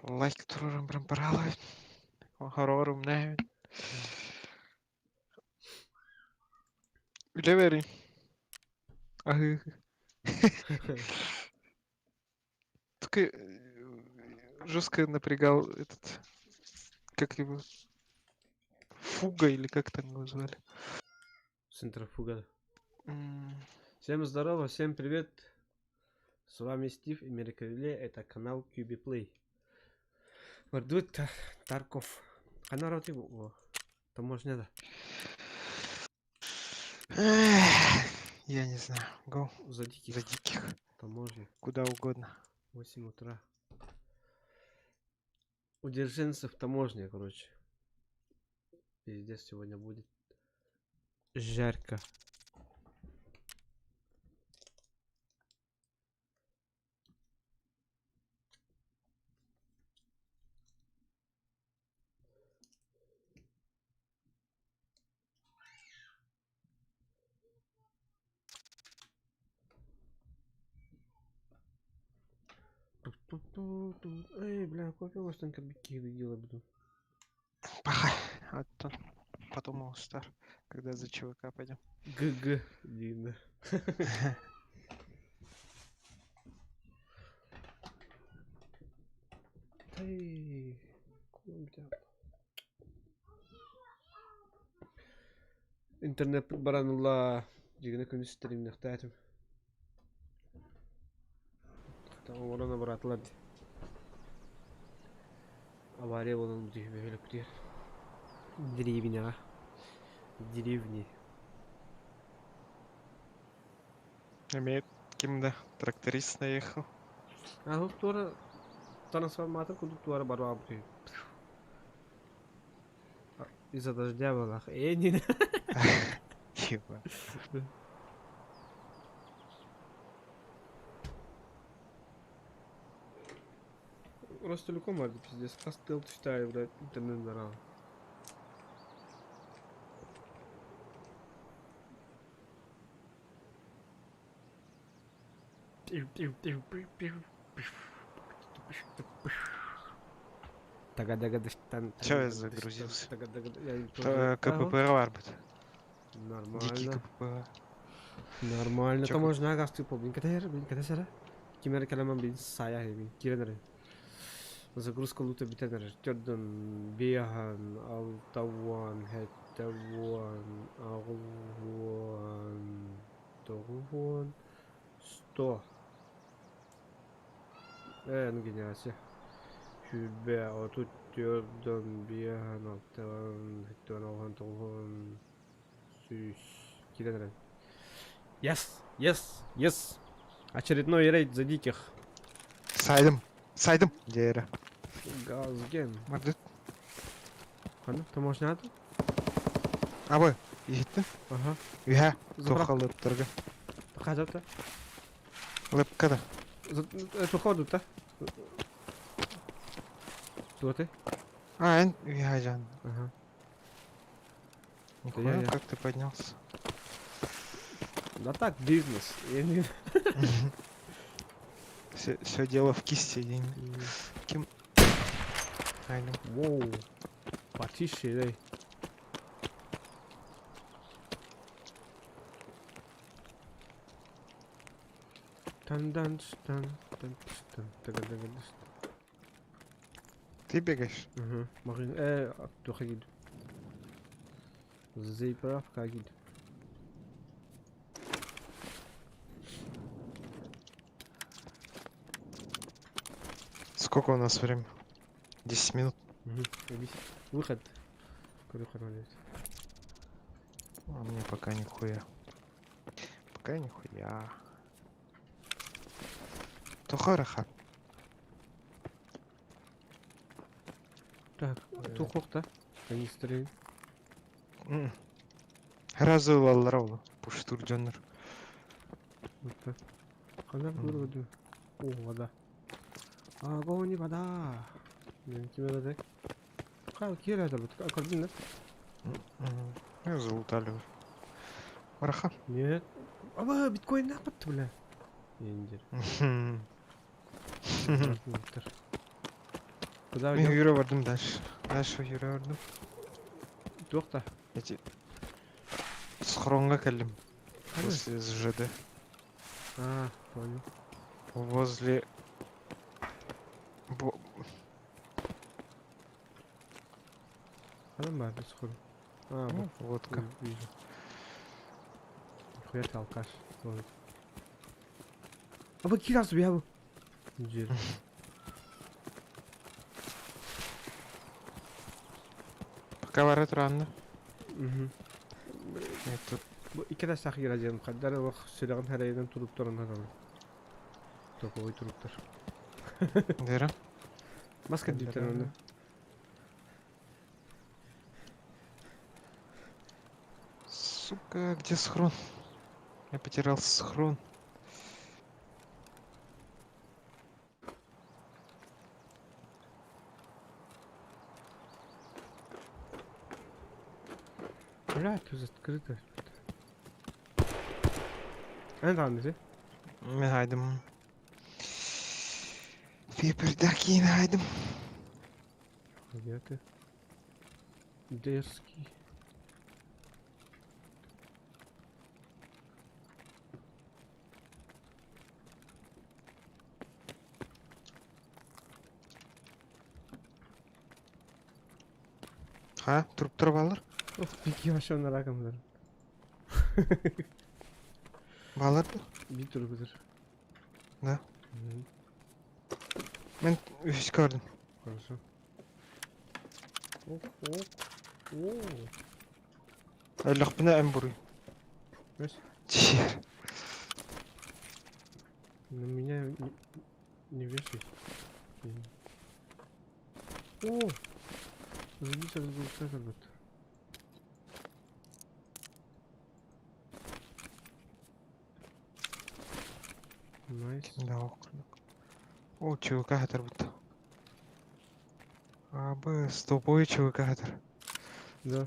Лайк туруоран баран бараалаабын. Хороҕор умнаабын. Үлэ бэрин. Аһыы. Только жестко напрягал этот, как его, Фуга или как там его звали. Центрофуга. Всем здорово, всем привет. С вами Стив и Меркавиле, это канал QB Play. Мордут Тарков. Канал его. Таможня да. Я не знаю. Го. За диких. За диких. Таможня. Куда угодно. 8 утра. Удерженцев таможня, короче. Пиздец сегодня будет. Жарко. Эй, бля, кофе у вас там кабики делать буду. Пахай. А то потом стар, когда за ЧВК пойдем. ГГ, Дина. Эй, Интернет баранулла дьигинэ күнүс стримнэхтээтим. Оҥорон абыраатылар дии. Авария буолан бөһүөлэкпитигэр. Деревняҕа. Деревни. Имеет ким да тракторист наехал. А тут туора трансформатор курдук туора барбаабыт үһү. Из-за дождя была. Э, не. Типа. Ростелеком это пиздец. Костыл читаю, блядь, интернет барал. Чё я загрузился? КПП Варбет. Дикий Нормально. КПП. Нормально. Чё Там можно газ типа, блин, когда блин, когда сера? Кимер каламан бин сая хебин. Киренер. Загрузка лута битенер. Төрдөн бияхан алтауан хеттауан агуан тоғуан 100. Ну гениально. Хүбэ отут төрдөн бияхан алтауан хеттауан агуан тоғуан сүүс. Киренер. Yes, yes, yes. Очередной рейд за диких. Сайдым. Сайдым. Дера. Газген. Мардыт. Хана, таможня аты? Абы. Иһиттин. Ага. Үһэ. Заправка. Тоха лыптырга. Хазапта. Лыпкада. Походу, та? Кто ты? А, эн үһэ жан. Ага. Нихуя, я. как ты поднялся? Да так, бизнес. Я не... Все, дело в кисти. Я не- Ким? Айдым. Воу. Потише, дай. Тан дан тан тан тан тага дага дыс. Ты бегаешь? Угу. Магин туха гид. Заправка гид. Сколько у нас время? 10 минут. Угу. Выход. Выход надо. А мне пока нихуя. Пока нихуя. Тухараха. Так, тухохта. Канистры. Разы лаллар Пуштур дьоннор. Ханар көрөдү. О, вода. Огонь и вода. Мен ким это? Кал кир это вот көрдүң да? Я залутали уже. Мараха. Нет. Аба, биткоин напатты, бля. Ендер. Куда Мен уйдем? юра бардым дальше. Дальше юра бардым. Туох да. Эти схронга кэллим. Ханна? Возле СЖД. А, понял. Возле... Бо... Ханан баар схрон? А, Ну, вот. водка. Вижу. Нихуя ты алкаш. Вот. А вот кирас бьяву. Дьиэр. Пока бара тураанна. Мгм. Нет, тут Бу икки этажтаах киирэ хайдах эрэ олох сүрэҕин эрэйинэн туруптарынан ылар. Токовой туруктар. Дера. Мас кэрдииттэн онно. Сука, где схрон? Я потерял схрон. Бля, тут открыто. Эн даҕаны ити. Мин хайдым. Пипердакин хайдым. Где ты? Дерзкий. Ха, труптар балар? Ох, бики вообще на раком Балар да? Бит туругутар. Да. Мен үһүс көрдүм. Хорошо. Ох, ох. О. Өллөхпүнэ эн буруй. Знаешь, Чиэр. на меня не вешай. О! Забился как будто. Найс. Да, курдук. О, ЧВК хатарбыт. АБ, стоповый ЧВК хатар. Да.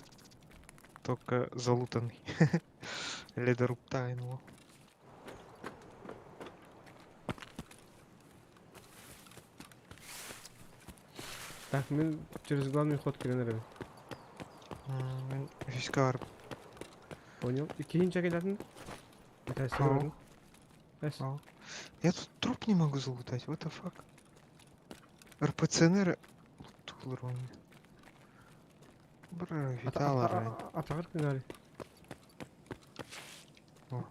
Только залутанный. Ледоруб тайну. Так, мы через главный ход кирэн Мен үһүскэ бар. Понял. И киһин чакедатын? Это Ау. серьезно? Эс. Ау. Я тут труп не могу залутать, what the fuck? РПЦНР... Тулрон. Бра, Витала рань. Атагар кынари. О.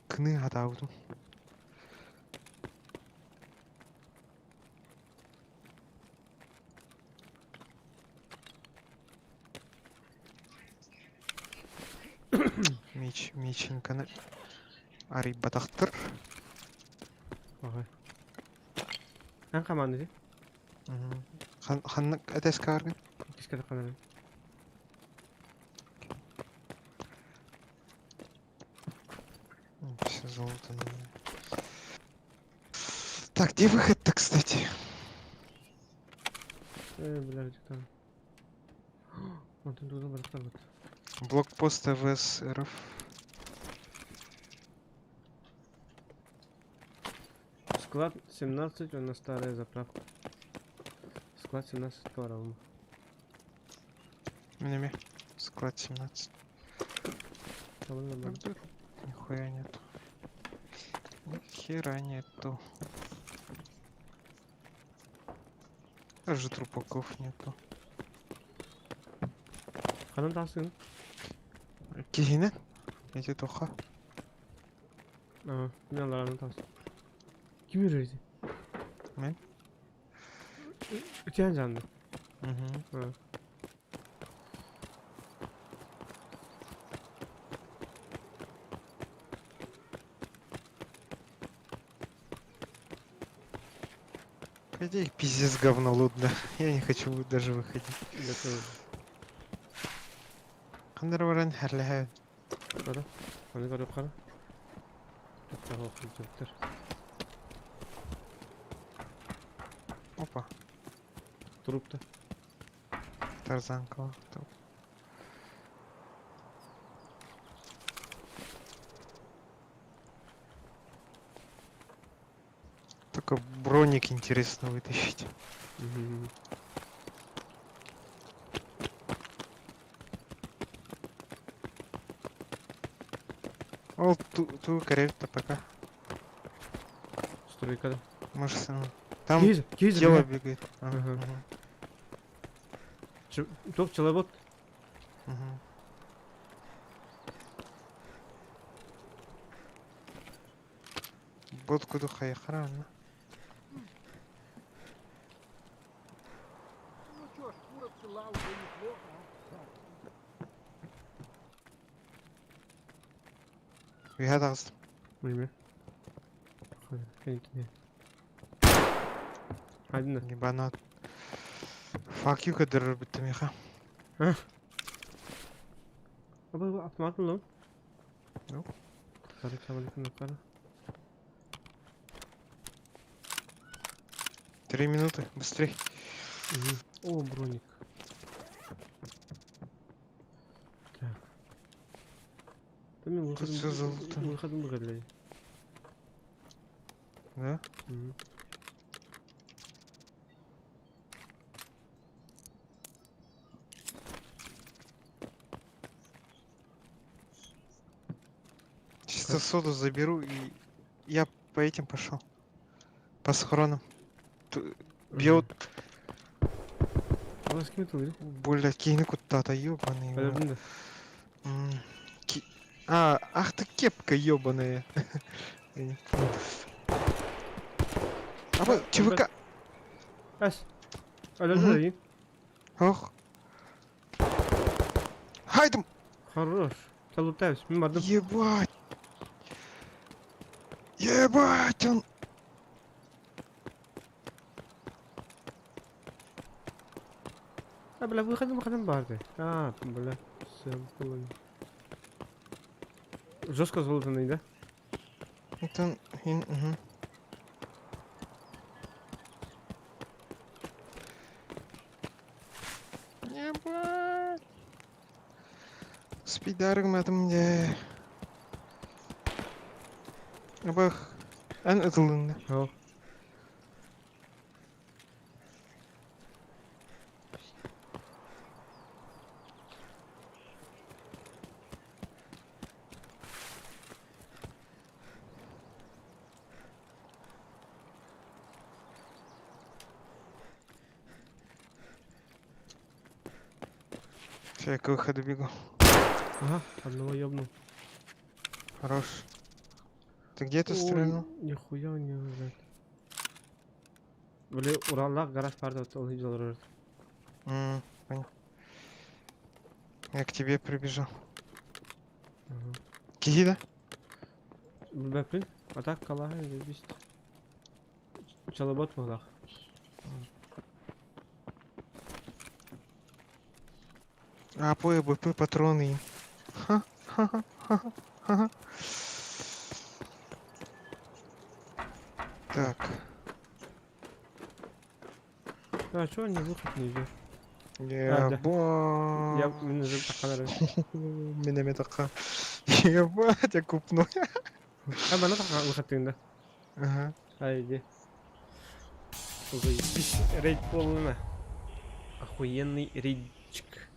Кны атаудум. Меч, меченьканы арыйбатахтар. Ага. Эн хамааны ди. Ханнык этэскэ баргын? Кискэ таканары. Все золото. Так, где выход-то, кстати? Бля, где там? Онтон туда барахтар бут. Блокпост ВС РФ. Склад 17, у нас старая заправка. Склад 17 килограмм. Минеме. Склад 17. Довольно нормально. Тут нихуя нету. Ни хера нету. Даже трупаков нету. Ханан тасын. Кихине? Эти тоха. А, мен алараны тасын. Ким үреді? Мен. Үтен жанды. Угу. А. Пойди, пиздец говно лудно. Я не хочу даже выходить. Я тоже. Хандар баран хәрләһә. Кара. Аны көріп қара. Тоқтағы оқып Опа, Трупта. тарзанка. Труп. Только броник интересно вытащить. Мгм. Ол ту, ту то пока. Стройка. Может, сам. Там Киз, киз, тело бля. бегает. А, Ага. мгм, Топ челобот. мгм. Бот куду хайхрана. Ну чё, шкура цела уже неплохо, а? Үһэ таҕыстым. Bilmiyorum. Hadi. Ебанат. Fuck you кадыр бүттім меха. Аба бу автомат mı lan? Yok. Yukarı yukarı. 3 минуты, быстрей. Мгм. О, броник. Так. Там мен Тут всё золото. выходом выгодли. Да? Чисто соду заберу и я по этим пошел. По схронам. Бьет. Ала с кем ты Бля, киһини куттаата, ёбаный. В рот. Подожди. А, ах ты кепка ёбаная. Я не понял. А вот, ЧВК. Ас. Алло, Мгм. да, Ох. Хайдем! Хорош. Залутаюсь. Мен бардым. Ебать! Ебать, он... А, бля, выходом, выходом барды. А, бля. Все, понял. Жестко залутанный, да? Это... Угу. Ебать! Спидарым это мне. Абах. Эн ытылынны. О. Все, я к выходу бегу. Ага, одного ёбнул. Хорош. Ты где ты Ой, стрельнул? Нихуя у него, блядь. Бля, Ураллах гараж барды, ол видел. Понял. Я к тебе прибежал. Ага. Киһи да? Бля, блин, а так калаха, заебись. Чалабот мылах. А, П, БП, патроны. Ха, ха, ха, ха, ха. Так. А чё не выход не идешь? Ебать. Я мен уже такалар. Миномет така. Ебать, я купну. А бана така выход да. Ага. Ай, иди. Заебись, рейд полный. Охуенный рейдчик.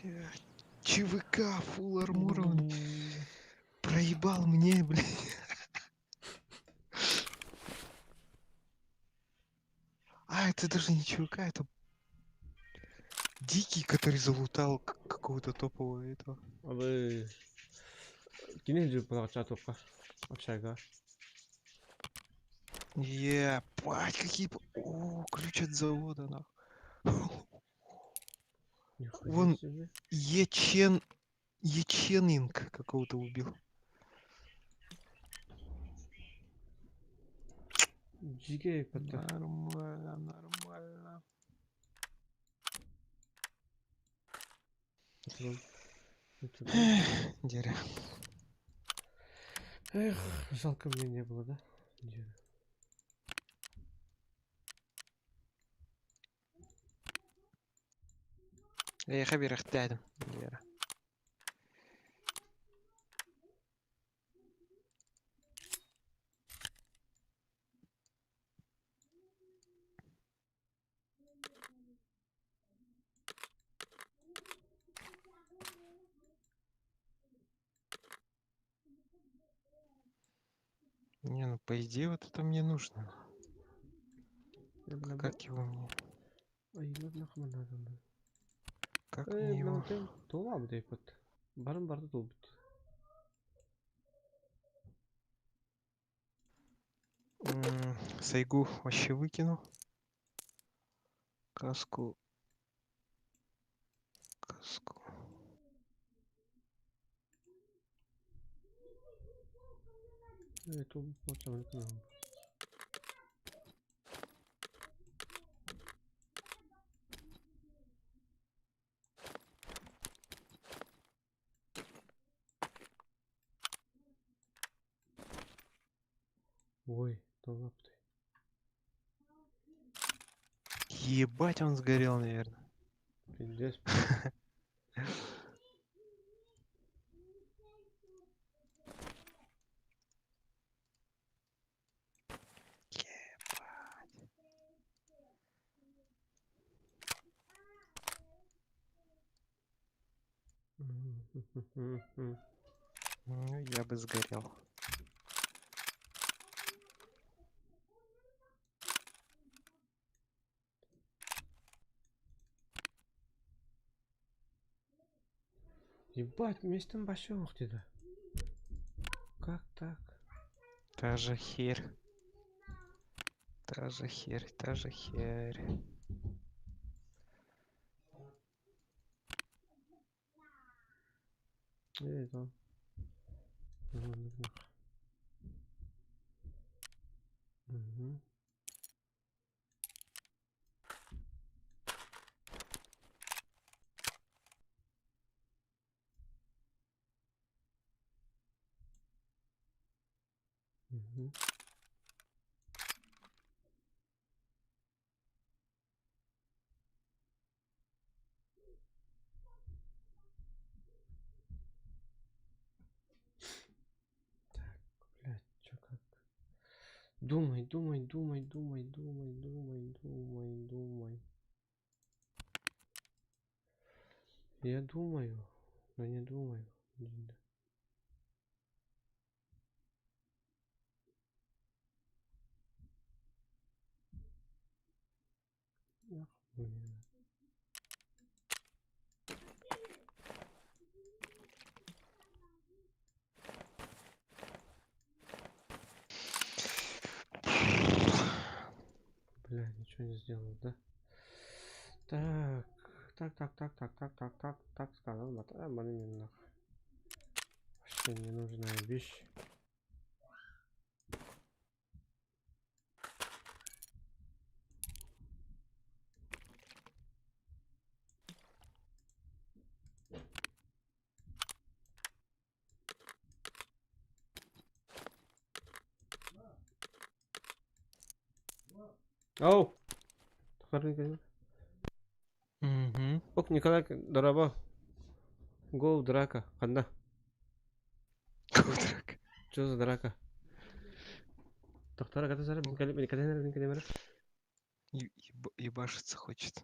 Блядь, ЧВК фул армурованный. Проебал мне, блядь. А, это даже не ЧВК, это дикий, который залутал какого-то топового этого. А вы... Кини жүр балаға чатуққа. Общага. Ебать, какие... О, ключ от завода, нахуй. Нихуя Вон себе. Ечен... Еченинг какого-то убил. Жиге патта. Нормально, нормально. Деря. Эх, жалко мне не было, да? Деря. Я хабир ихтядым. Деря. Не, ну по идее вот это мне нужно. Как его мне? Как мне его? Барым барды долбут. Сайгу вообще выкину. Каску. Каску. Ой, долб ты. Ебать, он сгорел, наверное. Пиздец. Ебать. Ну, я бы сгорел. Ебать, местом вообще где-то. Как так? Та же херь. Та же херь, та же херь. Эй, да. Угу. Угу. Так, блядь, чё как? Думай, думай, думай, думай, думай, думай, думай, думай. Я думаю, но не думаю. Охуенно. Бля, ничего не сделал, да? Так, так, так, так, так, так, так, так, так, сказал, а, нахуй. Вообще ненужная вещь. Оу! Угу. Ок, Николай, дороба. Гол, драка. Ханна. Гол, драка. Что за драка? Доктора, когда зара, когда Ебашиться хочет.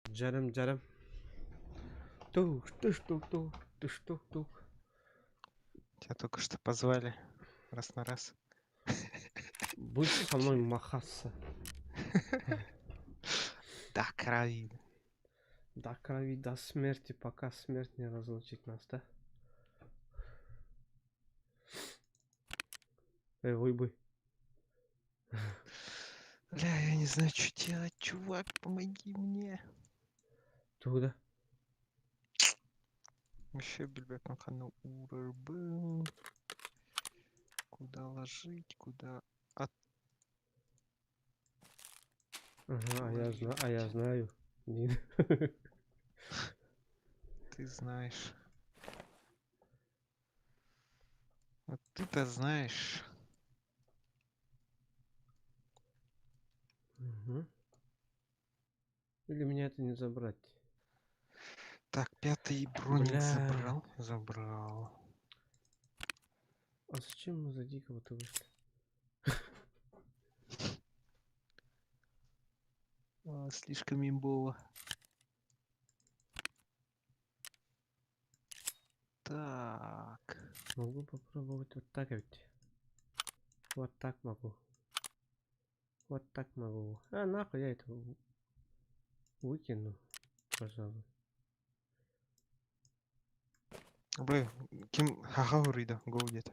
Джарам, джарам. Тух, туш, тух, тух, туш, тух, тух. Тебя только что позвали. Раз на раз. Будешь со мной махаться. До крови. До крови, до смерти, пока смерть не разлучит нас, да? Эй, ой, Бля, я не знаю, что делать, чувак, помоги мне. Туда. Вообще, билбэппин ханна уурарбын. Куда ложить, куда от... Ага, а я знаю. Ты знаешь. Вот ты-то знаешь. Угу. Или меня это не забрать? Так, пятый броник Бля. забрал. Забрал. А зачем мы за дикого-то вышли? А, слишком имбово. Так. Могу попробовать вот так ведь. Вот так могу. Вот так могу. А нахуй я это выкину, пожалуй. Бля, ким хаха уруйда, го где-то.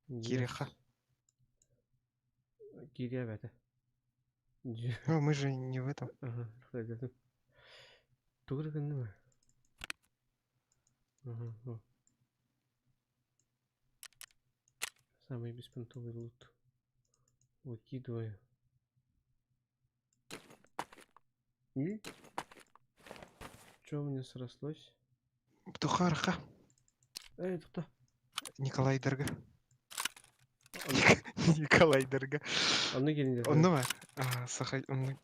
Кириха. Кирия это. Ну, мы же не в этом. Ага, хайдатым. Тугур гыннымы? Ага, о. Самый беспонтовый лут. Выкидываю. И? Чё у меня срослось? Птухарха. Эй, это кто? Николай Дерга. Николай Дерга. Онно кэлин Онно бар. А, саха, онно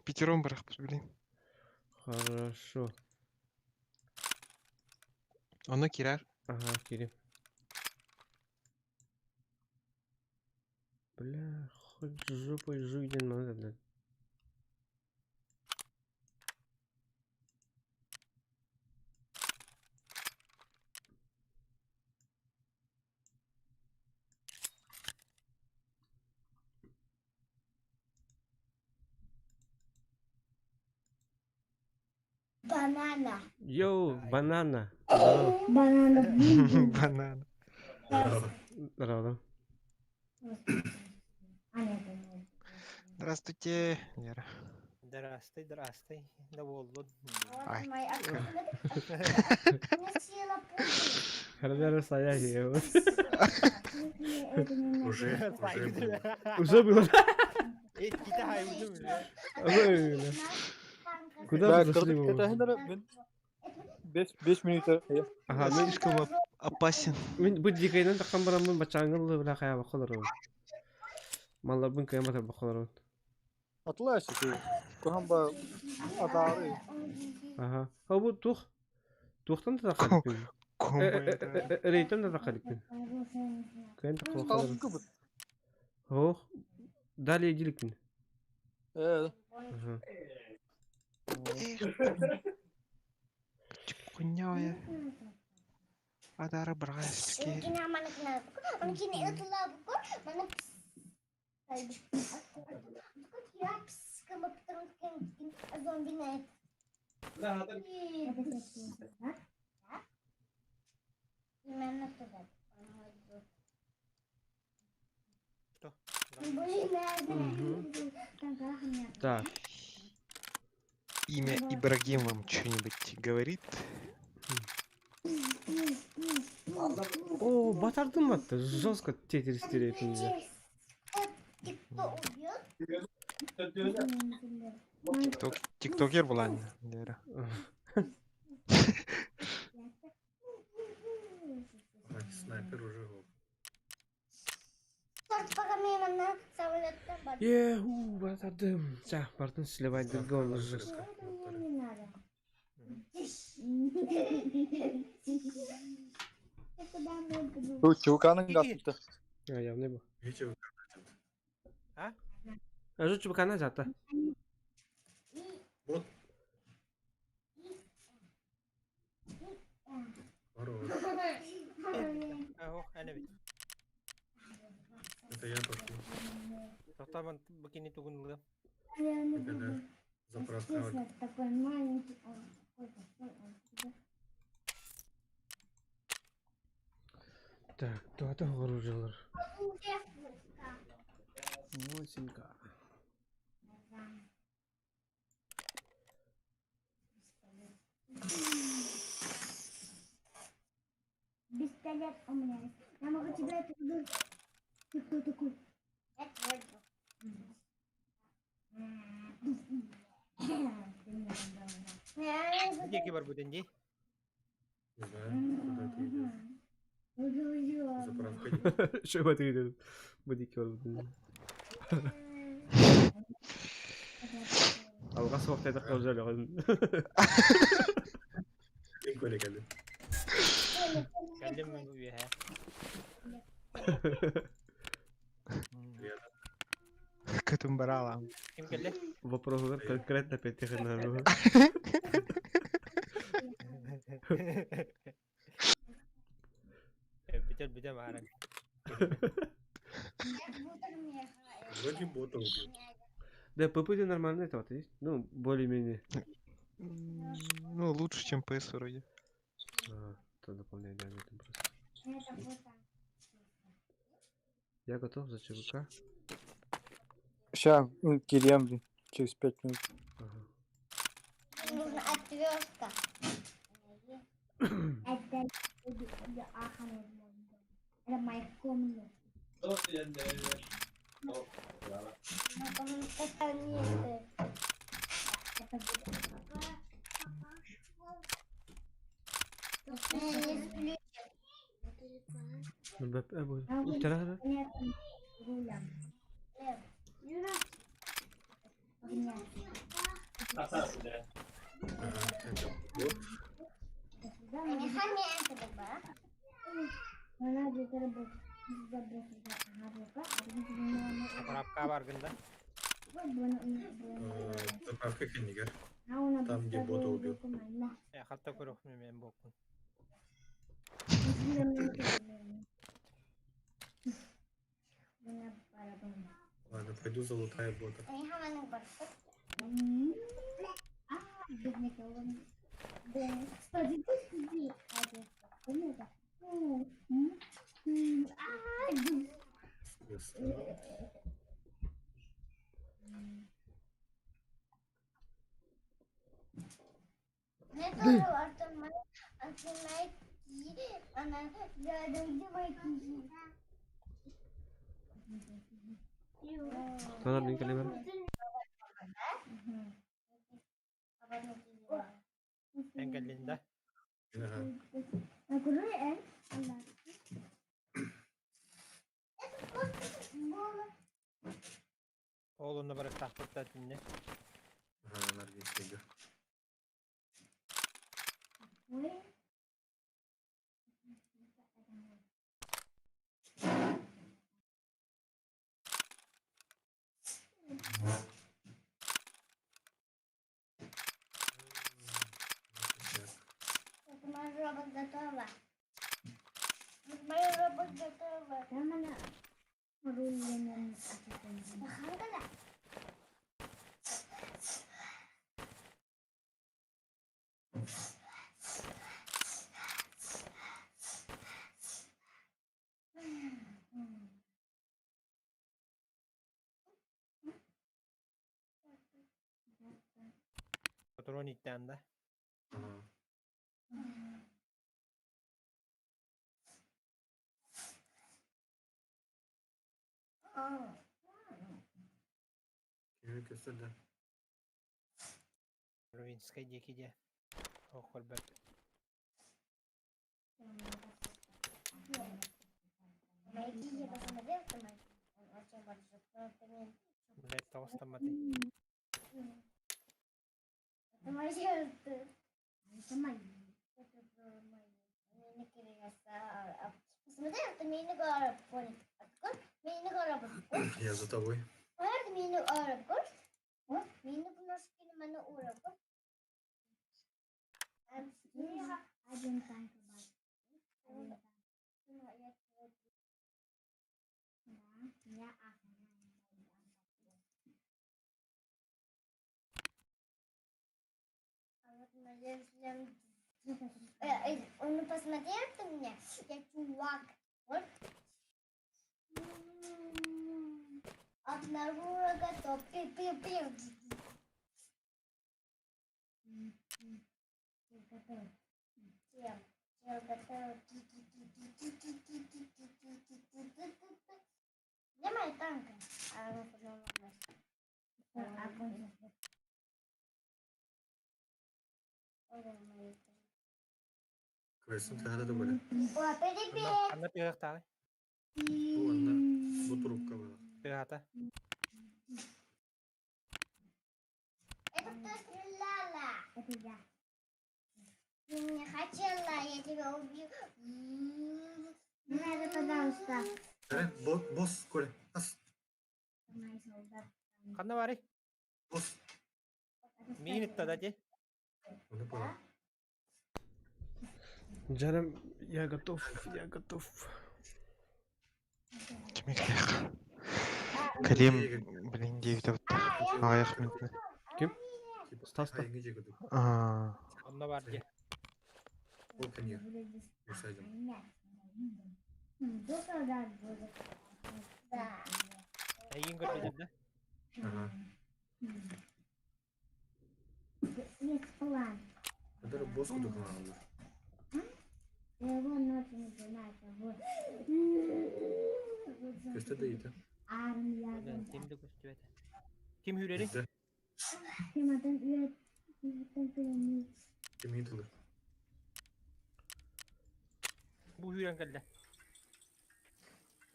пятером барах, блин. Хорошо. Онно кирар. Ага, кири. Бля, хоть жопой жуй ден надо, блядь. Банана. Йоу, банана. Здорово. Банана. Банан. Здорово. А, нет, нет. Здравствуйте, Вера. Здрасте, здрасте. Да боллун. Ай, Вот моя. Носила Хардера стояли. Вот. Уже, уже было. Уже было. Этките хайвыды Ой, Куда Да, вы зашли? кырдык вы? кэтэ мен 5 минута. Ага, мен Слишком опасен. мен бу дикайдан таккан бараммын бачаңыл била хая бакалар. Малларбын кыяматар бакалар. Атлашы ку. Кухан ба атары. Ага. А бу тух. Тухтан да такалыкпын. Комбо это. Рейтен да такалыкпын. Кыян такка бакалар. Калгы бут. Ох. Далее диликпин. Э, Ага. Эх, Хуйня. Адара брайски. Именно туда. Что? Мгм. Так. Имя Ибрагим вам что-нибудь говорит? О, батардым атты. Жестко тетерис терет нельзя. Кто убьет? Тикток, тиктокер была, Лера. Ай, снайпер уже. вот. Еху, батардым. Ча, бартын сливать другом жестко. Не надо. Бу чуканын гасты. А, явный был. Видите, вот А? А же чубакана зата. Вот. Хорош. Ох, ана бит. Это я пошел. Тоқтаман бікені тугунлы. Это да. Заправка. Такой маленький, он такой, такой, он такой. Так, то это вооружил. 8К. Пистолет у меня есть. Я могу тебе это дать. Ты кто такой? Я твой друг. Деки бар бүтін дей. Не знаю, куда ты идешь. Заправка дии. Что в это Бодикер. Алҕас уохтайдах кылдьалыгын. Ким Коля кэллин? Кэллим мен үөһэ. Лена. Көтүм баралам. Ким кэллэ? Вопросугар конкретно петтихин. Бүтэр бүтэ мааран. Вроде бота убил. Да, ППД нормально это вот, есть? Ну, более-менее. Ну, лучше, чем ПС вроде. А, то дополнение, да, это просто. Я готов за ЧВК. Ща, кирием, блин, через 5 минут. Ага. Нужна отвертка. Это Это моя комната. Это нет. Это будет. Не Ну, БП будет. Утра, Нет, Гуля. Нет. Ага, это бот. Заправка баргын да. Заправка кэннигэр. Там, где бота убил. Э, хатта көрөх мен боккун. Ладно, пойду залутаю бота. Достал. Мне тоже Артем найти, она рядом, где мои книги? Тонар мин кэлэмэр. Эн кэллин да. Ага. Это просто было. Ол онно барыктаахпыт тинне. Ага, энергетика. Ой. Так. Это моя робот готова. Моя робот готова. Там она рулена. Патрон иттэн да. Ага. Кими көстөр да. Рувинскай диэки дии. Ох, көрбөт. Найди, я посмотрел, там он очень большой. Просто Блять, тоҕус тамматы. Это моя. Это мои. Это было мои. Посмотри, это Я за тобой. Один танк. Да, я Он посмотрел на меня, я чувак. Вот. Обнаружила готов. Пи-пи-пи. Чем? Чем готов? Где моя танка? А, она поломалась. Квестин тыһата да бөлө. О, привет! Ханна тыаһахтааҕый? Бу уонна бу трубка была. Тыаһата. Это кто стреляла? Это я. Ты не хотела, я тебя убью. Не надо, пожалуйста. Эрэ, босс, Коля, ас, Мои солдаты. Ханна баарый? босс. Миин ытта да дии. Оны понял. Джарем, я готов, я готов. Кимиклэх. Калим, блин, 9 Аҕыйах мүнүүтэ. Ким? Стас та? Айыңы жегіді. Аа, Онно баар дии. Ол кэннигэр. Усайдым. До солдат будет. Да. Эйиин көрбүтүм да. Ага. Есть план. Kadar босс кудук алды. Я его ночью начинается. Вот. Көстө да ити. Армия. Ким да көстүбэтэ. Ким үүрэрий? Bizde. Киматын үйрет. Кимин тылы. Бу үүрэн кэллэ.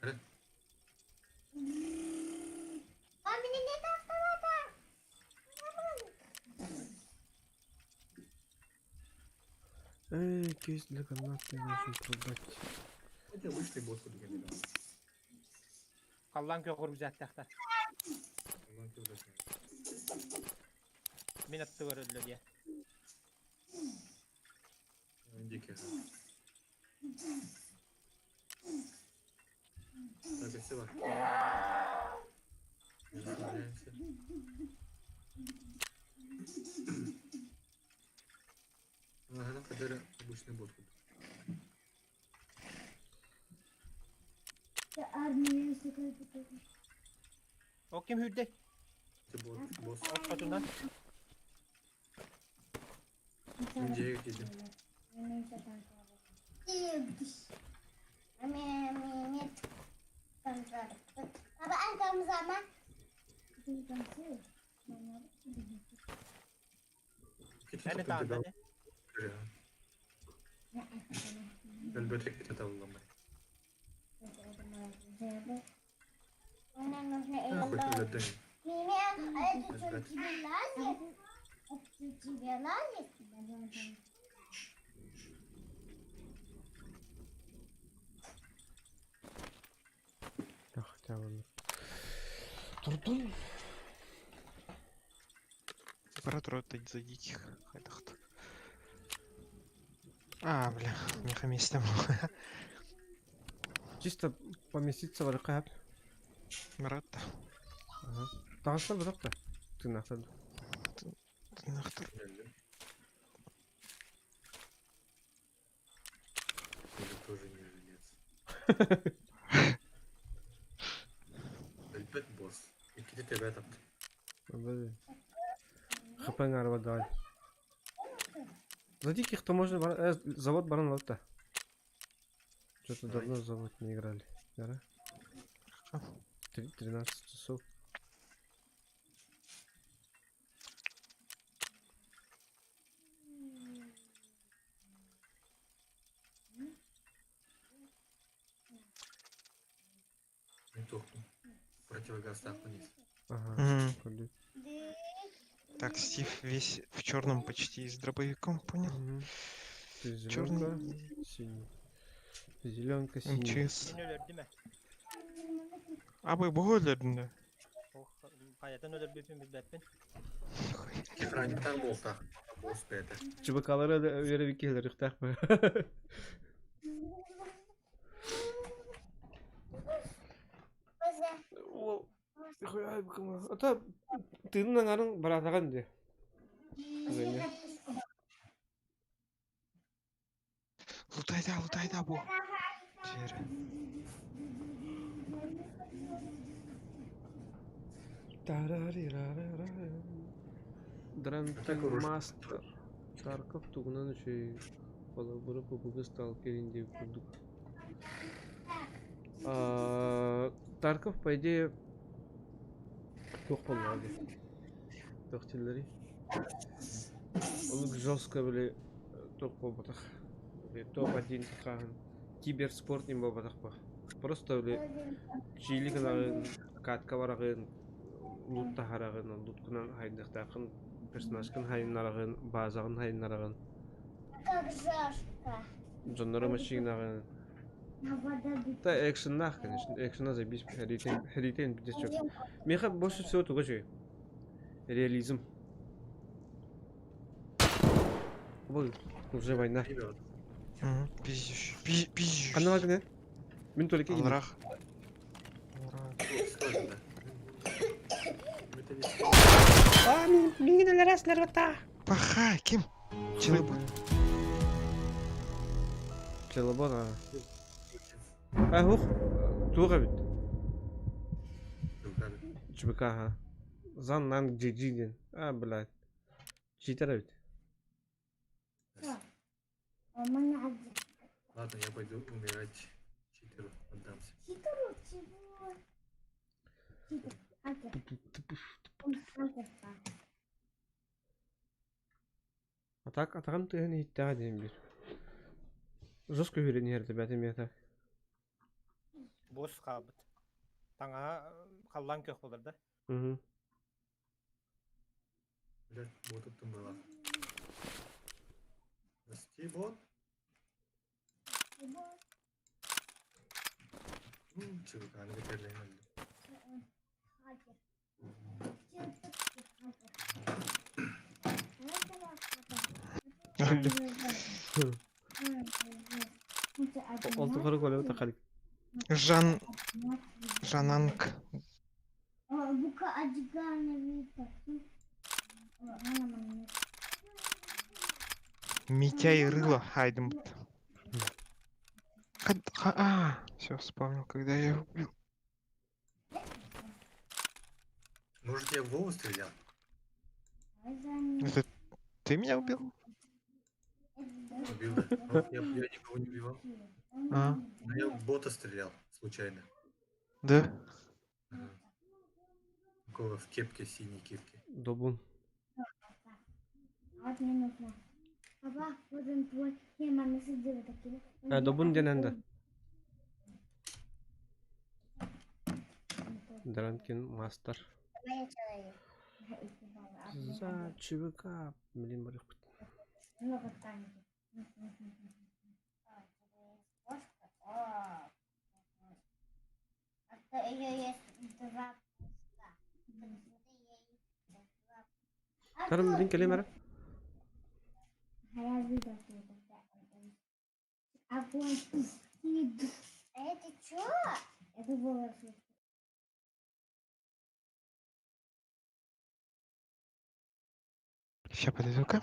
Эрэ. А меня нет автомата. Эй, кейс для гранаты нужно продать. Это обычный босс кудук эми. Халлаан күөх рюкзактаахтар. Онан кылдасың. Мин аттыгар өллө дии. Дике. Так, спасибо. Расслабляемся. Ага, kadar обычный бот кудук. Армия. сука. Ол ким үүрдэй? Это бот, босс. От хотунан. Индияга киирдим. Кити Эн туппун таанда тебе дии. Өлбөтөк кити табылламай. Хоть өлөдөн. А это что, тебе лазит? Это тебе лазит? Я хотя бы... Турдун. Оператор это за диких хайдахт. А, бля, меха местем. Чисто поместиться в руках. Мират. Ага. Таҕыста бырах да. Тыынахтан. Тынахтар. Это тоже не жилец. Өлбөт босс. Иккити тебе тапты. ХП арба давай. За диких то можно завод баран лапта. Что-то давно в завод не играли. Да? 13 часов. Не тохтум. Противогаз тахпын. Ага. Мгм. Куди. Так, Стив весь в черном почти с дробовиком, понял? Мгм. Ты Черный зеленка, синий. Зеленка, синий. МЧС. Мин өлөрдүм ээ. Абы боголерінде. Ох, хайатын өлөрбүппүн билбэппин. Охранниктар болта. Босс бәті. ЧБКлары да өре келер ыктакпы. Ол Ата тыынын аңарын баратаган де. Женя. Лутайда, лутайда бу. Жері. Дранкен уруш. мастер. Тарков тугунан үчүй холобура ППГ сталкерин деп курдук. А, Тарков, по идее, туох боллаҕа дии. Туох дииллэрий? Оннук жестко били туох буолбатах. Топ-1 хаһан киберспорт им буолбатах ба. Просто били чиили гынаҕын, катка бараҕын, лут таһараҕын, луткунан хайдахтааххын персонажкын хайыннараҕын, базаҕын хайыннараҕын, Как Жашка. дьоннору машинаҕын. На вода Да, экшеннах, конечно. Экшена заебись. Хәритен, хәритен пиздец чё. Меха больше всего туга чё. Реализм. Бұл уже война. Ребят, Мгм, Пиздишь. Пиздишь. Қандай бар Мен только келейін. Алрах. Алрах. сложно, да. Металлист. А, мен мен Паха, кем? Челобот. Челобот, а. А, ух. Туға бит. ЧБК, ага. Зан нан GG ден. А, блядь. Читер бит. Ладно, я пойду умирать. Читеру отдамся. Читеру чего? Читер. Хакер. Он хакер. А так, атағым тыгын иттәға дейін бір. Жестко үйренер ребята, мен так. Бос қалбыт. Таңа қаллан көх болар да. Угу. Блять, вот это было. Прости, бот. ЧВК, она теперь Хакер. Хакер. Олты қырық ойлап тақалик. Жан... Жананг. Бука Адигана Вита. Митяй Рыло Хайден. А, все, вспомнил, когда я его убил. Может, я в Вову стрелял? Это ты меня убил? Убил, да. Ну, я никого не убивал. А. Но я в бота стрелял, случайно. Да? Ага. Такого в кепке, синей кепке. Добун. Вот мне нужно. Папа, вот он твой. Я маме сидела такие. А, добун дененді. Дранкин мастер. За ЧВК. Блин, барых. Много ткани. А ее есть два куска. Тарым блин келем әрі. А я видел, что это Огонь. А это что? Это было Сейчас подойду-ка.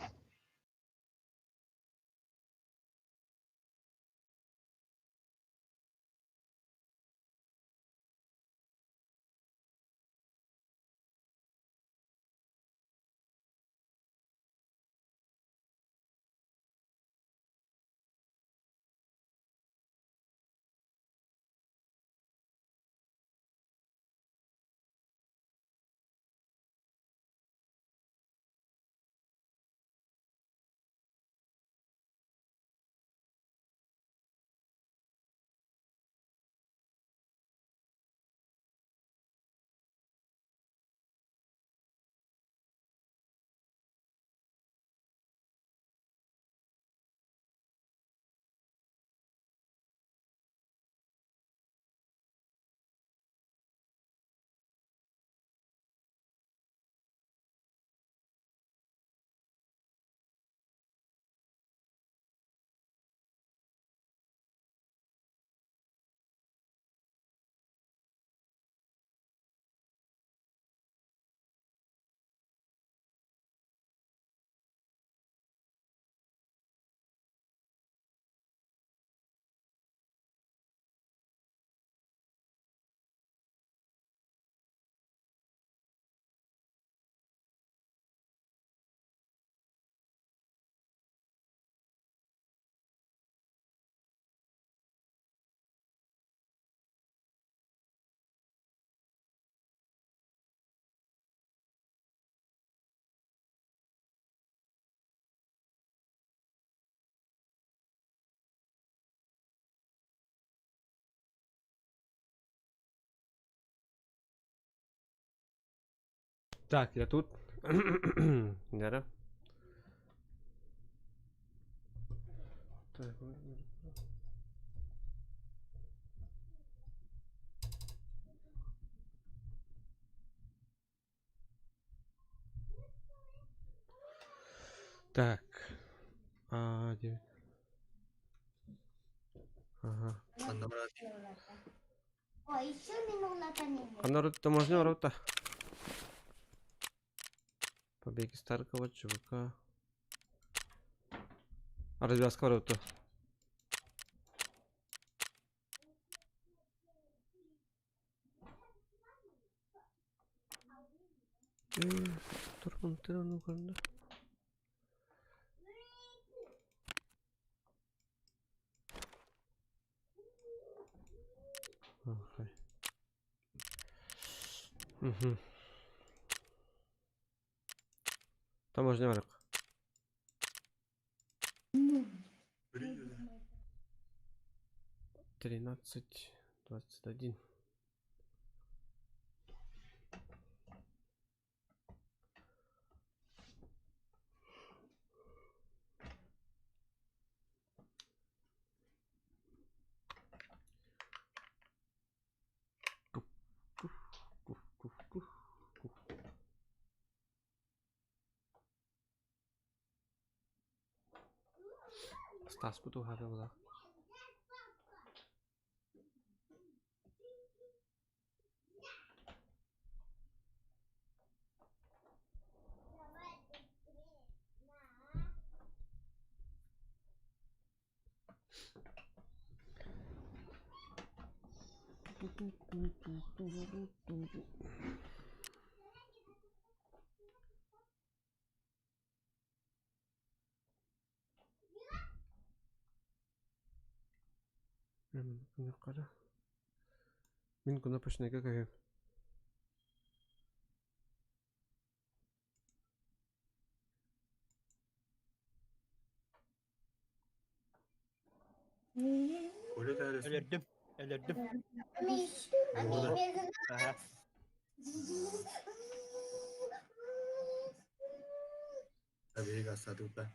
Так, я тут. Дьэ. Так, Так. А, 9. Ага. Ханна барар? Ой, еще минута минут. Ханна таможня ворота. Побег из Таркова, ЧВК. А развязка ворота. Турман, Окей. Угу. Таможня барык. Привет. 13:21. Куф, куф, куф, куф, куф. Стас буду хавела. Мин куна пошнека кахем. Коля тәресі. Өлөрдүм. Өлөрдүм. Ода. Аха. Табиғи астады да.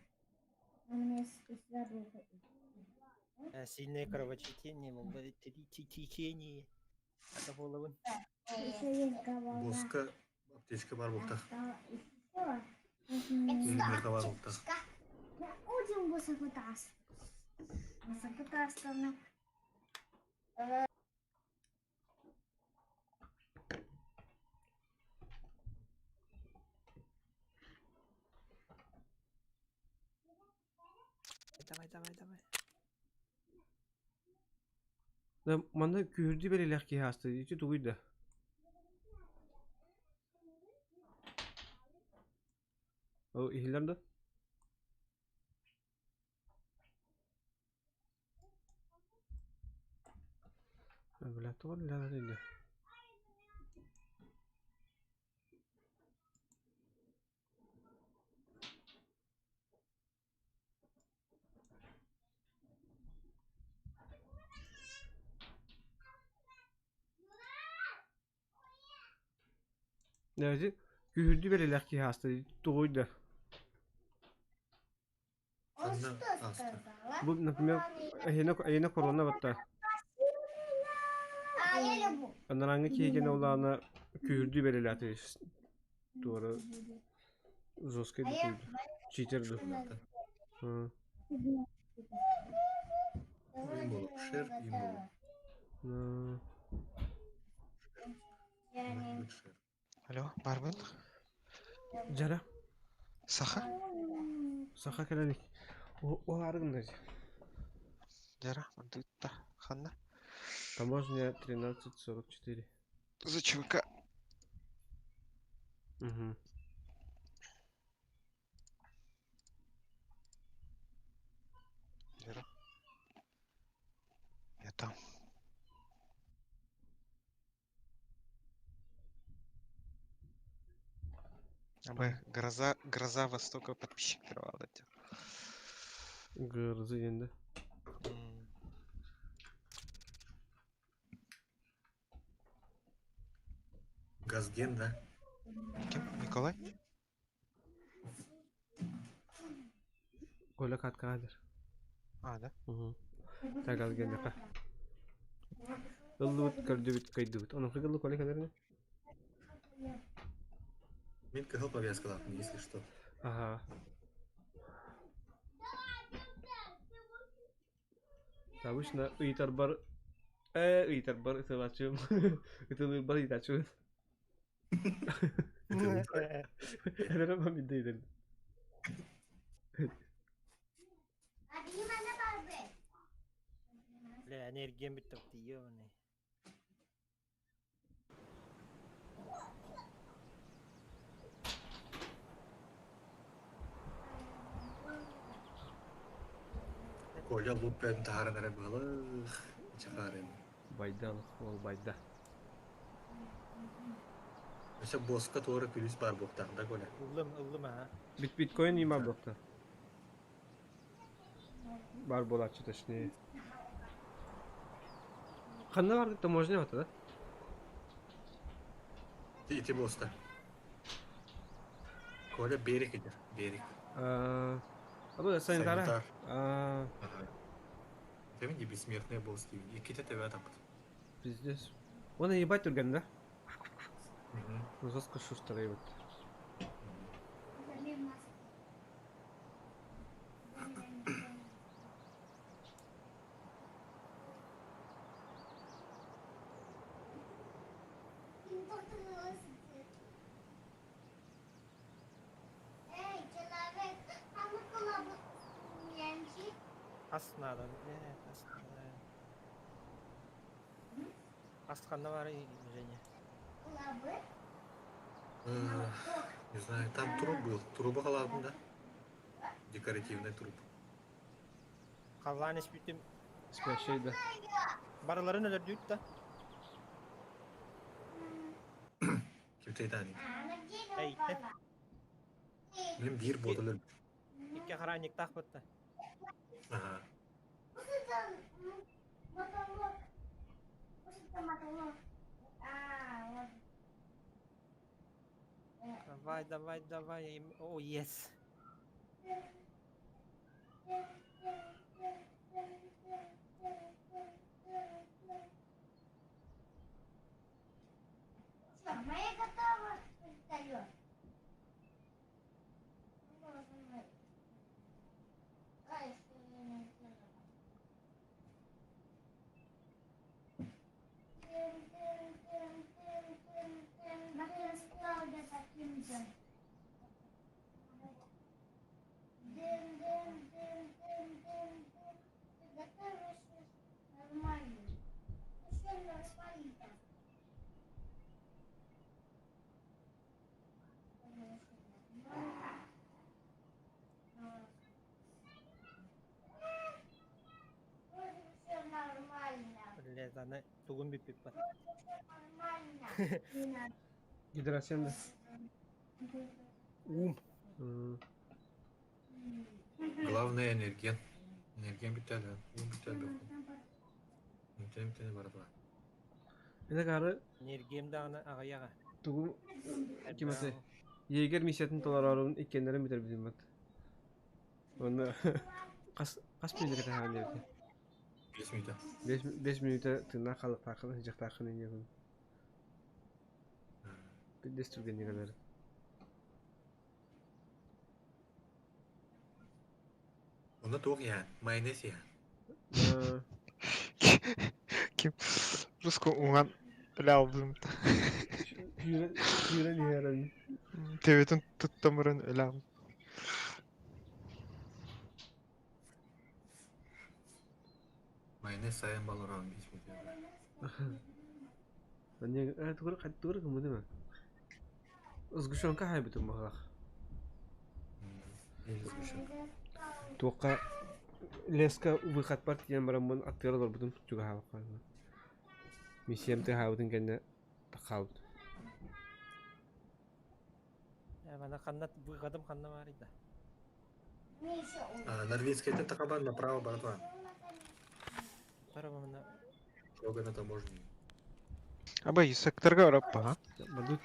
Сильное кровотечение, течение. Это головын. Боска аптечка бар бұқтақ. Меха бар бұқтақ. Очень высоко таз. Высоко таз там. Давай, давай, давай. Да, манна күүрдү берилэх киһи аста, ити тугуйда. О, иһиллэр да? Бля, тугар ля Нәзи күүрдү берилэх киһи аста, тугуйда. Он Ханна что аста? сказала? Бу, например, эһине корона батта. А я люблю. Анараңы киһиген улаана күүрдү берилэти. Туора жесткий А я дукуйду. Читер ду. Им болу. Шер им болу. Я не Шер. Алло, барбын? Жара, Саха? саха кэлэлик. О, арыгын Дера, мандытта. Ханна? Таможня 13:44. За ЧВК. Угу. Дера. Я там. Абы гроза, гроза Востока подписчик первал эти. Гырзы енді. Газген, да? Кем? Николай? Коля каткаҕа дэр. А, да? Угу. Так алгенеха. Ыллыбыт, көрдүбүт, кыйдыбыт. Онон кылы Коля кэлэрин? Мин кыһыл повязкалаахпын, если что. Ага. Обычно ыйытарбар ээ ыйытарбар ытылааччым ытылыырбар ыйытааччыбын. Эрэрэ мамидда ыйытар. Бля, энергиям бүттэ тиийиэ Коля луп бөөн таһааран эрэ быһалаах чахаарым. Байда ол байда. Өссө буоска туора күлүүс баар буолуохтаах да Коля? Ыллым, ыллым аха. Бит биткоин има буолта. Бар буолааччы точнее. Ханна бардык таможня бата да? Ити буоста. Коля берег идер, берег. А бу санитара. Санитар. А Ага. Это не бессмертный босс деймин. Иккитэ төбө атаппыт. пиздец. Он ебать түргэн да? Мгм. Жестко шустрый вот. Эй, человек, а мы колобок Ас надо, блядь, ас надо. Ас ханна бар Женя. Не знаю, там труп был. Труба халадын да? Декоративный труп. Халлаан испүтүм. Спящий да. Барыларын өлөрдүүт да. Ким Титаник. Эйте. Мен биир буоталар. Икки охранниктаах бытта. Ага. Давай, давай, давай. О, yes. Все, моя готова вертолет. Нормально. Еще нормально. Все нормально. Блядь, аны тугун бүппүт бат. Нормально. Не надо. Гидросен да. Ум. Главное энерген. Энерген бүтәлі. Ум бүтәлі. Бүтәлі бүтәлі баратыла. Это кары Энергиям даҕаны аҕыйаҕа. тугу кимесе Егер миссиятын толорорун иккеннерин бүтэр бүтүммэт. Онно хас хас мүнүүтэ кэтэһэҕин диэбитэ. 5 мүнүүтэ. 5 мүнүүтэ тыыннаах халыктааххын сдьахтааххын инньэ Пиздец түргэнник ылар. Онно туох иһээн? Майонез иһээн. Ким руску уҥан өлө Күүрэн иһэрэн. Төбөтүн туттамырын өлө Майонез сайын балорон 5 мүнүүтэ. Тугур тугур гыммыты ма? Сгущенка хайбытым баҕалаах. Туохха леска выход тиийэн бараммын аттыгар олорбутум чугаһаабакка. Миссиям тыаһаабытын кэннэ хаалбыт. Мана ханна выходым ханна баарый да. Норвежская такабан направо братва. Бара мана Шога на таможне. Аба, секторга бараппа, Бардут.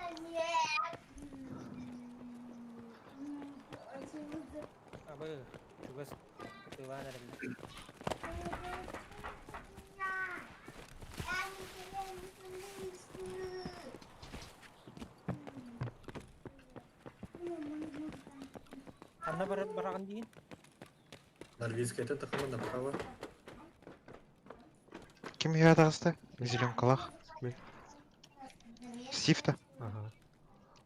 Абы чугас ытыылаан эрэллэр. Ханна барар бараҕын диин? Норвежская тахама направо. Ким я таҕыста? Зеленкалах. Мин. Стив-то. Ага.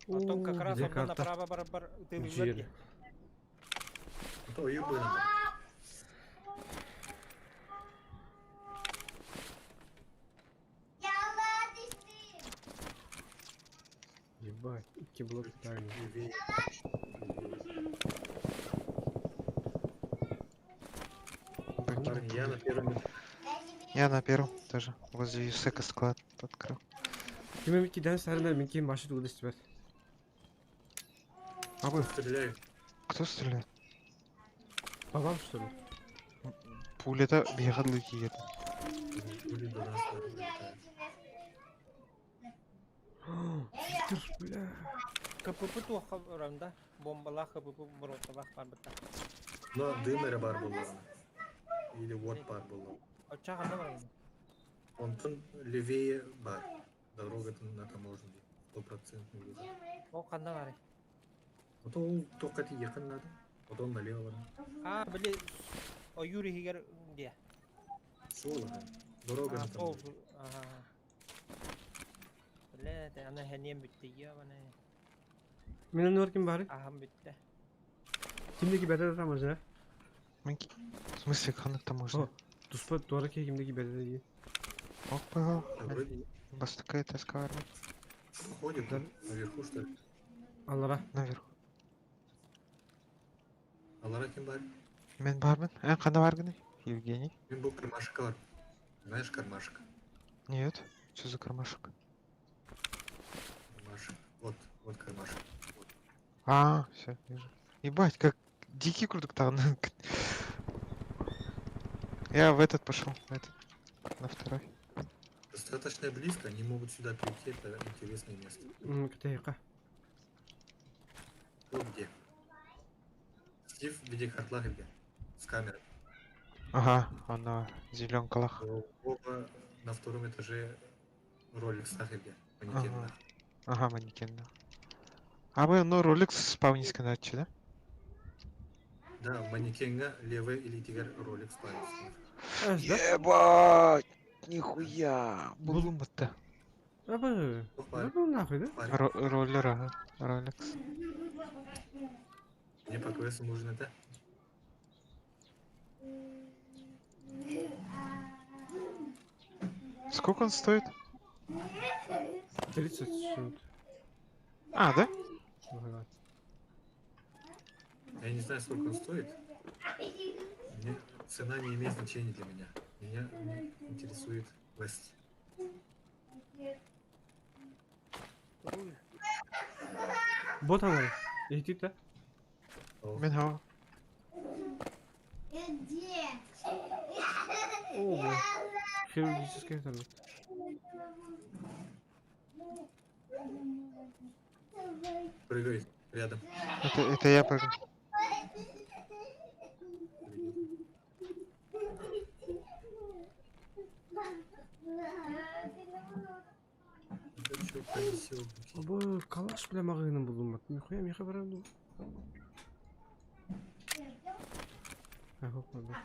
Потом как О, раз где онно карта? направо барар ытыылыыллар Жир. дии. Это уебано. Ебать, икки блок правильно. Левее. Парни, я на первом. Я на первом тоже. Возле Юсека склад открыл. Ким эми киден сарынар мин ким башы тугу истибэт. Могу. Стреляю. Кто стреляет? По вам что ли? Пуля-то бегал какие-то. Пули до нас долетают. Фильтр, бля. КПП туохха баран да? Бомбалаах КПП боруотталаах барбыта. Но дым эрэ баар буоллаҕына. Или вот баар буолла. Оччо ханна бараҕын? Онтон левее бар. Дорога на таможне. Стопроцентный выход. Ол ханна барый? А то ол только ехать надо. Потом налево баран. А, били ойуур иһигэр диэ. Суол аха. Дорога А, на сол, таможне. ага. Бля, аны хэниэн бүттэ, ебаный. Мин оннугар ким баарый? Аһам бүттэ. Кимдеки бэтэ таможня? В смысле, ханнык таможня? О, туспа туора киһи кимдеки бэтэ дии. Ох, пыгал. Да, вроде Бастакы это армия. ходит Да. наверху, что ли? Аллара. Наверху. Аллара ким баар? Мин баарбын. Эн ханна бааргыный? Евгений? Мин бу кармашка бар. Знаешь кармашка? Нет. Что за кармашек? Кармашек. Вот, вот кармашек. Вот. А, все, вижу. Ебать, как дикий круто там. Я в этот пошел, в этот. На второй. Достаточно близко, они могут сюда прийти, это интересное место. Кытайка. Вот где. Стив в виде где? С камерой. Ага, он на зеленкалах. Оба на втором этаже ролик где? Манекен, Ага. да. Ага, манекен, да. А вы, ну, ролик спавнись иначе, да? Да, манекенга левый или тигр ролик спавнится. Эс, да? Ебать! Нихуя! Булумата. Абы. Ох, парень, Ну нахуй, да? парень. Роллер, ага. Ролекс. Мне по квесту нужен это. Сколько он стоит? 30 с чем-то. А, да? Ага. Я не знаю, сколько он стоит. Мне цена не имеет значения для меня. Меня интересует квест. Ой, Бот аңар. Эхтит да? О, Мин хау. Где? О, бля. Хирургическая там. Прыгай рядом. Это я прыгну. Это чё, повисел? Абы, калаш, бля, магазинын булдум. Нихуя, миха барам. Ага, ладно.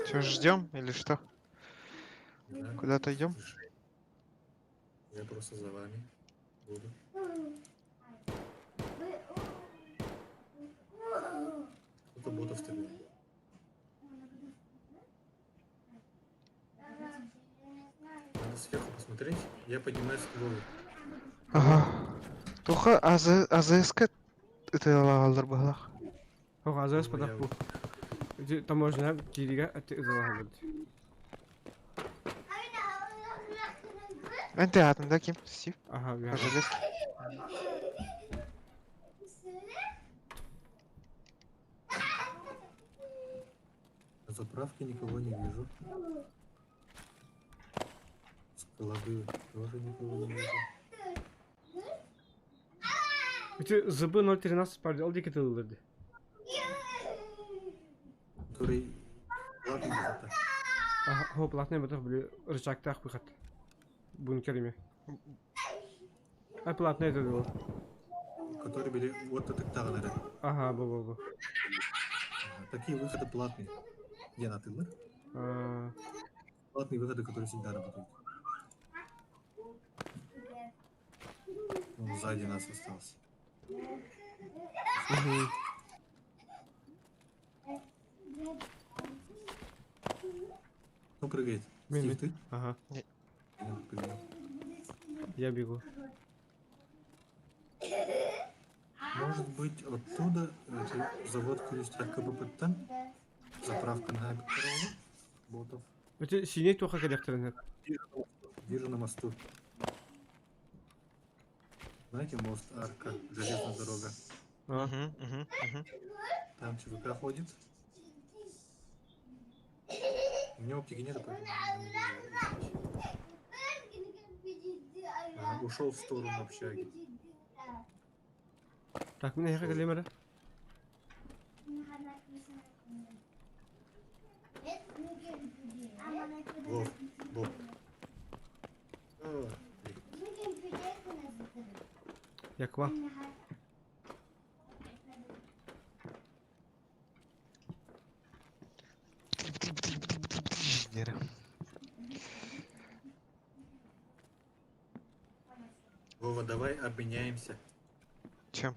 Че, ждем или что? Не знаю. Куда-то идем? Я просто за вами буду. Кто-то ботов стреляет. Надо сверху посмотреть. Я поднимаюсь к Вове. Ага. Туха АЗ, АЗС-ка это лагалдар быһыылаах. Ох, азас Ну, падах я бу. Таможня киригэ аты ызалаха Эн ты да, ким? Стив? Ага, По я. железке? На заправке никого не вижу. Склады тоже никого не вижу. Ити ЗБ-013 бар, ол диэки тылыллар дии. Который платный где-то. Ага, хо, платный ботох, били, рычагтаах выход. Бункер ими. А платный это было. Который были вот это да? Ага, бу-бу-бу. Такие выходы платные. Где на ты, А, Платные выходы, которые всегда работают. Он сзади нас остался. Мгм. Кто прыгает? Мин, Стив, ты? Ага, Я прыгну. я бегу. Может быть, оттуда это завод Кулистяк КБПТ? Заправка на Петрова? Ботов. Ити синий туха кэлэхтэринэ. Вижу на мосту. Знаете, мост Арка, железная дорога. А, Мгм. Там ЧВК ходит. У меня оптики нет, поэтому не могу увидеть. Ага, ушел в сторону общаги. Так, мин эһиэхэ кэлиэм эрэ. Вов, Боб. О, блин. Яква. Инженеры. Вова, давай обменяемся. Чем?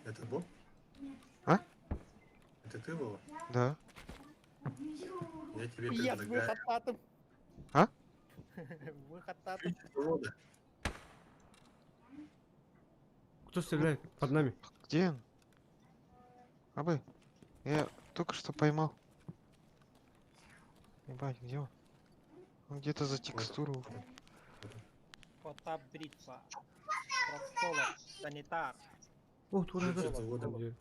Это Боб? А? Это ты, Вова? Да. Я тебе Yes, предлагаю. выход татом. А? Выход татом. Рода. Кто стреляет? Под нами. Где он? Абы, я только что поймал. Ебать, где он? Он где-то за текстуру. Потап бритва. Профсолог. Санитар. О, тура, Жив да. завода. Где?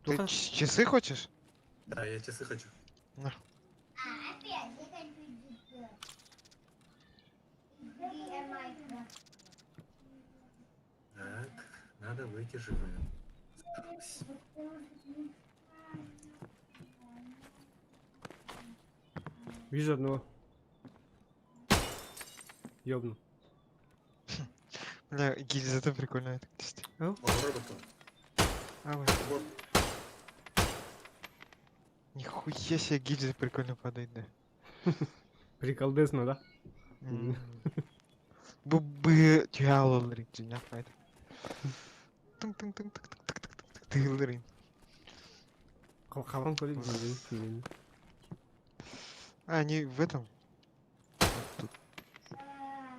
Ты Туха? часы хочешь? Да, я часы хочу. На. Так, надо выйти живым. Вижу одного. Ёбну. Бля, гильза это прикольно. Это кстати. О, робота. А, вы. Вот. Нихуя себе гильза прикольно падает, да. Приколдесно, да? М. Бу-бы тялалрин, джиняхайт. Тын-тын-тын-тын-тын-тын-тын-тын-тын. Хаван көрейін. А, они в этом? Вот тут.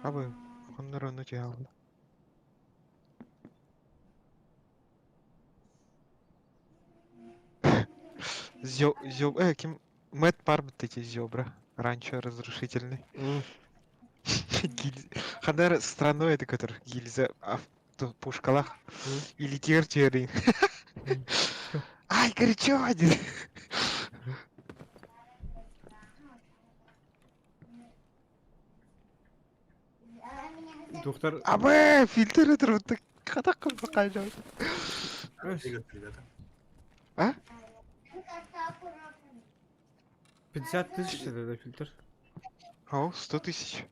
Абы, он наверное, тялал. Зё, зё, кем, Мэтт Пармет эти зёбра. Ранчо разрушительный. Гильз... Ханер страной это который гильза а в пушкалах. Или тир-тирин. Ай, горячо один. Доктор. Абы, фильтр это вот так хатак бақай Привет, ребята. А? 50 тысяч это да, фильтр. О, 100 тысяч.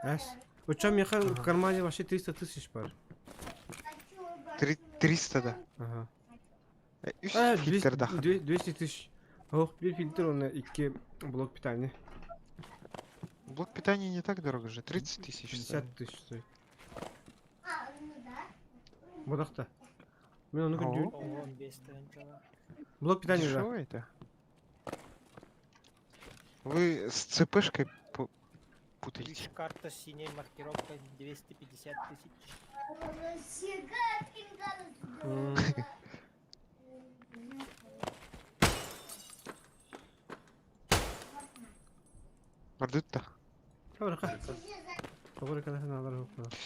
Эс. У чем меха в кармане вообще 300 тысяч пар. 300, да. Ага. Үс А, фильтр да. 200 тысяч. Ох, bir фильтр он 2 блок питания. Блок питания не так дорого же, 30 тысяч. 50 тысяч стоит. Бодақта. Мен оны О. күндү. Ого, 5 тысяч. Блок питания да. Дешево это? Вы с ЦПшкой путаете. Карта с синей маркировкой 250 тысяч. М. Бардытта. Барака.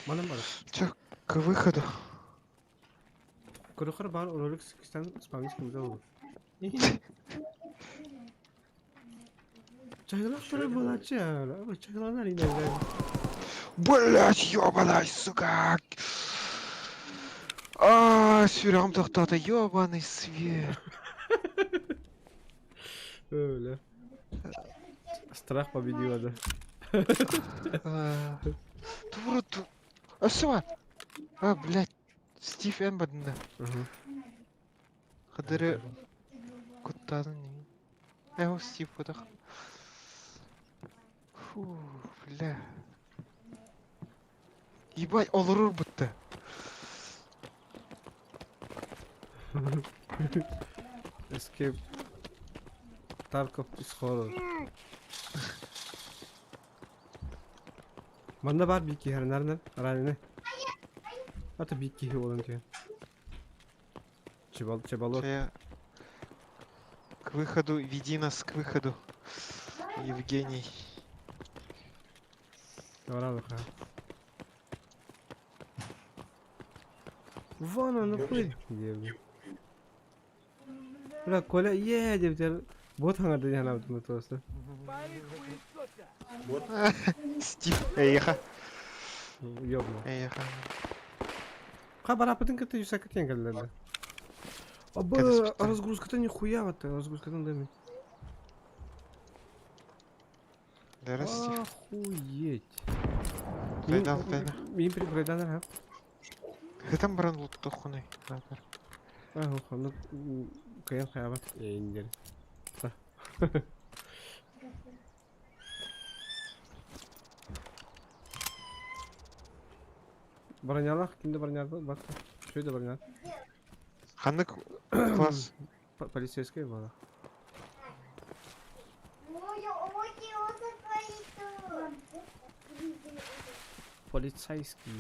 Манан бар. Чё, к выходу. Көрөхөр бар ролик кистен спавнис кимде болду. Чаһылах Еще турар один буолааччы аа, чаһыланар иногда. Блять, ёбаный, сука! А, сүрэҕим тохтоото, ёбаный свет. Öyle. Страх победила, да. А, Туру ту... А все! А, блять, Стив эн бадында. Мгм. Хадыры куттадын не. Э, о, Стив бодах. Фу, бля. Ебать, олорор бутта. Escape. Tarkov is horror. Манна баар биир киһи арынарынан араанины. Ата биир киһи буолан түһэн. Чебал, чебалот. Я К выходу, веди нас к выходу. Евгений. Баралыха. Вон он пыль. Бля, Коля, е, деп бот хаҥарды диэн просто. Бот. Стив, эйиэхэ. Ёбну. Эйиэхэ. Ха барапытын кытта юсака тиэн кэллэрдэ. Абы, Кэтэспиттэр. разгрузката нихуя вот, разгрузкатын дэмин. Дара Стив. Охуеть. Кайдан, кайда. Мин пройдан ха. Хытан баран луттоххунай. Ах, ну каян хаябат эйиндер. Бронялах, кимде броняды? Бак. Что это броня? Ханнык класс. Полицейская была. Полицейский.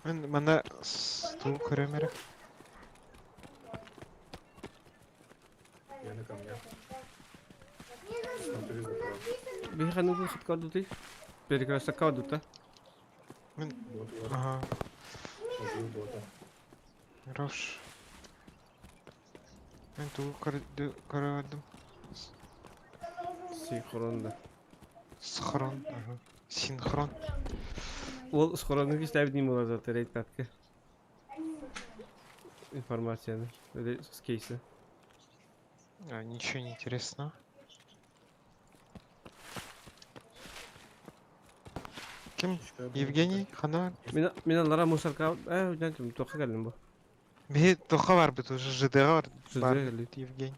Мен мана стул көрөмөрө. Я на камнях. Смотрю заправку. Биханың выход кадуты. Перекресток кадута. Мен Бот, вот. ага, Убил бота. Рош. Мен тугу көрөдүм. Синхронно. Схрон. Ага. Синхрон. Ол схроны кистәбит ним була заты рейд пятка. Информацияны. Или с кейса. А, ничего не интересного. Ким? Еще одна Евгений? Хана? Мин мин алара мусорка, э, нәтем тоққа кәлдем бу. Бе тоха бар бит уже ЖД бар. Бар ЖД кәлде. Евгений.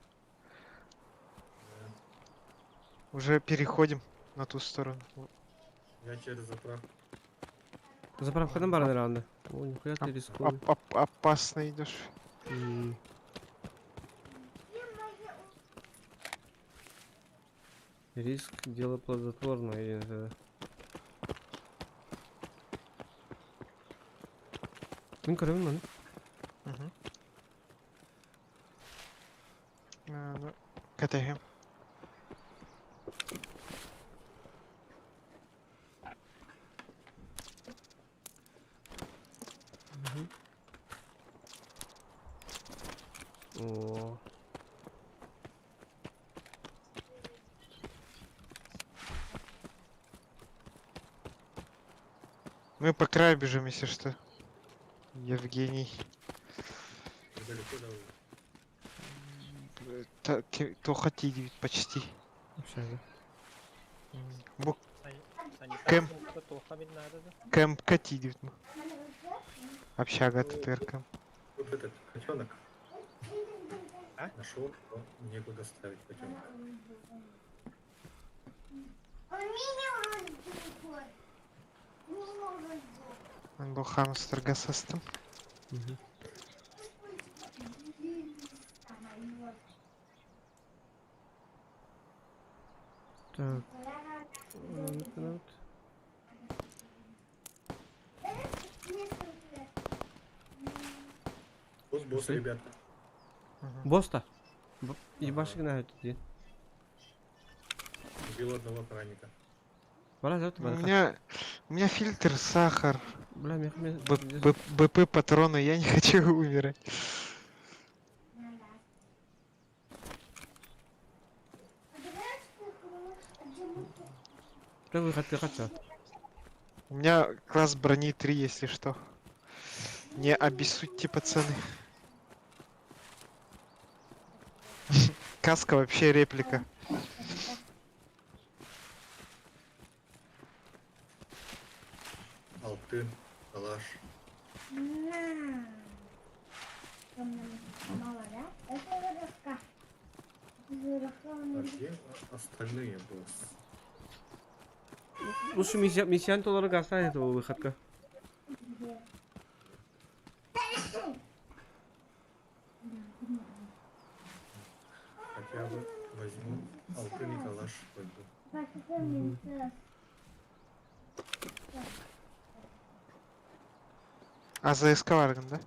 Да. Уже переходим на ту сторону. Я через заправку. Заправкадан баран раунд. О, нихуя ты рискуешь. Опасно идешь. М. Риск дело плодотворное. это. Мин көрөбүн маны. Мгм. А, ну, КТГ. О. Мы по краю бежим, если что. Евгений. Недалеко да уже. Тоха тиди почти. Вообще, да. Бу Кэм. Туха бит надо да. КМК тиди. Общага ТТРК. Вот этот котенок. А? Нашел, но некуда ставить котенка. Он был хамстер гасастым. Мгм. Так. Вот. Босс, босс, Пошли. ребята. Босс-то? Ебаши на это где? Убил одного охранника. Бара зат У бара. меня фильтр, сахар, Бля, мех мех. БП патроны, я не хочу умирать. Да выход ты хотел. У меня класс брони 3, если что. Не обессудьте, пацаны. Каска вообще реплика. Алтын, калаш. На. Мало, да? Это воровка. Воровка у А меня. где остальные, босс? Лучше миссиан толары гаса этого выходка. Где? Хотя бы возьму алтын и калаш пойду. Папа, мне А за эскаларгом, да?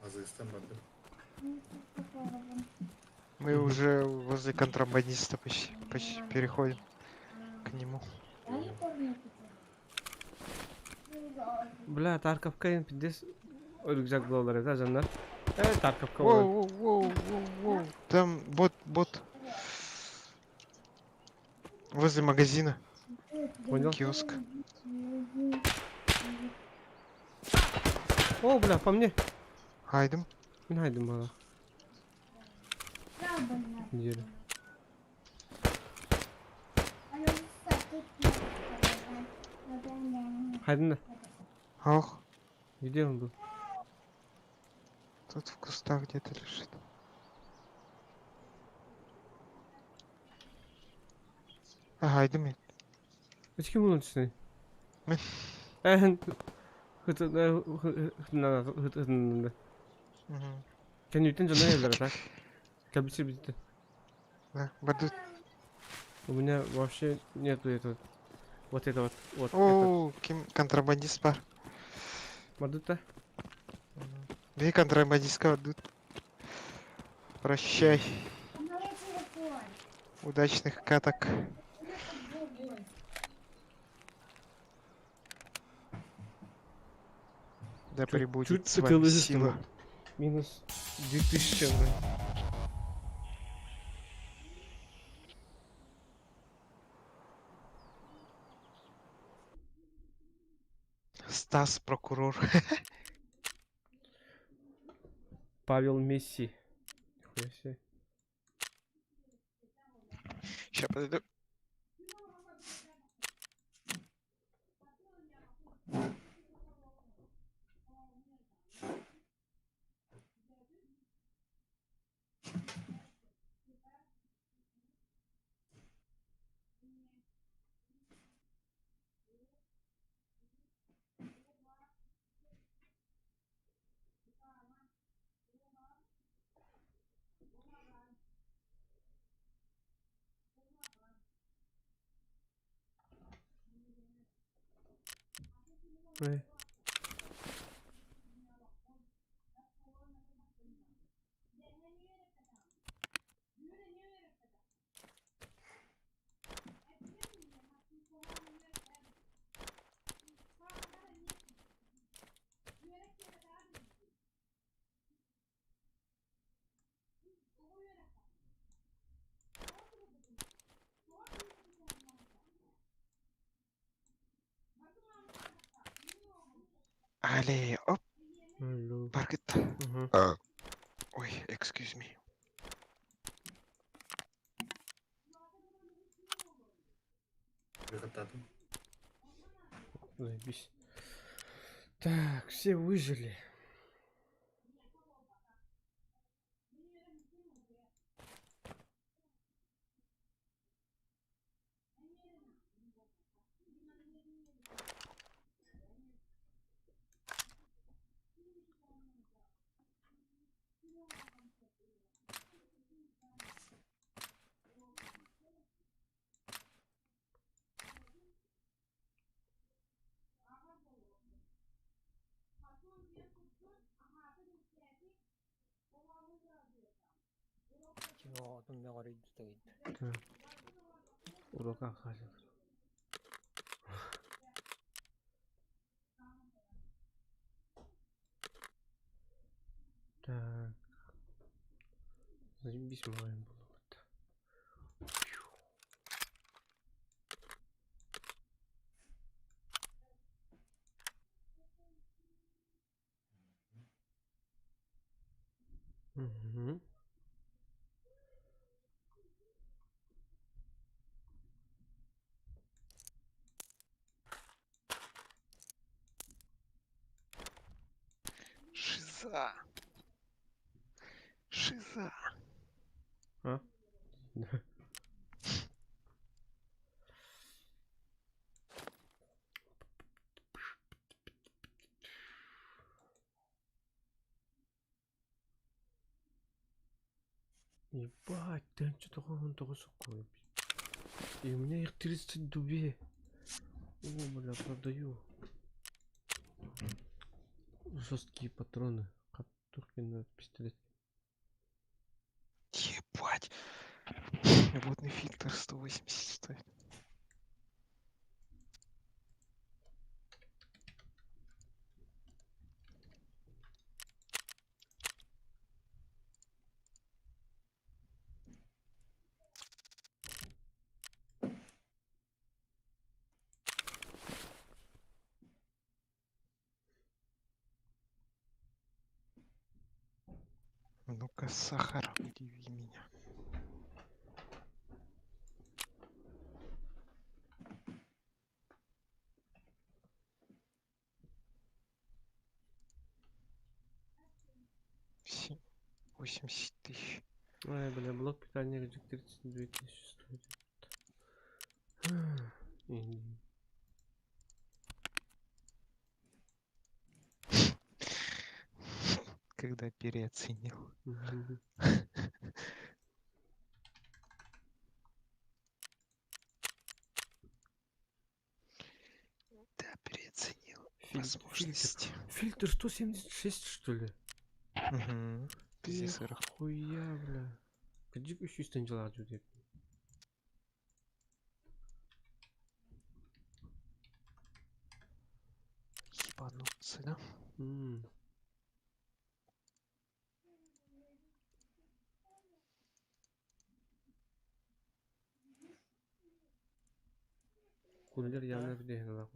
А за СТ барды. Мы уже возле контрабандиста почти, почти переходим к нему. Бля, Тарковка пиздец. Рюкзак доллары, да, жанна? Тарковка. Воу, воу, воу, воу, воу. Там бот, бот. Возле магазина. Понял. Киоск. О, бля, по мне. Хайдем. Не найдем мало. Неделю. Хайден. Ох, Где он был? тут в кустах где-то лежит. Ага, идем. Почему он лучше? Мен. Мгм. Кеннитен жана елдер, так? Кабиси битти. Да, бардут. У меня вообще нету этого. Вот это вот. Вот это. О, ким контрабандист бар. Мадута. Две контрабандистка бардут. Прощай. Удачных каток. Да пребудет чуть с вами ты сила. Минус 2000, бля. Стас прокурор. Павел Месси. Нихуя себе. Сейчас подойду. Ой. Але, оп, Алло. баргыт. Мгм. Ой, excuse me. Выход тату. Заебись. Так, все выжили. Ким оҕотун мөҕөрүйдү тыгыйда. Урока хазыр. Так. Заебись маҕайым буоллубут. Мгм. Шиза. Шиза. А? Да. Ебать, ты что такое он такой сухой? И у меня их 32. О, бля, продаю. Жесткие патроны. Каптуркин пистолет. Ебать. Водный фильтр 180 стоит. Ну-ка, сахар, удиви меня. Семь, 80 тысяч. Ай, бля, блок питания где 32 тысячи стоит. И- Когда переоценил. Мгм. Да, переоценил Фильтр, возможности. фильтр 176, что ли? Угу. Пиздец, сырых. Хуя, бля. Где еще дела тут? Ебануться, да? М. Кулер явно вдehнала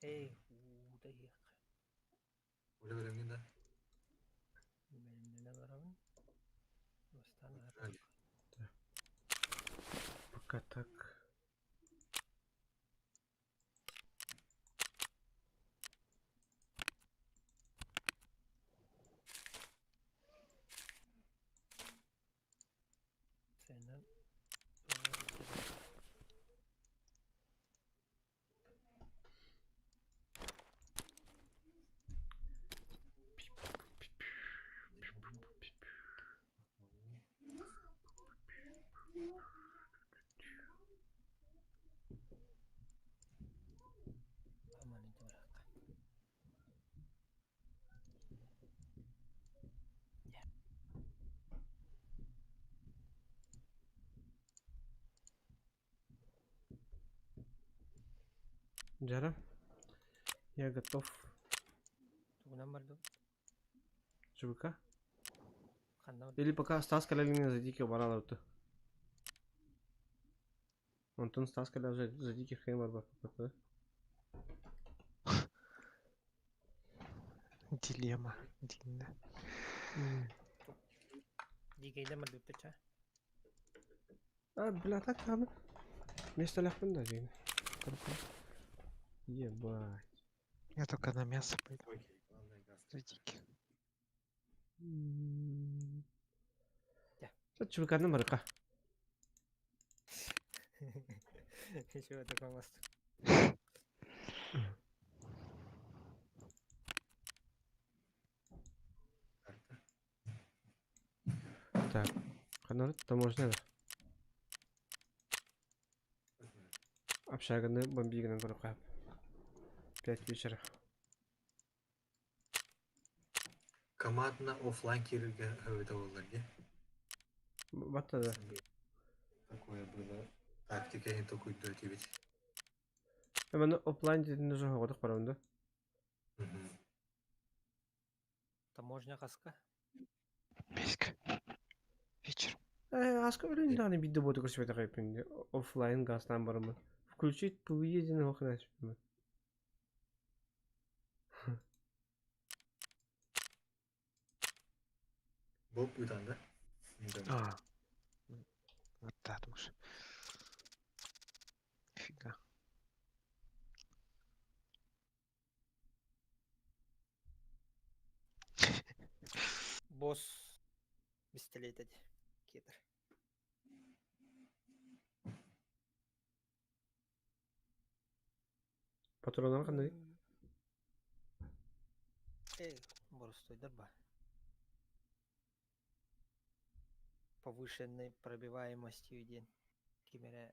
Эй, уу да иһиэх. Оля бэлэмҥин да? Бэлэмнэнэ олоробун. Бастаан Жаль. Пока так. Сцена. Аман инте барахха. Джара, я готов. Тугунан бардым. ЧВК? Ханна Или пока Стас Калягин за диких баралов то. Антон Стас Калягин за диких хейм барба. Дилемма. Дильна. Дикейден бардым ча. А, бля, так там. Место ляхпын да, дейін. Ебать. Я только на мясо пойду. Окей, главное газ. За диких. Да. ЧВК-ны барыка. Еще такой мост. Карта. Так. Ханар, таможня. Возьми. Общаганы бомбиганы барыка. 5 вечера. Командно оффлайн кииргэ эбитэ буоллар дии. Батта да. Такое было. Тактика не такой этибит. Эми оффлайн дедин уже хоғодық барамын да. Мгм. Таможня хаска? Бэска. Вечером. Э, аска өлүн даҕаны биирдэ буота көрсүбэтэх эбиппин дии. Оффлайн газтаан бараммын. Включить PvE диэн оһох гына Боб ыытан да? А. Вот да, думаешь. Фига. Босс пистолет эти. Кедр. Патроннар ханныгый? Эй, боростуойдар ба. Повышенной пробиваемостью диэн ким эрэ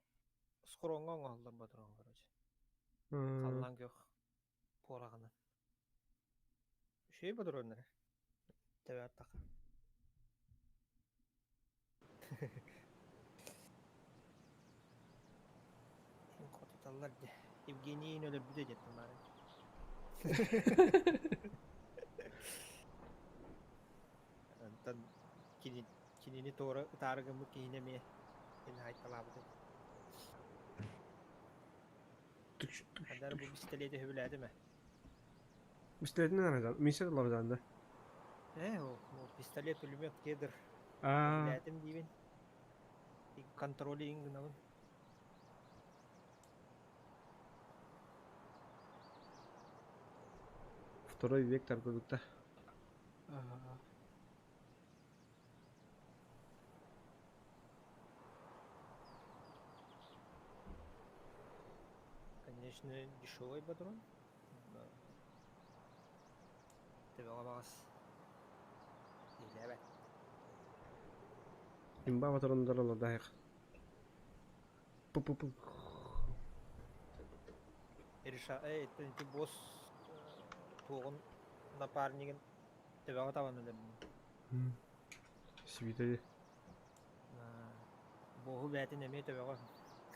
схроҥҥа оҥоһуллар ботурон короче. Халлаан күөх пуораҕынан. Үчүгэй ботуруоннара. Тэбэ аттаха. Хотуталлар дии. Евгенийин өлөрбүтэ диэттим баарын. Онтон кини, кинини туора ытаары гыммыт киһини эмиэ кини хайталаабыт этэ. Хандар бу бистэлиэти сөбүлээтим ээ. Пистолетинэн арайдан, миссия лабыдан да. Ээ, ол, ол пистолет, пулемет, кедр. Аа, Сөбүлээтим диибин. Контроли гынабын. Второй вектор курдукта. Конечно, дешевый патрон. Төбөҕө баҕас иһилээбэт. Имба патроннар олордоох. Пу-пу-пу. Реша, эй, ити босс туоҕун напарнигын төбөҕө табан өлөрдүм. Свитери. Буоһу бээтин эмиэ төбөҕө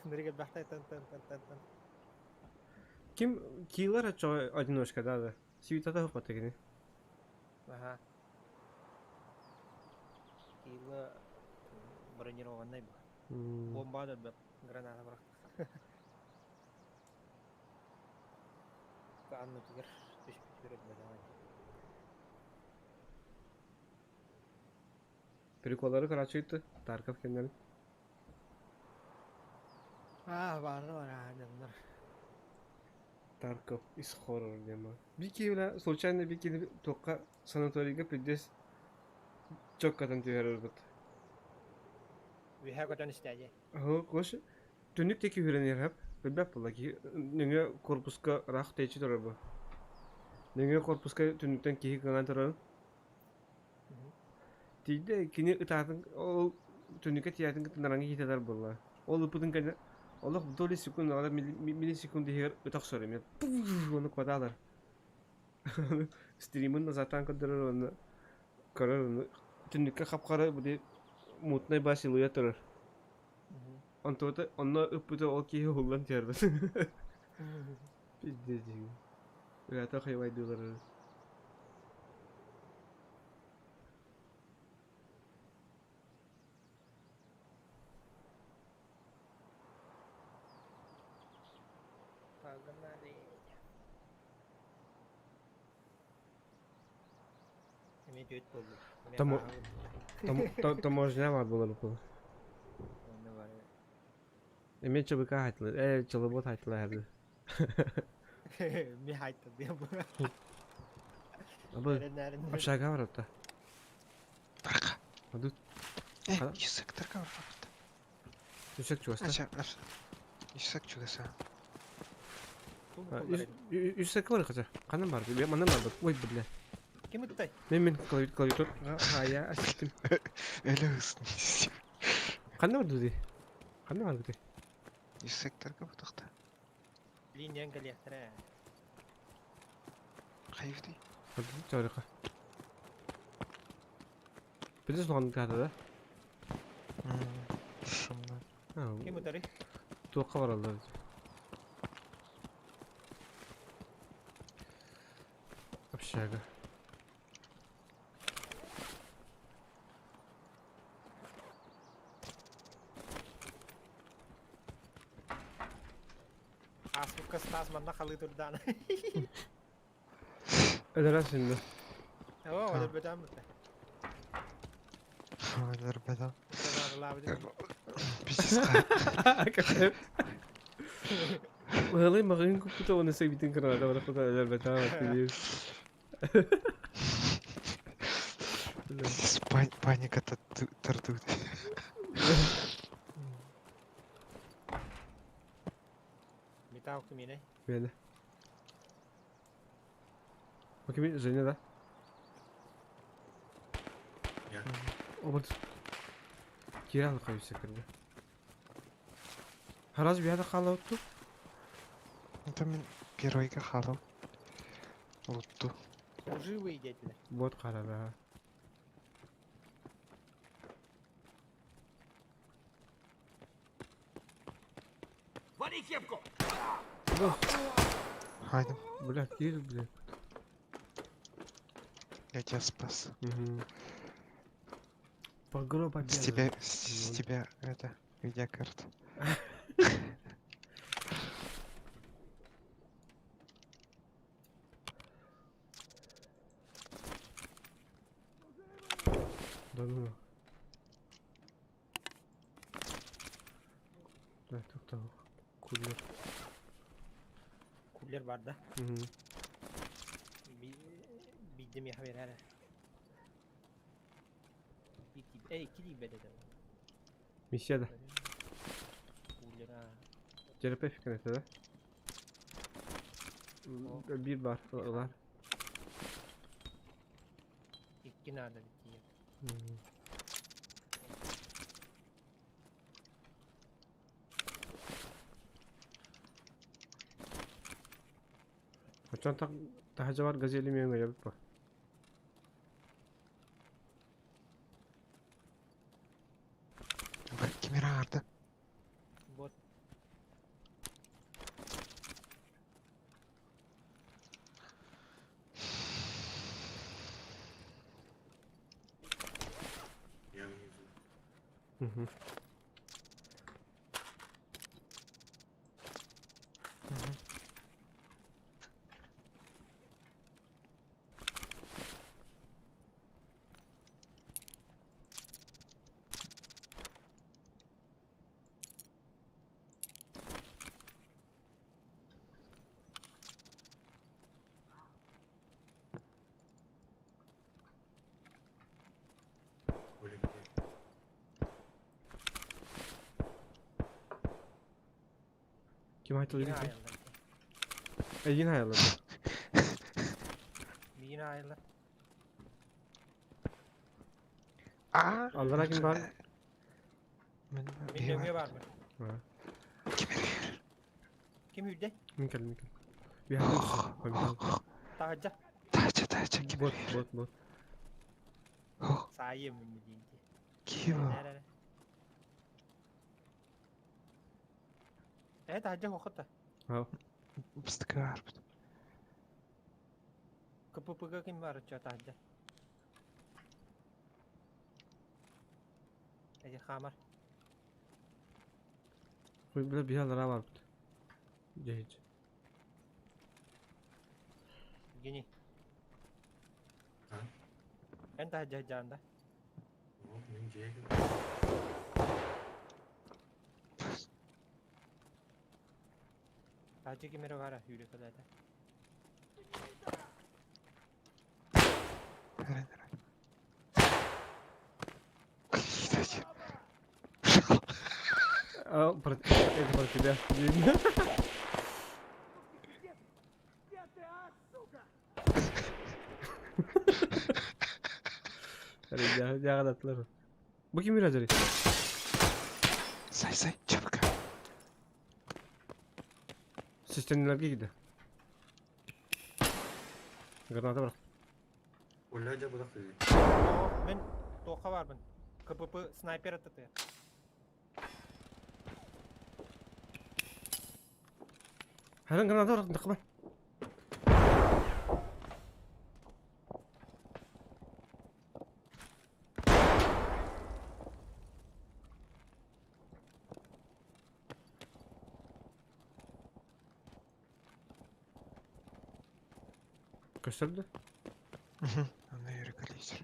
кынырык элбэхтэй тан тан тан тан тан. Ким киллер оччоҕо одиночка да да. Свитата хоппата кини. Аха. Килла бронированный был. Бомба да граната бырахтах. Аннытыгар түспүтүгэр өлбөтөҕө. Приколлары короче Тарков кэннэрин. Аа, баары бар аа, дьоннор. Тарков из хоррор диэн Бики бля случайно Бикини туохха санаторийга пиздец чоккатан түһэрэрбит. Үөһэ көтөн истэ дии. Кош түннүк диэки үүрэн иһэр билбэт буолла киһи нөҥүө корпуска ыраах тэйиччи турар бу. Нөҥүө корпуска түннүктэн киһи кыҥаан турарын. Тиийдэ кини ытаатын ол түннүккэ тиийээтин кытта нараҥҥа кииртэлэр буолла. Ол ыппытын кэннэ олох доли секунд миллисекунд иһигэр ыта охсор эмиэ уонна куотаалар. Стримын назадтаан көрдөрөр уонна көрөр уонна түннүккэ хап-хара били мутнай бас силуэт турар. Онтуота онно ыппыта ол киһи уһуллан түһэрбит. Пиздец дии. Ырата хайвайдыылар. Погнали. Эмиэ түөрт буоллум. Эмиэ Тому- хааһабын. Таможня баар буолар буолар. Онно бары. Эмиэ чыбыка хайтылар. Э, чылыбот хайтылар харды. Ми хайтылдыам бу. Абы Эрэнээрин. общага баратта. Тарка. Аду Э, Хара? Юсак тарка барбакта. Үсек чугаста. Ача, Юсак чугаса. Үсек бар хотя. Канан бар. Мен манан бар. Ой, бля. Ким ыттай? Мен мен клавиатур. А, я ассистент. Эле ысны. Канна бар дуди? Канна бар дуди? Юсак тарка бутакта. Линиян кэлиэхтэрэ. Хайвди. Чорыка. Билес суган ката да? Шумно. Ким ытарый? Туохха бараллар. Общага. Ааспыкка Стас манна халыы турдаан. Өлөрө синна. Оо, өлөрбөтөм бутта. Өлөрбөтөм. Санаарылаабытым. Пиздец. Ыалый маҕын куппута уонна сэбитин кыраата барахпыта өлөрбөтөм аттыыр. Пиздец, паника тардут. Металл кимиэнэй? Миэнэ. Бу кими? Женя да? Я. Обод. Киирэн хайыса кирде. Хараз биһиэхэ хаалабыт Это мин первыйга хаалым. Лутту. Живые диэтилэр. Вот хараба. Вали кепку! Хайдам, Бля, кир, бля. я тебя спас. Угу. Погро победа. С тебя, с тебя, это, видеокарта. Да ну. Да, тут там кулер. Кулер бар да. Угу. Биирдэ миэхэ биэрээр. Эй, икки тиийбэт этэ. Миссия да. Кулер, а. Терапевт это, да? Биир бар, ылар. Икки надо тиийэр. Очон так таһа бар газели мен ябыт ба. Кимера арды. Вот. Я внизу. Угу. Мгм. Оля, где? Ким айтыл Миигин дии? аайыллар. Эйин хайалар. Миигин аайыллар. А, Аллара ким бар? Мин Мин нөҥүө баарбын. Ha. Ким үрдэ? Мин кэллим, мин кэллим. Биһиэхэ Таһырдьа. Тача, тача, ким? Бот, бот, бот. Саайым мин диин. Киво. Ээ таһырдьа хоқота. Ha. Быстыкар. КПП-га ким бар оччо таһырдьа? Эти хаамар. Бля, биһиэхэ аллара барбыт. Дьэһич. Евгений. А? Эн таһырдьа сылдьаҕын да? Вот, мин дьиэ Таһырдьа ким эрэ баара сүүрэ кэлээтэ. Кстати. А, про, это про тебя. Где ты, а, сука? Дьаҕадатлар. Бу ким үрәдери? Сай, сай, чабыка. Системнелерге киирдэ. Граната бар. Оля, дьэ бырах дии. Оо, мин туохха баарбын. КПП снайпер атытыа. Харан граната бар, тахба. Көстөр да? Аны өрүкэлиир.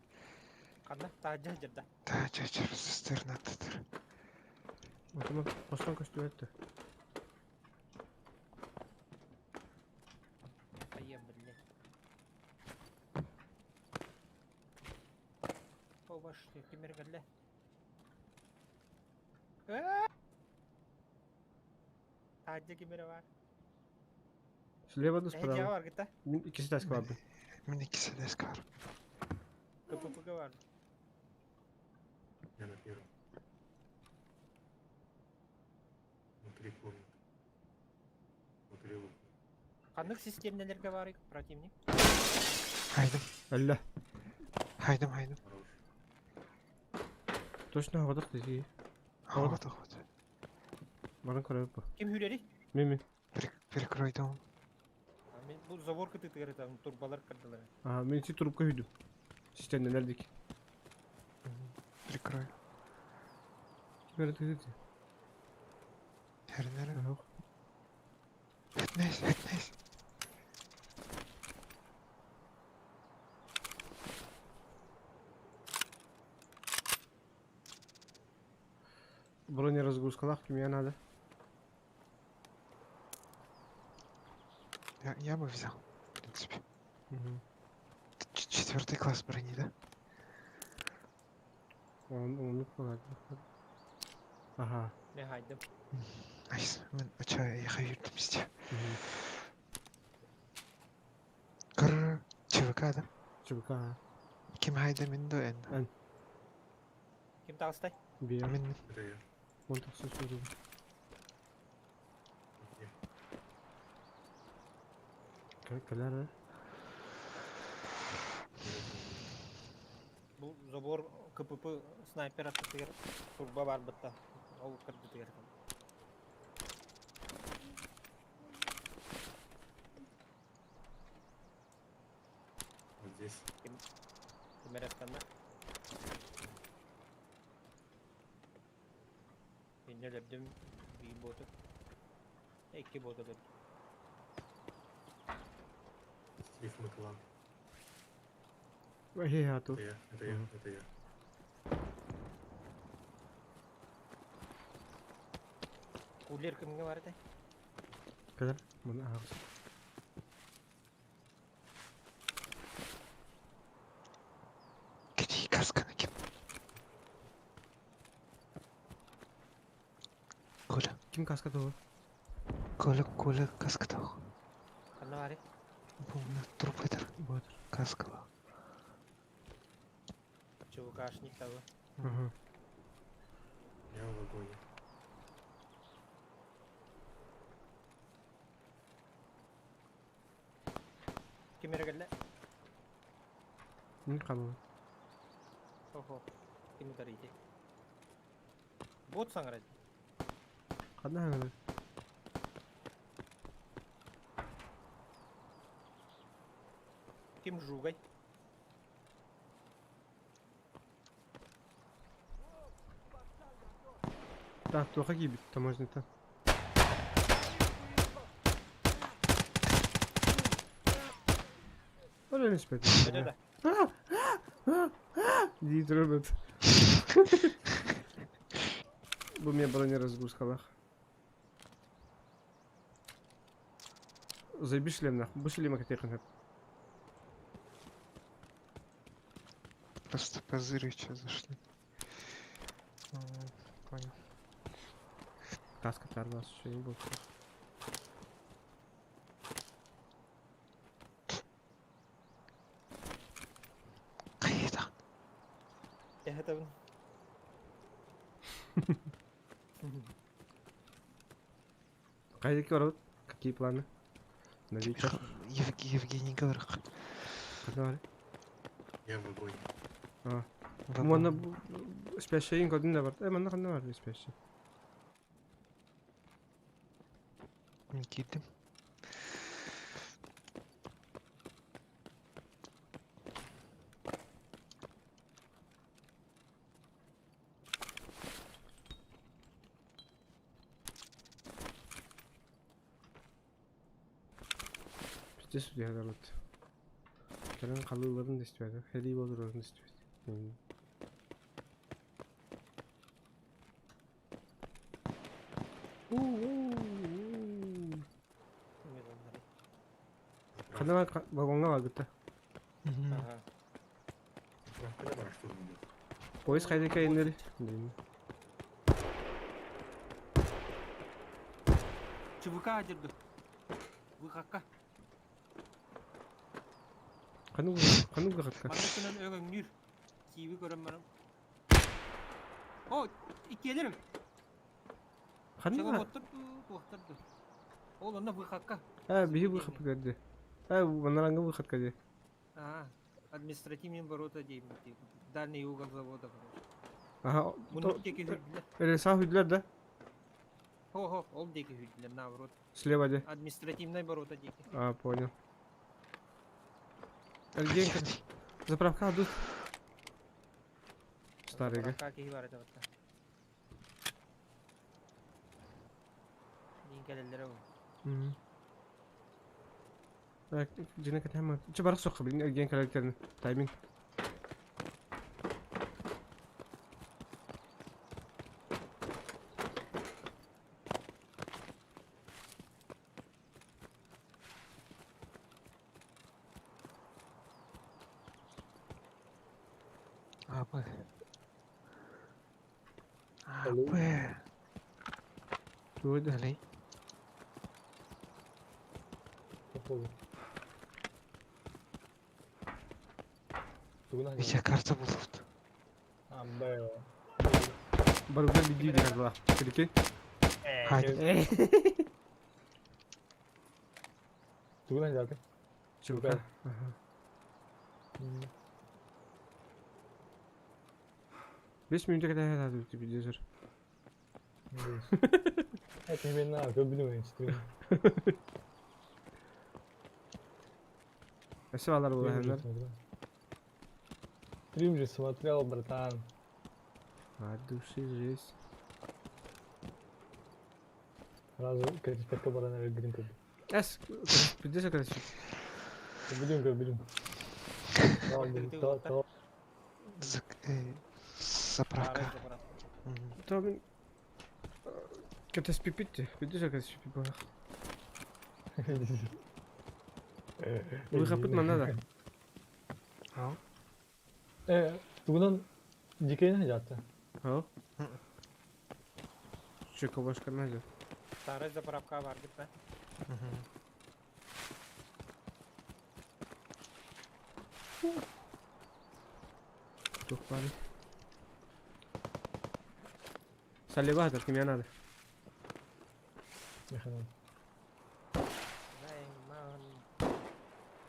Ханна? Таһырдьа сылдьар да? Таһырдьа сылдьар цистерна аттытыр. Отуман хостон көстүбэт да. Хайыам биллэ. О, ваш, ким эрэ кэллэ? Таһырдьа ким эрэ баар. Слева да Эһи справа? дьиэҕэ баргыт да? Мин иккис этээскэ барбын. Мин иккис этээскэ бар. КПП-га бар. Я на первом. Внутри комнаты. Внутри лука. Ханнык систиэмнэлэргэ баарый противник? Хайдым. Әллә. Хайдым, хайдым. Хорош. Точно оҕодох дии. Вот, вот. Баран көрөбүт бу. Ким хүрэрий? Мин мин. Перекрой дом. Мин бу забор кытыытыгар там турбалар кырдылар. Аа, мин си трубка хүдүм. Системнелер дик. Прикрою. Ким эрэ тыгыт. Эрнere. Хэтнэс, хэтнэс. Бронеразгрузкалаах кимиэ надо? Я, я бы взял, в принципе. Угу. Четвертый класс брони, да? Он, он, ладно. Ага. Мен хайдым. Найс. Мен ача я хайырдым сте. Кыр ЧВК да? ЧВК. Ким хайда мин до эн? Эн. Ким таҕыстай? Биир. Мин Это я. Он тахса суругу. Где? Кэлэр Бу забор КПП снайпер аттытыгар турба бар бытта. Ол кырдытыгар. Вот здесь. Ким эрэ ыстанна. Мин өлөрдүм биир боту. Икки боту өлөрдүм. Стив Маклан. Эй, а Это я, это я, это я. Кулер кимҥэ бар этэй? Кэлэр. Маны ааҕыс. Кити касканы ким? Коля. Ким каска тоҕо? Коля, Коля каска тоҕо. Ханна баарый? Бу трупытар. Вот. Каскалаах. ЧВКшник того. Ага. Я в вагоне. Ким эрэ кэллэ? Мин хаалла. Охо. Ким утарыйды? Бот саҥарар. Ханна хаҥары? Ким жугай? Так, туохха киирбит таможнята. Ол испэт. Да-да. Дии турар Бу мне бронеразгрузкалаах. Зайби шлем нахуй. Бу шлема кэтиэхин сөп. Просто позырить, что зашли. Понял. Каска тарвас, еще не был. Хайда. Это Хайдики барабыт? Какие планы? На вечер? Евгений Говорах. Давай. Я в вагоне. А. Манна спящий кодын да бар. Э, манна ханна бар спящий. Никита. Пиздец, где город. Кэлэн халыыларын да истибэтэх, сэрии буоларын да истибэт. Ханна вагоҥҥа барбыта. Поезд хайда кэлиннэри? ЧВК дьырды. Выхакка. Ханнык ханнык выхакка? Маннык гынан өҥөҥнүүр. Кииби көрөн баран. О, иккиэлэрим. Ханнык Челоботтор туохтар ду. Ол онно выхакка. А, биһи выхапы көрдө. А, манаранга выхатка дии. А, административный ворота деймин. Дальний угол завода, короче. Ага. Муннук диэки үрдүлэр. Рельса үрдүлэр да? Хо-хо, ол диэки үрдүлэр, наоборот. Слева де. Административный ворота диэки. А, понял. Эргиэн Заправка тут. Старый, да? Заправка киһи бар этэ батта. Диин кэлэллэрэ бу. Так, дьиҥэ кэтэһэн Чэ барах суохха билин эргиэн кэлэлтэрин тайминг. АБ. АБ. Тугуй да? Алей. Походу. Тугунан Витя карта булбут. Амбэ. Барыгар бидии диэн была. Прикинь. Хайда. Тугунан дьааты. Чука. Ага. 5 минут кэтэһэ сатыы видеозор. Это именно көбүнү стрим. Өссө балар буолар. Стрим же смотрел, братан. От души жесть. Сразу критика барана грин көбү. Эс, пиздец красиво. Көбүдүм көбүдүм. То то. Заправка. То Кэтэспиппит пиздец кэтэспиппит буолар. Выхаппыт манна да. Э, тугунан дикейне жатты. Һоо. Чека башкарна же. Старая заправка бар деп па? Туох баарый? Салибатор кимиэ надо? Механон.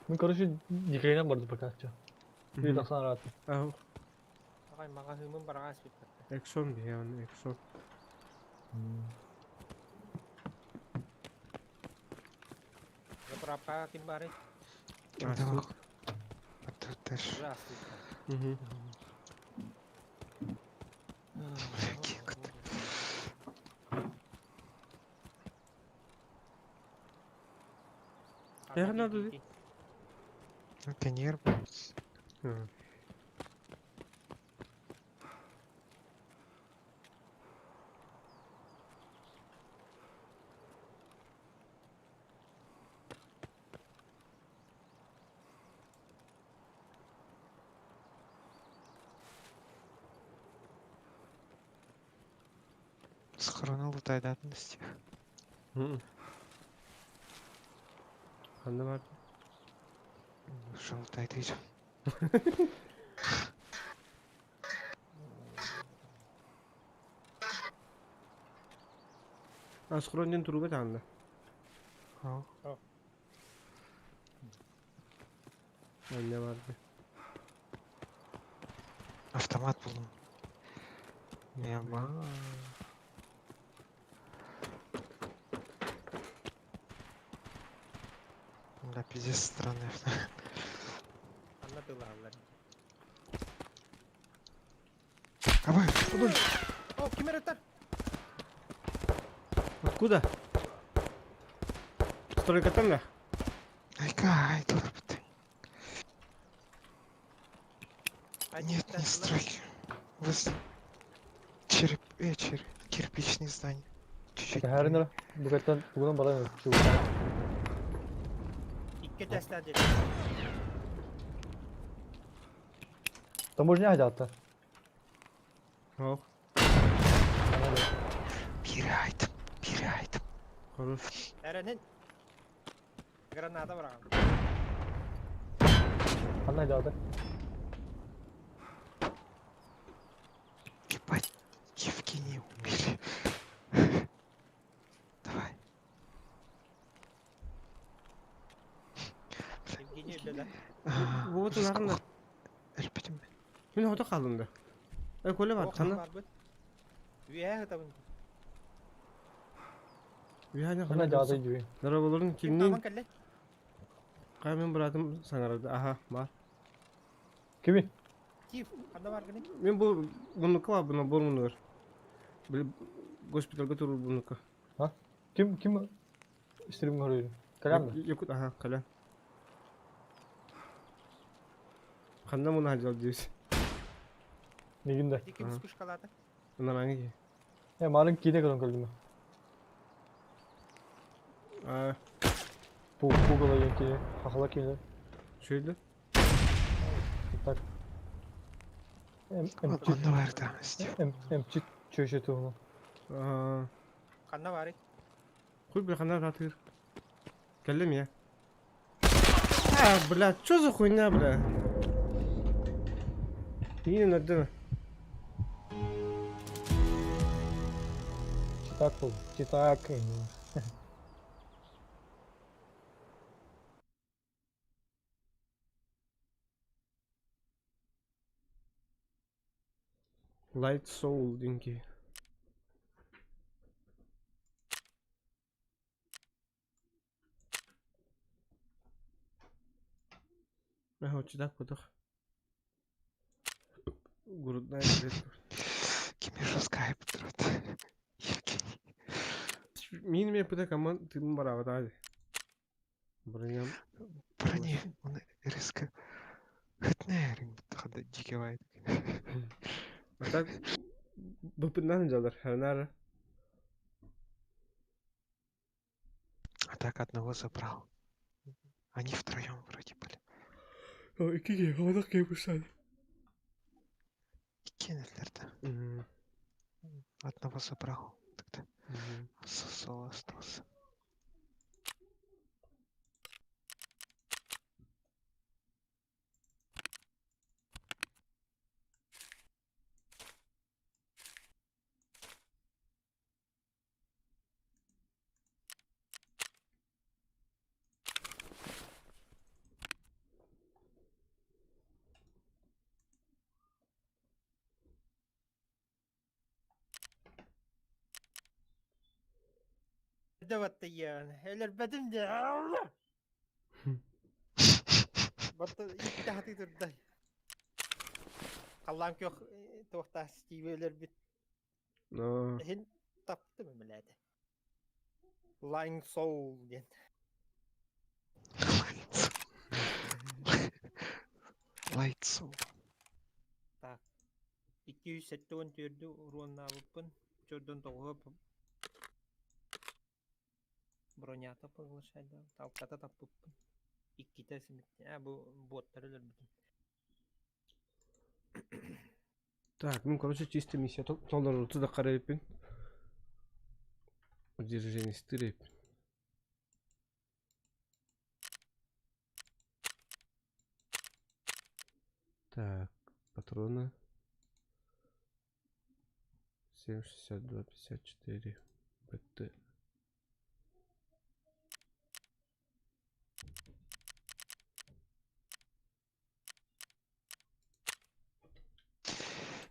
Ну, короче, дикейне барды пока что. Bir 90 rahat. Аһ, Ағай маҕаһыымын бараҕас бүппэттэ. эксон биһиэн эксон. Заправкаҕа ким баарый? Ким да бак. Тут Здравствуйте. Мгм. Я надо ди. Это нерв. Ага. Схоронил лутайдатности. Мгм. Ханна бар? Ушел лутайдыыр. А схрон диэн туруга таанна. Ау. Анна барды. Автомат булдум. Яма. Да, пиздец странный автомат. Анна тылааллар. Давай, давай. О, ким эрэ Откуда? Стройкаттан да? Айка, ай, тур бит. Нет, не стройки. Вы череп, череп, кирпичные здания. Чуть-чуть. Кэһээрин эрэ, бүгэттэн тугунан баран чугутан. Икки этээстээх дьиэ. Таможня хадьаатта. Ох, Биир айтым, биир айтым. хорош. Эрэнин. Граната быраҕан. Ханна хадьаата? Ебать, Евгений убили. Давай. Евгений өллө да. Вот нахрен. Өлбүтүм. Мин хото хааллым да. Э, Коля бар, Ох, хана. барбыт. Үөһэ сытабын. Үөһэ Ханна хана. хадьаата дьүүй. Здорово, Ким кимниин? тааман кэллэ? Кай мин братым саҥарады. Аха, бар. Кими? Тиф, ханна баргыный? Мин бу муннукка бар, буна бор муннугар. Били госпитальга турur муннукка. Ким ким стрим көрөйүн? Кэлэн да? Якут, аха, кэлэн. Ханна муна хадьал диэс. Мигин да. Ити ким вспышкалаата? Нараҥы ки. Э, марын киинэ көрөн көрдүм. А, Пу пугала диэн киинэ, хахала киинэ. шөйдө. Так. Эм Онно барда, Стив. эм эмчит чөшө туһунан. Аа, Ханна барый? хуй бля ханна татыр. Кэллим я. А, бля, чё за хуйня, бля? Миин өрдөнө. Читак был. Читак. Light Soul диэн киһи. Э, читак кутах. Грудная клетка. Кимишу скайп трут. Евгений. Мин мен пыта команд тыын барабата. Броням. Брони, он резко. Хытнэрин хада дикевайт. А так быпыннан жалар. Ханара. А так одного забрал. Они втроем вроде были. О, икки холодок кайбышады. Кинулер, да. Одного забрал. Тогда соло остался. Да вот я. Өлөрбөтүм дии. Батта икки хаты турда. Халлаан күөх туохтаах Стиви өлөрбүт. Но. Иһин таптым эмилээтэ. Lying Soul диэн. Light Soul. Так. 274 уруоннаабыппын. Чордон тоҕуһа бронята поглощать талката таппыппын. Иккитэ симитти. А бу боттары өлөрбүтүм. Так, ну короче чисто миссия толору да карайыппин. Удержание стырып. Так, патроны. 7,62, 54, БТ.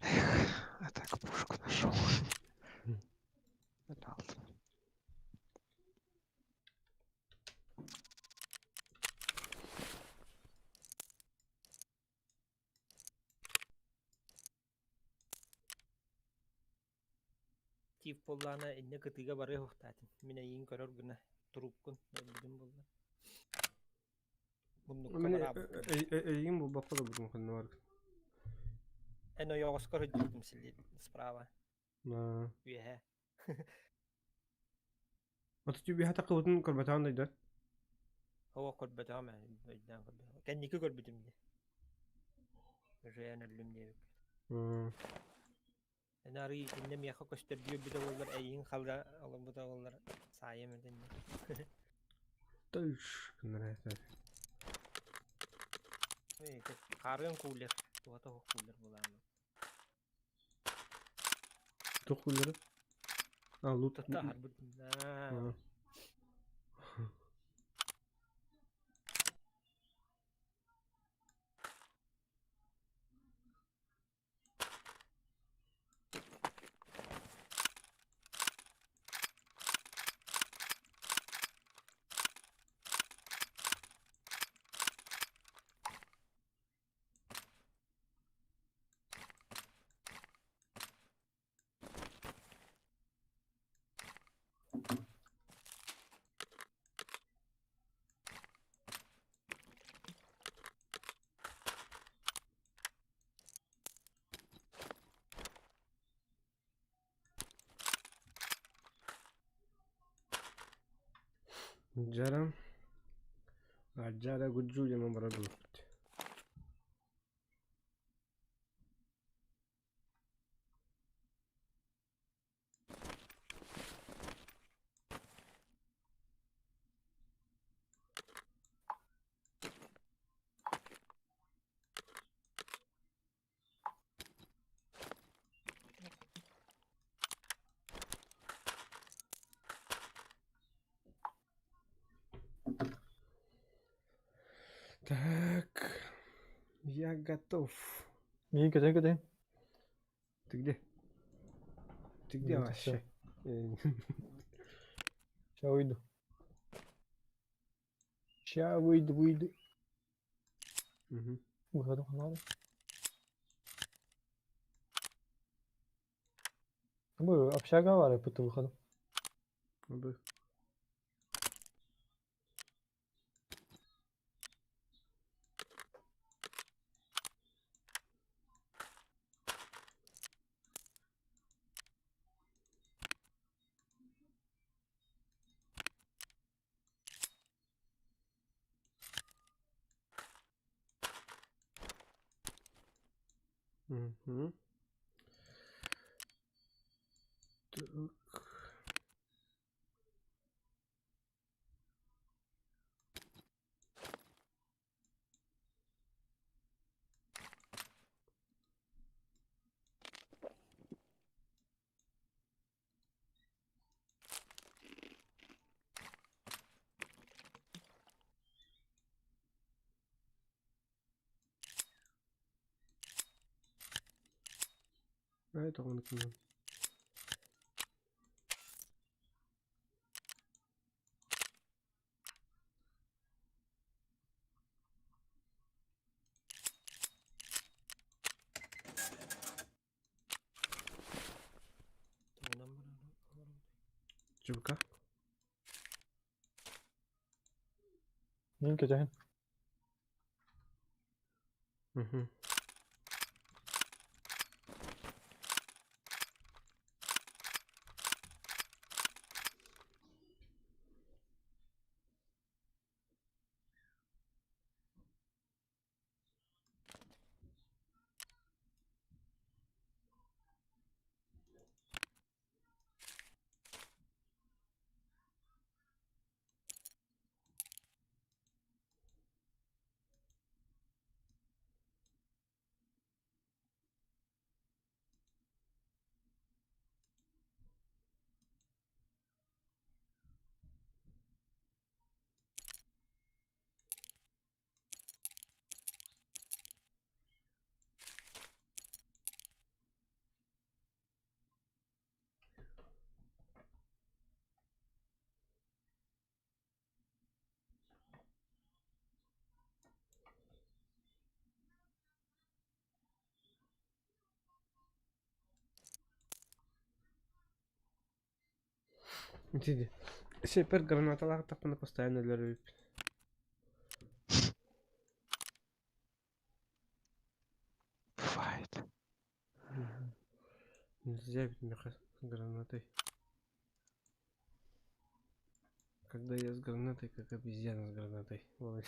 Эх, а так пушку нашел. Ладно. Тиф буоллаҕына иннэ кытыыга барыа уохтаатын. Мин эйигин көрөр гына туруккун өлбүтүм буолла. Муннукка Мин бараабыппын. эйигин булбакка да бутум ханна бар. Эн ойоҕоско сылдьыбытым силли справа. Аа. Үөһэ. Отут үбүһэ таххыбытын көрбөтөҕүн дойдот. Оо көрбөтөҕүм ээ, өйдөөн көрбөтөҕүм. Кэнники көрбүтүм дии. Уже эн өллүм диэбик. Эн арый иннэ миэхэ көстөрдүү өлбүтэ буоллар эйигин халга олорбута буоллар саайым этиннэ. Тыш гыннар Хаарыан кулер. Туһата суох кулер буолааммын. Туох куллары? А, лут. Таһарбыт. Аа. Дьара. Дьара гуджу диэн барар буолбут. Так, я готов. Миигин кэтэһин кэтэһин. Ты где? Ты где Нет, вообще? Ща выйду. Ща выйду, выйду. Мгм. Выходу надо. Бу общага бар пыты выходу. Бу. Мгм. Так. А это он к нам. ЧВК? Мин кэтэһин. Угу. Иди. Сепер гранаталаах тахпына постоянно өлөрөбүт. Бывает. Зябит меха с гранатой. Когда я с гранатой, как обезьяна с гранатой. Вот.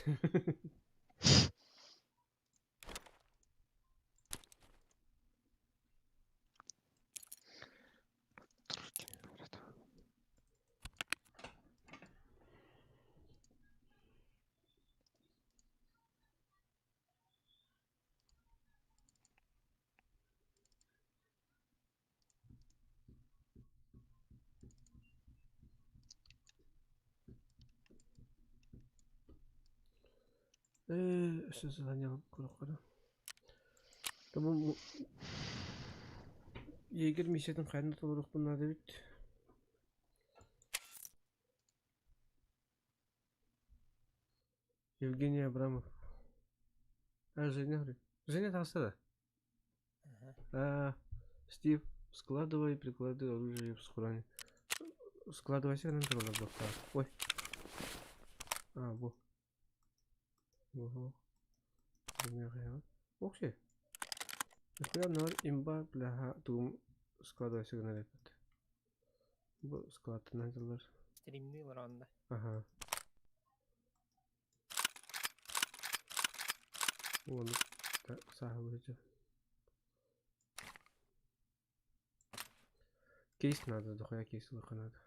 Ээ, өссө задание көрөххө Бу Егерь миссиятын хайан да толоруохпун наада эбит. Евгений Абрамов. А, Женя, говорит. Женя таҕыста да? А, Стив, складывай, прикладывай оружие в схроне. Складывайся гынан тураллар буолтаҕа. Ой. А, бу. Бу. Окей. Нахуя наар имба бляха тугум складывайся гынан эппит. Бу складтанан дьыллар. Стримныы олоронно. Аха. Уону сааһылыыр Кейс надо, дохуя кейс ылыахха наада.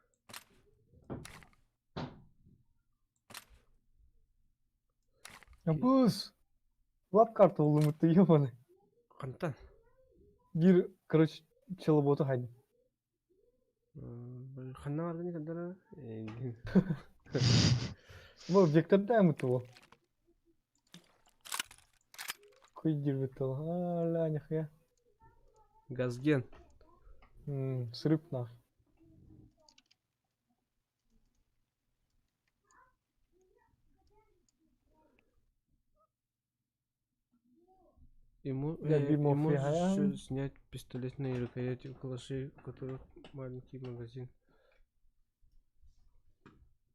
Абыс! Лап карта улумутты ебаный. Хантан? Биир, короче, челоботу хайдым. Ханна бардын кадара? Бу векторда мытыло. Куй дирбитыл. А, ля, нихуя. Газген. Срып нах. Ему, Я и бимов можешь фигаям. снять пистолетные рукояти у калашей, у которых маленький магазин.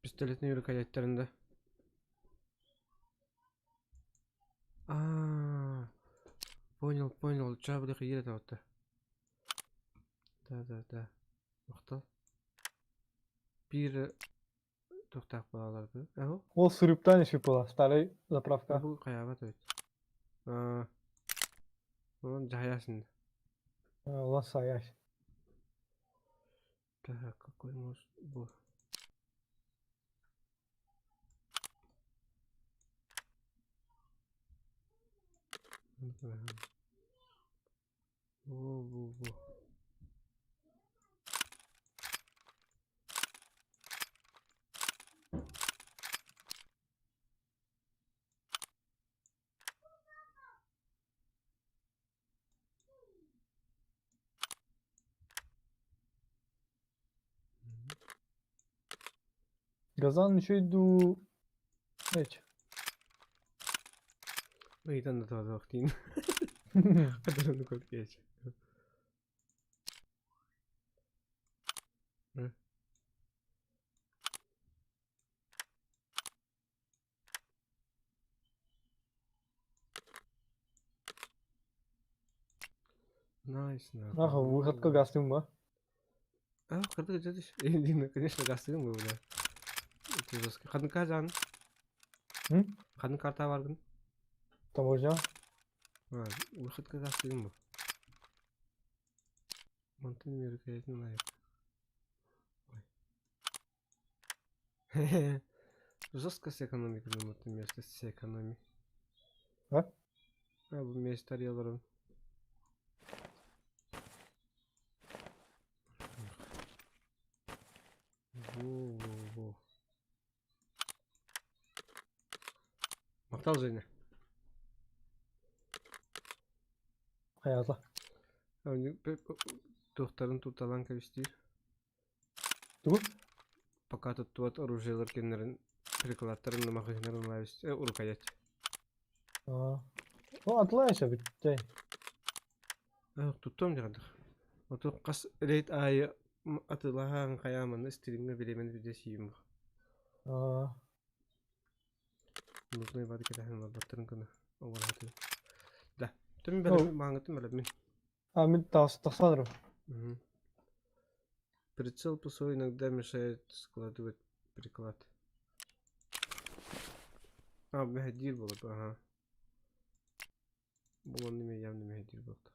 Пистолетные рукояттарында. А, понял, понял. Чабдых едет вот. Да, да, да. Махтал. Биир туохтаах буолалар Аһо? Ол сырыптан еще была, старый заправка. Бу хайаабат эбит. Аа, онон дьаһайасын. Ласаясь. Так, какой может бу? Во-во-во. Газан еще иду. Эч. Ыйтан да туһалаах Хатырын кот кеч. Найс, нахуй. Нахуй, выходка гастым ба. А, кырдык дедиш. Дина, конечно, гастым бу бля. Это жестко. Ханны казан? М? Ханны карта бардым? Таможня. А, выходка гастым бу. Мантын меркаятын лайк. Ой. Жестко сэкономи грамотное место сэкономи. А? А, бу место тареларым. Во-во-во. Махтал Женя. Хаятла. Туохтарын тутталан кэбистиир. Тугу? Пока туттубат оружиелар кэннэрин прикладтарын маҕаһыыннарын ылаабыс рукоять. А. Ну, атлайся бүттей. Туттуом дьаҕардах. Оту хас рейд аайы атыылаһаан хайааманы стримҥэ бириэмэни билдьэ сиим. А. Нужный бары кэтэһэн олорботторун гына оҕураһатын. Да. Түмүн бэлэммин, мааҥҥытын бэлэммин. А, мин тахсанырым. Мгм. Прицел ПСО иногда мешает складывать приклад. А, мэһэйдиир буолар, ага. Бу манна эмиэ явно мэһэйдиир буолта.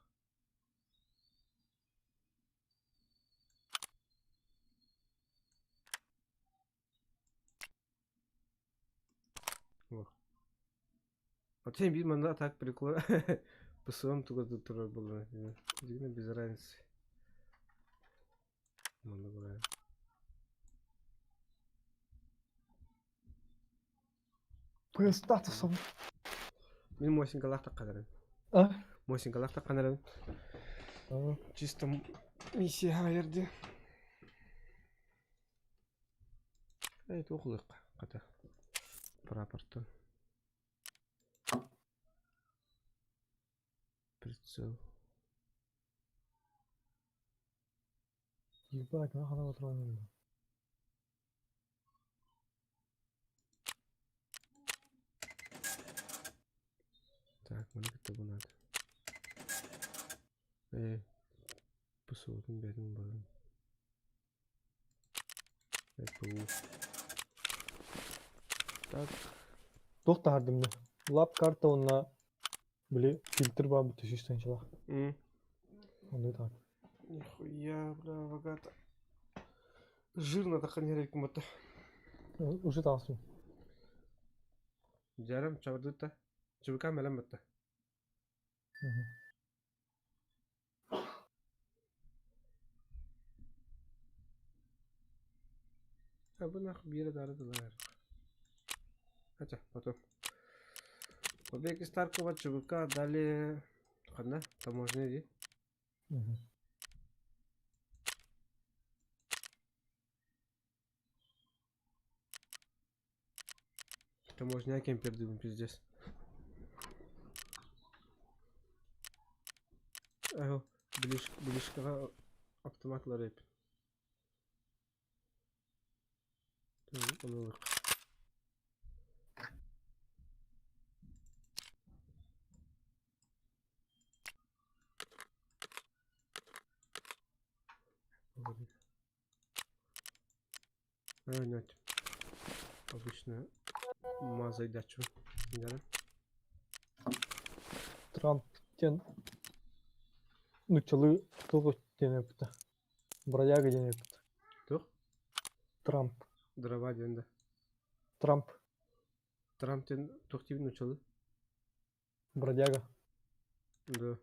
Во. А ты биир манна так прикол ПСО-м туга да турар буолла. Дигинэ без разницы. Манна буолар. Пы статусом. Мин Мосинкалаах тахханарым. А? Мосинкалаах тахханарым. Чисто миссия хайырды. Э, туох ылыахха, хата. Прапортан. Прицел. Ебать, нахуй патронов. Так, маны кытта бу надо. Э, ПСО-тун бэйэтин баран. ПУ. Так. Туох таһардым да. Лап карта уонна били фильтр баар бу 300 тыһыынчалаах. Оннук таһардым. Нихуя, бля, богато. Жирно так не будто. Уже таҕыстым. Дьарам чабырдыта. Чубука мэлэн батта. А бу нах биирэ даары дылар. Хотя, потом. Побег из Таркова, ЧВК, далее... Ханна, таможня дии. Таможня кемпердыыбын пиздец. Аһо, билишкаҕа автомат ылар эбиппин. Ону ылыахха. А, нет. Обычно мазайдачу. Да? Трамп диэн нууччалыы туох диэн эппитэ? Бродяга диэн эппитэ. Туох? Трамп. Дрова диэн да. Трамп. Трамп диэн туох диибин нууччалыы? Бродяга. Да.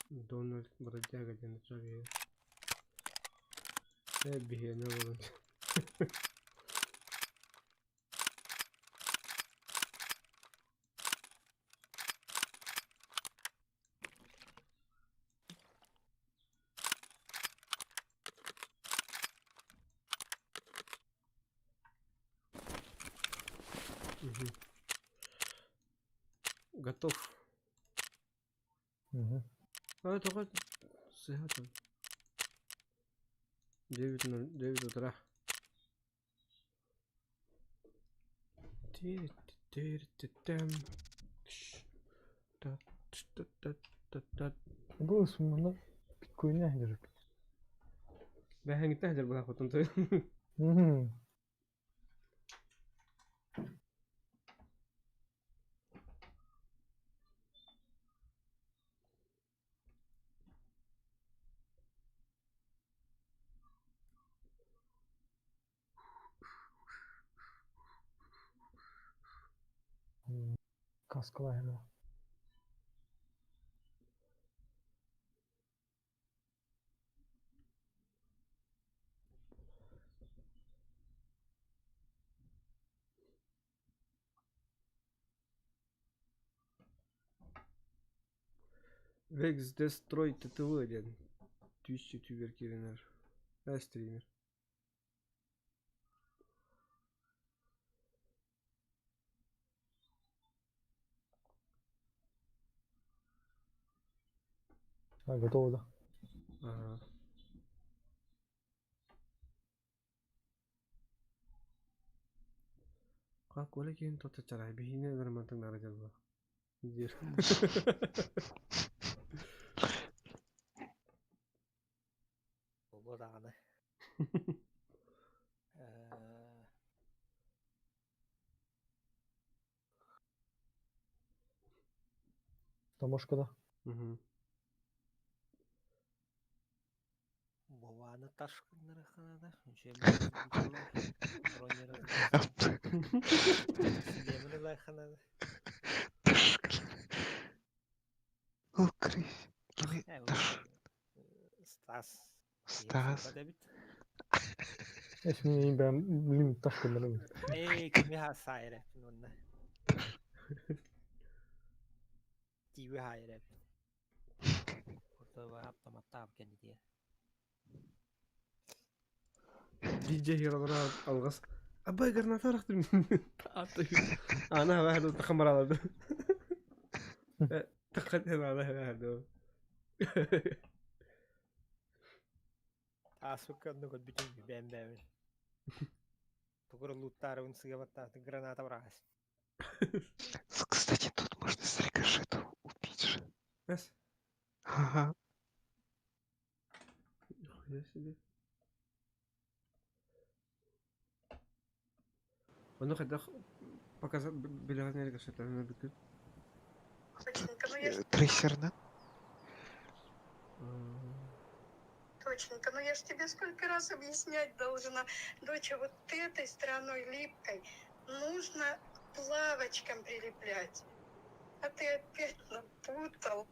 Дональд Бродяга диэн ачча Э, биһиэнэ буолан. Мгм. Готов. Мгм. А, тоҕо сыһа там. 9:09 утра. Тири-ти-ти-ти-тэм. Та-та-та-та-та. Бу сумманы биткоиҥҥа иһдэрбит. Бэһэҥҥиттэн сылдьар быһаахпытын Мгм. Каскалаһына. Vex Destroy ТТВ диэн Twitch ютубер киирэнэр. Э, стример. А, готово, да? Ага. Коля киһин тото чарай биһиини ынырмантыҥ нара дьалла диир. Буолуо даҕаны. Э, Таможкада. Мгм. Вованы ташкыннары ханада. Үчүгэй бронера. Силиэмин ылар ханада. Ташкын. Ол крыс. Кини Э, таш. Стас. Стас. Эбит. Эсмин бэм блин ташкыннарым. Эй, кими ха сайра онна. Тиви хайра. Орто автоматтаап кэннитиэ. DJ хиралара алгас. Абай граната рахтым. Ана واحد تخمر على تخدم على واحد. Таасукка онну көрбүтүм бэм бэм. Тугур луттарыбын сыгабаттааты граната бараас. Кстати, тут можно с рикошета убить же. Бэс. Ага. Нихуя себе. Ону хайдах показать билэҕин рикошеттарын бүкүн. Точненько, ну я ж Трейсерна. точненько, ну я ж тебе сколько раз объяснять должна. Доча, вот этой стороной липкой нужно к плавочкам прилеплять. А ты опять напутал.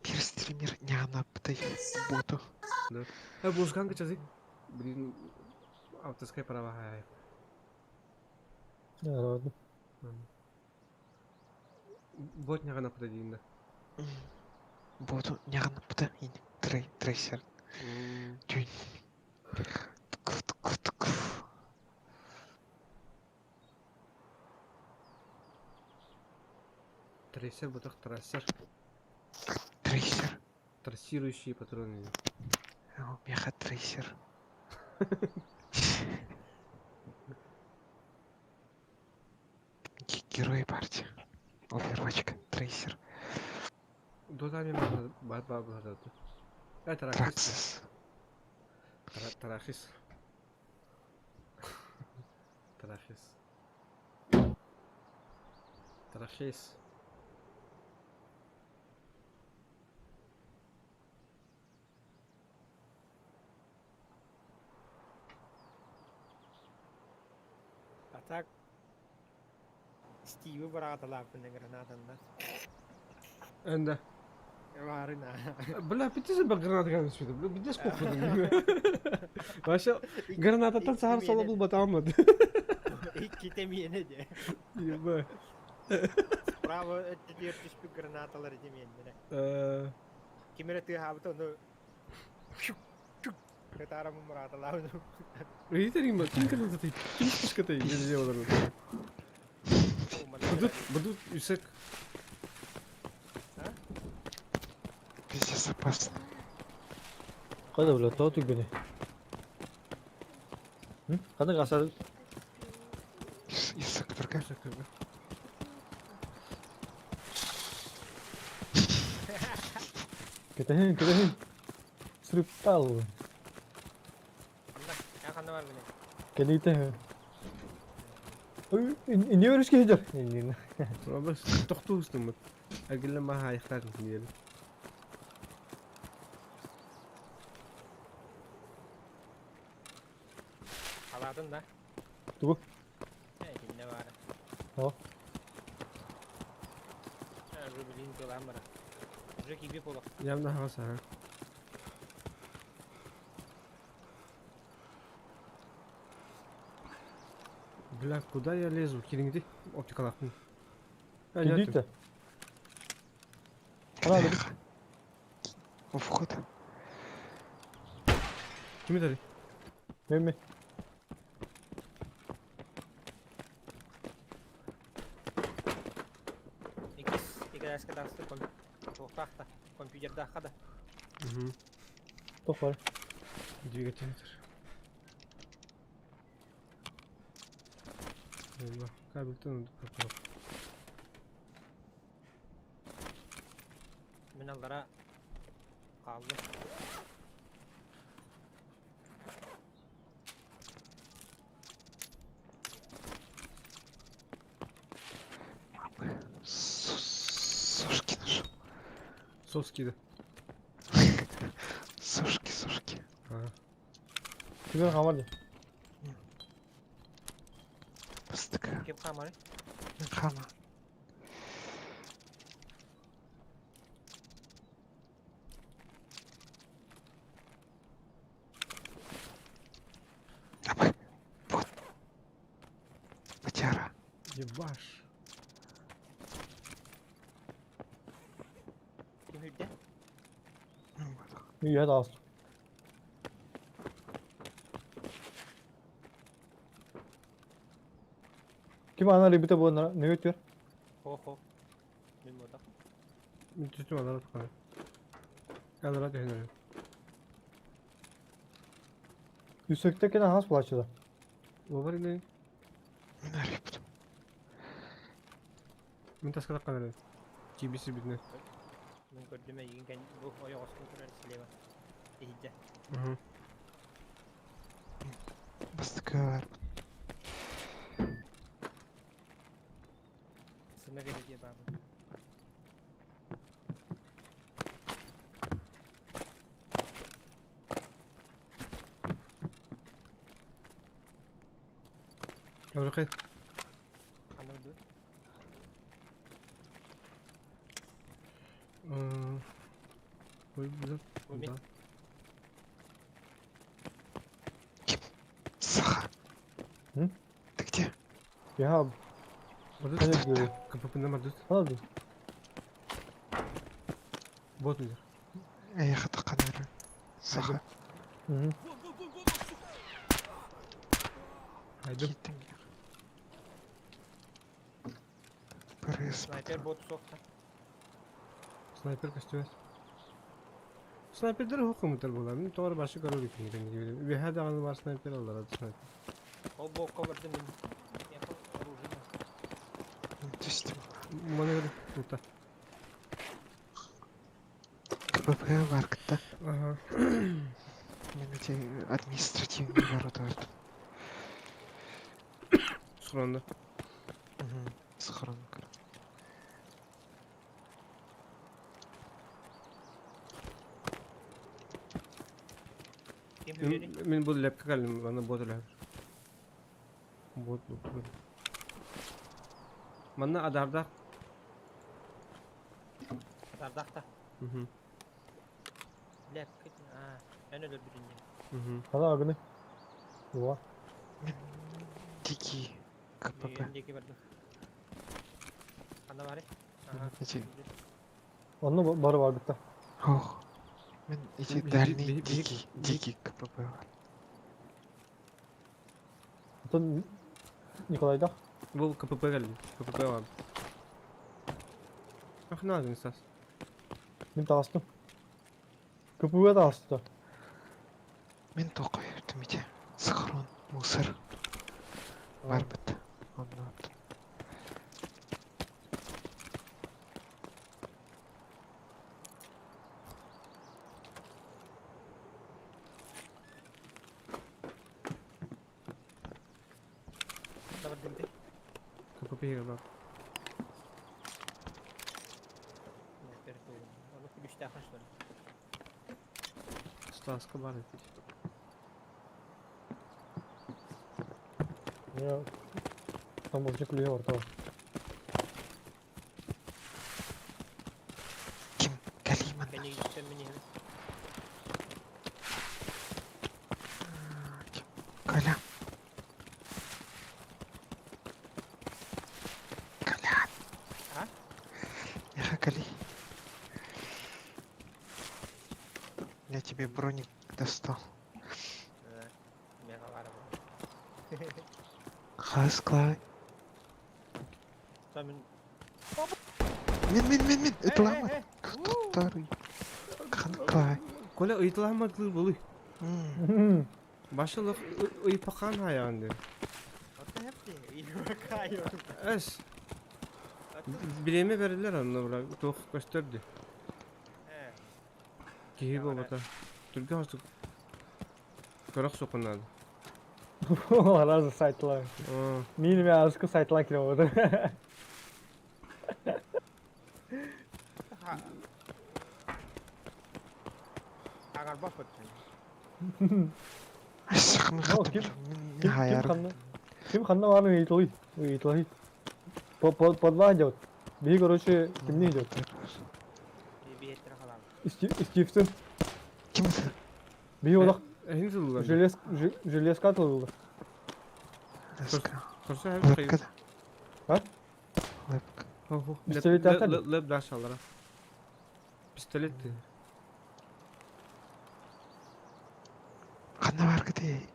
Мир стример няна птай боту. Э, бузганка чазы. Блин, авторское право хай. Да, ладно. Бот няҕана пытадиин да. Боту няна пта трей трейсер. Тюнь. Тк тк тк. Трейсер бутах трассер. Трейсер. Трассирующие патроны. О, меха трейсер. Герои партии. Овервачка, трейсер. Дотами бар бар бар. Э, тарахис. Траксис. Тарахис. Тарахис. Тарахис. А так Стиви барааталааппын гранатанна. Энда. Варына. Бля, пятиз ба граната ган сүтө. Бля, бидес похуй. Вообще гранататтан сахар сола бул батаммат. Икките миэнэ де. Еба. Справа өттүтүгэр түспүт гранаталар димиэннэрэ. Э, Кимэрэ тыаһаабыт ону Кытаарам мурааталаабын. Видите, рима, ким граната ким пушкатай, везде олар. Будут, будут үсек. Пиздец опасно. Кайда бля, тоо түгүнү. Кандай касар? Из секторга. Үсек. Кетехин, кетехин. Срыптал. Ханна бар гынэ. Кенитехин. Ой, не өрүскө хежер. Не. Бas тохтуу устуммут. Агилла маха айхтар диэн. Халаатын да. Тугу? Э, кинне баара. О. Э, уже билин тылаан бара. Уже киби полох. Явно хаса. ха. Бля, куда я лезу? Кириңди. Оптикалахпын. Кидите. Ана, Бляха. У входа. Ким этери? Меме. Икис икээс катасты ком. Туохтаахта. Компьютердаахха да. Угу. Тохвар. Двигатель. Кабельтан Мин аллара хааллым. Сушки нашел. Соски да. Сушки, сушки. Ага. Кимер хамар ди. Бастыка. Ким хаамары? Хама. Давай. Вот. Потяра. Ебаш. Ким үрдэ? Үйэ таҕыстым. Ким ана ребята буоланнара нөҥүө түөр. Хо-хо. Мин буотах. Мин түстүм алара тухары. Алара түһэн эрэр. Үсөктө кene хас булаччыда. Уобар иннин. Мин арыйбытым. Мин таска таххан эрэр. Киирбит сирбитинэн. Мин көрдүм эйигин кэн бу ойоҕоскун көрөр слева. Иһирдьэ. Угу. Бастакы бар. Сына кэлэ баабын. Добрый. Ханна бу? Ой, бля. Бу мин. Да. Саха. М? Ты где? Я Мардут. ханна görüyor. КПП-на мардут. Ханна ди. Бот үлер. Эй, хатаканары. Саха. Мгм. Айдым. Киттим. ПРС. Снайпер бот соқта. Снайпер көстүбэт. Снайпердер хукумутар буолар. Мин тоҕо башы көрөр икин Үөһэ даҕаны бар снайпер аллара снайпер. Ол бокка бардым мин. Миэхэ оружие. Түстүм. Маны көрө тута. КПП бар кытта. Ага. Мен эти административные ворота бардым. Схронда. Угу. Схрон. Ким үрери? Мин бу лепке кэллим, аны бот үлэр. Бот бу. Манна адарда. Тардахта. Мгм. Леп кит. Аа, эн өлөр бүтүн. Мгм. Ханна агыны. Уа. Мен дикий КПП. Мен деки бардым. Ханна бары? Ага. Эти... Онно бары бар битте. Ох. Мен эти дальний дикий, дикий КПП бар. Отон Николайда. Бу КПП кэллим. КПП бар. Ах, надо, Стас. Мин таҕыстым. КПВ таҕысты. Мен тоқой өттім ите. Схрон, мусор. Бар бит. Онно бардым. Ханна бардым ти. КПП бар. Снайпер тугун. Аны күлүштәэх что ли? Стаска бар ити. Я там уже клюе орта. Ким? Калиман. Кәне киттем мин иһин. Ким? Коля. Коля. А? Яха, Кали. Я тебе броник достал. Мега бар бу. Хасклай. Та мин. Мен, мен, мен, мен. Это лама. Э, Кто второй? Ханклай. Коля ыйтыламадылыр болуй. М, Башылык ыйпакан хаягын Отта хеп. Эс. Бириэмэ бэриллэр онно бра туох көстөр дии. Киһи буолбата. Түргэн хостук көрөх суоххун наада. Разы сайтлар. Мин мен азыкы сайтлар кире болду. Ким ким ханна ким ханна баарын ыйыталый ыйыталый подвал идет. Биһи короче кимни идет? Стивсон. Ким? Биһи олох Эһин сыллар. Желез железка тылылар. Железка. Көрсө А? Лепка. Пистолет атар. Леп дашалара. Пистолет. Ханна бар кити.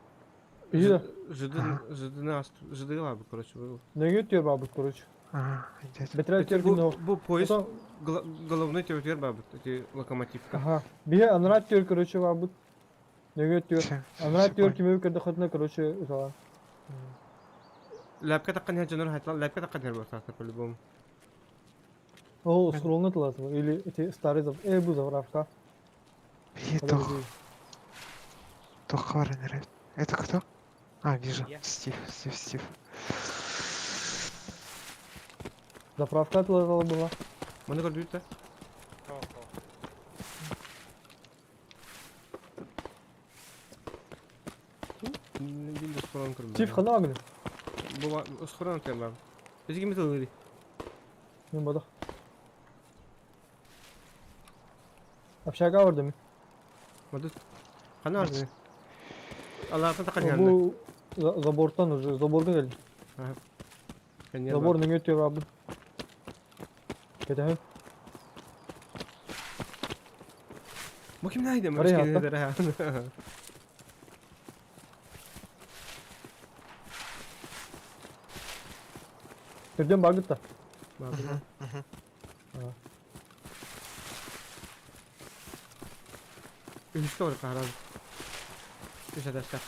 Биһи Жыдын жыдыны жыдыга бар короче. Неге түйөр бабыт короче. Ага, идет. Бетрә түйөр Бу бу поезд головной төбөтүгэр бабыт эти локомотивка. Ага. Биһи анара түйөр короче бабыт. Неге түйөр. Анара түйөр кимеби көрдө хотна короче узала. Лапка таккан хер жонор хайтла лапка таккан хер бар по-любому. О, сролны тыласы или эти старый зав. Э, бу заправка. Биһи тох. Тох бар Это кто? А, вижу. Стив, Стив, Стив. Заправка тылазала была. Маны көрдүбүт да? Стив хана агны. Бу схорон кем Биз ким тылыри? Мен бадах. Общага бар дemi? Мады. Хана арды. Аллахтан такан Бу забортан уже, заборга келди. Забор нең өтө бабы. Кетем. Бу ким найды? Түрден багыт та. Үһүскэ бар кааран. Үс атастаах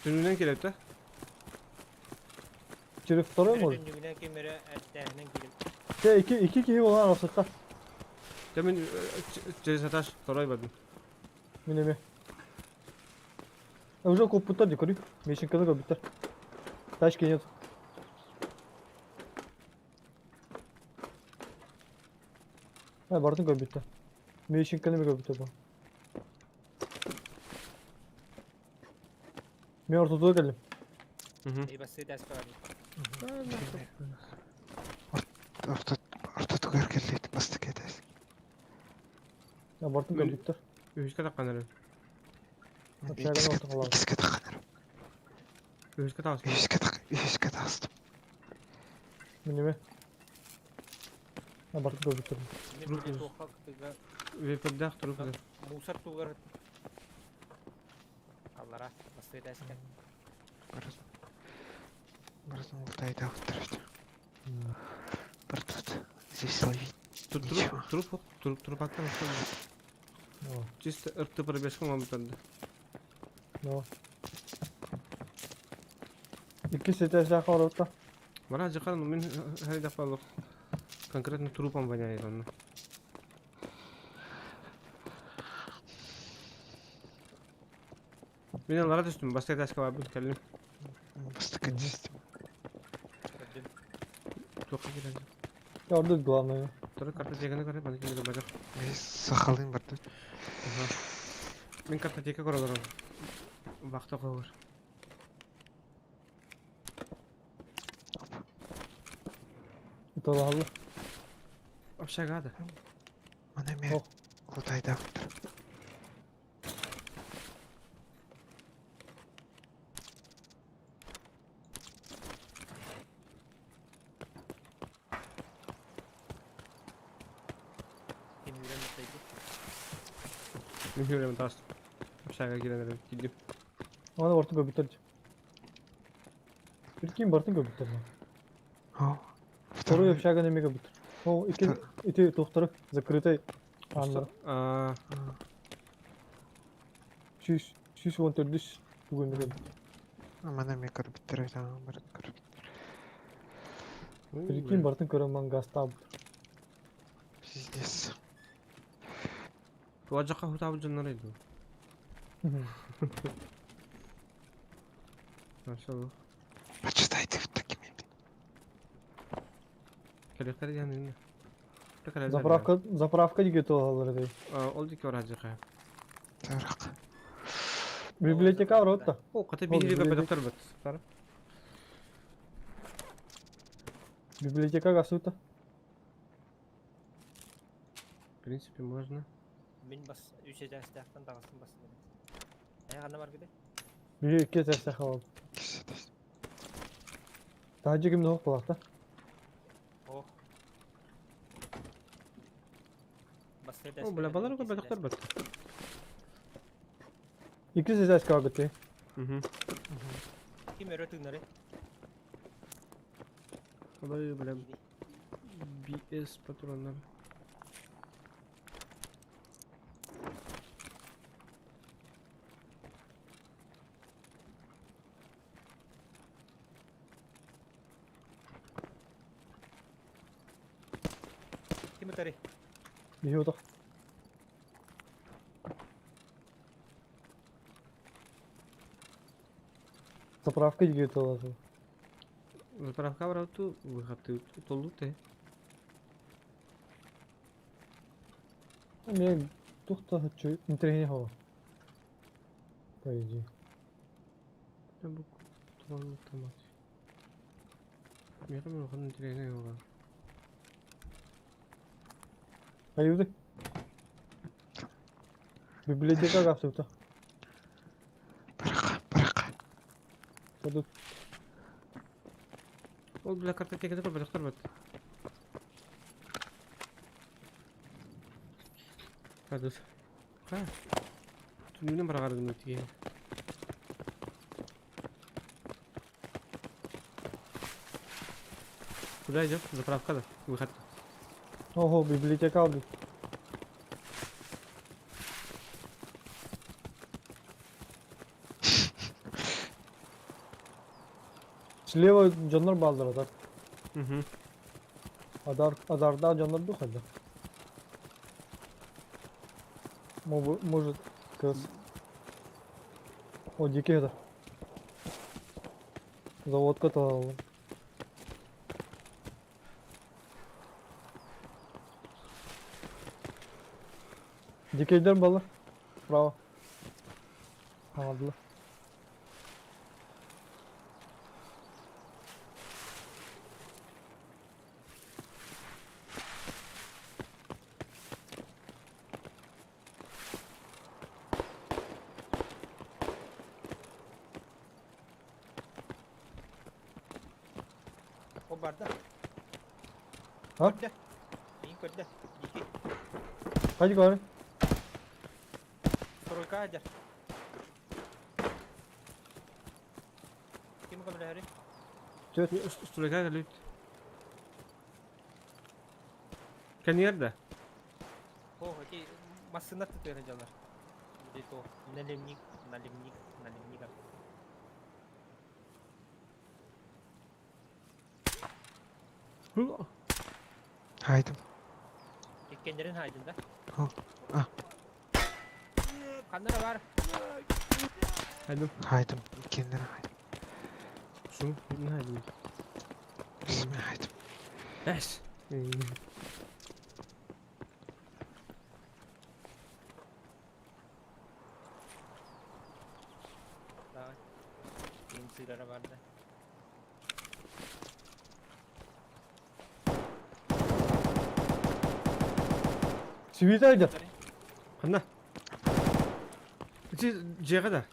Түнүнэн келет да? Через второй может? Те iki iki киһи болан арасыкка. Те мен через этаж второй бардым. Мен эме. Уже коппуттар ди көрүй. Мешинканы көрбүттер. Тачки нет. Ha бардын көрбүттер. Мешинканы көрбүттер бу. Мен ортодо келдим. Орто орто тугар келлит басты кетес. Я бардын көрбүттер. Үһүскэ таккан эрэ. Иккискэ таккан эрэ. Үһүскэ тагыстым. Үһүскэ так үһүскэ тагыстым. Мен эме. Я бардын көрбүттер. Вепердах туруп. Мусор тугар. Аллара, басты тәскә. Барытын ултайда оттырып. Бар тут здесь ловить. Тут труп, труп, труп, труп аттан Чисто ырты пробежка мамытанды. No. Икки сетәсә каратта. Бара жакан мен хайда палык. Конкретно трупом воняет он. Мен алара түстүм, баста этажка барып келдим. Баста түстүм. Тоққа келеді. Ордут главное. Тұр картотеканы көріп, аны келеді бажақ. Мен сақалым бар тут. Мен картотека көрө барам. Бақта қойыр. Талалы. Общага да. Мына мен лутайда отыр. Мен хүрем тас. Общага кирен кидим. Аны ортын көбүттер. Прикинь, бартын көбүттер. О. Второй общага неме көбүттер. О, ики ити тухтары закрытый аннар. А. Шүс шүс он төрдүс бүгүн көбүттер. Маны эмиэ көрбүттэр барын көрбүттэр. Прикинь, бартын көрөн мангастаабыт. Пиздец. Туаджака хутаабыт дьоннор иду. Хорошо. Почитай ты вот такими. Кэлиэхтэр диэн инне. Заправка, заправка диге туолалар дей. Ол дике оражыка. Тарак. Библиотека ротта. О, ката Ол биһири библиотека- бөдөктөр бит. Тара. Библиотека гасута. В принципе, можно. Мин бас үч этээстээхтэн таҕыстым бас. Э ханна баргыды? Биһи икки этэрсэ хавал. Таһырдьа ким да суох буолаахта. О. Бас О, бля, балар бөдөктөр бит. Икки этээскэ барбыт дии. Мгм. Ким өрө тыынары? Абай, бля, BS патроннар. Ким ытары? Биһи отох. Заправка диге туолалар. Заправка барату, выход толлу те. Мен тухта хочу интернет хава. По идее. Бу патрон автомат. Мера мен оған интересный оға. Аюды. Библиотека гасута. Барака, барака. Падут. Ол бля картотекада бар бөдөктөр бит. Кадыс. Ха. Түнүнөн барагарым тиге. Куда идет? Заправка да. Выход. Ого, библиотека алды. Слева дьоннор бааллар так. Угу. Адар, адарда дьоннор духада. Может, кыз. О, дикий это. Заводка то. Дикейдер балар. Справа. Алдылар. О барда. А? Көрдө. Мин көрдө. Дики. Hadi gari. Стройка адер. Ким көмөлөһөрүй? Стройка кэлит. Кэннигэр да? О, эти массына тытыра дьалар. Где-то налимник, налимник, налимник. Хайдым. Иккеннерин хайдын да? О, а. Ханнара бар. Хайдым. Хайдым. Иккиэннэрин хайдым. Су, не хайдым. Бисме хайдым. Эс. Давай. Ким сыырара бар да. Свита идет. Ханна. Ити дьиэҕэ да?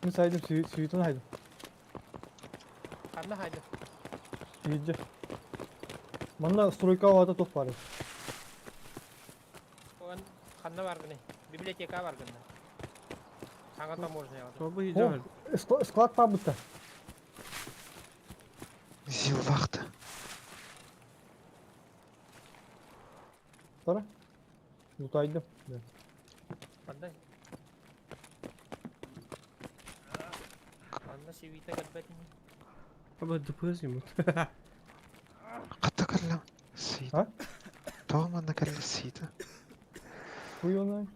Мин сайдым свитын хайдым. Ханна хайдым. Свитже. Манна стройка вата тух бар. Он ханна бар гыны. Библиотека бар гына. Саҥа таможня. Тобу О, склад табытта. Зилвахта. Тара. Лутайдым. Ханна. Ханна. свита кэлбэт ини. Аба ДПС ему. Хата кэллэм. Свита. А? Тоҕо манна кэллэ свита? Хуй он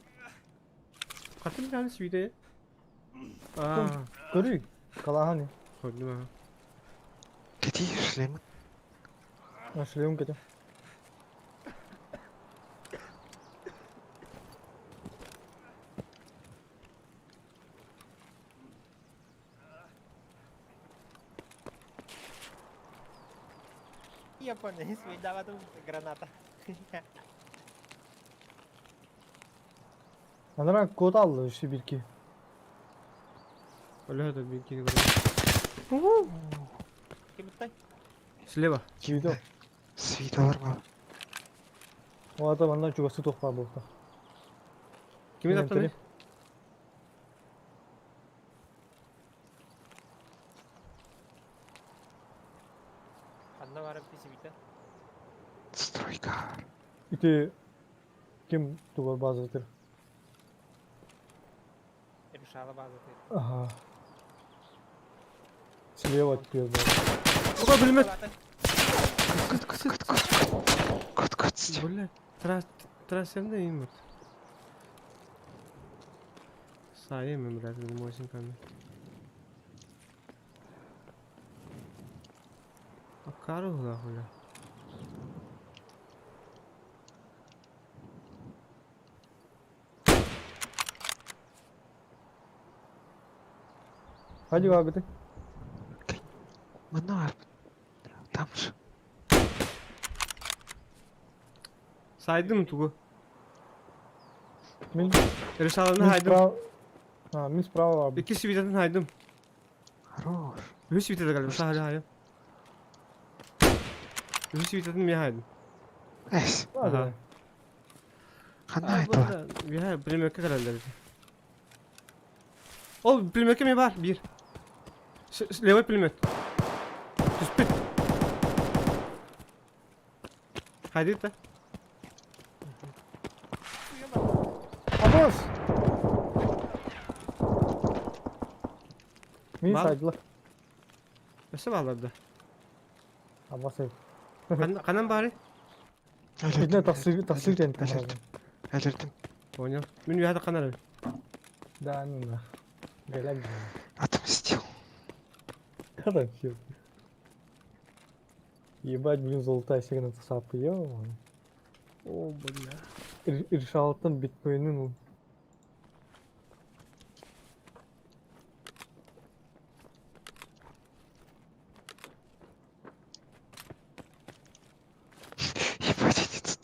Хатын таны свита. А, Көрүй. Калаһан. ходума. Кэтии шлемин. Шлем кете. Я понял, свидала тут граната. Анара код алды еще бирки. Өлө да бикини көрө. Ким буттай? Слева. Видео. Свиталар ма? О, ата манна чугасы тохпа болта. Кими таптаны? Ханна барып свита. Стройка. Ити ким тугар базатыр. Решала база ты. Ага. Слева теперь. да. Ого, пулемет. Кут, кут, кут, кут, кут, кут, кут. Бля, трассерда им вот. Сайым, блядь, мосинками. А кару хуля. Hadi abi de. Манна бар. Там же. Сайдым тугу. Мин Решаланы мин хайдым. справа. А, мин справа abi. Икки свитатын хайдым. Хорош. Үс свитата калым, сахали хайым. Үс свитатын мен хайдым. Эс. Ага. Ханна айтыла. Бия пулеметке каралдар. Ол пулеметке мен бар, бир. Левый пулемет. Түспүт. Хайды та. Абас. Мин Бал. сайдылар. Өсө баларды. Абас. Канан бары? Итне таксир таксир тен. Өлөрдүм. Өлөрдүм. Понял. Мен бияда канар. Да, ну да. Галяк. Отмстил. Хорошо. Ебать, блин, золотая сигната сапы, ё. О, бля. Решалаттан биткоинин Ебать, они тут.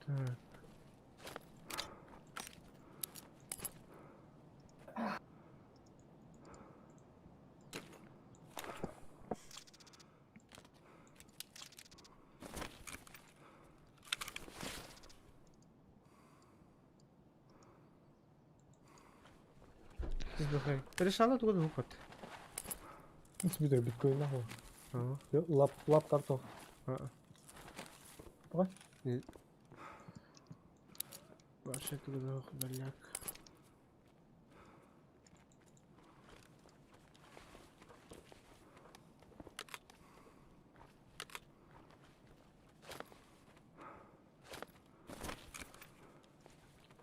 Так. Решала тугу хукат. Смотри, биткоин нахуй. Ага. Лап, лап карту. А. Давай. Вообще тугу бляк.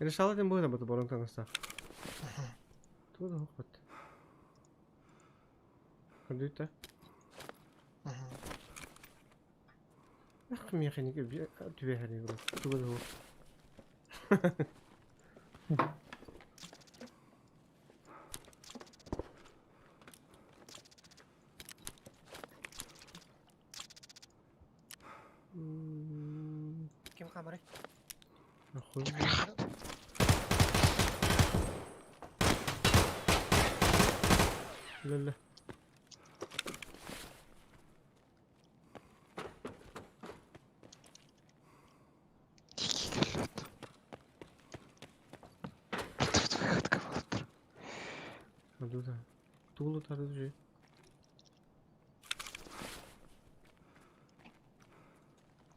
Решала тем будет работа борон таҥаста. Тугу хукат. Кандыта. Ах, механик түбэхэрин бро. Тугу да Ким камеры? Охуй. Ля-ля. Дикий кэллэт. Бардыта. Тулу тары же.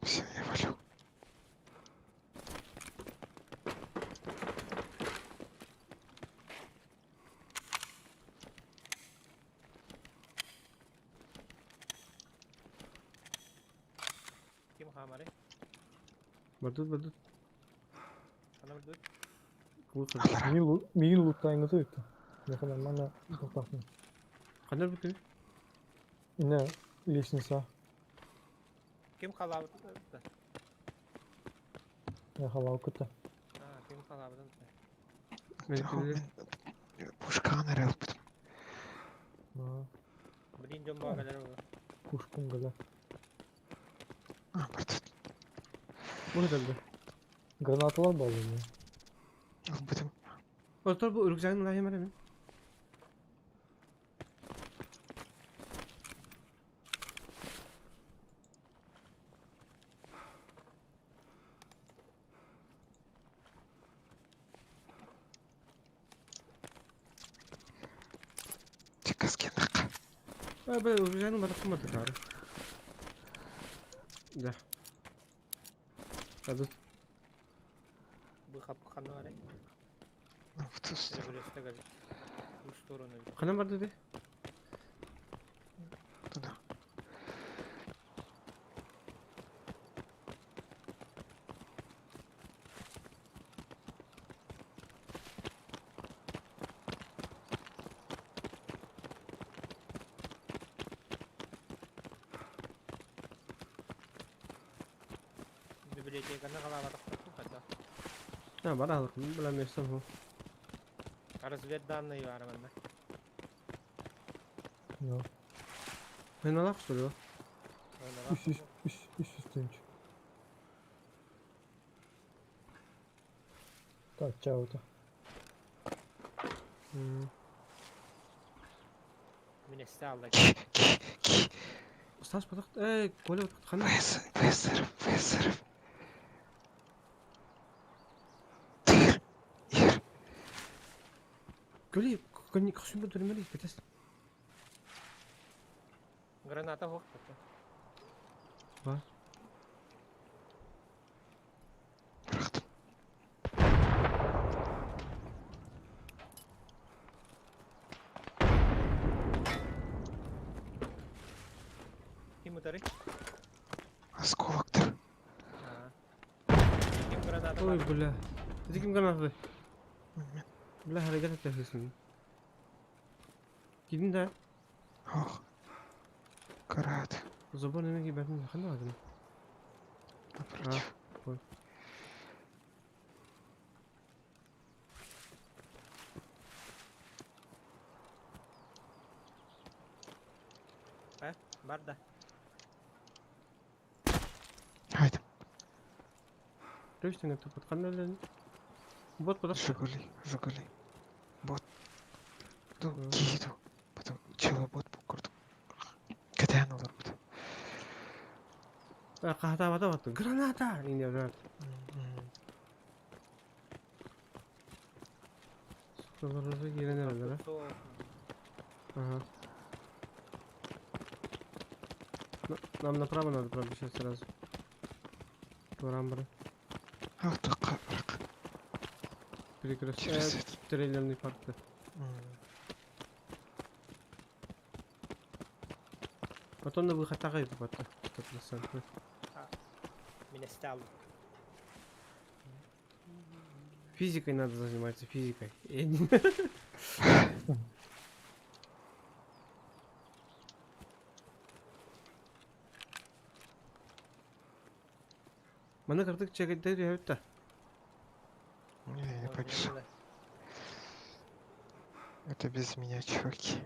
Все, я валю. Ким хаамарый? Бардыт, бардыт. Ханна бардыбыт? Кулу Аллара. Миигин луттайыҥҥыта ыытта. Миэхэ нормально тохтоохпун. Ханна бардыт? Инна лестница. Ким халаабыт да? Я халау кытта. А, ким халаабытын Мен Пушканы эрэ ылбытым. Блин, дьон баа кэлэр буолла. Пушкум гала. А, бардыт. Бу да. Гранаталар бааллар. Ылбытым. Отор бу рюкзагын ылаһым эрэ мин. Чекаскенах. А, бля, рюкзагын барахсым батыкары. Да. Адыт. Бу хаппы ханна барай? В ту сторону. Регулировка газет. В ту сторону. Ханан барды де? Туда. Библиотеканы халаабатахтарбын хайдах? А, бара алыкым, бля, местом хо. Разведданные баар манна. No. Мен алак что ли? Үс үс үс үс үс тыһыынча. Так, чао-то. Мин эссе алла. Стас потох, эй, Коля, ханна. ВСР, ВСР. Тыр. Ир. Коли, коли, косум бу дүрмели, кетес. Граната хуох. Ба. Бырахтым. Ким утары? Осколоктар. Ким граната Ой, бар? бля. Ти ким гранаты? Мен. Бля, харакет этесин. Кидин да. Ох. Карат. Забор неме бәрін ханна бардым. Напротив. Ой. Э, бар да. Haydi. Рөштің тупат ханна лен. Бот куда? Жигули, Жигули. Бот. Ду, Мм. киду. Потом чела бот бу курдук. Кэтээн олорбут. Кахата бата бата. Граната! Инде граната. Солорузу киирэн эрэллэр. Суох. Ага. Нам направо надо пробежать сразу. Турамбры. Ах ты капрак. Перекресток. Через этот. Трейлерный парк. Потом на выход тагай попадта. 100%. Мин эссе алла. Физикой надо заниматься, физикой. Я не- Маны кырдык чэгэттэй түһэбит Не, я Ой, побежал. мин Это без меня, чуваки.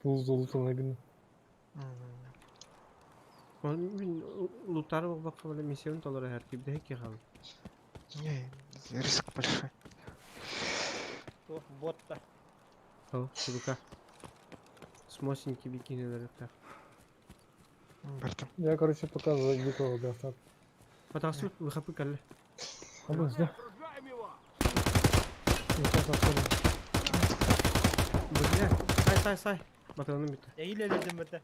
Пул золото гына. Мин лутары бакка беле миссияны толор әһәр кибде ки хал. Не, риск большой. Туох бот да. О, сурука. Смосенький бикини так. Бартым. Я, короче, пока за дикого достат. Батасу выхапы калле. А мы, да? Окружаем его! Сейчас особенно. Бля, сай, сай, сай. Батаным бүттэ. Эйил өлөдүм бата.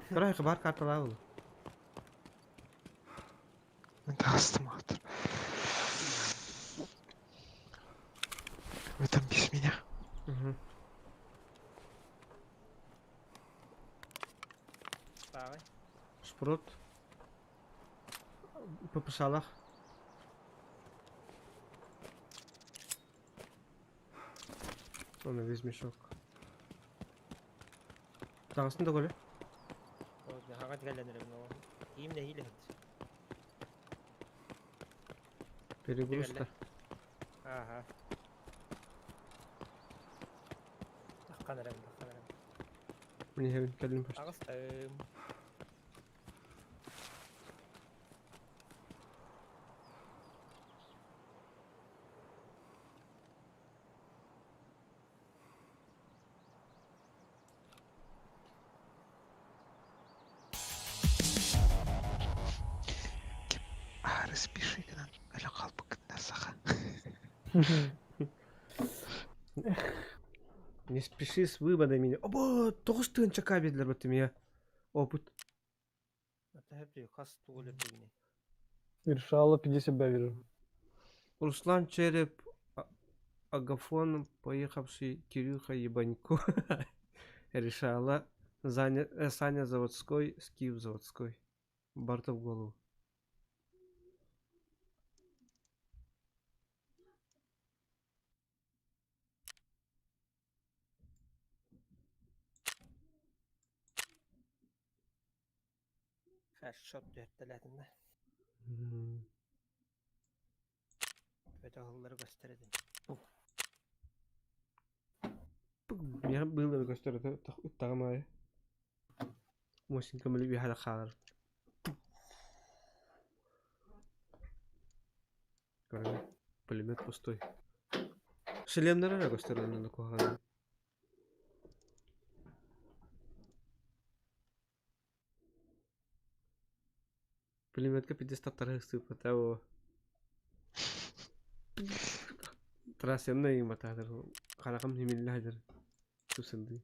Көрө хабар карталаа ол. Мен таҕыстым аатыр. Вы там без меня. Угу. Бааҕай. Шпрот. ППШалах. Оны весь мешок. Таҕыстын да көрө. Хаҕа тигэллэнэрим ол. Киим нэһиилэ иһит. Перегрузка. Ааха. Таххан эрэм, таххан эрэм. Мин иһэбин кэллим почти. Таҕыстым. Аһары спеши гынан өлө хаалбыккытына саха. Не спеши с выводами. Оба, тоҕус тыһыынча кабеллэр баттым я. Опыт. Хас тугу өлөрдүгүнүй? Решала 50 вижу. Руслан Череп, Агафон, поехавший Кирюха Ебанько. Решала. Заня, Саня Заводской, Скиф Заводской. Барта в голову. Headshot түһэртэлээтим да. Бөтө көстөр этим. Миэхэ быыллары көстөр ыттаҕым аайы. Мосинка мөлү үөһэ хаалар. Көрөҥ, пулемет пустой. Шлемнэр эрэ көстөр онно куһаҕан. Пулеметка пиздец таптарыһык сыыппата оо. Трассаны ыйматаатар харахым химиллэ сылдьар тупсандыы.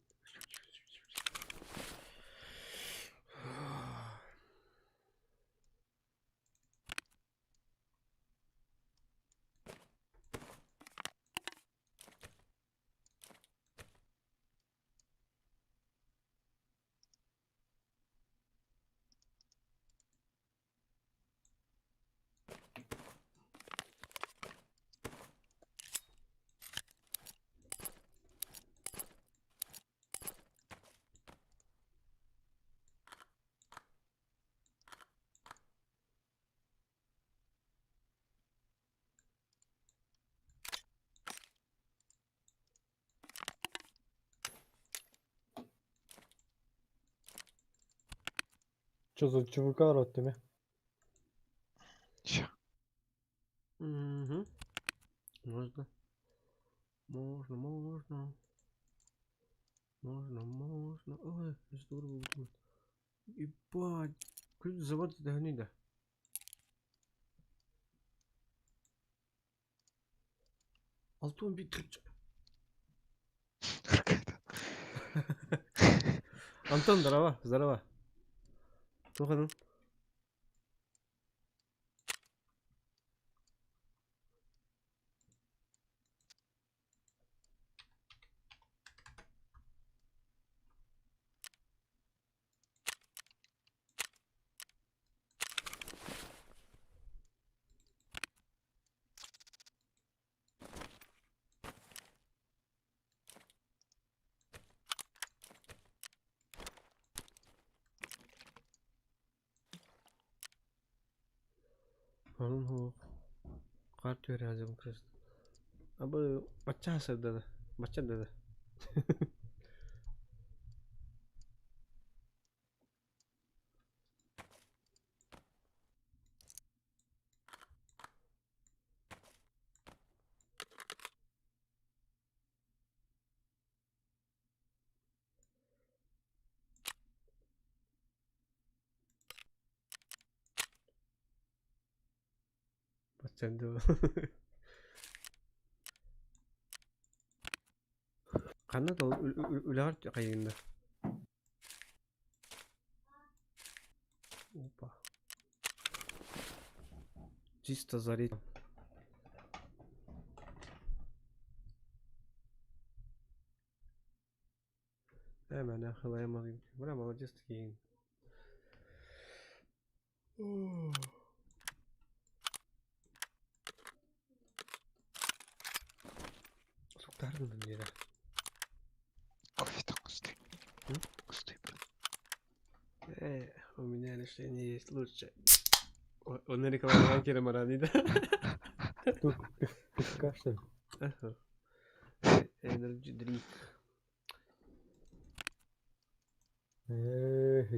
Что за ЧВК рот тебе? Ща. Угу. Можно. Можно, можно. Можно, можно. Ой, здорово будет. Ебать. Ключ завод да гнида. Алтын бит. Антон, здорово, здорово. Туоханын? Онон суох. Хаар түһэрэ сылдьабын кыыс. Абы бачча сырдада, бачча да. Бачча да. Ханна да үлэҕэр хайыгын да? Опа. Чисто зарит. Э, мэнэ хылайым Бра, молодец такие. Суктар гынным диэтэ. Кофе там кусты. Кусты. Э, у меня решение есть лучше. Он рекламировал Кирамарани, да? Тут пивка, что ли? Ага. Energy drink. Эх,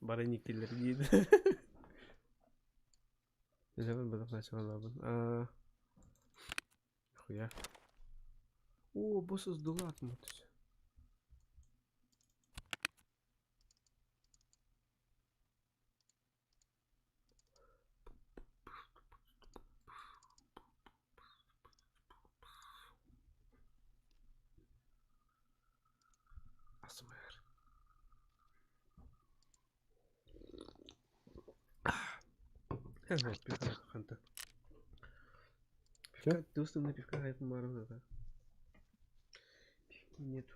Бары никтилер диир. Дьэбин бадах началалаабын. Аа. Хуя. О, босс сдулат мутус. АСМР. Пивка ханта. Пивка, доступный пивка хайпын барым да. Пивки нету.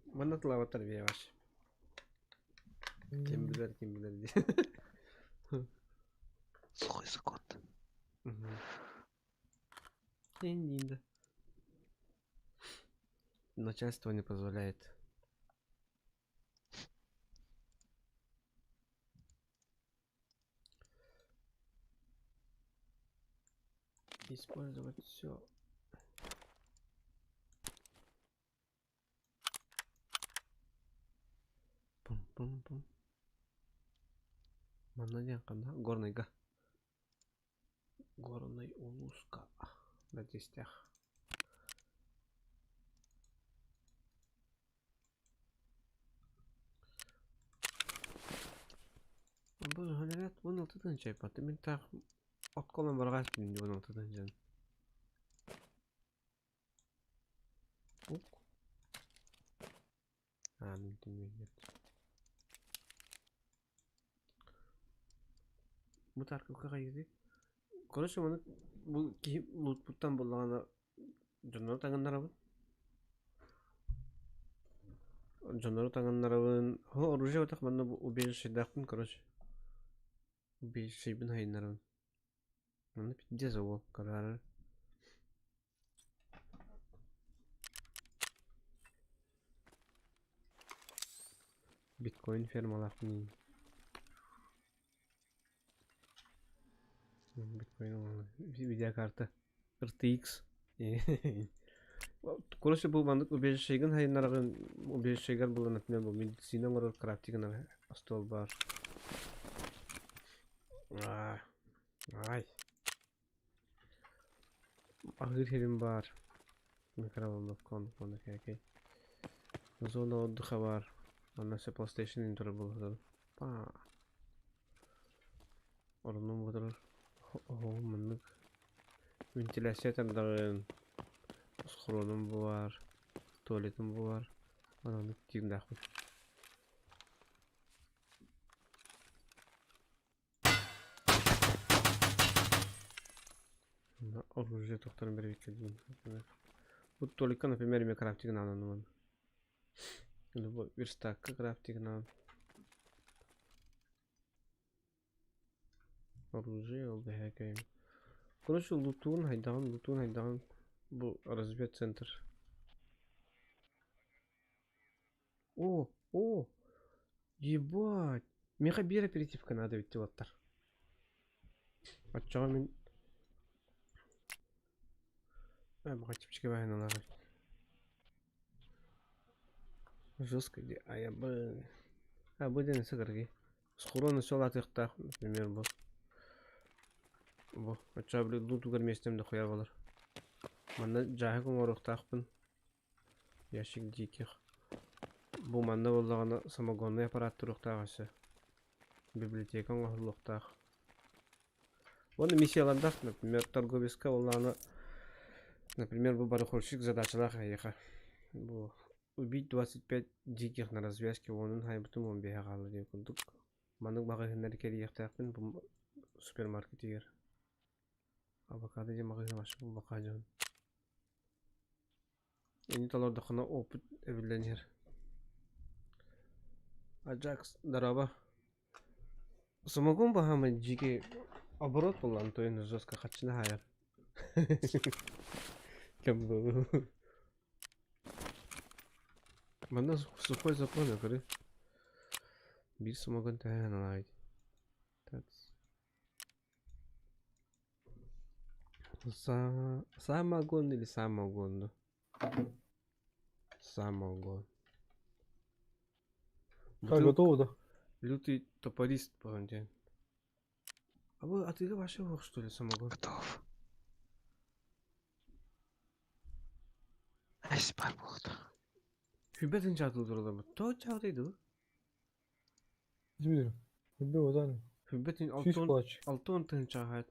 Манна тылабаттар бие ваш. Ким билэр, ким билэр дии. Сухой закон. Дин да. Начальство не позволяет. Использовать все. Пум-пум-пум. Манна диэн ханна? Горнайга. Горнай улууска. Бэрдистэх. Бу говорят, вон алтыдан чай паты. Мин так отколон баргас бин вон алтыдан жан. Ук. А, мин нет. Бу таркы кайды. Короче, маны бу киһи лутпуттан буллаҕына дьоннору таҥыннарабын. Дьоннору таҥыннарабын. Хо оружие отах манна бу убежищедаахпын, короче. Убежищебин хайыннарабын. Манна пиздец ол карары. Биткоин фермалаахпын. Биткоин видеокарта RTX. Короче, бу маннык убежищегин хайыннарагын убежищегер булан, например, бу медицина оҥорор крафтигын остуол баар. Ай. Аһыыр сирим баар. Микроволновка онно кээкэй. Зона отдыха баар. Онно өссө PlayStation турар буолуохтаах. Па. Оронум турар. Оһоҕум маннык. Вентиляция тардаҕын. Схронум баар. Туалетым баар. Маннык тииннээхпин. Оружие тохторун бэрбиккэ диин. Бу только, например, ме крафтигын аананыман. Бу верстакка крафтигын аан. Оружие ол бэһээкэйим. Короче, лутуун хайдаҕын, лутуун хайдаҕын бу разведцентр. О, о, ебать! Миэхэ биир оперативка надо ведь уолаттар. Оччоҕо мин Баҕа чэпчэки баайыналаах эбит. Жестко где а я бы а бу диэн сыгыргый. Схрон өссө улаатыахтаах, например, бу. Бу оччоҕо били лутугар миэстэм да хуйа буолар. Манна дьааһык оҥоруохтаахпын. Ящик диких. Бу манна буоллаҕына самогоннай аппарат туруохтаах өссө. Библиотека оҥоһуллуохтаах. Уонна миссиялардаах, например, торговецка буоллаҕына, например, бу барахольщик задачалаах эһиэхэ. Бу. Убить 25 диких на развязке уонун хаайбытым 15-э хаалла диэн курдук. Маннык маҕаһыыннары кэрийиэхтээхпин бу супермаркетигэр. Авокадо диэн маҕаһыын вообще булбакка дьон. Ини толордоххуна опыт эбиллэн иһэр. Аджакс, здорово. Самогон баһаамай дьиики оборот буоллаҕын тойон жестко хаччыны хаайар. Кэм буолуо. Манна сухой закон көрү. Биир самогон тэһэн алаайт. Самогон или самогон? Самогон. Как готово, да? Лютый топорист, по-моему. А вы, а ты вообще что ли, самогон? Готов. Эс бар буолта. Хүбэтин чаатыл туралар. То чаатый ду? Билим. Хүбэ одан. Хүбэтин Сүүс алтон булач. алтон тыһын чаахайт.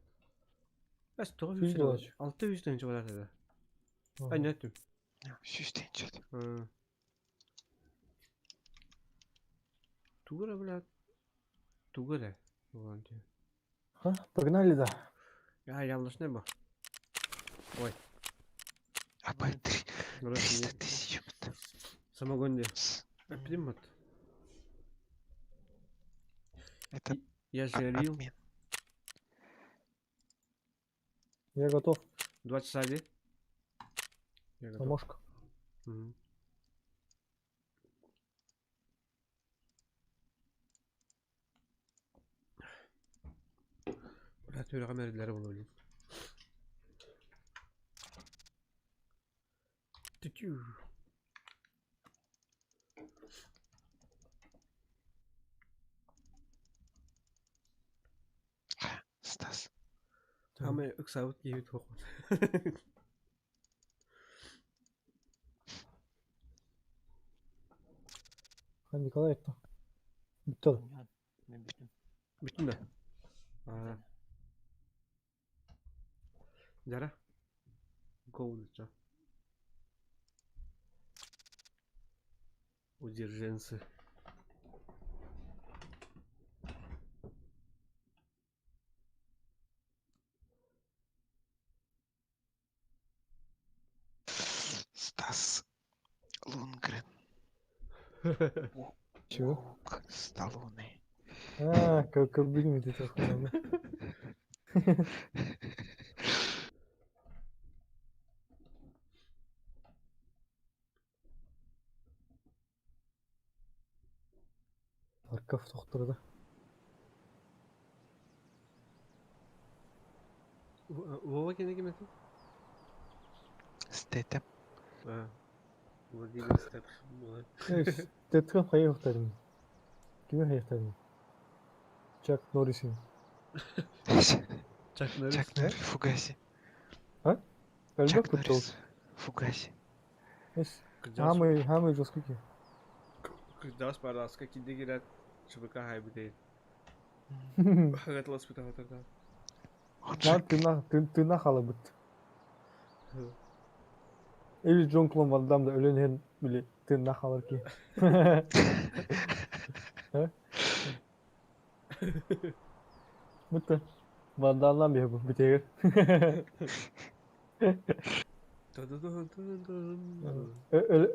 Эс тоҕо Сүүс сүүс булач. 600 тыһынча барар этэ. Аннеттим. Сүүс тыһыынча. Тугу эрэ блядь. Тугу эрэ. Буолан дии. Ха, погнали, да. Я яблочный бу. Ой. Абай 300 тысяч. Самогон дии. Эпидемат. Это Я жарил. обмен. Я готов. 2 часа дии. Я готов. Самошка. Мгм. Бля, түрэҕим эриллэрэ буолуо билин. Түтүү. Стас. Хаамай ыксаабыт киһибит суох. А Николай это. Бүттэ. Мен бүттүм. Бүттүн да? Аа. Дьара. Go дыча. Удерженцы. Стас Лунгрен. Чего? Волк Сталлоне. А, как блин, это охуенно. Аркав тохтор да. Вова кини ким этий? Стэтем. А. Владимир Стэтхэм. Тетхэм хайыахтарын. Кими хайыахтарын? Чак Норрисин. Чак Норрис. Чак Норрис Фугаси. А? Элбэх Чак куттал. Норрис Фугаси. Эс. Кырдьаҕас Хаамай хаамай жёсткий. кырдьаҕас баарааска киирдэ киирээт ЧБК хаайбыт Хагатласпыта хатарда. Он же Наар тыына тыына хаалбыт. Или Джон Клон Ван Дам да өлөн иһэн били тыыннаах хаалар киһи. Э? Бүтэ. Ван Дамнан биһи бу бүтэгэр.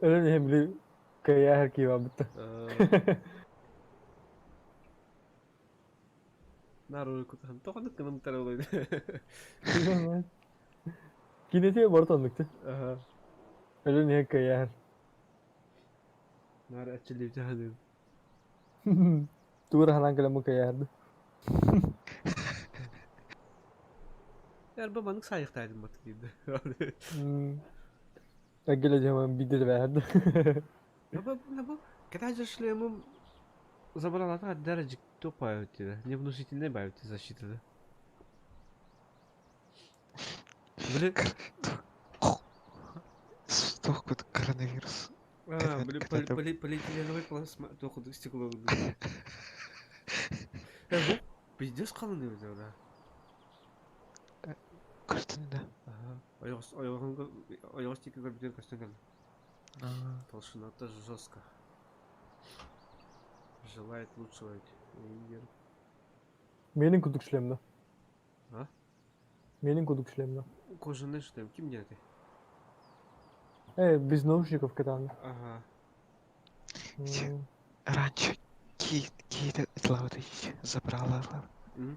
Өлөн иһэн били кыайааһар киһи баар бүтэ. Нару кутахан тоҕо кынам таралый. Кинетиге барыта оннук ти. Аха. Өлөн иһэн кыайааһар. Нар аччылыйбыта ханын. Тугу эрэ санаан кэлэн бу кыайааһар Эрбэ маннык саайыктаайдым бат диирдэ. Эргилэ дьиһэмэн биирдэ тэбээһэр Бу бу когда же шлемом забрала дәрәҗик тупая диде. Невнушительный бают защита да. Били Столько коронавирус. А, били Когда полиэтиленовый пластма тоқуды стекло. Э, бу пиздец қалың деп да. Көстүн да. Ага. Ойоғыз ойоғыз тикі көрбүтен көстөн кэллэ. Толщина тоже жестко. Желает лучшего Игорь. Менин курдук шлем да. А? Менин курдук шлем да. Кожаный шлем, ким диэтэй? Э, без наушников катаны. Ага. Все. Раньше какие-то забрала. М?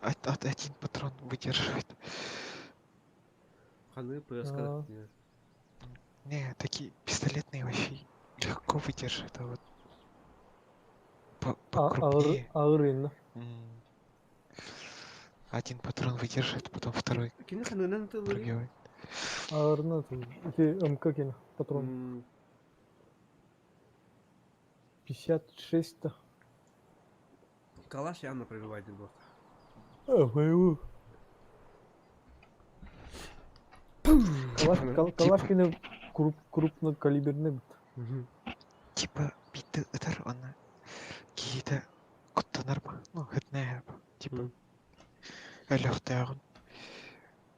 Один патрон выдерживает. Ханы ПСК. Не, такие пистолетные вообще легко выдерживают, а вот покрупнее. Ağır Один патрон выдерживает, потом второй Кини ханынан тылы. пробивает. Ağırını Ити МК кини патрон. 56-то. Калаш явно пробивает был. А, боевую. Калаш, Калашкины круп, крупнокалиберный. Типа биты ытар она какие-то куттанар ну хытнаа типа өлөхтөөҕүн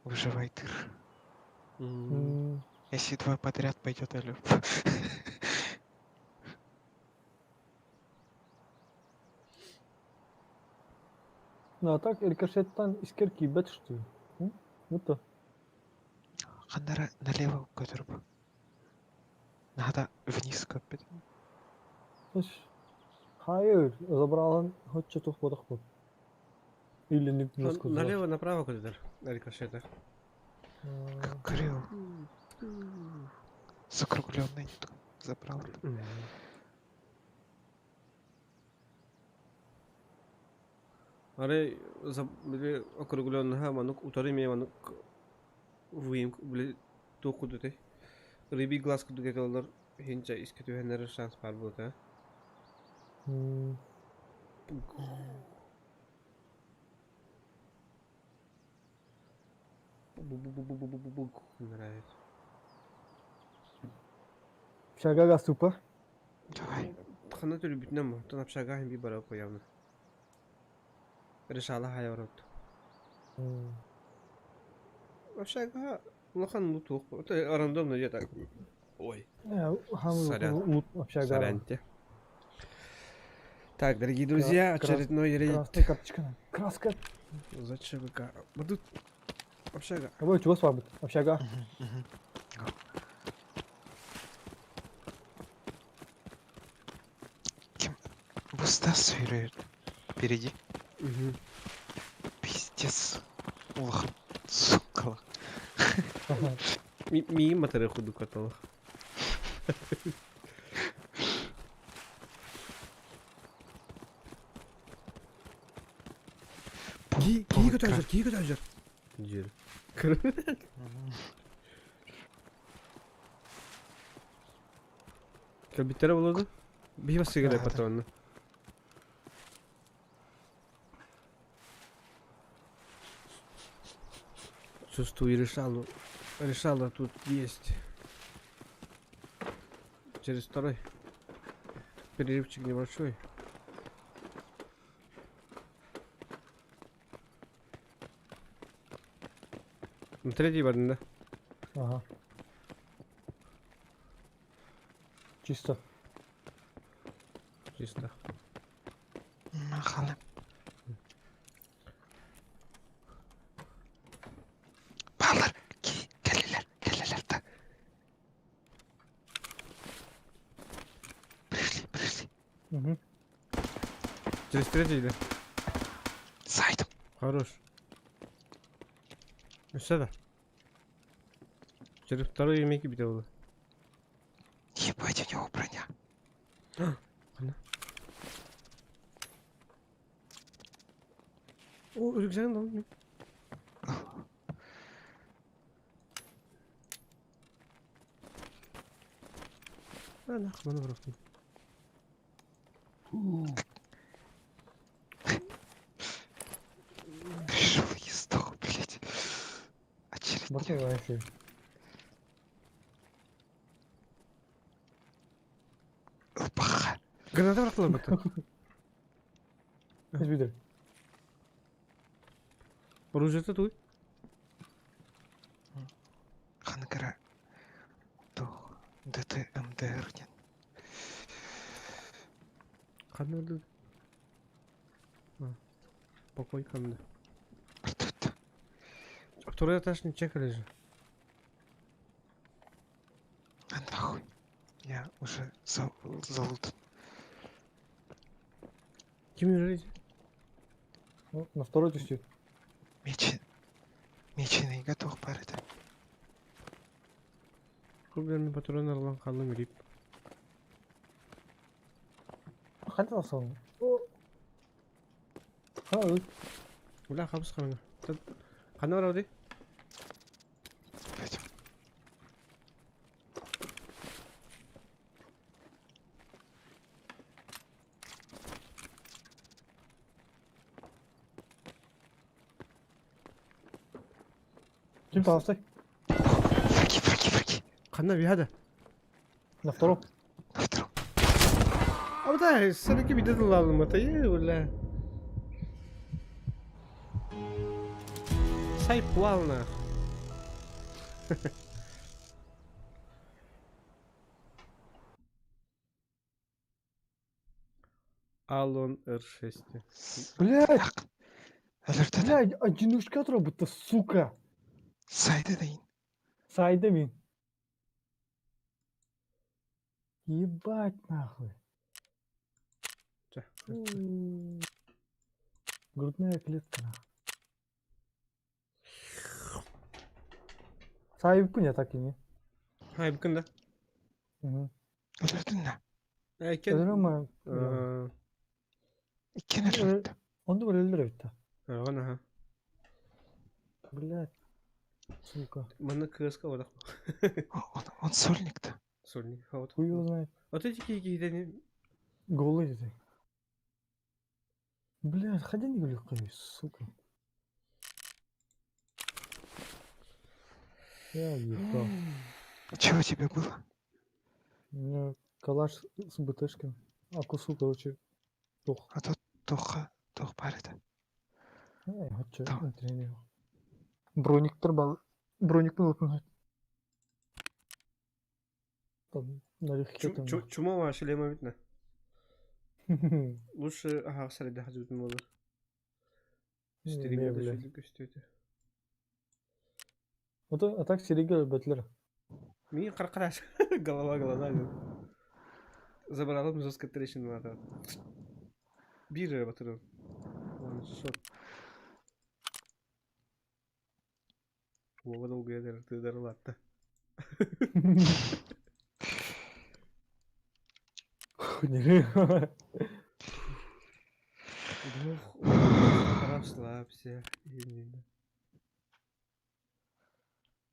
выживайтыр. Если два подряд пойдет алё. Ну а так рикошеттан искер кийбэт что ли? Вот то. Ханнара налево көтөрб. Надо вниз көппүт. Хайыр, забрал хоть что-то ходах Или не Налево, направо куда-то, рикошета. Как крыл. Закругленный забрал. Арай били округленныха манук утары ме манук выемка били туох кудутэй рыбий глаз кудук этоллар хинча иске түһэннэр шанс бар буолта. Нравится. Общага супа. Давай. Хана төрүбүтүнэн бу. Тон общага хин би бара явно. Решала хайа Общага улахан лут Это рандомно где-то. Ой. Сорян. Общага. Соряньте. Так, дорогие друзья, очередной рейд. Красная карточка. Краска. За ЧВК. Будут общага. Ой, чего с вами? Общага. Кем? Буста свирит. Впереди. Угу. Пиздец. Улахан. Сука. Ми матары худу каталах. Ки көтөжөр, ки көтөжөр. Жер. Кэлбиттере болоду. Биһи басыгыра патронны. Чувствую, решалу. Решала тут есть. Через второй. Перерывчик небольшой. На третий бардын, да? Ага. Чисто. Чисто. Махалы. Балар, ки, келелер, келелер да. Пришли, пришли. Угу. Через третий, да? Зайдем. Хорош. Ну сюда. Через второй меки бител. Ебать, у него броня. О, рюкзак дал. А, нахуй, маны просто. Пришел и сдох, блядь. Очередной. Паха. Граната братла бата. Избидер. Оружие тут. Ханкара. Койкамда. Тут. Второй этаж не чекали же. А нахуй. Я уже залутан. Ким лежит? Ну, на второй түсте. Меч. Меченый готов парит. Куберный патрон орлан халым рип. Ханта сон. А, Бля, хабыс хана. Хана барауды? Блять. Ким таҕыстай? Враги, враги, враги. Хана бихада. На втором. На втором. А да, все-таки видел лалым, это я, бля. Сай плал нах. Алон Р6. Блядь, Алерт. блядь, одиночка будто, сука. Сайда дейін. Сайда мин. Ебать нахуй. Чэ. Фу. Грудная клетка нахуй. Сайып я так и не. Хай, бүкін да. Угу. Өлөрдүн да. Экен. Өлөрөм. Иккен өлөрдү. Онду бір өлдүрөбүт да. Ага, ага. Блядь. Сука. Маны КСК одақ. Он сольник-то. Сольник. Вот. Хуй его знает. Вот эти какие-то Голый ты. Блядь, ходи не глюкай, сука. Я ебал. Чего тебе было? У меня калаш с БТшкой. А кусу, короче, тух. А тут тоха, тох барит. Эй, хочу, Там. тренер. Броник торбал. Броник был Там налегке там. Чума шлема видно. Лучше, ага, среда хазутын болар. Не, бля. Көстөтө. Вот, а так Серега бәтлер. Мин каркараш. Голова глаза. Забралым жестко трещину надо. Бир батырым. Ваншот. Вова долго ядер, ты дарылатты. Не. Расслабься.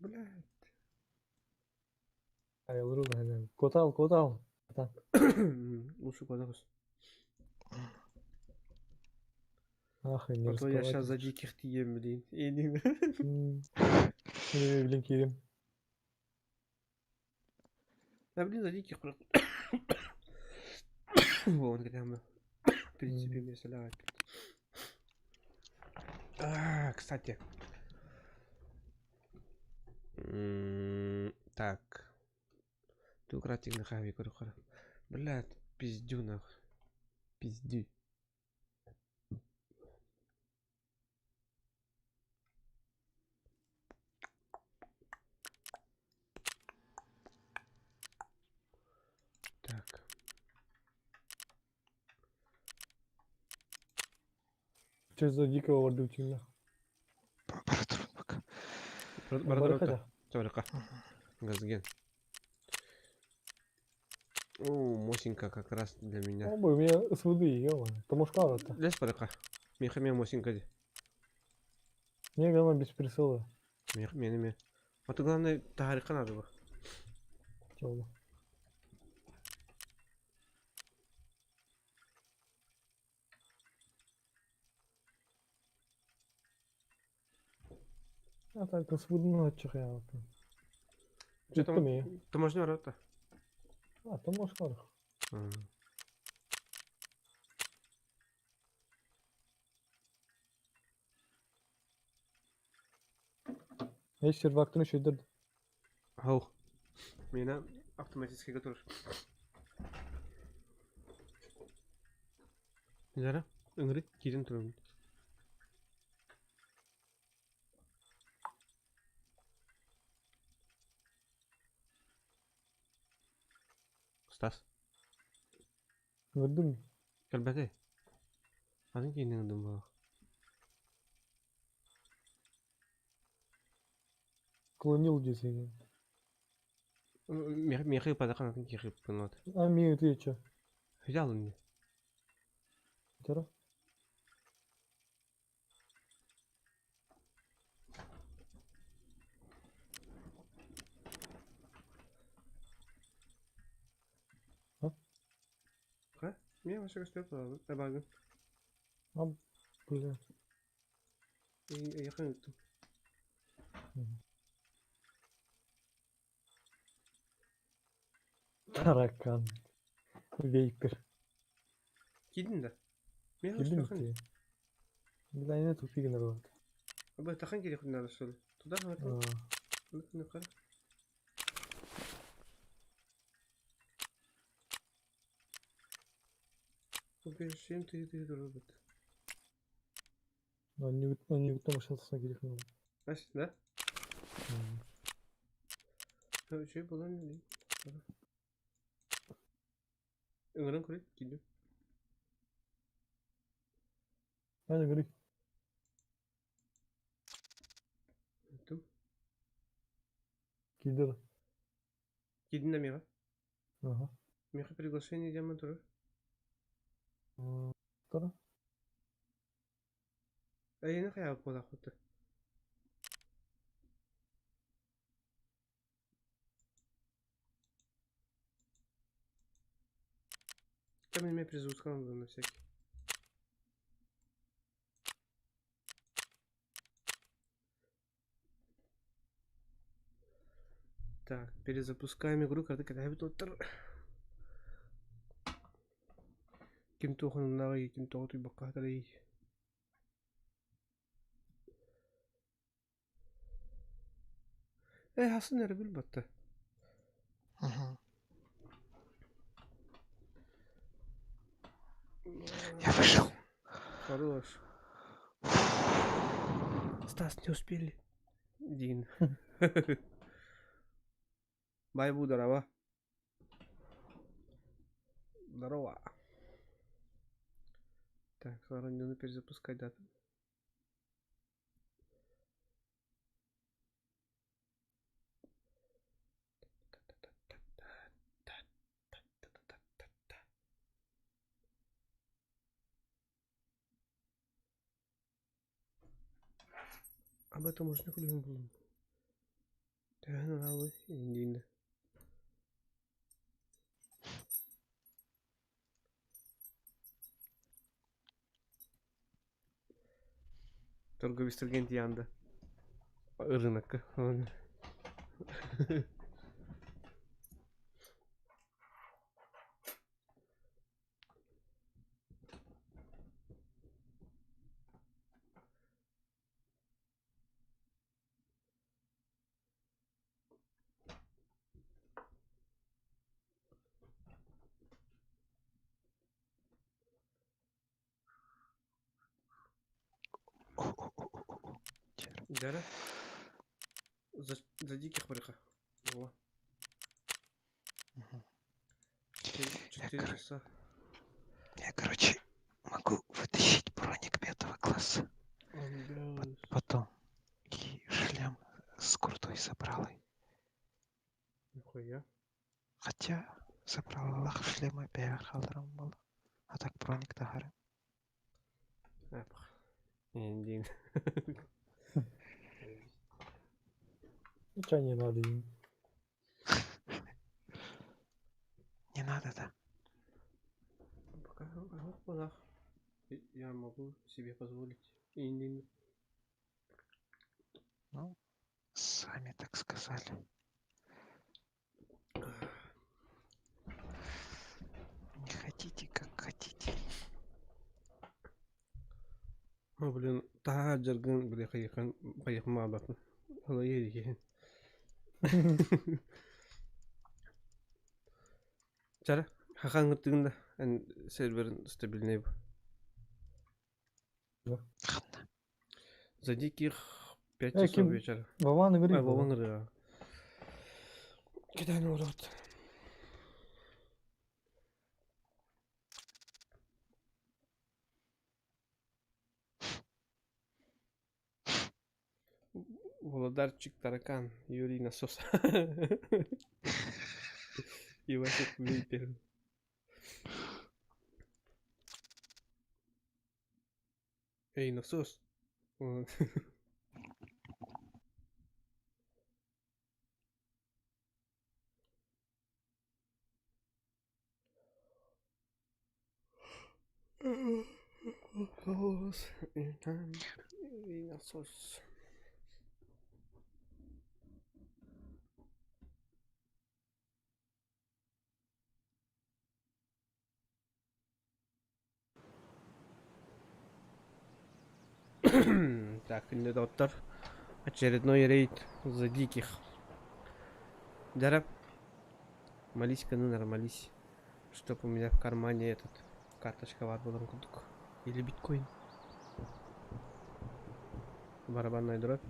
Блядь. Ай, лру, Котал, котал. Лучше куда Ах, не А то я сейчас за диких тием, блин. Не, блин, кирим. Да, блин, за диких просто. Вон, когда мы, в принципе, мне соляет. А, кстати. Так. Ты укратик на хави, короче. Блядь, пиздю нах. Пиздю. Так. Че за дикого вардутина? Бара пока. Барака. Газген. О, Мосинка как раз для меня. О, у меня с воды, ё-моё. Тамушка это. Лес барака. Меха Мосинка. Не, главное, без прицела. Мех, ме. А то главное, тарика надо было. Тёло. А так, с воды на чихя. Что там? Таможня рота. А, таможка. Есть сервак, ты еще идет. Ау. Меня автоматически готов. Зара, ыңры, кирин турун. Стас. Көрдүм. Кэлбэтэй. Атын киинэ гындым буолуох. Клонил десең. Миэхэ ыппатаххын атын киһи ыппын вот. А миэ ты чё? Взял мне. Тара. А? Мне вообще көстөр табагын. А, бля. Якын ыттым. Таракан. Вейпер. Кидин да? Мен Килдим ти. Бля, не тупик народ. Абы тахан керек надо что ли? Туда А, Чем ты ты робот? Он не машина керек надо. Ась, да? Şey bulan ne diyeyim? Ыҥыран көрүй, киирдим. Аня, говори. Ыттым. Кидер. Киирдин да миэхэ. Ага. Миэхэ приглашение диэммин турар. Тара. Эйиэнэ хайаабыт буолаахпыт Там меня перезапускал на всякий. Так, перезапускаем игру, когда когда Ким туохунунааҕый, ким тоҕо утуйбакка сытарый? Ээ, хасын эрэ билбэттэ. Мгм. Я вышел. Хорош. Стас, не успели. Дин. Байбу, здорово. Здорово. Так, ладно, нужно перезапускать дату. Об этом можно күлүм Төһөн алы индиин. Торговый янда. Рынок. О-о-о-о-о. Чер. Дара. За, за диких барыха. Во. Мгм. 4 часа. Я, короче, могу вытащить броник пятого класса. Потом. И шлем с куртой забралой. Нихуя. Хотя забрала шлема бэйбэр хаалларым буолла. А так броник таһары. Апх. Индин. Ничего не надо им. Не надо, да? Пока монах. Я могу себе позволить. Индин. Ну, сами так сказали. Не хотите, как хотите. О, блин, таһаа дьаргын, били хайыхан, хайыхмаабатын. Алайы киһин. Чара, хахан ытыгын да, эн серверин стабильный бу. Ханна. За диких 5 Э, часов ким? вечера. Вован говори. Ай, Вован ырыа. Кидай урод. Володарчик таракан, Юрий Насос. Ивасик Вейпер. Эй, насос. Насос. Так, доктор. Очередной рейд за диких. Дара, молись Канынар, молись, чтоб у меня в кармане этот карточка бар буолан курдук. Или биткоин. Барабанная дробь.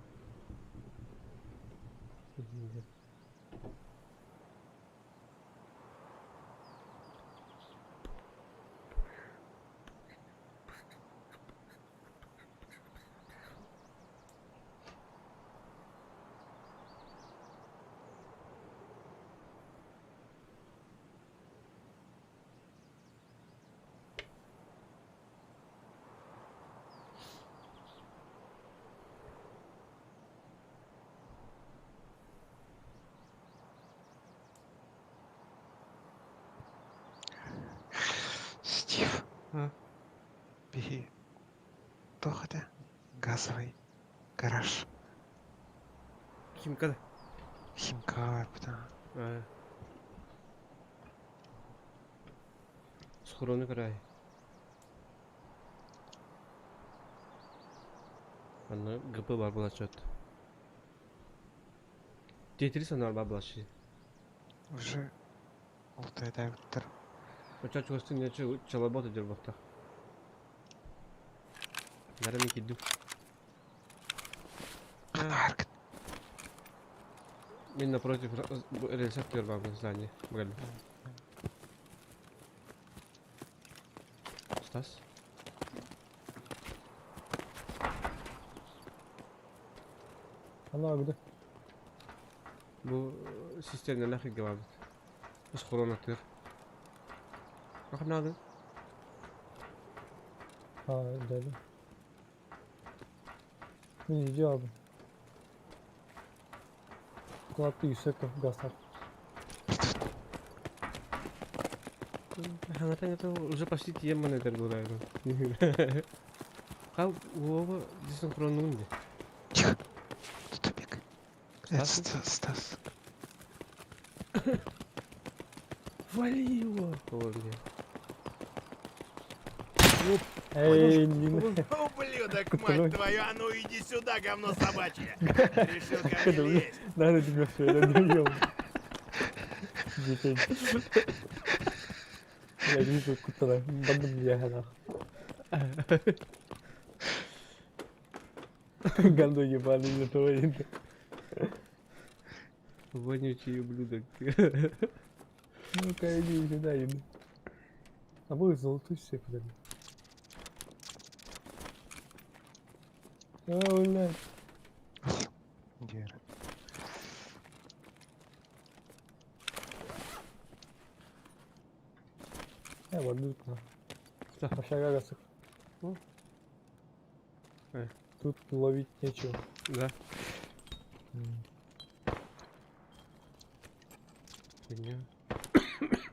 Стив. А? Беги. Туох этэ? Газовый гараж. Химка. Химка барбыта. А. Схорону край. Аны ГП бар буолаччы. Тетрис аны бар буолаччы. Уже ултайдаабыттар. Оча чугастын нече чалабота дер бохта. Нарами кидду. Ханааргыт. Мен напротив рельсов дер бар здание. Бгали. Стас? Ана где? Бу системне нахи габабыт. Схорон атыр. Рахнады. А, дядя. Мин иди abi. Kulakta yüksek gaz tak. Ханатан это уже почти тем монетер был, наверное. Хау, Вова, десинхронный. Тихо. Тут тупик. Это Стас? Стас. Вали его! О, где? Эй, Нина. Ублюдок, мать мать твою, а ну иди сюда, говно собачье! Решил ко мне лезть. Надо тебе все, я не ел. Детей. Я вижу, куда бандам я нах. Гандо ебаный на твои. Вонючий ублюдок. Ну-ка, иди сюда, иди. А будет золотой все подари. О, блядь. Где? Я воду на. Что? Aşağı gasık. Ну. Э. Тут ловить нечего. Да. Фигня.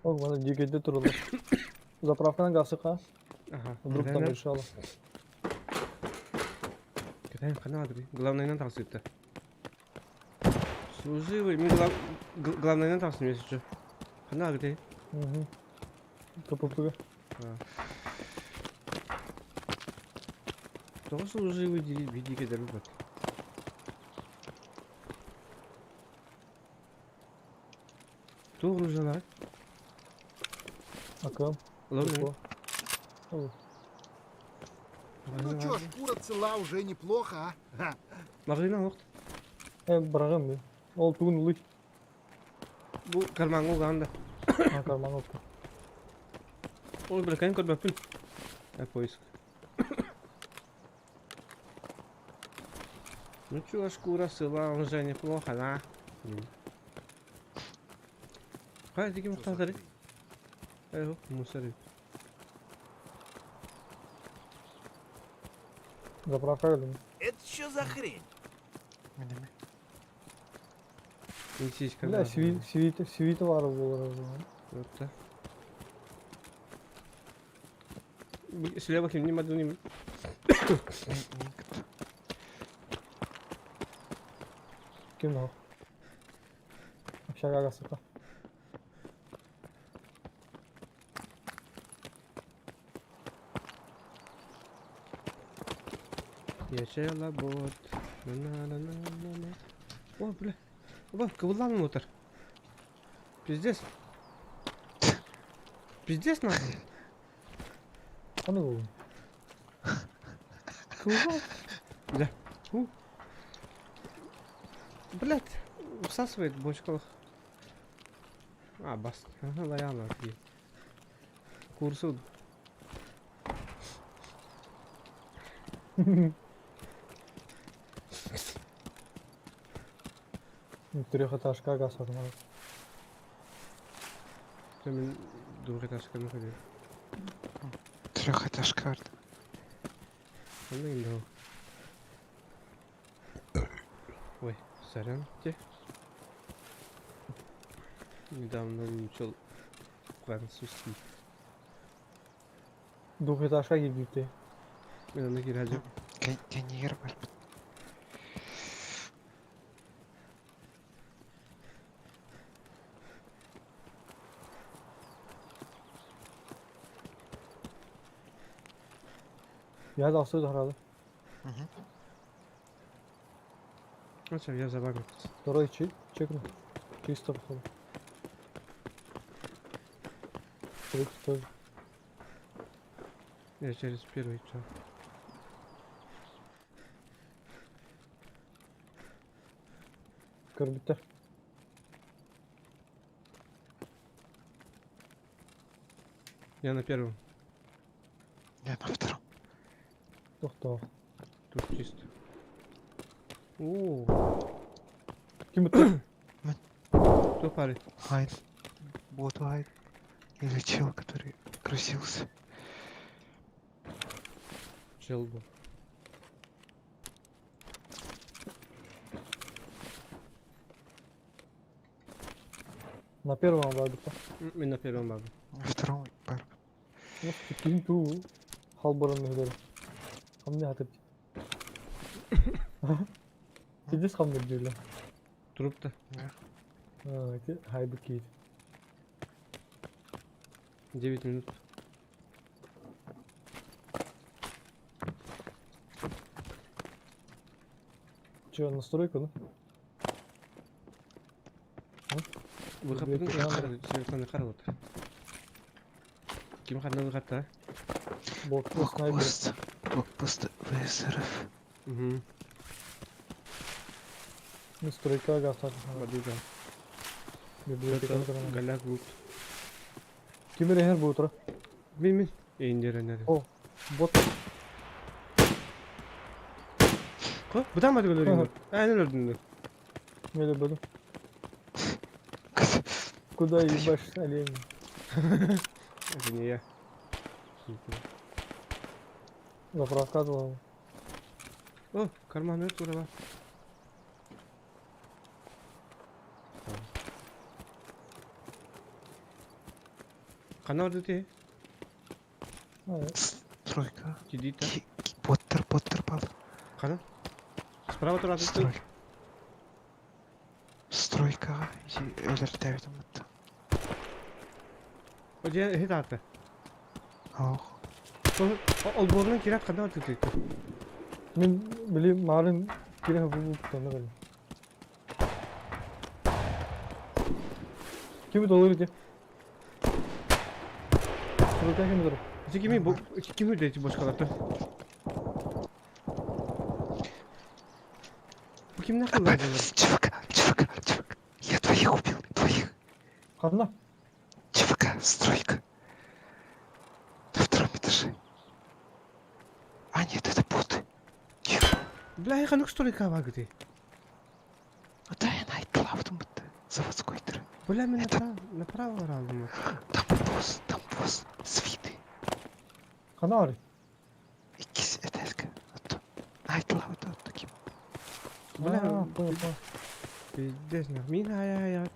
О, bana дикede туралар. Заправканы гасык а. Ага. Вдруг там решала. Катаем канал, Главное, на там сыпто. Служивый, мы глав... главное на там если что. Канал где? Угу. КПП. Тоҕо служивый биди кедер бат. Туох оружиялар? Акам. Ловлю. Ну чё, шкура цела уже неплохо, а? Ха. Магазин алықты. Э, барагым мен. Ол тугун улый. Бу карманга уганда. А, карман отты. Ол бір кайын көрмәппін. Ә, поиск. Ну чё, шкура сыла уже неплохо, да? Хайа, тики мухтаатары? Э, мусор. Заправка кэллим. Это что за хрень? Минеме. Сиська. Бля, свит, свит, свит баар буолар. Вот так. Слева ким не мадуним. Ким да? Общага сыта. Я челобот. На-на-на-на-на. О, бля. Оба, кыбыллан мотор. Пиздец. Пиздец нахуй. Аны буолун. Кыбыллан. Бля. У. Блять, всасывает бочкалах. А, бас. Ага, лаяна. Курсу. Трехэтажка газ атымар. Мен двухэтажканы ходил. Трехэтажка бар. Онно инде Ой, сорян, те. Недавно выучил французский. Двухэтажка киирбитэ. Мен аны киирээдьим. Кэннигэр бар. Я тахсыы таһарады. Ача, я за вами. Второй чекну. Чисто походу. Трюк тоже. Я через первый чё. Көрбүттэр. Я на первом. Я на втором. Тохтоо. Тут чисто. О, Ким ыттар? кто пары? Хайд. Бот Хайд. Или чел, который грузился. Чел был. На первом барбыта. Мен на первом бабе. На втором бар. Ну, ким туу халбарын мүһүлэр. Хамны хатып. Пиздец хамны дийлер. Труп-то. А, эти хайбы киит. 9 минут. Че, настройка, да? Выход Светлана Карлот. Ким ханна выход-то? Блокпост снайпер. Блокпост. Блокпост ВСРФ. Угу. Настройка газ Бадуга. Библиотека. Голяк лут. Ким эрэ бу утра? Мин мин. Эйндер О, бот. Ко? Бутан бады өлөрүн. Эн өлөрдүн. Меле буду. Куда ебашь олень? Это не я. Заправка была. О, карман өт тура бар. Кана орды те? Стройка. Кидита. Боттар, боттар бал. Кана? Справа тура Строй. Стройкаҕа өлөртөөбүтүм бутта. О, же хит аты. Ох. Олборунан кират кана орды те? Мин били марын кире бу бу тонна кэллим. Ким долыр ди? Стройка ким долыр? Кими бу ким өйдө бошкаларда? Бу кимнех кыллар? ЧВК, ЧВК, ЧВК. Я двоих убил, двоих. Ханна? ЧВК, стройка. На втором этаже. А нет, это боты. Тихо. Бля, ханнык стройка бааргытый? Да, я найтлавтым будто. Заводской тыр. Бля, мен Это- направо, направо баралым. Там босс, там босс. Свиты. Хана баарый? Иккис этээскэ. Отто. Найтлавыт отто ким. Бля, А, понял, понял. пиздец, нах. Мин хая-хая.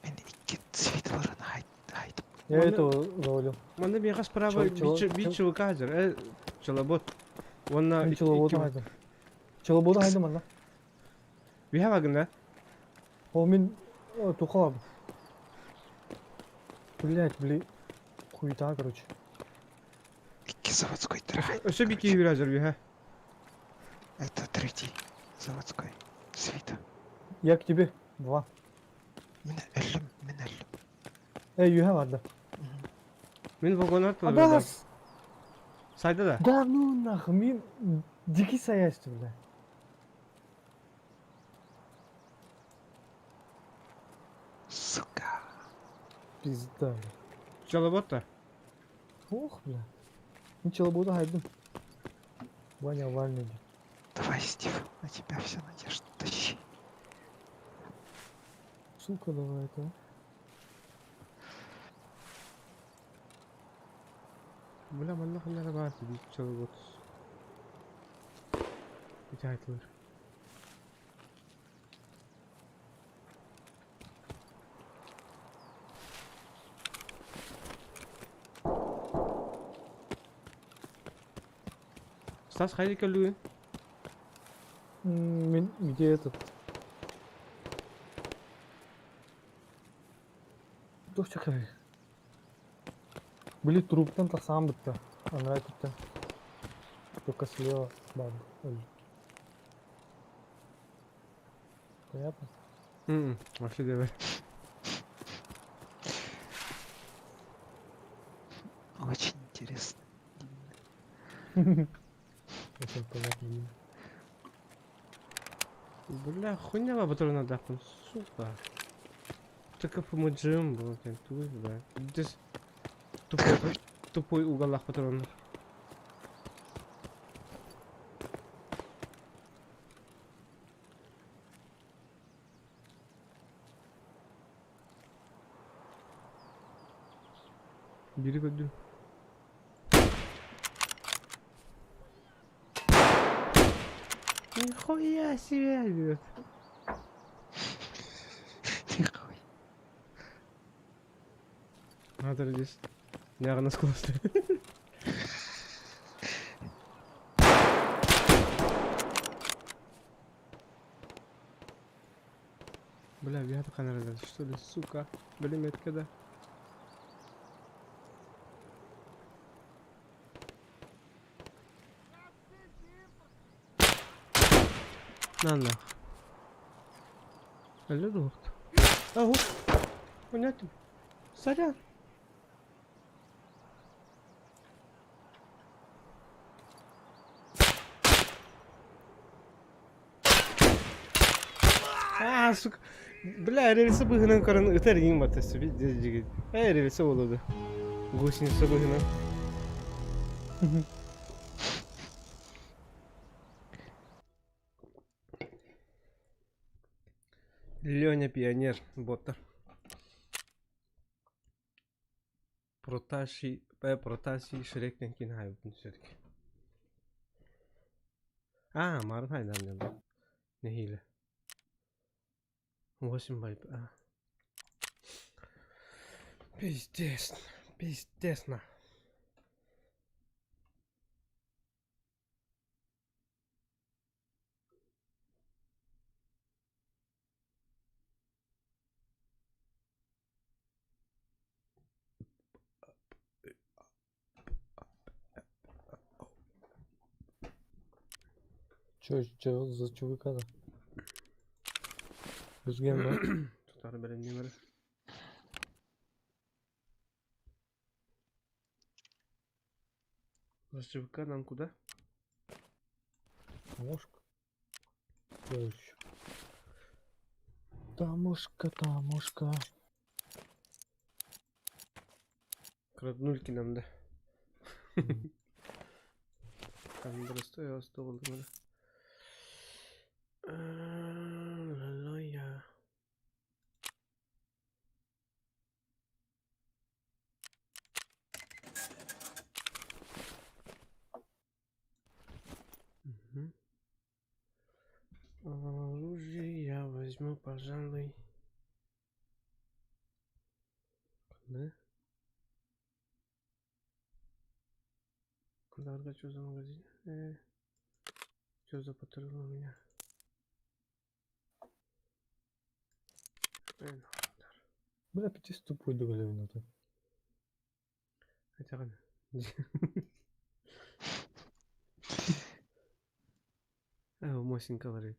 Мен икки свиталарын хайт хайтым. Я Манна- этого завалил. Манна миэхэ справа Чё- чё- биир чё- чувака сылдьар, э, челобот. Уонна Мин челободу хайдым. Челободу хайдым манна. Үһэ багын да? Ол мин туха бардым. Блять, бли. Хуета, короче. Икки заводской хайдым. Өссө биир киһи сылдьар үһэ. Это третий заводской. Свита. Я к тебе. Два. Мин өллүм, мин өллүм. Эй, үһэ барда. Мин вагоннар тылабын. Абас! Сайда да? Да ну нахуй, мин дикий саясты, бля. Сука. Пизда, бля. Челобот да? Ох, бля. Мин челободу хайдым. Ваня вальный. Давай, Стив, на тебя вся надежда. Тащи. Сука, давай это. а. Бля, манна ханна баар биир челобот. Ити айтылар. Стас хайда кэллигин? Мин где этот? Туох чакырый? Били труптан тахсаан бытта. Анараа туттан. Только слева баар. Понятно? Вообще давай. Очень интересно. Очень понятно. Дима. Бля, хуйня патрона дахпын, сука. Так ФМДЖМ был, туй, бля. Здесь тупой, тупой уголах патронов. Бери көдүм. Нихуя себе, говорит. Нихуя. Надо здесь. Нягна скуласты. Бля, вята канарада, что ли, сука? Блин, это когда? На нах. Алло, доктор. Ау. Понятно. Сорян. А, сука. Бля, рельсы быһынан көрөн ытар иҥ бата сөбү дьигит. Э, рельсы болуду. Гусеница быһынан. Леня Пионер, боттар. Проташи, Протасий Шрек кин хайбын все-таки. А, Марын хайдан да. Нехиле. 8 байп. А. Пиздец. Пиздец на. Чё, чё за ЧВК-то? Үзген ба? Тутары бэлэмниир. За ЧВК нам куда? Таможка. Короче. Таможка, таможка. Краднульки нам, да. Там простой, а стол. Оружие я возьму, пожалуй. Да? Куда что за магазин? Что за патрон у меня? Э, Бля, пятис тупой доголевина-то. Хотя бы. Мосинка говорит.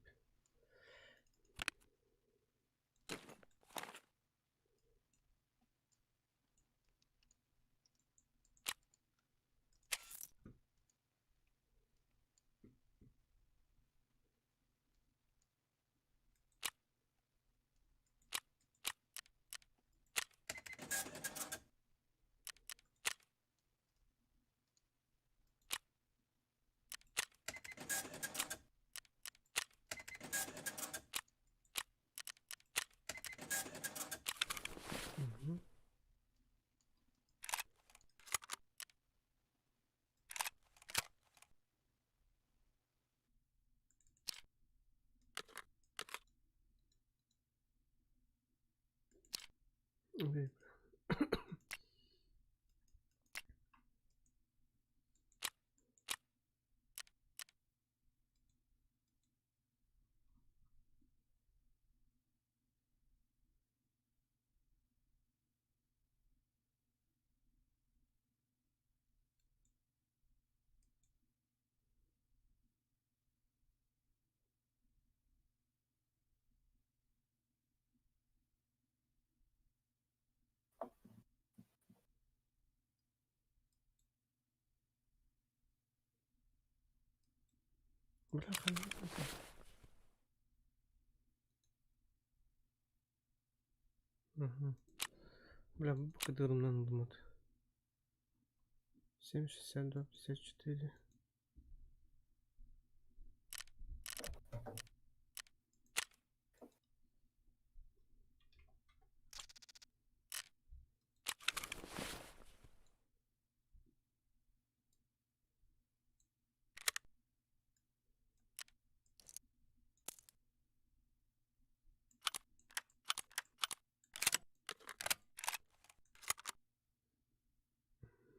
Мгм. Окей. Бля, Угу. Бля, кадырымнан думат. 7, 62, 54.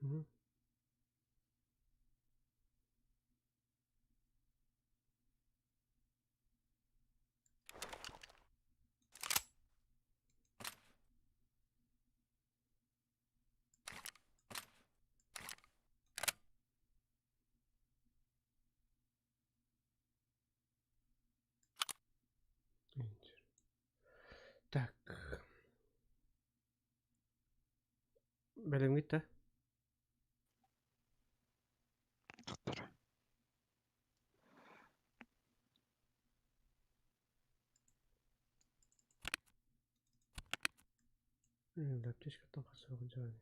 Мгм. Enter. Так. Бэлэмҥит да? Туттара. Аптечкаттан хасыгын дьаҕан.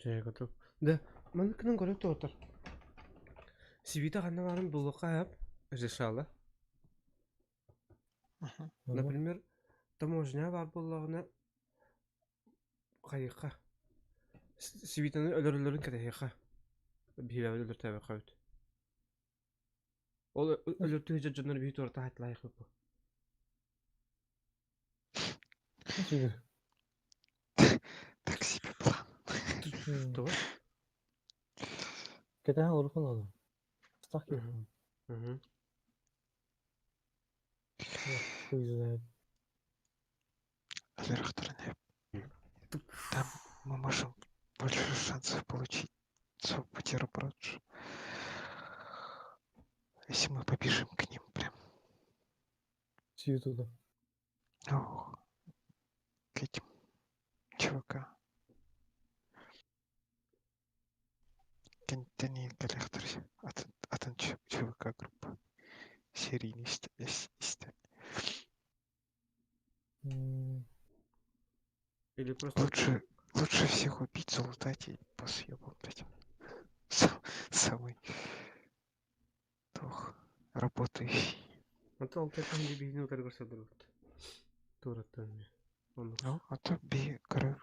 Чэ, готов. Да, маныкынан көрө тоотор. Сибита ханна баарын булуохха решала. Мгм. Например, таможня баар буоллаҕына хайыахха Сибитаны өлөрөллөрүн кэтэһиэххэ. Биһилэбит өлөртөөбөххө эбит. Ол өлөртүү сылдьар дьоннор биһи туората хатылаайахпыт. Так себе план. Тоҕо? Кэтэһэн олорхон ону. Стах киһи. Мгм. Хуй знает. Өлөрөхтөрүнэ. Там мы можем больше шансов получить бутерброд. Если мы побежим к ним прям. С ютуба. Ох, к этим чувака. Серийный истэн. Или просто... Лучше, лучше всех убить, залутать и по съебам дать. Самый тух работающий. Онтон ол тэпин биһини утары көрсөллөр Туораттан эмиэ. Оннук. Ну, а то би грыб.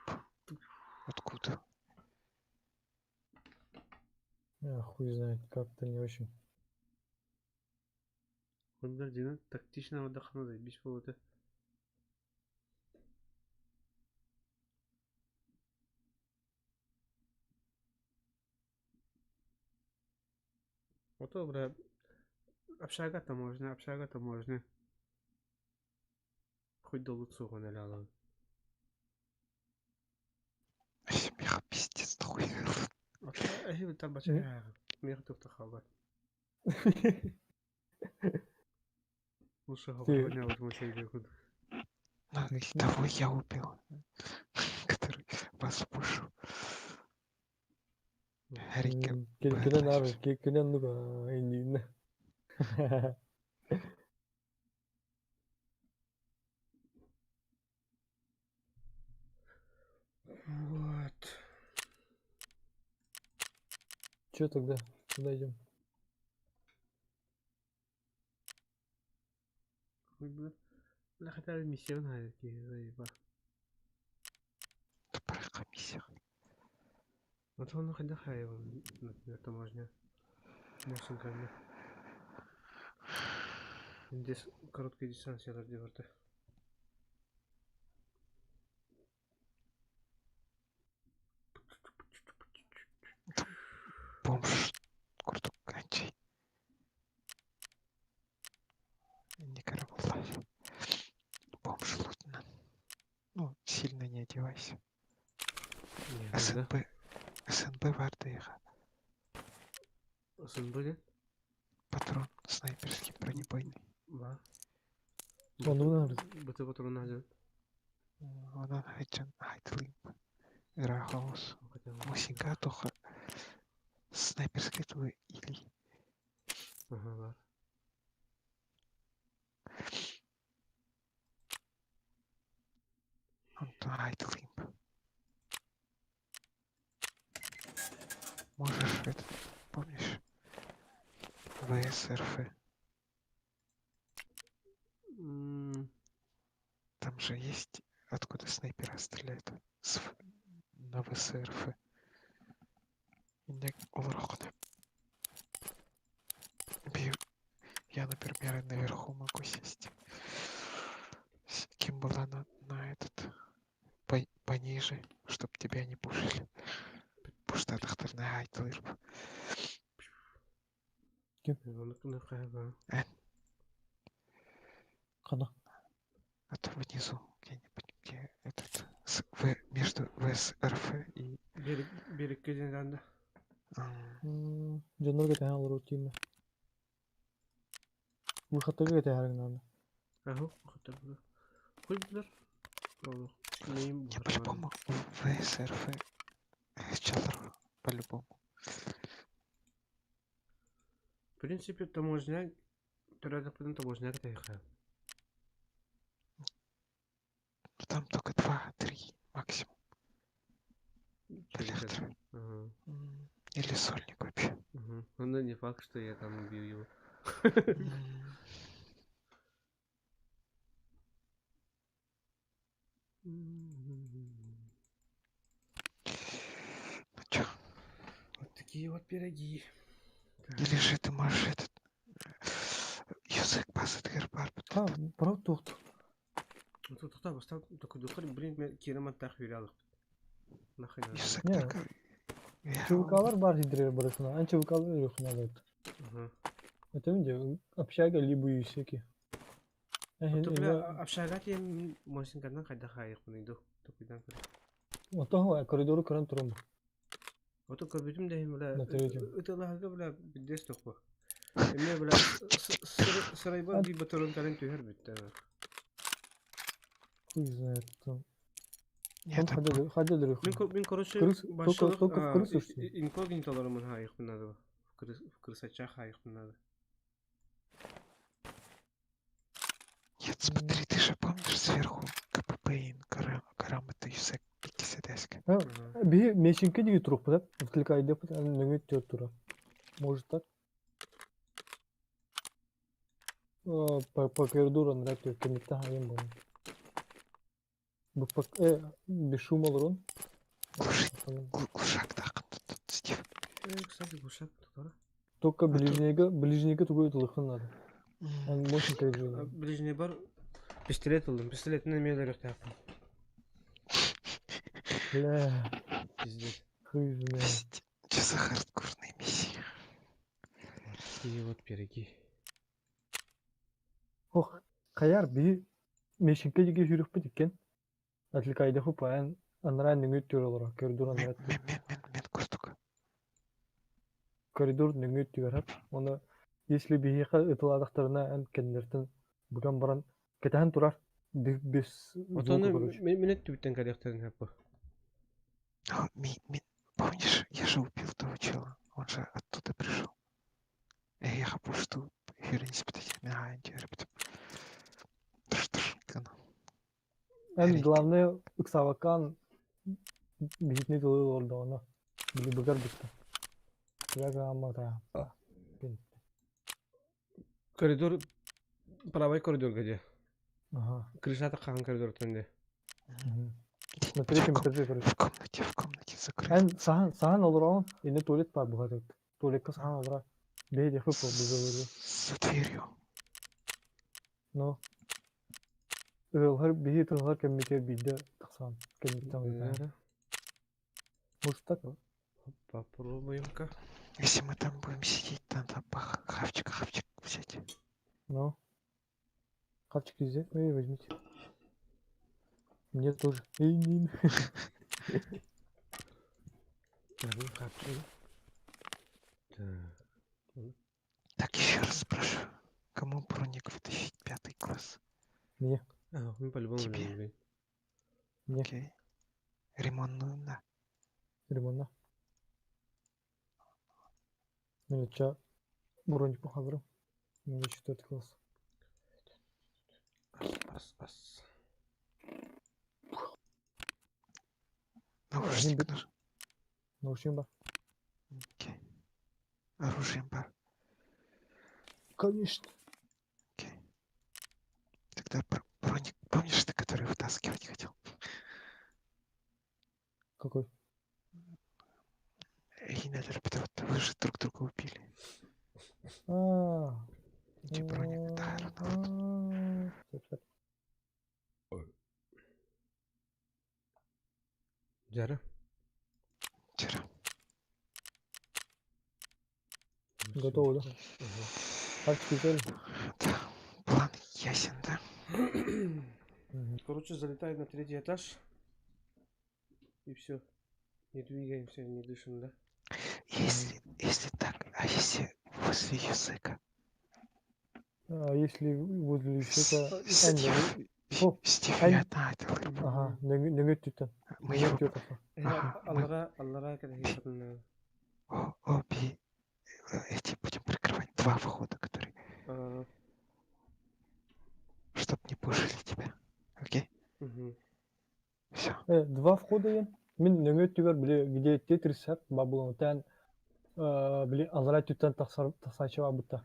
Откуда? А, хуй знает, как-то не очень. Оннор дьиҥэ тактично отдохну заебись буолуо Ото, бля, общага таможня, общага таможня. Хоть до Луцуга наляла. Меха пиздец нахуй. Эһиби тарбача меха тухта хаалбат. Лучше говоря, вот мы Ну, того я убил, который вас пушил. Рика. Кэлэн аар кэлэн нуга иннинэ. Вот. Че тогда? Куда идем? Бля, хотя бы миссия надо, заеба. Тупорка миссия. Вот он хотя например, таможня. Мосинками. Здесь короткая дистанция ради Бомж курдук анчай. Не карабулай. Бомж лутно. Ну, сильно не одевайся. СНБ. СНБ вардыга. СНБ нет? Патрон снайперский бронебойный. Да. Он БТ патрон надо. Онон хайчан хайтлым. Рахаус. Мусинга тоха. Снайперский твой или. Ага, бар. Онтон хайтлым. Можешь этот, помнишь? ВСРФ. Там же есть откуда снайпера стреляют. С, на ВСРФ. Я, например, наверху могу сесть. Кем была на, на этот по, пониже, чтоб тебя не пушили. Пуштатахтарна айтылыр. Хана. А то внизу где-нибудь, где этот с, в, между ВСРФ и. Берег берег да. Дьоннорго тэһэн олорор тиимэ. Выходтарга тэһэрин надо. Ага, выходтарга. Хоть бер. Не, по-любому ВСРФ Челлер, по-любому. В принципе, таможня, төрөтөхпүтүн таможня кэтэһиэххэ. Ну там только два-три максимум. Электро. Ага. Или сольник вообще. Угу. Ну не факт, что я там убью его. Ну чё? Вот такие вот пироги. Или же ты можешь этот язык базы бар. А, правда тухт. Тут тут бастан такой духар, блин, кирам тах юрялых. Нахрен. Язык Не. только. ЧВКлар бар хидрер барысына. Ан ЧВКлар юхна вот. Ага. Это где общага либо юсеки. Бля, общага тем мосинканан хайда хайык иду. Токуйдан көр. Ото коридору көрөн турум. Ото көрбүтүм дэһин бля. На третьем. Ытылаһыга бля биддес тохпу. Эмне бля сырайбар би батырын кален түһэр бүттэ. Хуй знает там. Нет, Там ходили, ходили. Мин мин короче Крыс, только, только в крысу что ли? Инкогнитоларымын хайык надо. В крыс в крысача хайык надо. Нет, смотри, ты же помнишь сверху КПП и грамоты ЮСЭК иккисэдээскэ. Биһи мечинке диги турукпут, отвлекайдыппыт, нөҥү түөрт тура. Может так? По, по коридору нрать кэнниттэн хайым буолан. Без шума олорон. Глушак таахын тут, Стив. Кстати, глушак тут, Только ближнего, ближнего тугу ытылыхын надо. Он мощный коридор. Ближний бар пистолет ыллым. Пистолетинэн эмиэ өлөрүөхтээхпин. Бля, Пиздец. хуй знает. Че за хардкорные миссии? Такие вот пироги. Ох, хайар биһи мешинке диги жүрүкпүт иккен. Отвлекайдаху паан анараа нөҥүө түөр олоро. Коридор анараа Мен, мен, мен, мен курдук. коридор нөҥүө түгэрэр. Оны если биһиэхэ ытылаадахтарына эн кэннилэртэн быган баран кэтэһэн турар. Без Отону звука, короче. мен өттүбүттэн кэлиэхтэрин сөп. А, ми, ми, помнишь, я же убил того чела. Он же оттуда пришел. Я хапушту Эн главное ыксабаккаан биһитини тылы олордоҕуна били быгар бытта. Коридор правый коридорга дии. Ага. Крышата хаһан коридортан дии. На третьем этаже, короче. В комнате, в комнате закрыт. Эн саһан саһан олороҕун, инне туалет баар буһа Туалекка саһан олора. Бэйэ диэхпит буолбут За дверью. Ну, ыаллар биһи тыллар кэммитигэр биирдэ тахсан кэнниттэн ыытаһар. Может так? Попробуем-ка. Если мы там будем сидеть, надо хавчик, хавчик взять. Ну. Хавчик везде. Эй, возьмите. Мне тоже. Эй, не. Хавчик. Так. Так, еще раз спрашиваю. Кому броник вытащить пятый класс? Мне. А, ну по-любому Тебе. блин. Мне. Окей. Ремонтную, да. Ремонтна. Ну, ча броник похабру. Мне четвертый класс. Ас, ас. Наушник нужен. Наушник ба. Окей. Оружием бар. Конечно. Окей. Тогда броник, помнишь ты, который вытаскивать хотел? Какой? Вы же друг друга убили. А. Где броник? Да, вот. Жара. Вчера. Готово, да? Хавчики взяли? Да. План ясен, да? Короче, залетает на третий этаж. И все. Не двигаемся, не дышим, да? Если, если так, а если возле языка? А если возле языка... Стив, Стив, я одна это рыбу. Ага, нөҥүө түттэн. Мы его... Аллара, аллара, когда О, обе эти будем прикрывать два входа, которые... Чтоб не пушили тебя. Окей? Угу. Все. Два входа я. Мин нөҥүө өттүгэр били где Тетрис бабылан тэн били аллара түттэн тахсар тахсаачы бабытта.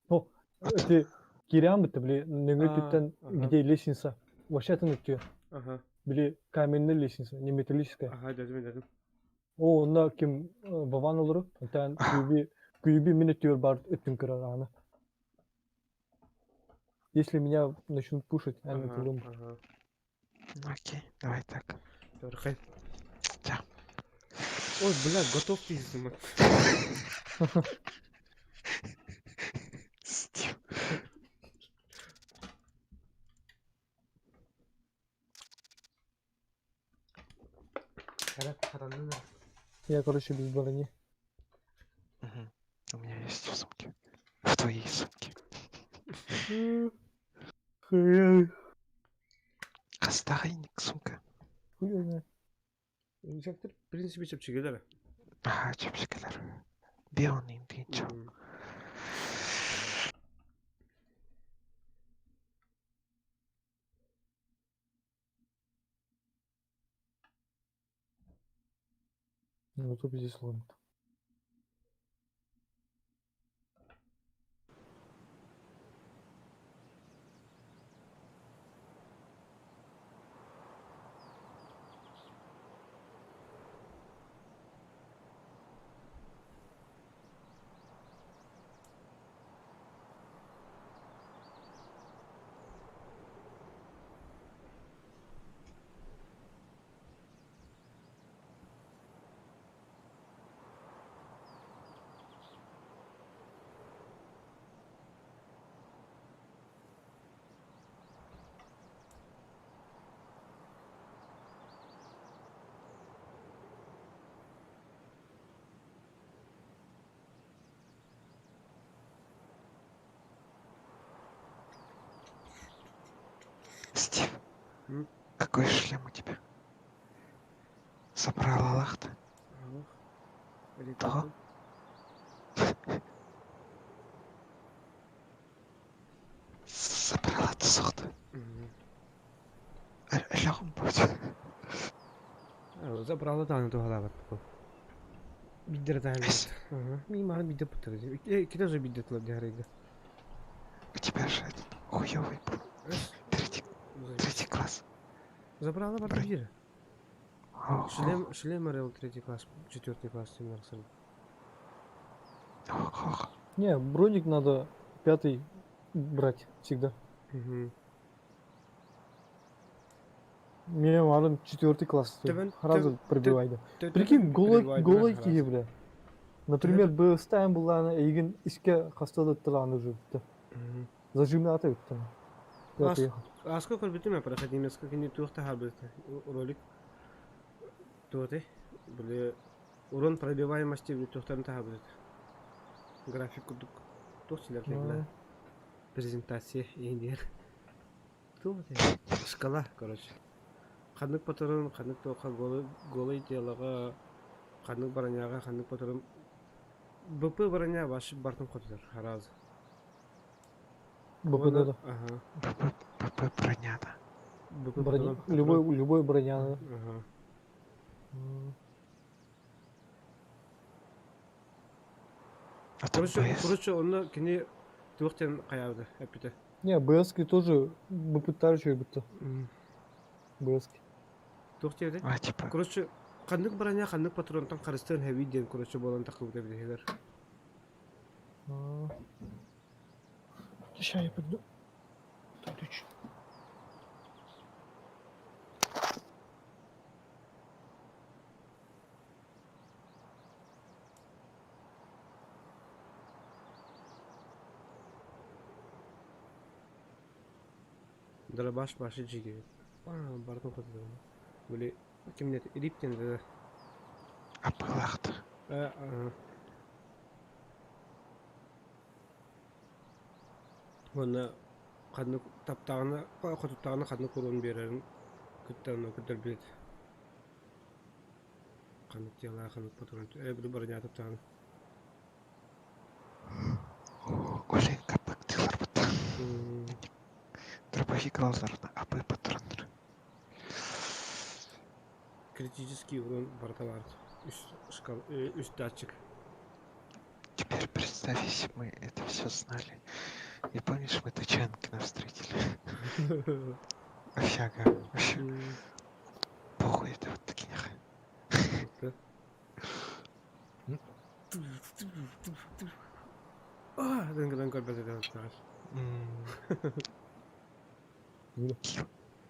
О, эти кириан бытта били нөҥүө өттүттэн где лестница. Вообще атын өттүгэр. Ага. Били каменная лестница, не металлическая. Ага, дедим, дедим. О, онно ким Вован олору, тэн күйби күйби мин өттүгэр бар өттүн көрөр аны. Если меня начнут пушить, я Ага, ага. ага. Окей, давай так. Төрхай. Да. Ой, бля, готов пиздец. Стив. Я, короче, без брони. Угу. У меня есть в сумке. В твоей сумке. Хастайник сумка. Хуй знает. Рюкзактар, в принципе, чэпчэкилэр. Ага, чэпчэкилэр. Бионный тыынча. Ну то пиздец ломит. Стив, М? какой шлем у тебя? Собрала лахта. Ох. Или Да. такой. Собрала тусухта. Мгм. Лягом будет. А, Забрала да, туһалаабат бу. Биддер Эс. таһалбыт. Ага. Мин маны бидде путар. Ките же бидде тылар диһарыйга. У тебя же этот хуёвый был. Эс. Третий, третий класс. Забрала бар Бра- биир. Ох, Шлем, шлем орел третий класс, четвертый класс тем арсен. ох, ох. Не, броник надо пятый брать всегда. Угу. Меня мадам четвертый класс. Төбен- Сразу төб- пробивай да. Прикинь, голый, голый киһи, бля. Например, БСТ буллаана эйигин искэ хаста да тылааны уже бүтэ. Зажимната бүтэ. Ас- Пятый. А сколько бүтүмэ проходимец, как не туохта хабыт ролик. Туоты. Били урон пробиваемости били туохтан тахабыт. График курдук. Туох силер бля. Презентация индир. Туоты. Шкала, короче. Ханнык патрон, ханнык туоха голый голый телога, ханнык броняга, ханнык патрон. БП броня баш бартын хотер, раз. БП да. Ага. БП, БП броня, да. БП Броня. патрон. Любой, любой броня. да. Ага. М. А там Короче, БС. короче, онно кини туохтен каябыды, эпите. Не, БСки тоже БП тарчу бүтэ. БСки. Туох диэбитэ? А, типа, Короче, ханнык броня, ханнык патронтан харыстан хэви диэн, короче, буолан тахсыбыта билиһигэр. Сейчас я приду. Тут Дробаш башы жиги. А, бартын хоту. Были кимнет Риптин да. АП лахта. А. Онна ханнык таптаҕына, хотуттаҕына ханнык урон биэрэрин кыттан көтөр билет. Ханнык тела, ханнык патрон. Э, буду броня таптаҕына. Олен капак тылар бут. М, Дробовик лазерна, АП патроннар. Критический урон барыта баар. Үс шкал, үс датчик. Теперь представь, если бы мы это все знали. И помнишь, мы Тачанкина встретили? Общага. Вообще, М, похуй это вот такие. да. А, дын көрбөт этен тааш. Мина.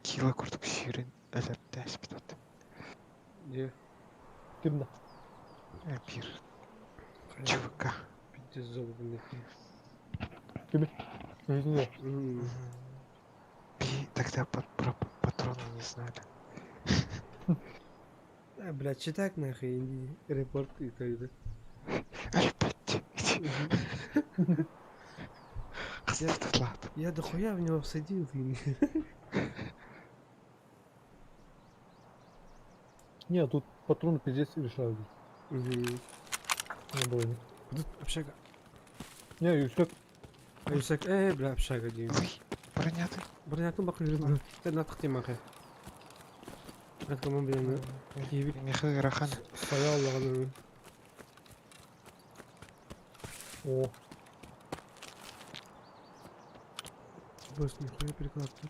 Кило курдук сүүрэн өлөрдөөс бит. Де, Кимда? Бир ЧВК. пиздец золотым. Не. М, Би тогда про патроны не знали. А, блядь, читак нахуй, инди, репорт и так далее. Опять. Хастатылат. Я дохуя в него всадил. Не, тут патроны пиздец решают. Мгм. Не было. не. Тут общага. Не, Юсек, А Юсак, бля, общага дейм. Ой, броня ты. Бронятын бақыр жүрді. Сен аттық дейм ақы. Откаман билэн киһибит Миха ыарахан. сайа оллоҕун О, Бос нихуя перекладка.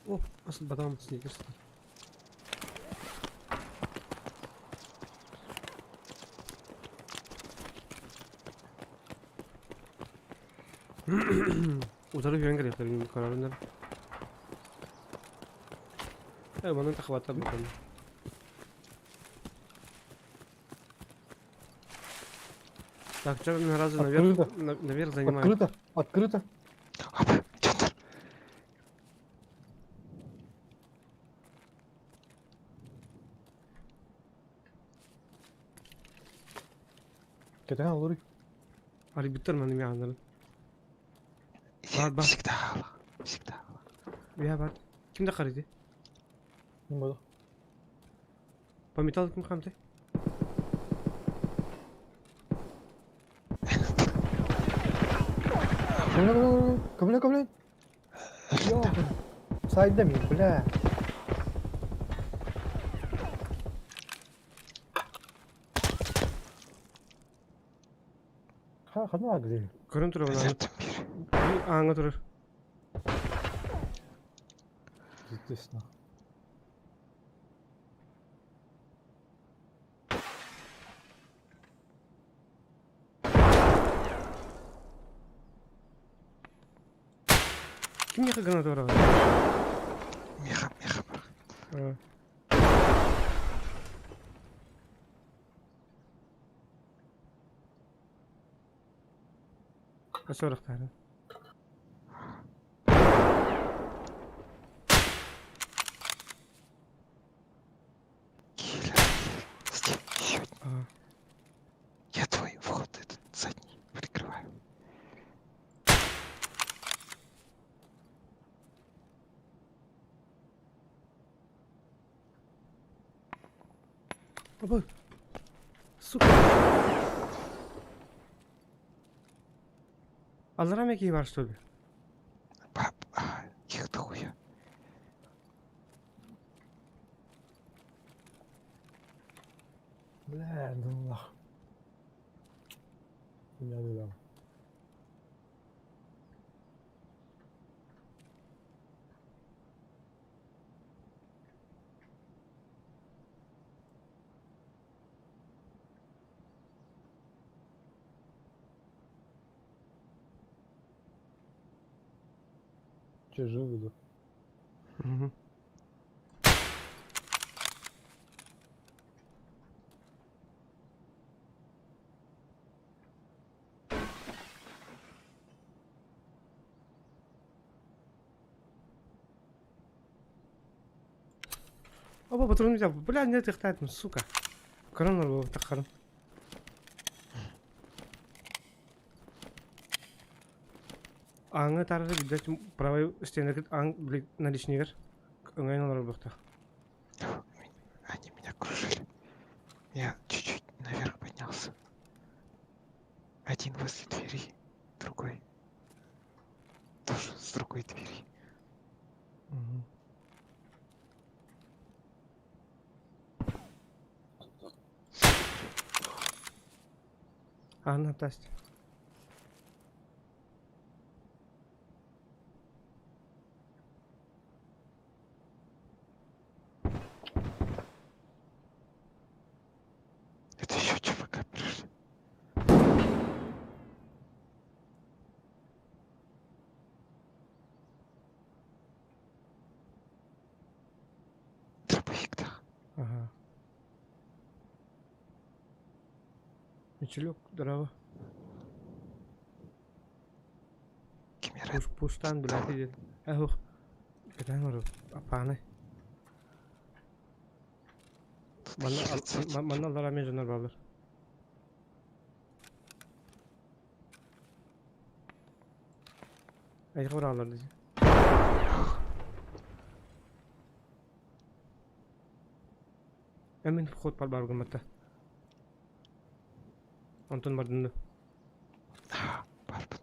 О, асыл бадам сникерс. Утары жүрен керек карарындар. Э, манын тахваттар бакын. Так, что сразу наверх, Открыто. наверх занимает. Открыто, открыто. Опа, центр. Кэтэн олору. Арбитр маны мягнарын. Я Бар, бар. всегда ала. Всегда ала. Я бар. Ким да қарайды? Не буду. По металлу ким хамты? Ко мне, ко мне, ко мне. Ёбаный. Сайда ми, бля. Ха, хана где? Көрін тұрып ана. Заттым бир. Аңа тұрыр. Естественно. Ким яқы граната бар? Миха, миха бар. Асорақтары. Киллер. Стив, еще один. Я твой вход этот задний прикрываю. Апа. Сука. Аллара меки бар что ли? Пап, а, их дохуя. Бля, ну нах. Я не дам. Че, живы, да? Мгм. Опа, патрон взял. Бля, нет, их там, сука. Корона был, так хорон. Аңы тарығы бидәт правой стены аң наличнигер. Ыңайын олар бұқта. Они меня кружили. Я чуть-чуть наверх поднялся. Один возле двери, другой тоже с другой двери. Анна тасть. Это еще ЧВК пришли. Дробовик, да. Ага. Мичелек, здорово. Кимера. Пуш, пуштан, блядь, идет. Эх, катан апаны. Тут Манна, хилится один. манна лара мен жанар балдар. Айга бар алар дизи. Эмен вход бар бар гыматта. Антон бардынды. А, барбын.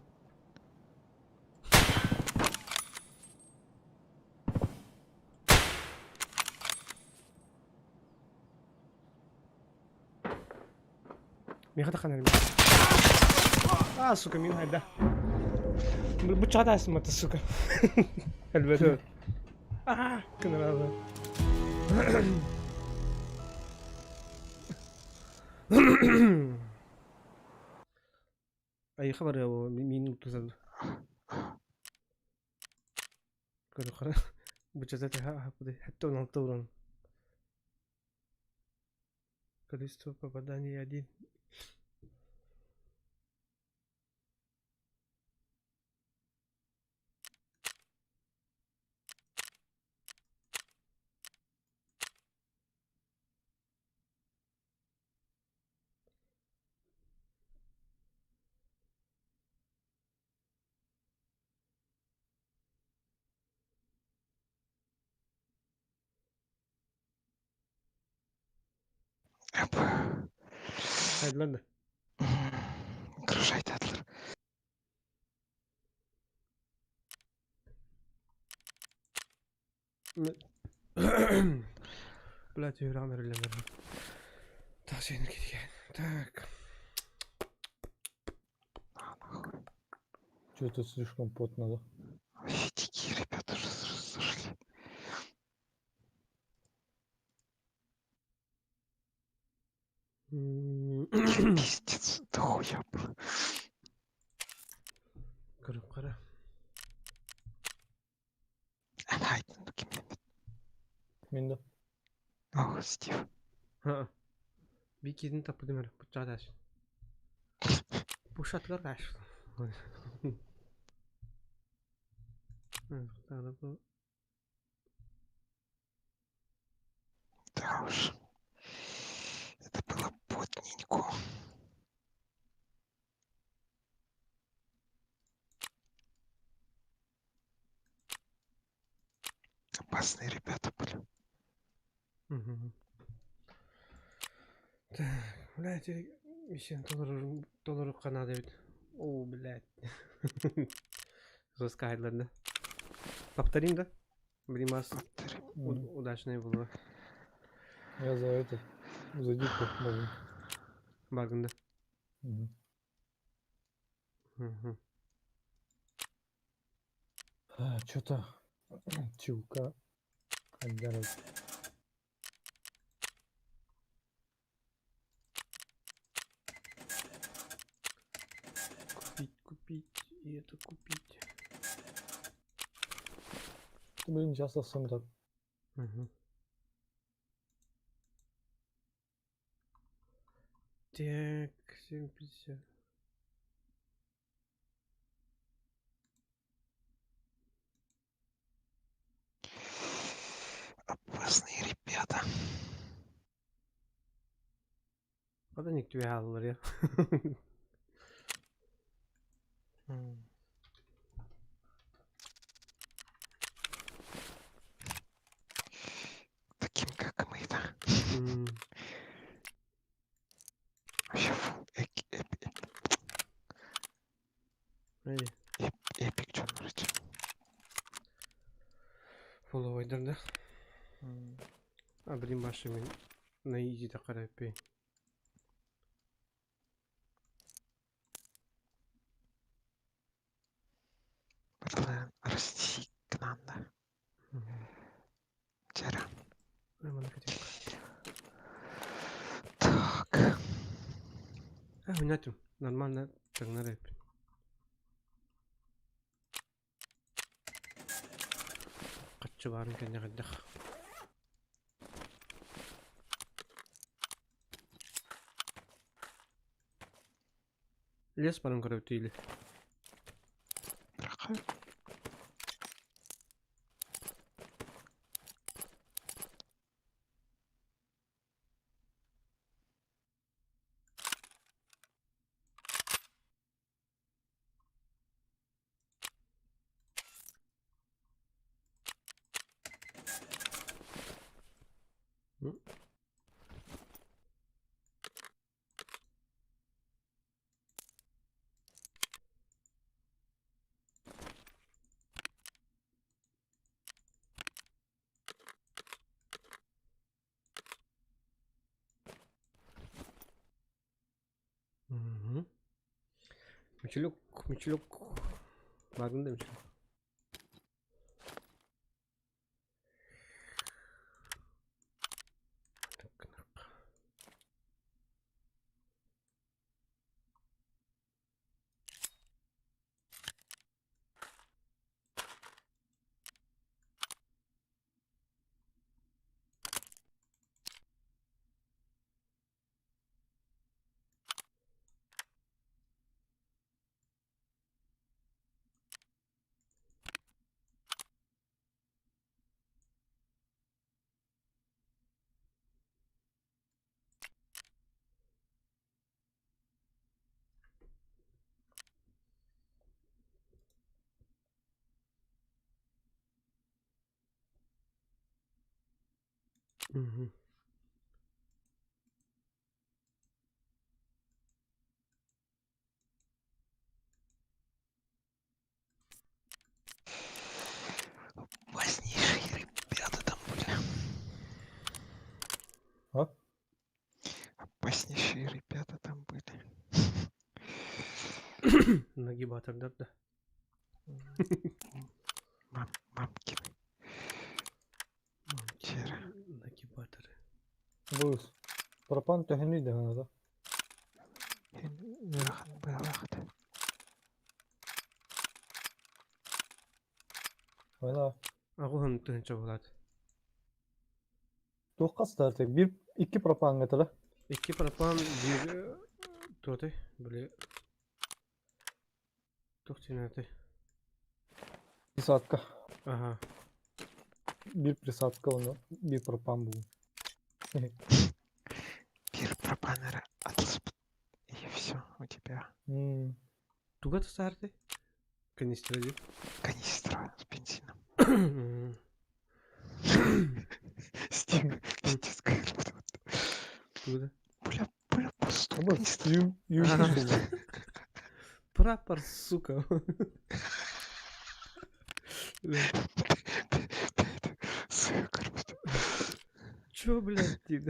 Миэхэ таххан эрэ. А, сука, мин хайда. Бу чаҕа сука. Элбэтэ. А, кынарады. Айыха барыа мин тузан. Көрө Бучата хатта 16 урон. Количество попаданий один. Опа. Хайдылар да. Гружайте атлар. Блять, юран релемер. Так, сен кеткен. Так. На, нахуй. Что-то слишком потно, да? Вообще дикие ребята уже зашли. Пиздец, дохуя было. Көрүп кара. Ана ким Мин да. Ох, Стив. Ха. Бикидин тапы демер. Бу чаҕа Бу шатгар каш. Тағы бу Да уж. Это было потненько. Опасные ребята были. Мгм. Так, блядь, еще доллар доллар Канада ведь. О, блядь. Жестко да? Повторим, да? Блин, вас Повторим. Удачное было. Я за этот. За дикку могу. Багында. Мгм. Мгм. А, Что-то чулка. Отдарать. Купить, купить, и это купить. Блин, сейчас совсем так. Мгм. Так, 7,50. Опасные ребята. Хата никто аллар я. Таким, как мы, да. Вообще, фу, Эй, эпик, чё нравится. фолловайдер, да? А, блин, башы мен на изи да. Блин, расти к нам, да. Вчера. Так. А, унятым. Нормально, тыңнар эп. Каччы барын кәнне каддах. Лес барын көрөп тийле. Рахай. Мичилюк, Мичилюк. Бардын да Мичилюк. Мгм. Опаснейшие ребята там были. А? Опаснейшие ребята там были. Нагибатордар да. Мам, мамкины. Вчера. Нагибаторы. Бус. Пропан төһөнүй даҕаны да. Ыарахан быһалаах этэ. Война. Аҕыһын тыһыынча буолаат. Туохха сытар Биир икки пропаҥҥа этэ да? Икки пропан биир туотай били туох диэн этэй? Присадка. Аха. Биир присадка уонна биир пропан буолуо. Биир пропан эрэ атылыспыт. И все у тебя. М. Туга тусаартай? Канистра дии. Канистра с бензином. М. Стив, пиздец, как будто. Туга да? Бля, бля, пустой Абы канистра. ю ю Прапор, сука. Бля. Сука, Чё, блядь, ты?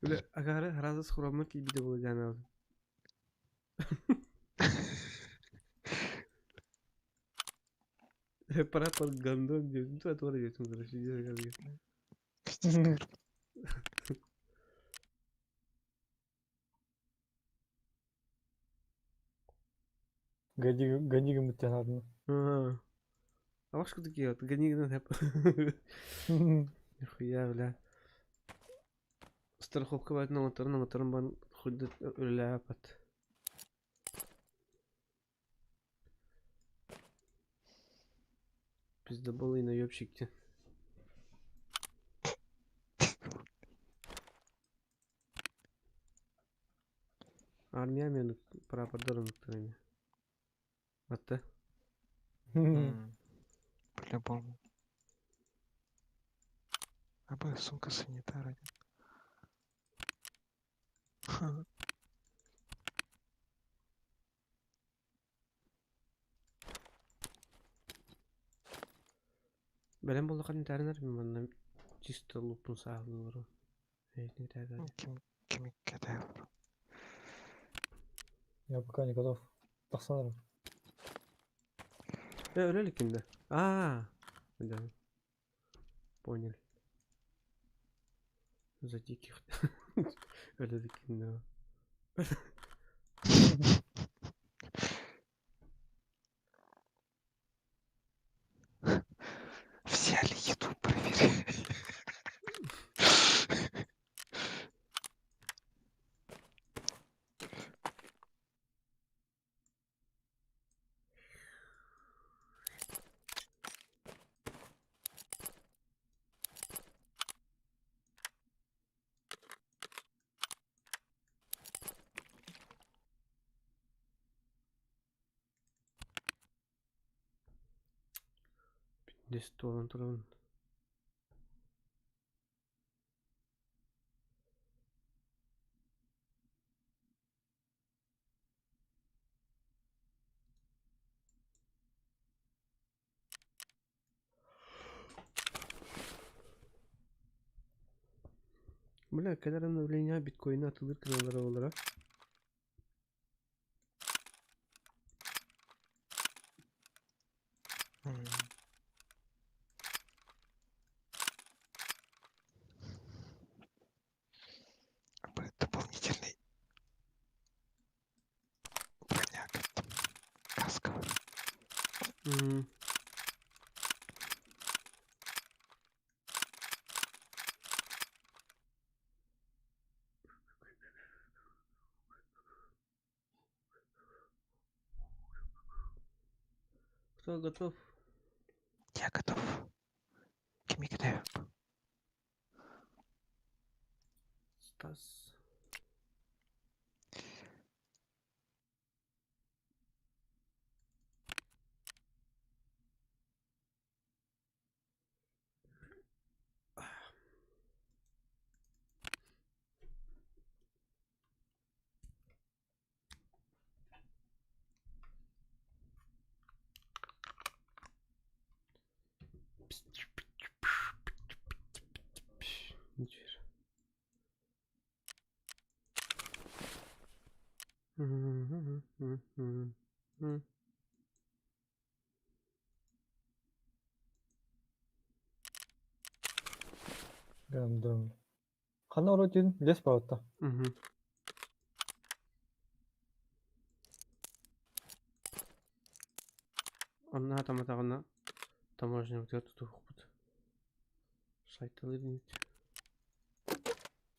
Бля, агары разы схроммут киирбитэ буолуо диэн Прапор гандон диэн туора диэтим короче Пиздец, как Гони гони гыммыттан А ваш такие вот гони Нихуя, бля. Страховка баат оҥотторон оҥотторон баран хуйда үлэлээбэт. Пиздоболы и наебщики. Армия мен прапордар онуктар Атта. По-любому. Абы сумка санитара. Бэлэм буоллаххына этээринэр манна чисто луппун сааһылыыллар. Ким кими кэтэһэр. Я пока не готов. Тахсан эрэ. Э, өлө иликкин да? Аа, да. Понял. За диких. Өлө иликкин да. Все ли еду проверяй. Здесь туолан турабын. Бля, кэлэр обновление биткоины атылыр кыналара олара. Кто готов? Я готов. Кими кидаем? Стас. Ничего. Гандон. Ханна оротин лес паутта. Угу. Онно таматаҕына таможнябытыгар тутуһукпут. Сайталыыр инит.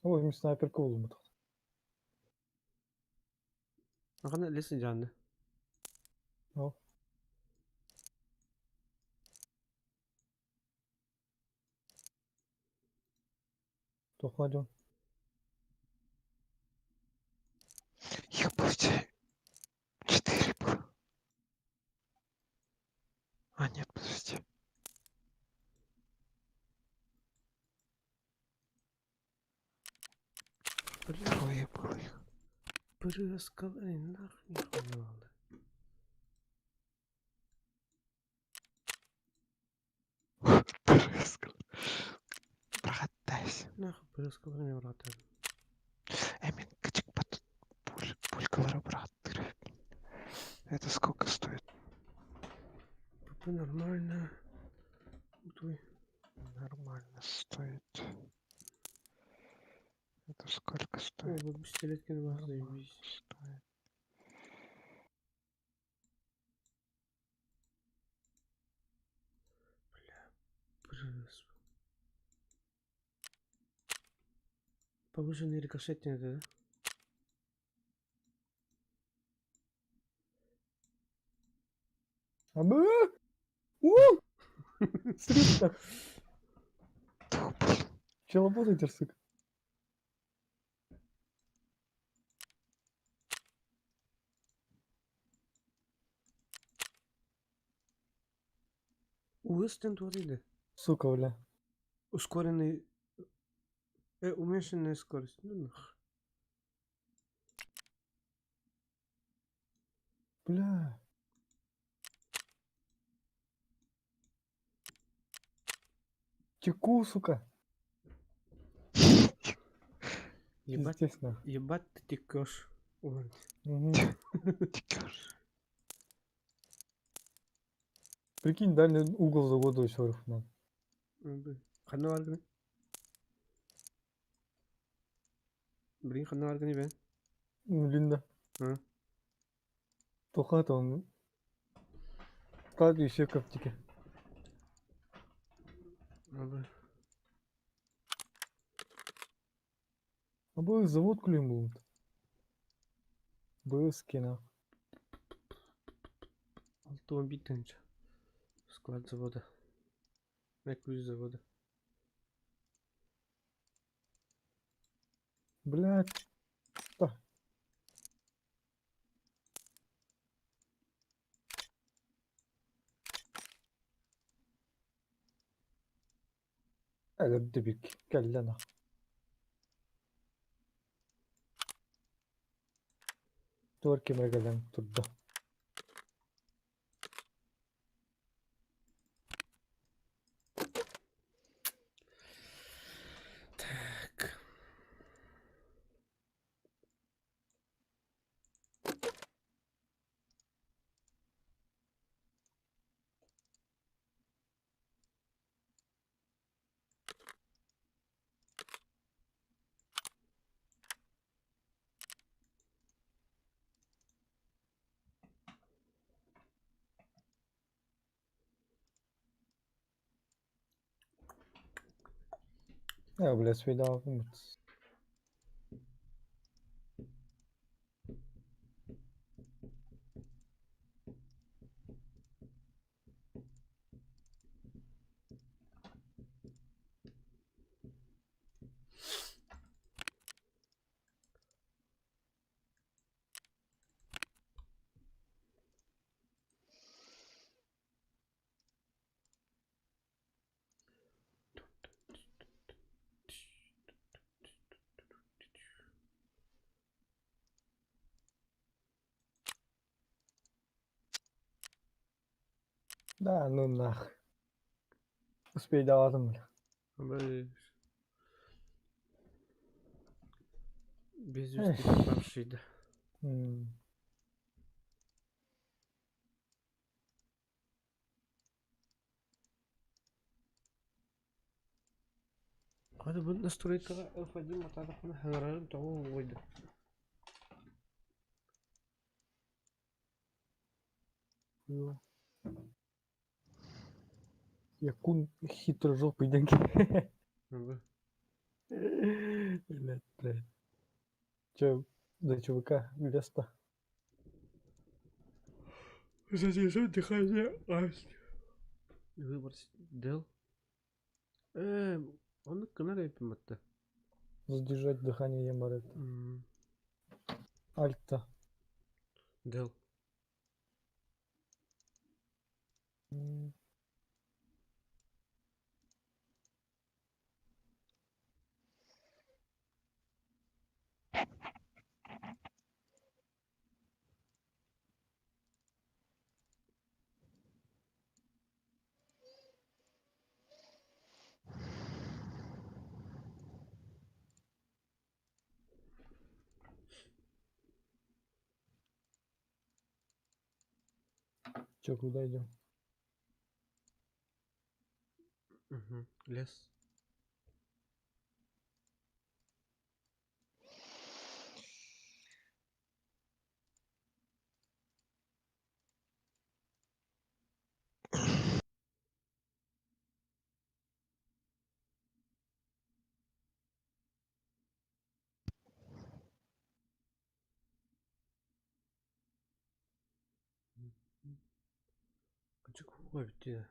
Ой, мин снайперка булуммут. Ханна лес дьаанна. О. Тоха дьон. Их будет четыре было. А, нет, подожди. Трое было их. Прыскалай нахуй не надо. Прыскал. Братайся. Нахуй прыскалай мне брата. Эмин, качик пат. Пуль, пулькалара брат. Это сколько стоит? ПП нормально. Твой. Нормально стоит. Это сколько О, стоит? бу пистолетки на Нормально заебись. стоит. Прыс. Повышенный рикошет не это, да? Абы! У! Срыв Тьфу, блин. Че работаете, сука? Уэстен творили. Сука, бля. Ускоренный... уменьшенная скорость. Ну нах. Бля. Теку, сука. Ебать, Пиздец, нахуй. ебать ты текешь. Ой. Мгм. Текёшь. Прикинь, дальний угол завода еще надо. Ханна баргыны? Блин, ханна баргыны бен. Ну, Линда. А? Тоха там. Склад еще коптики. Абы. А бу завод кулем был. Быски нахуй. Алтуан битенче. Склад завода. На ключ завода. Блядь. Да. Өлөрдүбүк кэллэ нах. Туор кимэр кэлэн турда. Так. Я, блядь, свидал. Да, ну нах. Успейдаатым бля. Бай. Без вести пропавший, да. Хата бу настройкаҕа F1 матаатахпына хаҥарарым тоҕо уойда. Якун хитрожопый диэн Блядь, блядь. Че, за ЧВК место? Задержать дыхание Выбор дел. Оннук гынар эбиппин батта. Задержать дыхание диэн бар эбит. Альта. Дел. Че, куда идем? Угу. Лес. Куга бүттэ.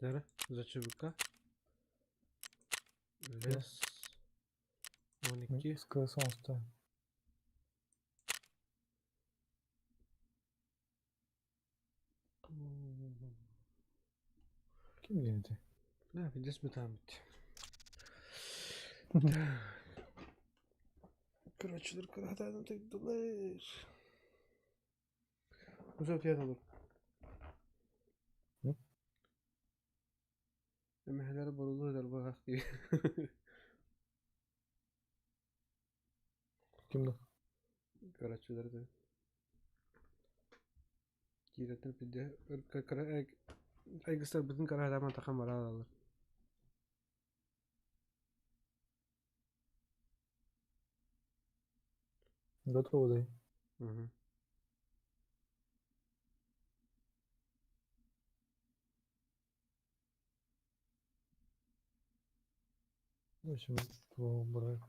Дара, за ЧВК. Лес. 12. С КС ставим. Ким диэти? Да, видишь, мы там. Короче, только ты думаешь. Uzat olur. Эмэһэлэр борулу ытарбаҕах дии. Ким да? Короче, да. Киирэтин пидде айгыстарбытын караһадааман тахан бараалалар. Готово, да. Угу. В общем, твоего брата.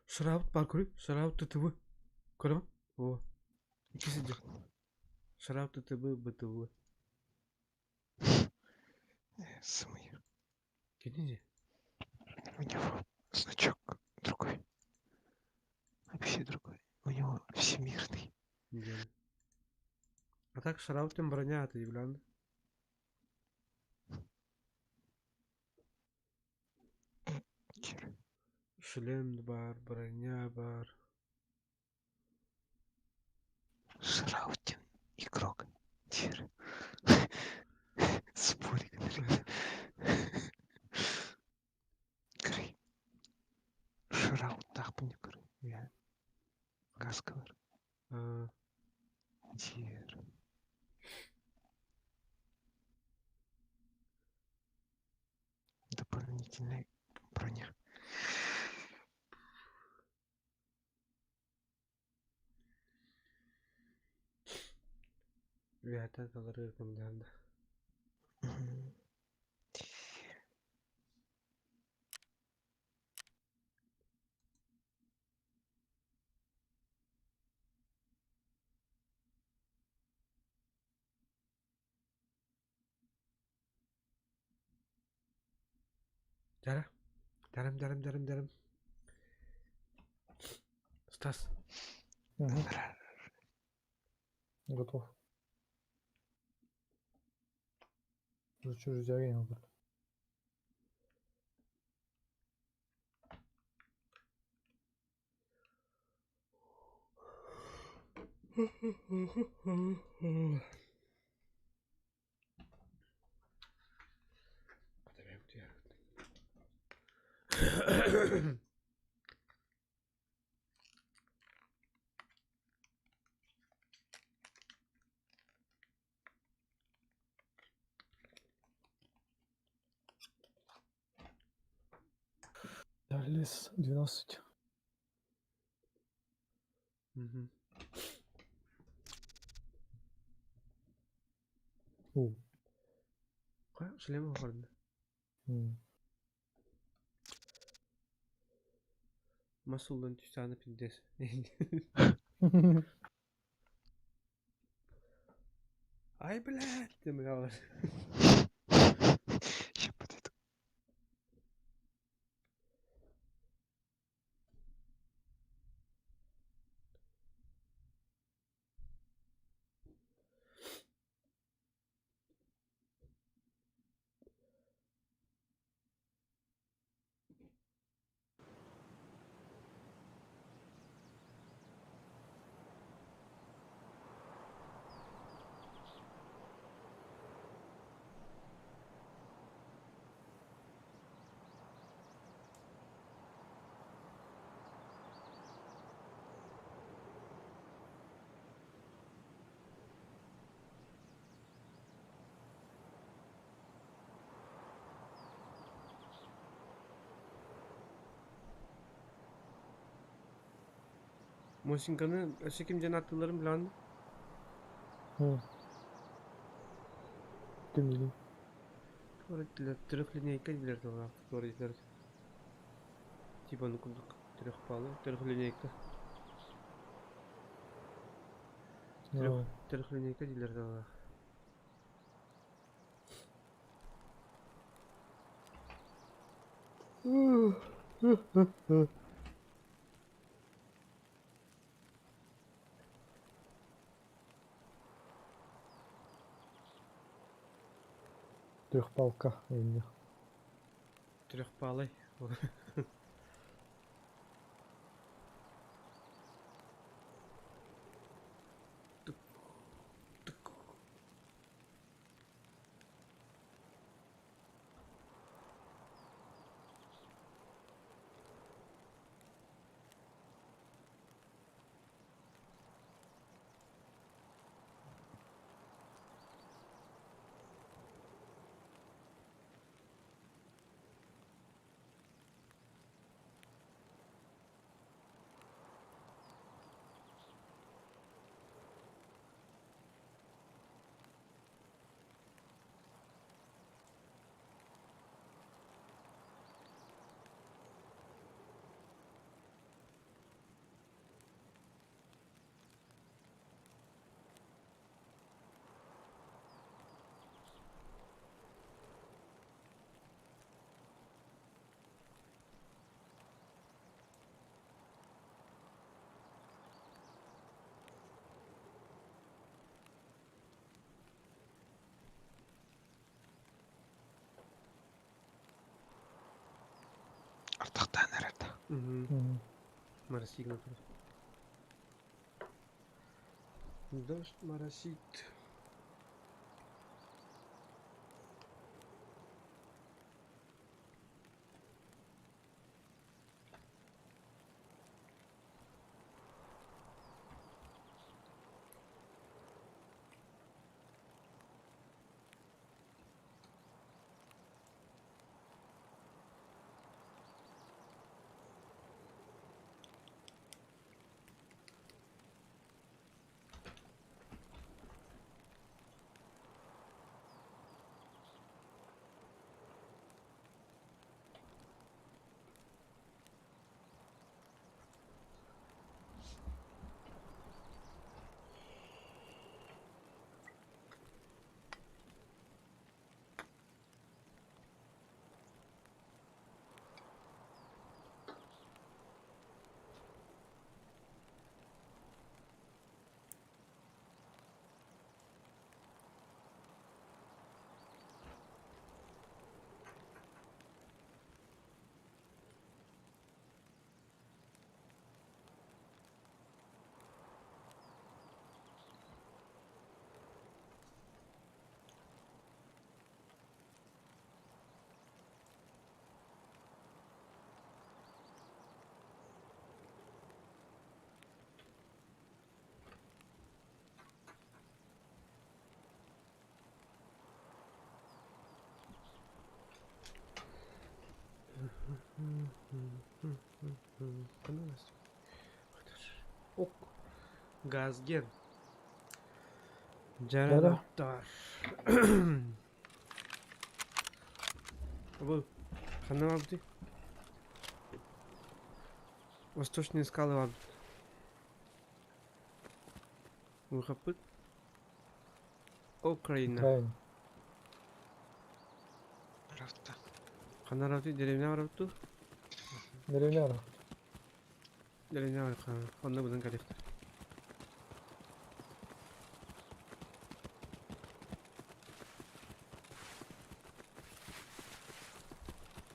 Шраут бар көрүй. Шраут ТТВ. Көрөм? О. Икки сидер. Шраут ТТВ БТВ. Самый. Кини У него значок другой. Вообще другой. У него всемирный. Диэн. А так Шраутен броня аты являн. Хер. Шлем бар, броня бар. Шраутин игрок. Тир. Спорик. Крый. Шраут тахпын крый. Я. Гаскалар. А, Тир. Дополнительная броня. Вята талары кымдан. Мгм. Дара. Дарам, дарам, дарам, дарам. Стас. Мгм. Готов. Уже чужой был. Лес 12. Мгм. О. Шлем оҕордо. М. Мас уллан түстааны пиндес. Ай, блядь, ты мыгалар. Ща подойду. Мосинканы өссө ким дьэн аттыларын билан. М. Ким билий? Трехлинейка билер тыллаах туорайдар. Типа ну курдук трехпалы, трехлинейка. А, Трехлинейка дилер тыллаах. Трехпалка. Или. Трехпалый. Артахтан эрэрдэ. Мгм. М. Моросит напротив. Дождь моросит. Ок. Газген. Дьарыктар. Бу ханна барбытый? Восточные скалы барбыт. Выхоппыт. Украина. Правильно. Правда. Ханна барбытый? Деревня барбыт Деревня барбыт. Деревня барбыт. Онно быдан кэлиэхтэр.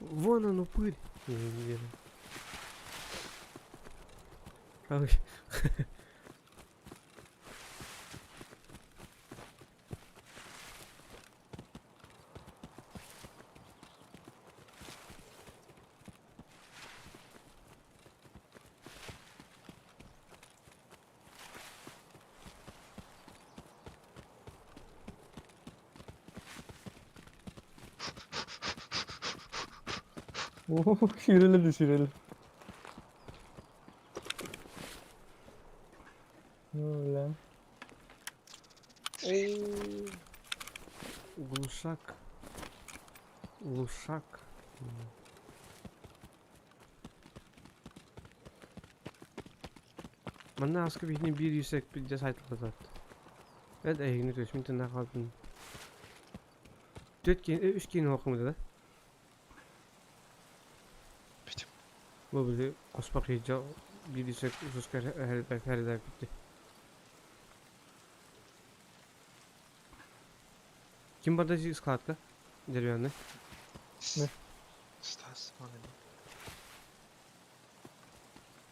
Вон он, упырь. Не, не верю. Ой. Сүүрэлэр да сүүрэлэр. Бля. Глушак. Глушак. Манна аска биһини биир юсек пидде сайтылатат. Эт эһигини төсмүн тына хаалбын. Түөт киин, үс киин оһоххумута да? Бүтүм. Бу били хоспох иһдьэ биир юсек усуска хэрэлээбитти. Ким барда складка? Деревянный. Не. Стас, он и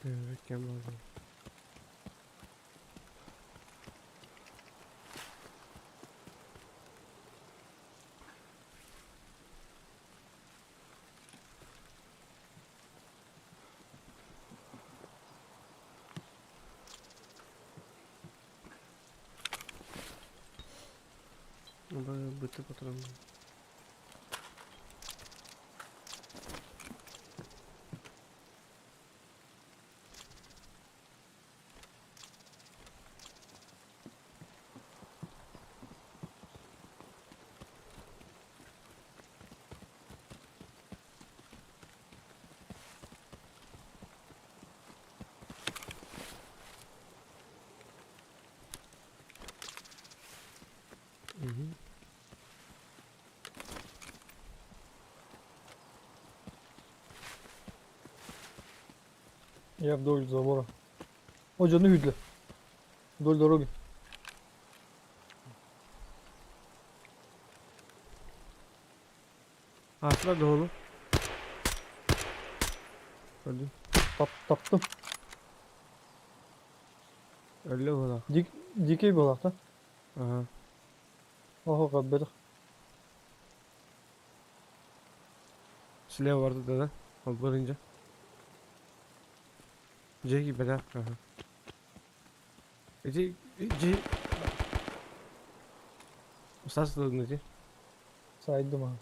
Так, кем барда? Быты патрон. Угу. Я вдоль забора. О, дьону видели. Вдоль дороги. Аасыла доһолу. Көрдүм. Тап, таптым. Өллө буолар. Дик, дикий буолар да? Ага. Оһо, көрбөтөх. Слева барда да, да? Ол бырынжа. Дьэ бэлэх. Ага. Иди, иди. Стас ди. Сайдым аа.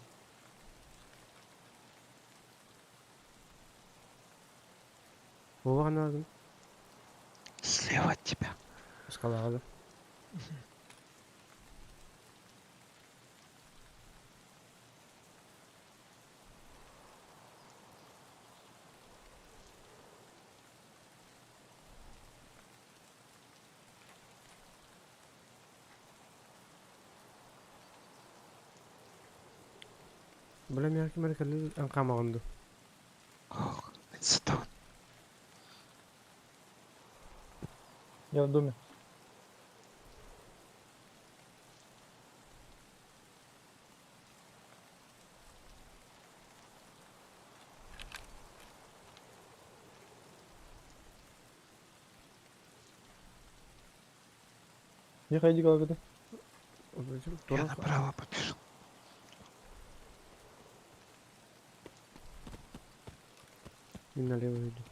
Вова надо. Слева от тебя. Скала, да. Бля, мягкий маркер анкамаганды. Ох, это Я в доме. Не ходи, как это? Я направо побежал. Мен налево иду.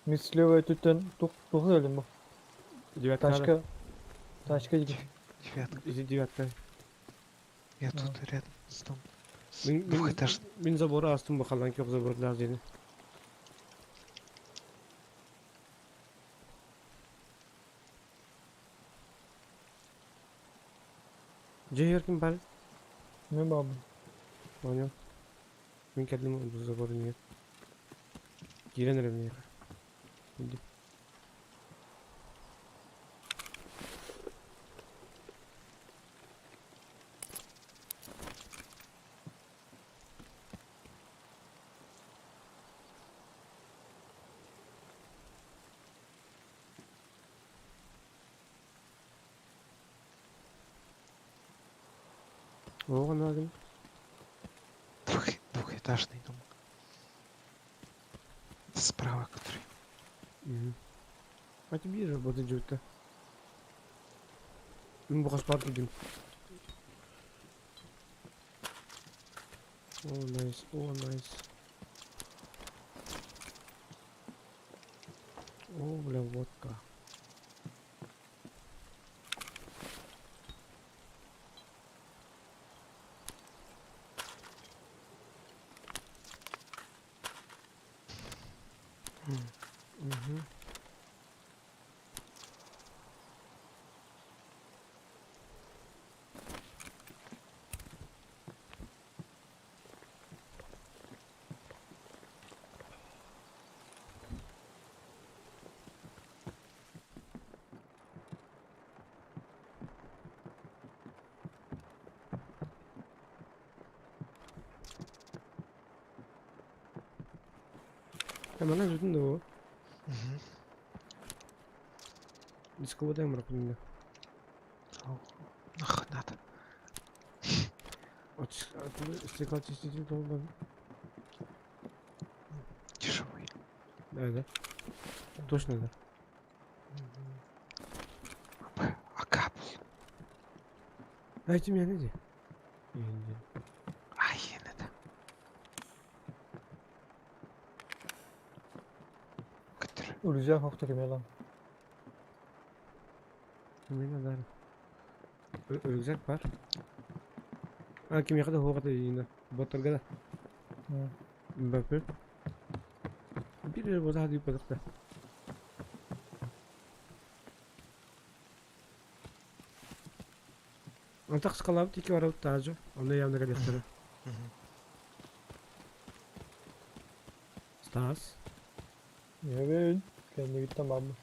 Мен слева өттүттэн тух тух өлүм бу. Девятка. Тачка. Тачка диги. Девятка. Иди девятка. Я Ага. тут рядом с домом. Мин, мин, Двухэтажный. мин забору астым бахалан көх забордаах дьиэни. Дьиэ ким бар? Не бабы. Понял. Мин кэллим бу заборун иһигэр. Киирэн эрэ миэхэ. Иди. Оҕо наадын. Двухэтажный дом. Справа который. Мгм. А тебе работать дьүтэ. Мин бу хаспар киирдим. О, nice, о, nice. О, бля, водка. Мгм. Hemen lan de o. Мгм. Дисковода мракунна. Нах, надо. Стеклоочиститель долбан. Дешевый. Да, да. Точно, да. Мгм. А капл. Дайте мне иди. Иди. Ай, это. Который. Рюкзак хохто кемелан. Мне надо. Рюкзак бар. А, ким яқада хоғата дейін. Боттарга да. Мбаппе. Bir boza hadi badıkta. Антах скалабыт iki барабыт таажы. Онда явна калехтара. Мгм. Стас. Evet. Kendine gittim abi.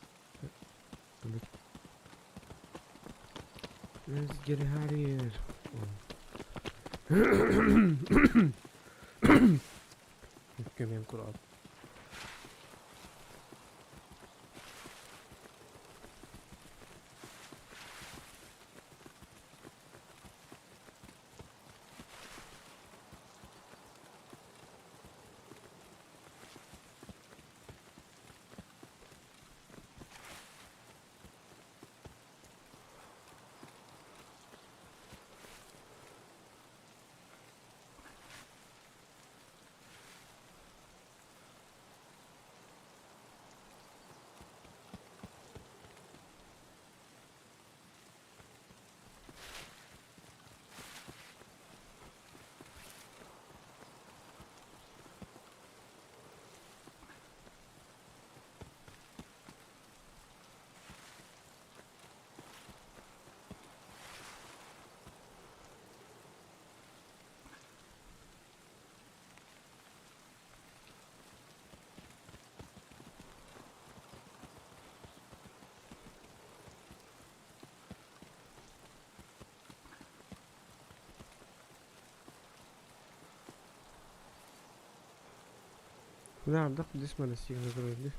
Let's get out of here. Gömeyim kural. Да, здесь мы достигли.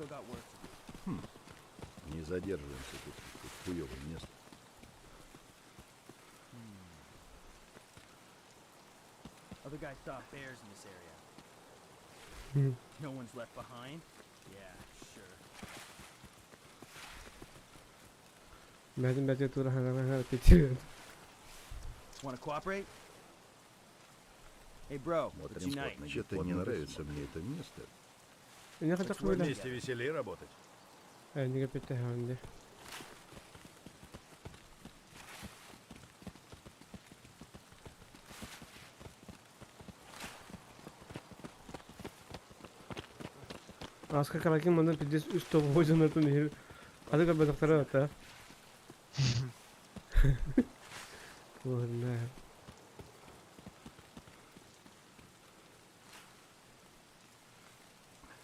Still got work to do. Хм. Не задерживаемся тут. Тут хуёвое место. Other guys saw bears in this area. No one's left behind? Yeah, sure. Бәдин бәдин тура хана петир. Want to cooperate? Hey, bro, Смотрим let's unite. спот. Что-то не нравится мне это место. Не хотел хвыля. Вместе веселее работать. Не петте ханде. Аска каракин мандан пиздец үс топ хожанатын хир. Ады кабы доктора ата. Ладно.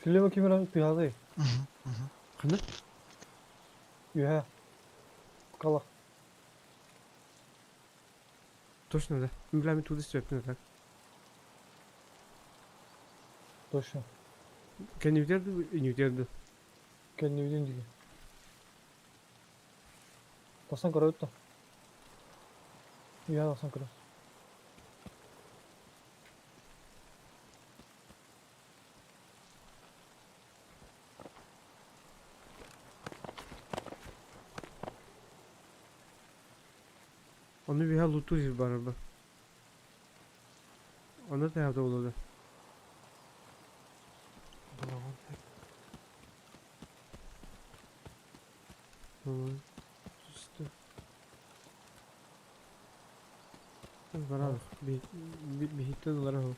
Слева камера тыгазы. Кана? Үһә. Кала. Точно да. Мен билем туды сөптүн так. Точно. Кеннивдерди, инивдерди. Кэннибитин диги. Тасан көрөт да. Үһә тасан көрөт. Оны биһа луту жир барырба. Оны да хавда болду. Было вон. Түсті. Баралык. Бихиттен улар хо.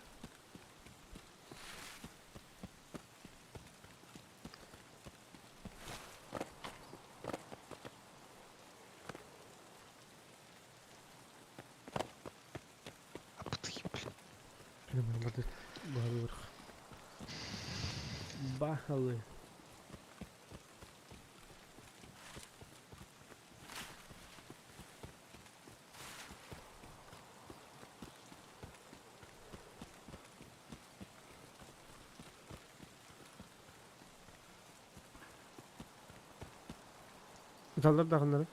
Аптыки, блин. Прямо бады. Бахалыр. Бахалы. Даллар дагыннары.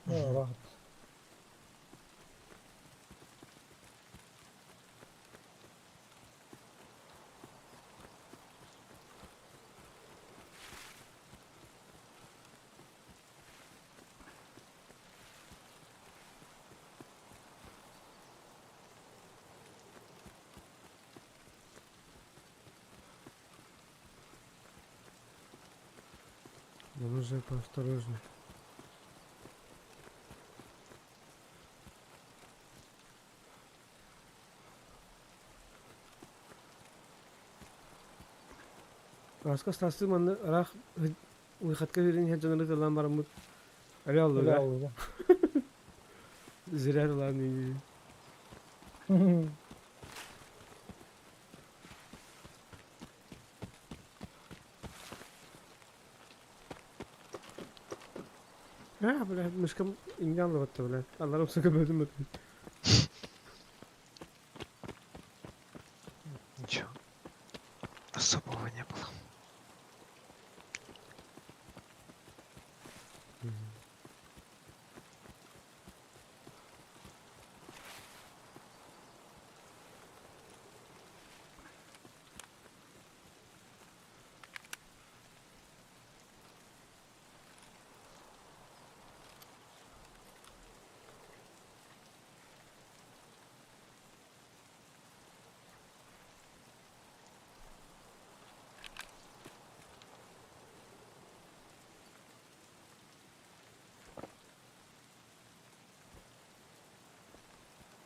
Рахат. Нам нужно поосторожнее. Аска стасы манны рах выходка верин хеджанры талан барамыт. Реаллы Öyle да. алды. Зря лан А, бля, мышкам ингалы батты, бля. Алларым сука бөдүм өтүн. Ничего. Особого не было.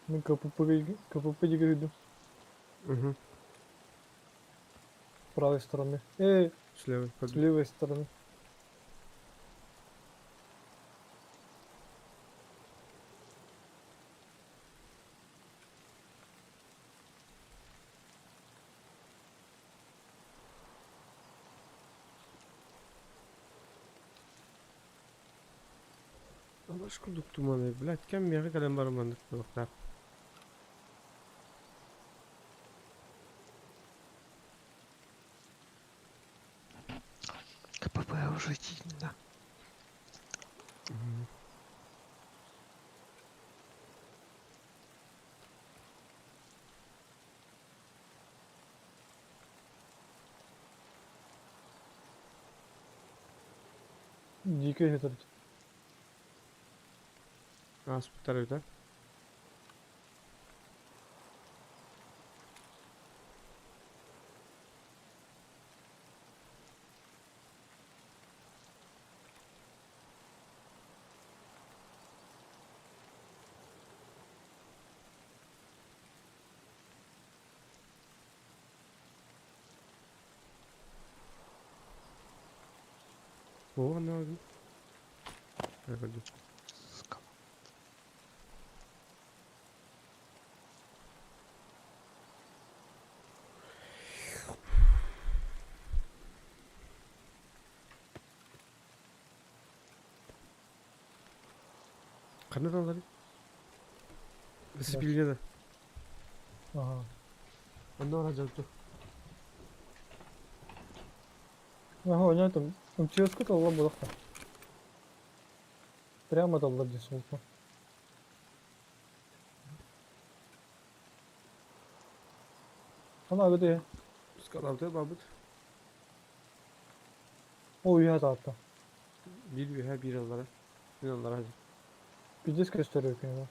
Мен КПП КПП дегенді. Угу. Правой стороны. С левой. С левой стороны. Алаш курдук туманы, блядь, кем мега калем бармандык булыктар. Дикий этот. Ааспыттар эбит, а? О, она. Скала. Ханна таллар? Сипилге да. Ага. Онно ора дьолту. Ага, у него там МЧС-ка талла буолахта. Прямо талла дии суолта. Ана где? Скалабыта бабыт. О, үйэ таатта. Биир үһэ биир аллара. Мин аллара хадьы. Пиздец көстөр экен.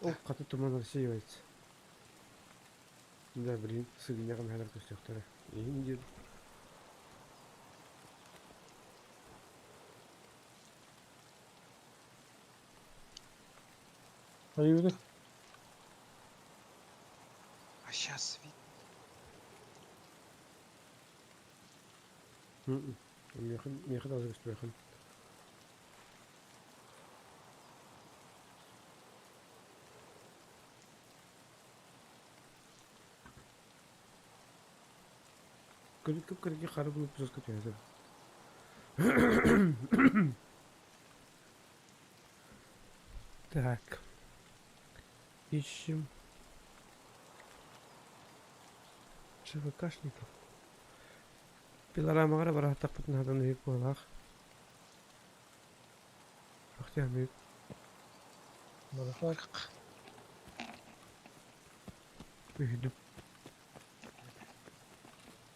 Ол хаты туман рассеивается. Да, блин, сыгынньаҕым эһэлэр көстүөхтэрэ. Иһин диир. Айыбыты. А сейчас видно. Миэхэ миэхэ даҕаны көстүбэххин. Кып-кыргы хары булып жестко түһэ Так. Ищем ЧВКшников. Пилорамаҕа барааттахпытын хатан үһүк буолаах. Ахтиамык. Барахак. Үһүдүм.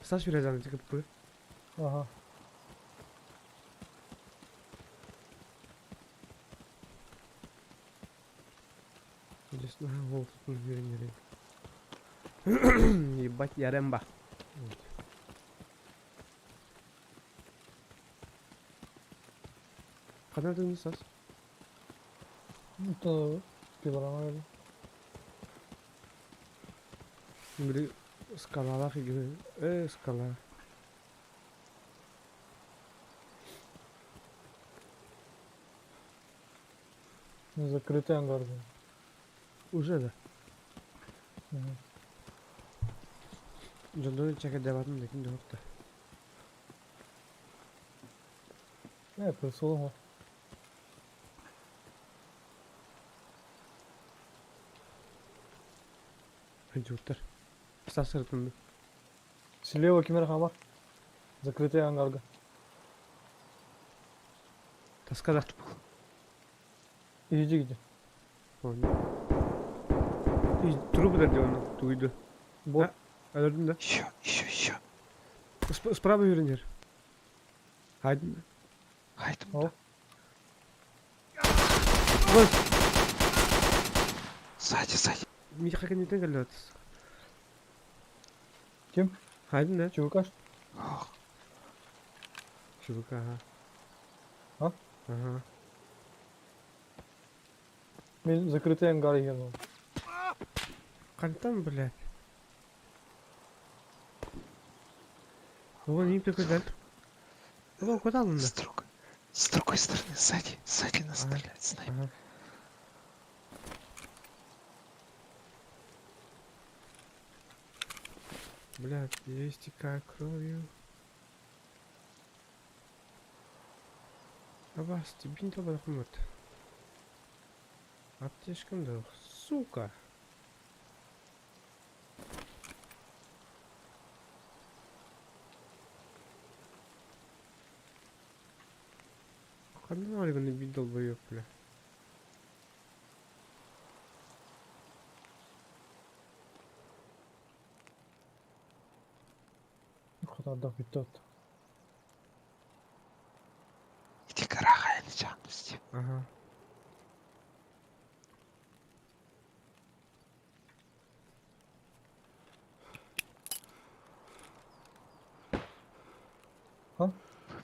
Саш сүрәзаны кыппы. Ага. Интересно, ол тут жүрүн Ебать, яремба. Вот. Ханна тыгын сас? Это пилорама эби. Били скалалах иги. Скала. Закрытый ангар. Уже да. Мгм. Дьондон чакырдабатын лекин дохта. Присол. Ханчуттар. Сас сыртынды. Слева кимер хамар. Закрытый ангарга. Таскада. Иди где. Трубы да оны туйду. Бот. Өлөрдүм да. Еще, еще, еще. Справа юринер. Хайдын. Айтым О. да. Вот. Сзади, сзади. Миха кенетен келет. Ким? Хайдын да. ЧВК? Ох, ЧВК, ага. А? Ага. Мен закрытый ангар ену. Кантан, блядь. Вон не только О, куда он? с другой стороны, сзади, сзади нас Ага. стреляет снайпер. Ага. Блядь, я истекаю кровью. Абас, ты бинт обрахмат. Аптечкам да, сука. Ханна арыгын бит долбоёб, бля. Хатардах бүттөт. Ага.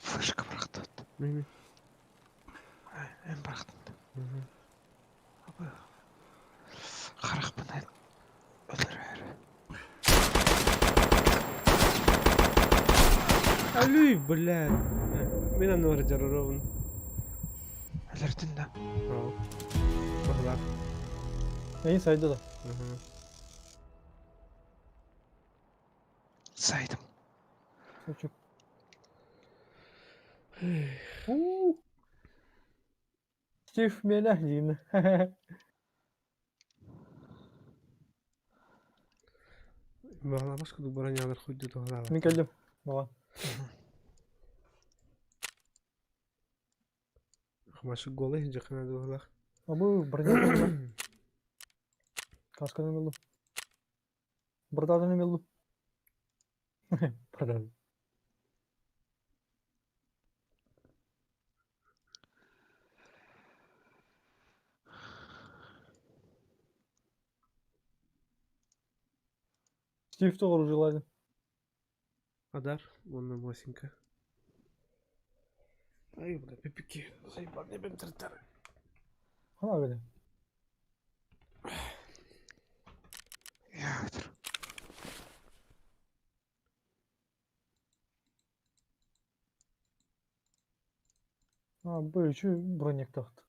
Флешка бырахтыт. Мин. Эн бырахтын. Харахпын өлөрөр. Алүй, блядь. Мин анныбар дьарыровын. Өлөрдүн да. Ау. Баһылар. Эйин сайды да. Сайдым. Чук. Уу. Стив меня диин. Баһылабас курдук бронялар хуйду туһалаабат. Мин кэллим. Маған. Хамашы голый дьахана дуһалах. Абы броня. Касканы мелу. Бырдаданы мелу. Бырдады. Стив тоҕор желание. Адар, уонна Мосинка. Ай, бля, пипики. Заебал, не бем тартар. Хана били. Я өтөр. А, бу үчү броник тахт.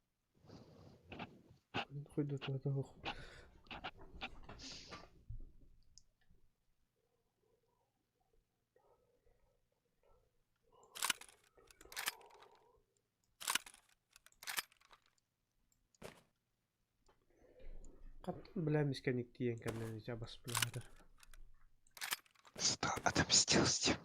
Хуйду туһата Қаттан бля мискеник тиен кәмнен жабас бля. Зато отомстил Стив.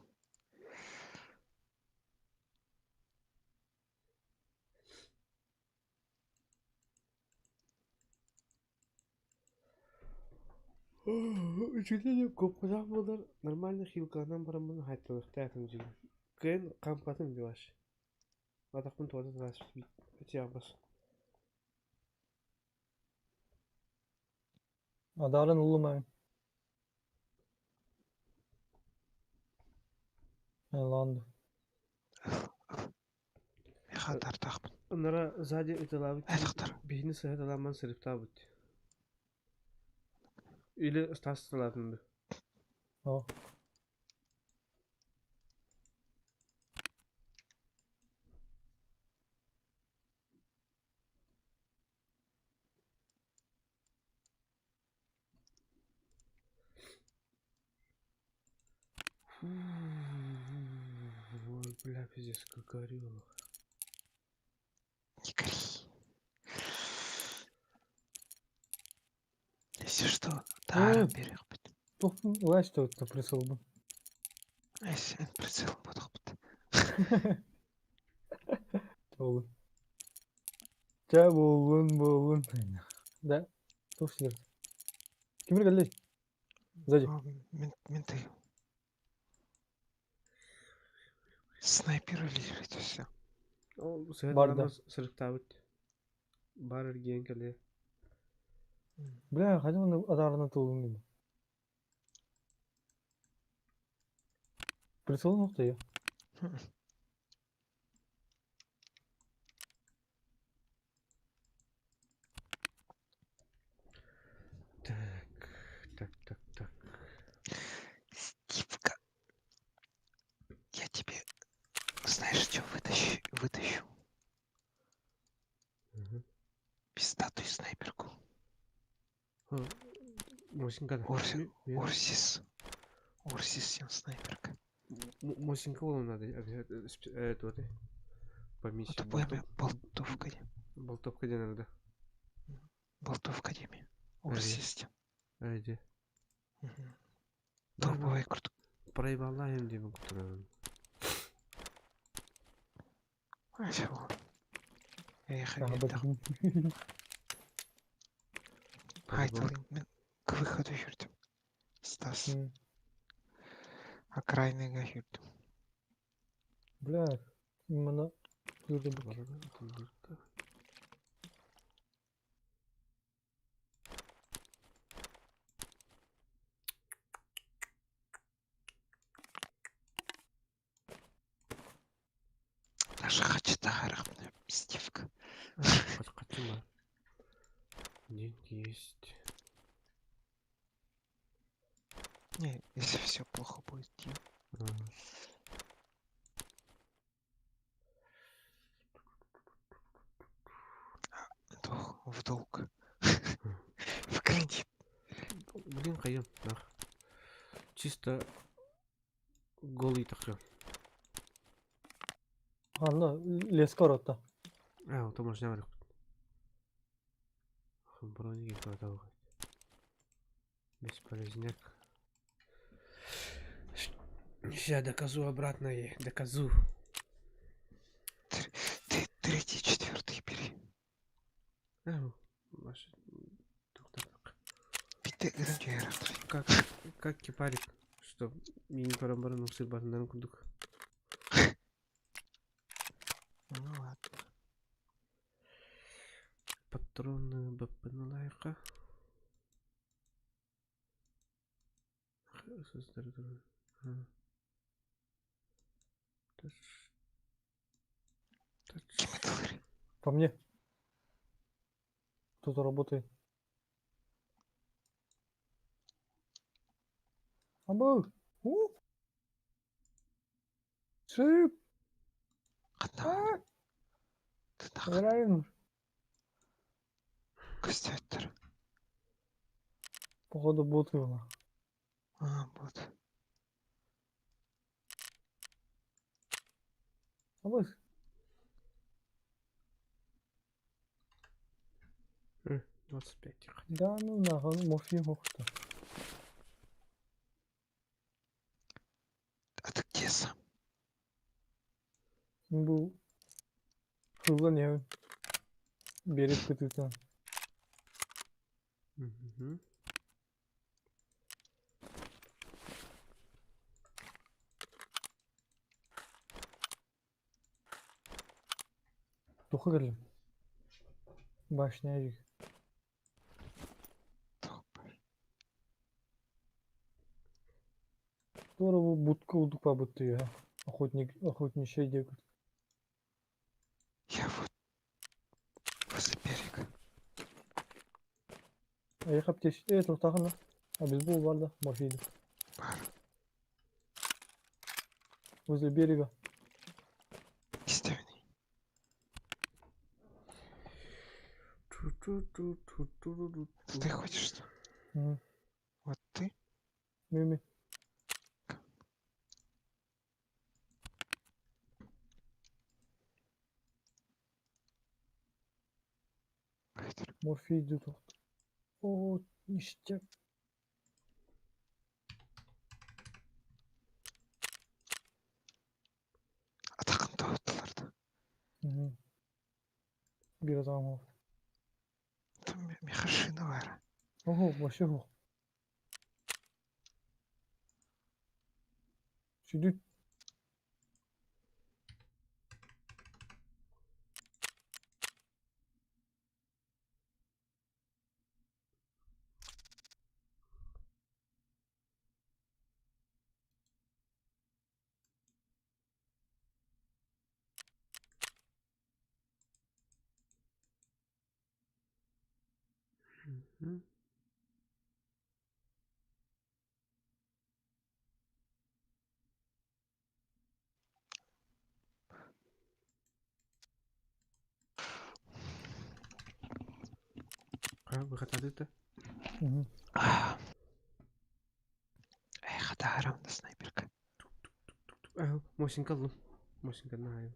Үчүгэй коппутах буолар нормально хилканан бараммын хайтылыктаатым дьиҥ. Кыайан хаампатым дьуаш. Атахпын туора тиабас. Адарын уллум Ланды. Хатартахпын. Оннора сзади ыталаабыт Айлықтар. биһини сыһыталааман сырыптаабыт. Или Стас ыталаатын ду. О. Ой, бля, пиздец, как горело. Не гори. Если что, да, берег бит. Лач тут прицел был. Если прицел бодох бит. Болун. Ча болун болун. Да. Тух силер. Кимир келди? Сзади. Менты. Снайпер или это все. Ол Бар да. сыһыталааман сырыптаабыт. Бар эргиэн кэлиэ. Бля, хотя он адарына тулун gibi. Прицел нокта я. Так, так, так, так. Стивка. Я тебе, знаешь, что вытащу? Вытащу. Мгм. Пиздатую снайперку. Мосинка. Орси, Орсис. Орсис всем снайперка. Мосинка ол надо это вот по миссии. Вот пойми, болтовка. Болтовка где надо. Болтовка деме. Орсис. Айди. Топовая круто. Проебала им где могу туда. Эх, Айтылын к выходу жүрдім. Стас. Окраиныга жүрдім. Бля, именно. Тоже хочу таарахпын, Стивка. Хачыма. Деньги есть. Не, если все плохо будет, я Долг, в долг. В кредит. Блин, хайым, нах. Чисто голый такой. Анна леска оротта. А, то можно говорить. Броники продал. Бесполезняк. Сейчас доказу обратно ей, доказу. Ты третий, четвертый бери. А, ваши... Как, как кипарик, что мини парамбаран сыр барандан кудук. Ну ладно. Патроны БП на лайка. По мне. Кто-то работает. Абы! У! Шип! А! Реально. Костятер. Походу бот его. А, бот. Абы! 25. Да ну нахуй, морфин хохта. А ты где сам? Бу Хылдан я берет көтүтен. Угу. Тоха керлим. Башня жик. Тура бу будка удук па бутты я. Охотник, охотничий деп. Я вот возле берега. А я хаптеш. Э, тоқтағын А без бол бар да, морфийді. Бар. Возле берега. Истинный. Ты хочешь что? Угу. Вот ты? Мими. Морфийді тоқты. О, ништяк. Атақын тоқтыларды. Угу. Bir adam oldu. Там мехашина бар. Ого, вообще хох. Сидит. Мгм. А, выход это? Угу. Эх, даром на снайперка. А, Мосинка лу. Мосинка на.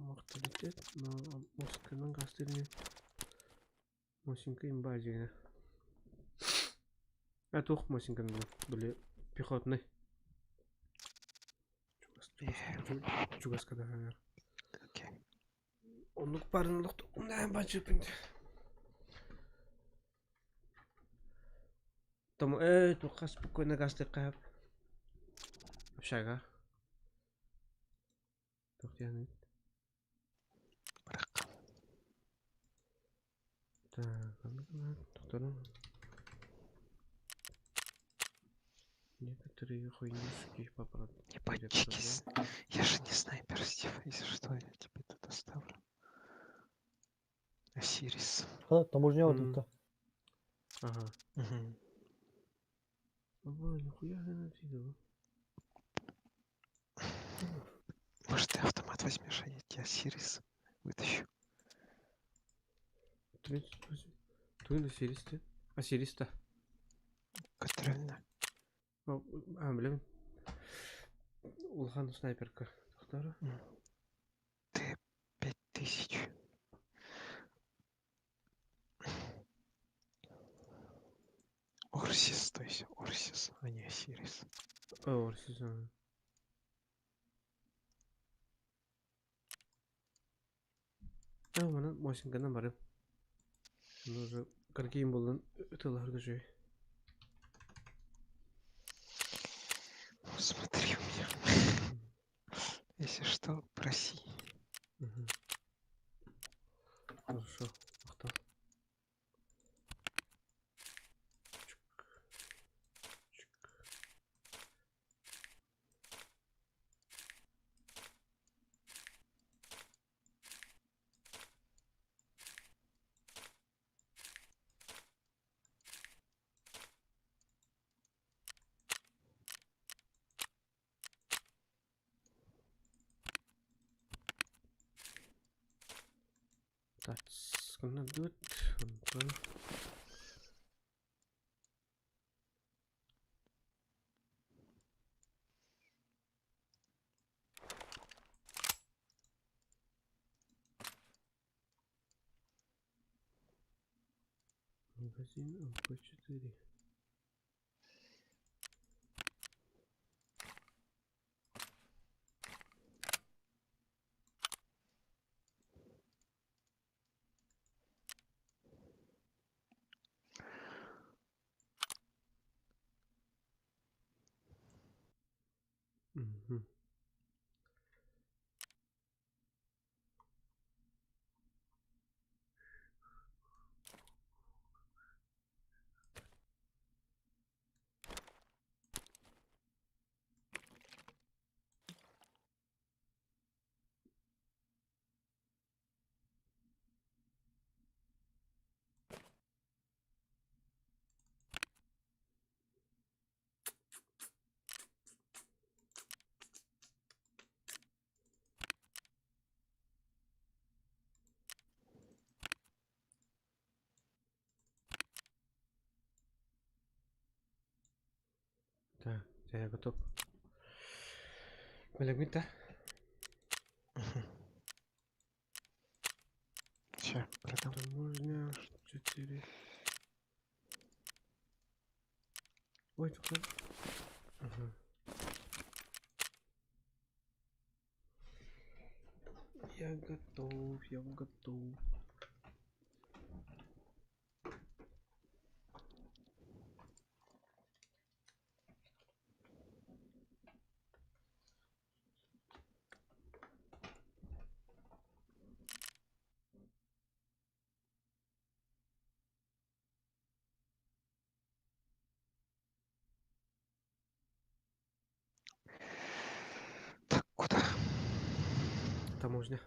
Морталитет, но Мосинканың гастерне. Мосинка имба дегені. А тух Мосинканы были пехотный. Чугаска да. Окей. Онлук барын лук унан бачып. Тому туха спокойно гасты кап. Общага. Тохтяны. Бірақ. Так, тоқтарым. Некоторые Некоторые хуйнюшки Ебать, чики. Я же не снайпер, Стив. Если что, я тебе тут оставлю. Осирис. Ха, таможня М. тут. Ага. Угу. Ой, нихуя я не Может, ты автомат возьмешь, а я тебе Осирис вытащу. 38. Тугун Осиристы? Осириста. Контрольно. А, блин. Улахан снайперка. Тохтара. Ты 5000. Орсис, то есть Орсис, а не Осирис. О, Орсис. ага. А, манан Мосинканан барым. Ну уже каргейм болан ытылар көжөй. Ну, смотри у меня. Если что, проси. Мгм. Хорошо. Мактал. Чик. Чик. That's gonna do it. Онтон. Магазин МП4. Мгм. Так, я готов. Бэлэммит Все, продам. Таможня 4. Ой, тут Ага. Я готов, я готов. Так, куда? Таможня.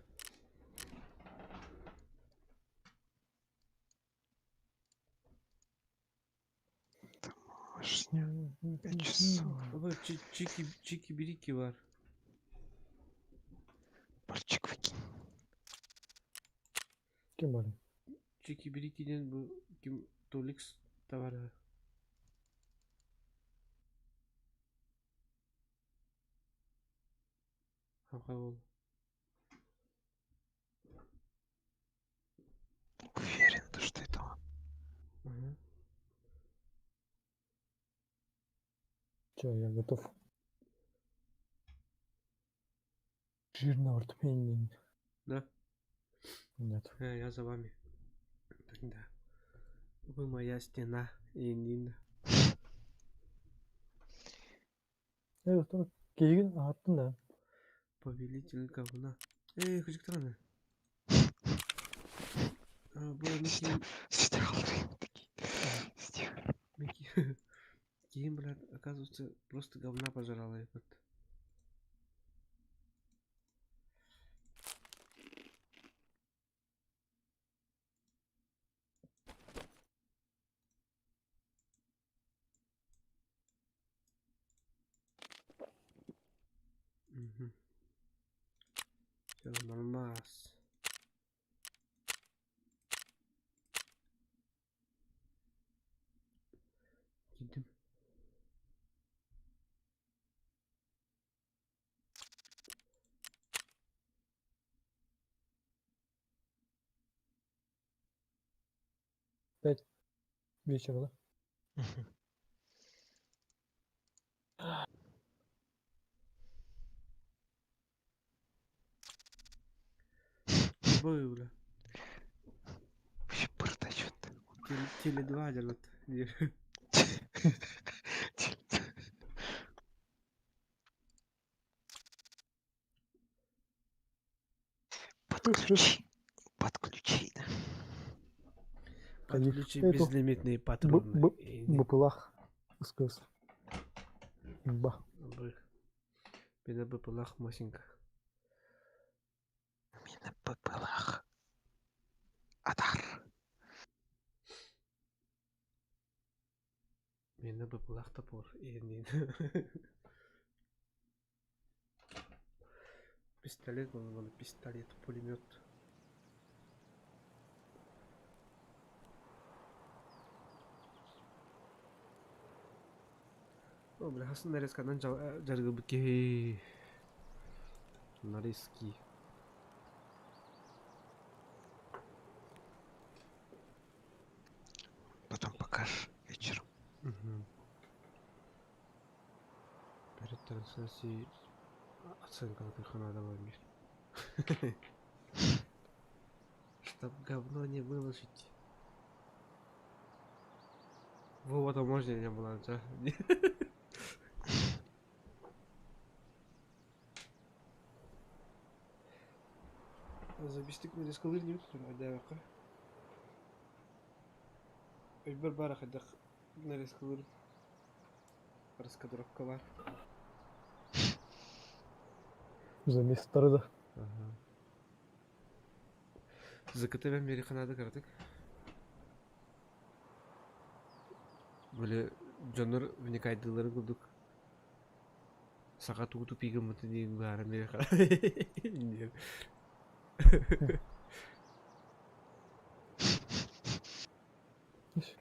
Таможня. 5 часов. Ой, чики, чики-брики бар. Пальчик выкинь. Ким бар? Чики-брики диэн бу ким Толикс товары. Хавхавол. Уверен, то, что это он. Ага. Че, я готов. Жирно ортопедия. Да? Нет. Я за вами. Тогда. Вы моя стена, и Нина. Я готов. Кейгин аттın да. Повелитель говна. Эй, хүчиктараны. А, бу Микки... Стих, такие. Стих. Микки... Киһим, блядь, оказывается, просто говна пожрала, ебать. Угу. Все, нормас. Киирдим. 5 вечера, да? Бой, бля. Вообще бардачок. Теле 2 дерут. Подключи. Подключи, да. Подключи Эту- безлимитные патроны. Бапылах. СКС. Ба. Б. Бина бпылах масенька. Мина ППЛах. Адар. Мина бпылах топор. Пистолет, вон, пистолет, пулемет. О, бля, хасын нарезканан жаргы кей. Нарезки. Потом покажешь вечером. Угу. Перед трансляцией оценка надо мир. Чтоб говно не выложить. Вова там можно не было, да? Забистик нарезкалыр не өттүр, Өйбөр бара хайдах нарезкалыр раскадровка бар. Заместары да. Ага. ЗКТ Американада кардык. Böyle дьоннор вникайдыларын курдук. Саха тугу тупигыммытын диэн баар Америка.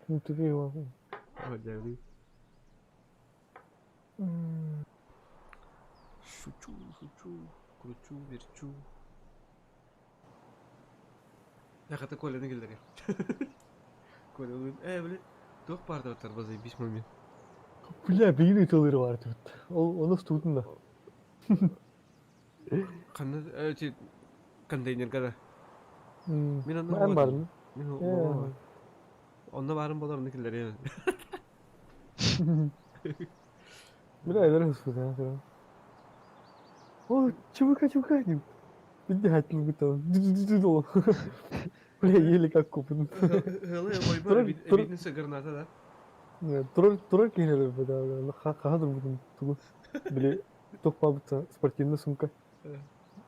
Ну тупее его. Дягли. Шучу, шучу, кручу, верчу. Яхата Коля не. Коля, бля, туох баар да заебись момент. Бля, биир ытылыр бар тут. Ол оны студын да. Ханна, ти контейнерга да. Мин онно Мен барым. Мин Онно баарым болар, оны киллериэн. Бля, эдер хыспыт. О, ЧВК, ЧВК. Иди хатил бутон. Бля, еле как купын. Хылы, ой, виднесе граната, да? Турар турар киһинелер бу хахадыр бутун тугу. Били тохпа бутса спортивная сумка.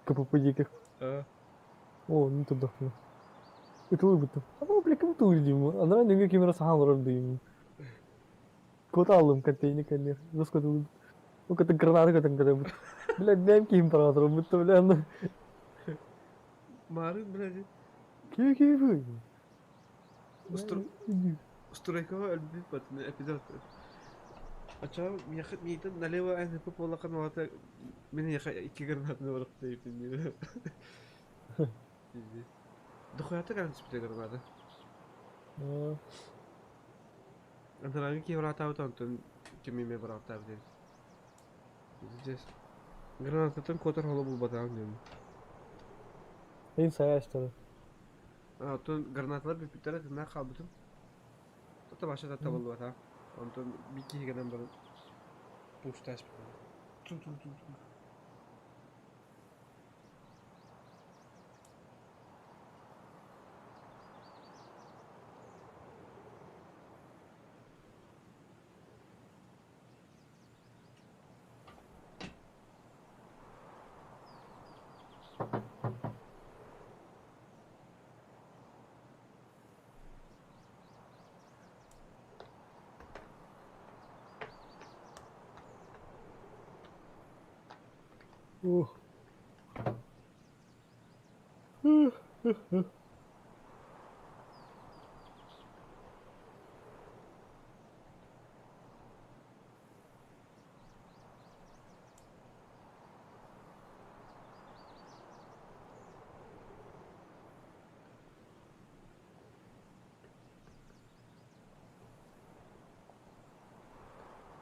КПП диких. О, ну туда. Ытылы бутун. А бля, кем тулы дим. Ана неңге кемера сахан лорам дим. Кота алым контейнер контейнер. Доска тулы. Ну ката граната ката ката бут. Бля, днем ким паратыр бутта бля. аны. Марын, блядь. Кие кие бу. Стройкаҕа өлбүт батын эпизод. Ача миэхэ миитин налево НП буоллахан уота мин эйиэхэ икки гранатаны барахта диэбитин Дохуята кэлэн түспүтэ граната. Антонаны киһи бараатаабыт онтон ким эмиэ барааттаабыт эбит. Пиздец. Гранататтан куотар холо булбатаҕым диэн. Эйин саяштары. А, оттон гранаталар бүппүттэрэ тыыннаах хаалбытым. Тото баша да табыллыбата. Онтон биир киһи гынан баран пуштаспытым. Ту-ту-ту-ту. Ух.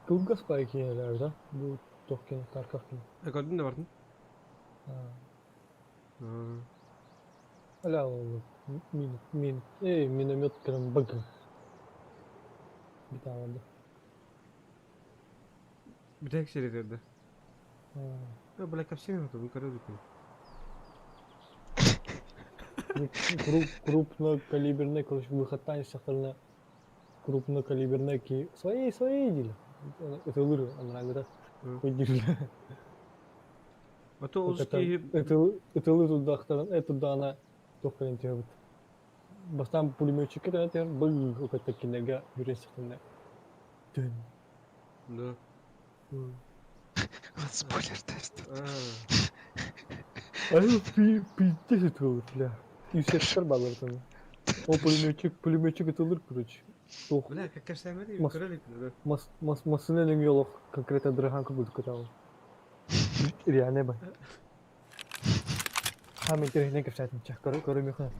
Кылгас баайы киинэлэр да бу туох киинэ Тарков киинэ. Көрдүн да бардын. Аля ол мин мин эй миномет кырым баг. Битаалады. Бүтэһик серия да. Бля, капсин это, вы короче. Крупнокалиберный, короче, выход сахарна крупнокалиберный ки свои свои дили. Это лыр, она говорит, хуйдили. А то узкие... Это лыр туда, это да она только не тебе. Бастан пулеметчик это это был какой-то кинега юрисихтында. Да. Вот спойлер тест. А пиздец это бля. И все баллар там. О, пулеметчик, пулеметчик это лыр, короче. Ох. Бля, как кажется, я Мас, мас, масына йолох конкретно драганка буду катал. Реально ба. А мен терехне кепсәтин чах көрө көрө мехна.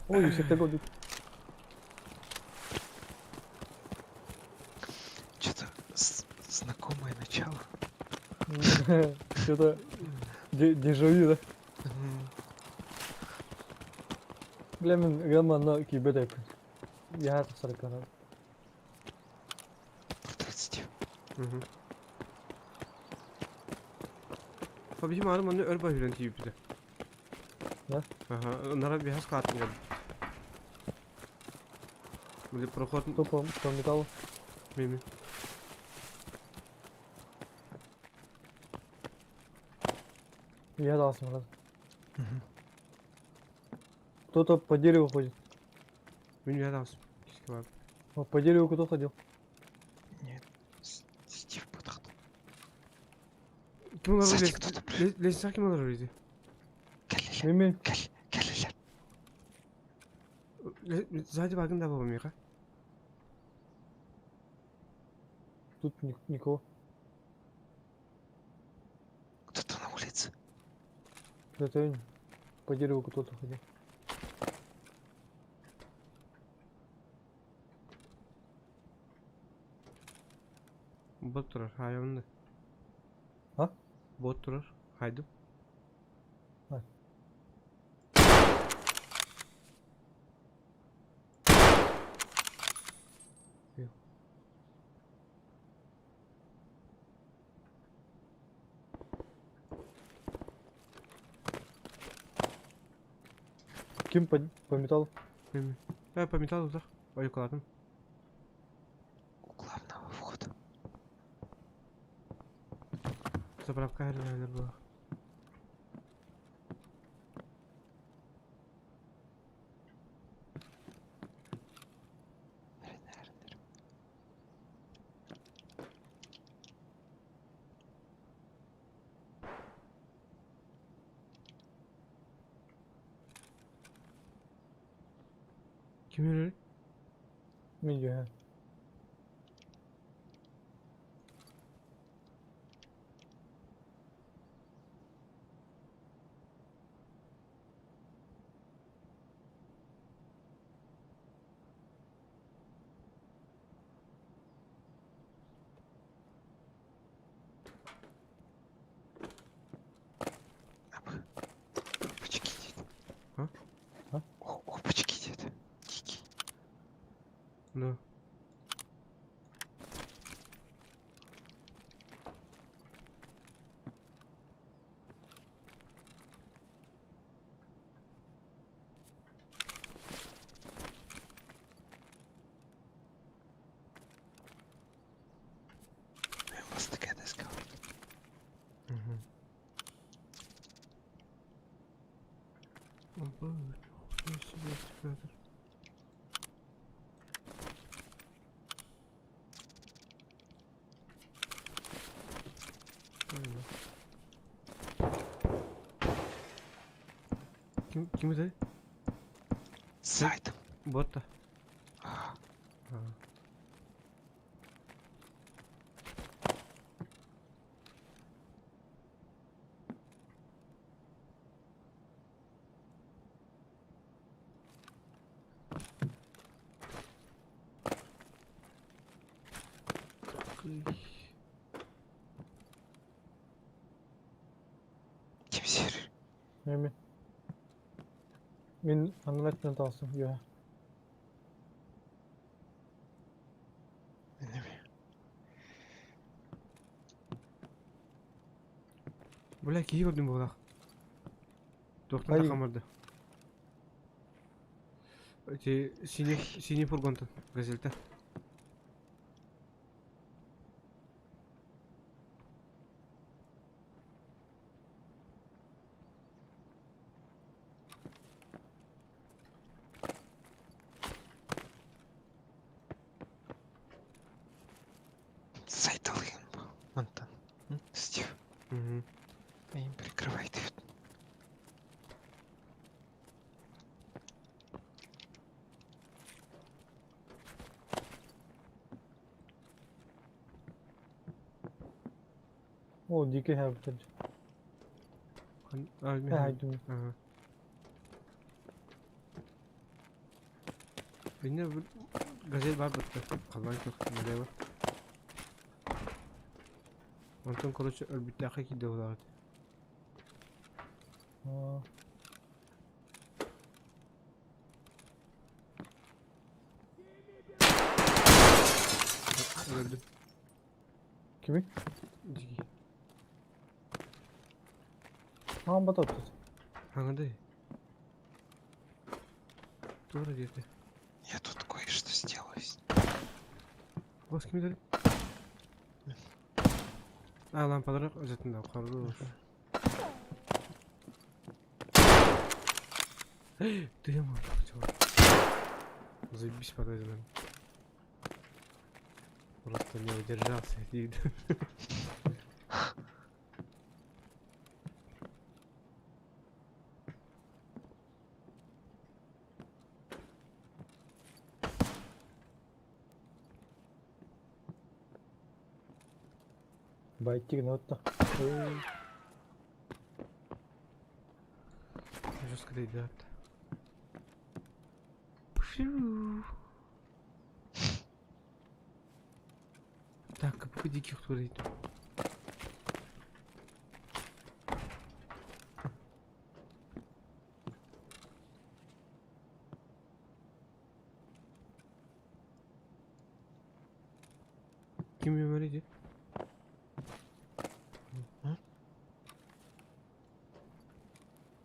Ой, все tego Что-то знакомое начало. Что-то дежавю, да? Бля, мен гамма кибет айпын. Я тапсар 30. Угу. Побежим арым аны өр баһүрен тииппитэ. Да? Ага, нара бихас каатын Или проход... Кто по, по металлу? Мими. Я дал брат. Угу. Кто-то по дереву ходит. Мин я дал. По дереву кто ходил? Нет. Стив подходил. Ким олар Сзади кто-то. Лесак ким олар үйде? Мими. Кел, кел, Сзади багын да баба миха. Тут никого. Кто-то на улице. Это по дереву кто-то ходил. Бот турар, хайонды. А? Бот турар, хайду. А. Ким по, по металлу? Э, по металлу, да. Ой, ладно. У главного входа. Заправка наверное, была. Ким өрөр? Мен Опачки дед. А? А? О, опачки дед. Дикий. Да. Мастакада искал. Угу. Опа, нихуя себе стимулятор. Ладно. Ким, ким это? Сайт. Бота. А, А. Ким сир? Эми. Мин аннан таҕыстым үөһэ. Бля, киһи көрдүм буолах. Туохтан Ай. тахам барда. Эти синий, синий фургонтан, газельтен. Сайт алыгын бу. Антон. Стив. Мгм. Им прикрывает. О, дикий хэбитер. А, Э, хайдым. Ага. Бинне бу газель бар бытты. Халлан көх налево. Онтон, короче, өлбүттээххэ киирдэ буолаҕыт. Аа. Өлөрдүм. Кими? Дьиги. Хаан батат. Хаҥадай. Туора диэтэ. Я тут кое-что сделаю. Бас ким деді? А, лампалары өтетін хорош. Ты мой, Заебись подойдем. Просто не удержался. Байтик нотта. Жестко дойдет. Пшу. Так, капы диких творит. Ким говорите? М?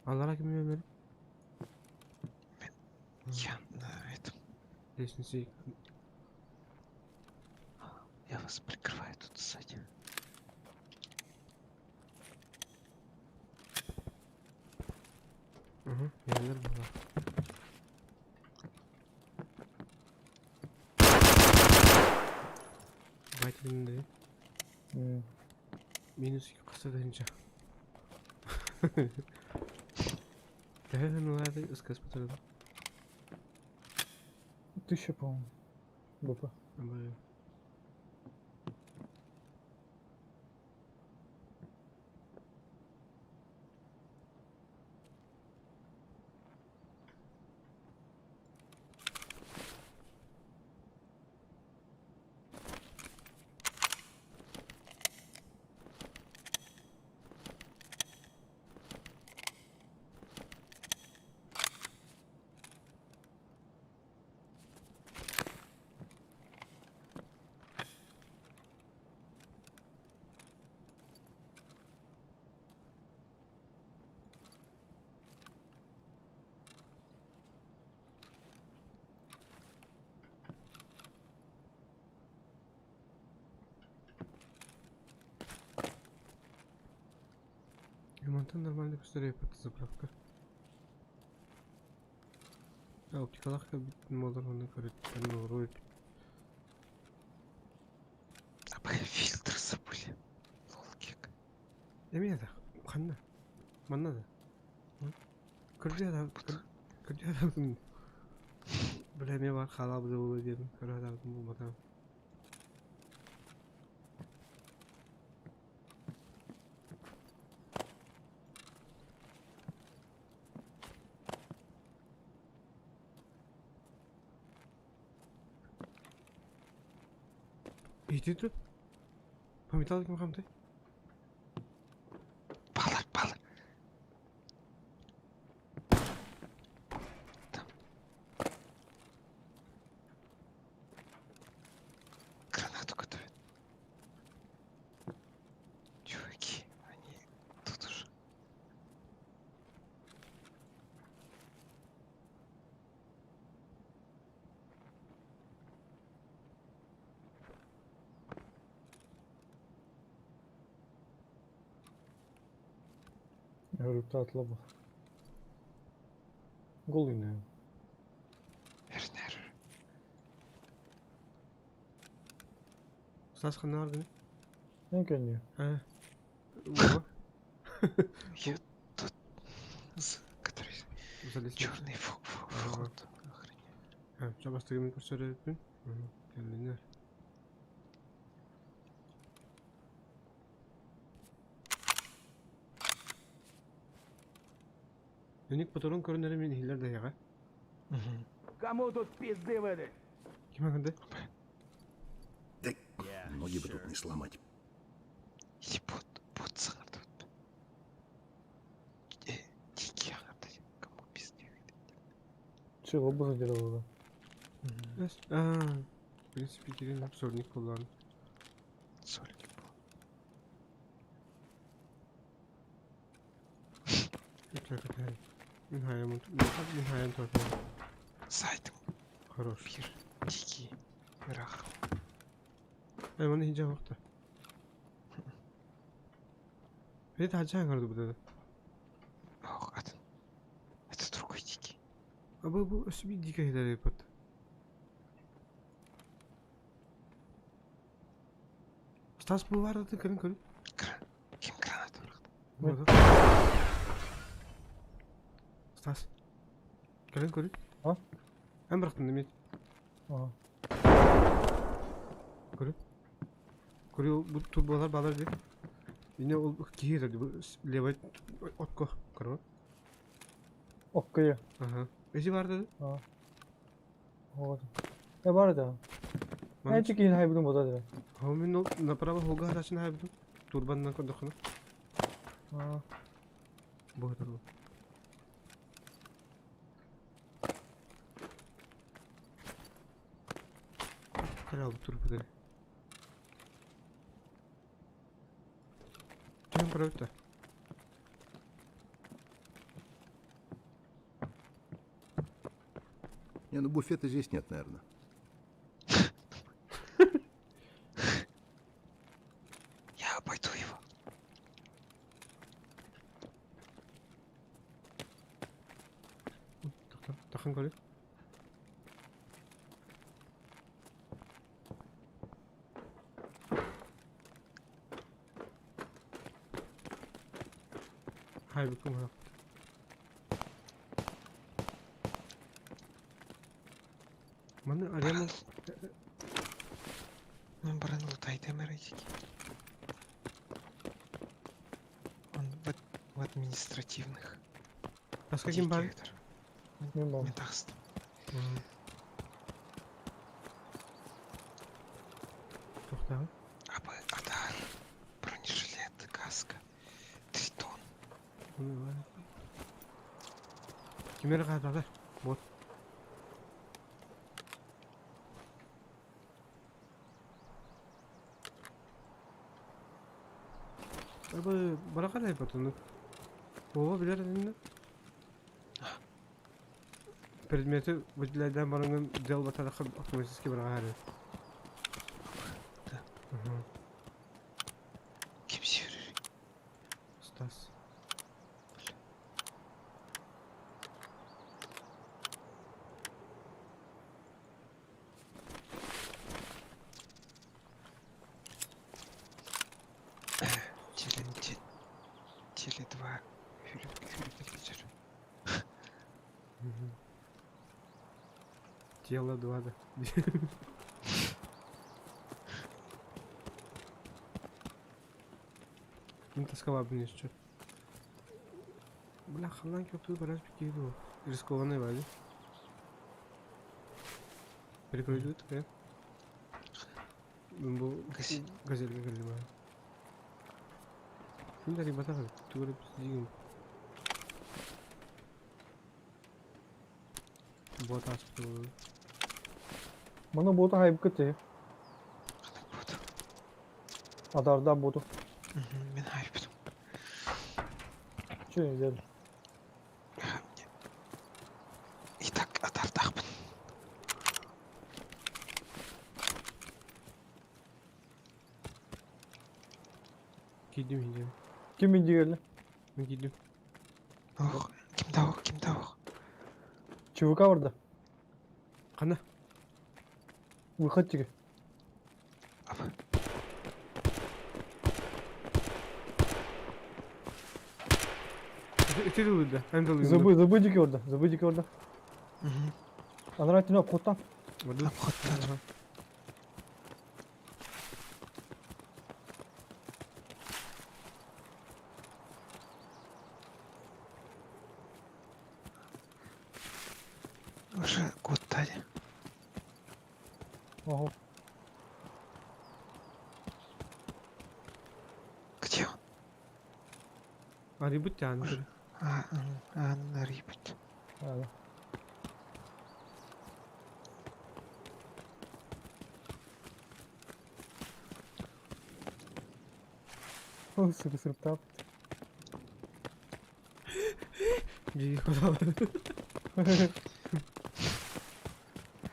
Аллара ким говорит? Я на этом. Лестница. Я вас прикрываю тут сзади. Угу, я нормально. Давайте М. Минус қысыдынча. Төһөн улааты ыскас батырды. Тысяча, по-моему. БП. Ремонтан нормально көстөр заправка. А, оптикалахка молар оны көрөт, оны А мы фильтр забыли. Лолкик. Эме да, ханна. Манна да. М? Көрдүү араабытын. Бля, эмиэ бар хаалаабыта буолуо диэн көрө сатаабытым буолбатаҕым. Иди тут. По металлу ким хамтай? Балар, балар. Там. Гранату готовят. Чуваки, они тут уже. Говорю, лоба. Голый, наверное. Вернер. Стас ханна баар Не, конечно. А. Уо. Я тут, который Залез. черный вход. Охраняю. А, ча бастыгын көрсөрөпүн. Кэллинер. Эник патрон көрүнэрэ мин иһиллэр даһыаҕа. Кому тут пизды выдать? Ким агында? Да ноги бы тут не сломать. Ебут, бут саҥардыбыт. Дикий аҥарда кому пизды выдать. Че, лобу задержал, да? А, в принципе, кирин сорник кулан. Сольник был. Мин хаям, мин хаям только. Сайтом Хорош. пир, дикий, рах. Ай, маны хиджа вакта. Это хаджа аңарды бу Ох, это, это другой дикий. А бу бу өсү дикий хидар пат. Стас бу бар да көрүн көрүн. Ким гранату бырахты? Стас. Көрүн көрүн. А? Эн бырахтын неме? Ага. Көрүн. Көрү бу турбалар балар ди. Ине ол киһи бу левый отко көрө. Окей. Ага. Эси бар да. А. Вот. Э, бар да. Эн чикин хайбудун бода да. Хомин ол направо хога хаташын хайбудун. Турбаннан көрдөхүнө. А. Бу турба. Кара бу турба да. Чем правда? Не, ну буфета здесь нет, наверное. Я обойду его. Тахан көрө. Хай букум ха. Маны арема Ну, баран лутайте мэритики. Он в административных. А с каким бар? Не могу. Метаст. Тохта. Абы, адар, бронежилет, каска, тритон. Кимер кадада? Вот. Абы баракадай потом. Ова билер дедин. Предметы выделяйдан барыңын дел батаракы автоматически барага Да. Угу. Ким сүйрер? Стас. Теле, теле, теле 2. Хюрик, хюрик, хюрик. Тело два да. Мин тасковабын еще. Бля, халан көптүү барас бикиди бу. Рискованный бали. Перекройдут, э? Мин бу газельге кэллим аа. Ким да ребята тугу дигин. Бот ааспыт Маны боту хайбыкыт те. Адарда боту. Мин хайбытым. Че взяли? И так атардахпын. Киирдим иһиндиэм. Ким индигерли? Мин киирдим. Ох, ким да ох, ким да ох. ЧВК барда. Ханна? Выход тебе. Апа. Ити да. Забы, забы дики орда, забы дики орда. Анара түнө обходтан. Обходтан. Уже год дали. Ага. Где он? Арибут тян. А, а, Рибут. А, да. О, сука, сырптап.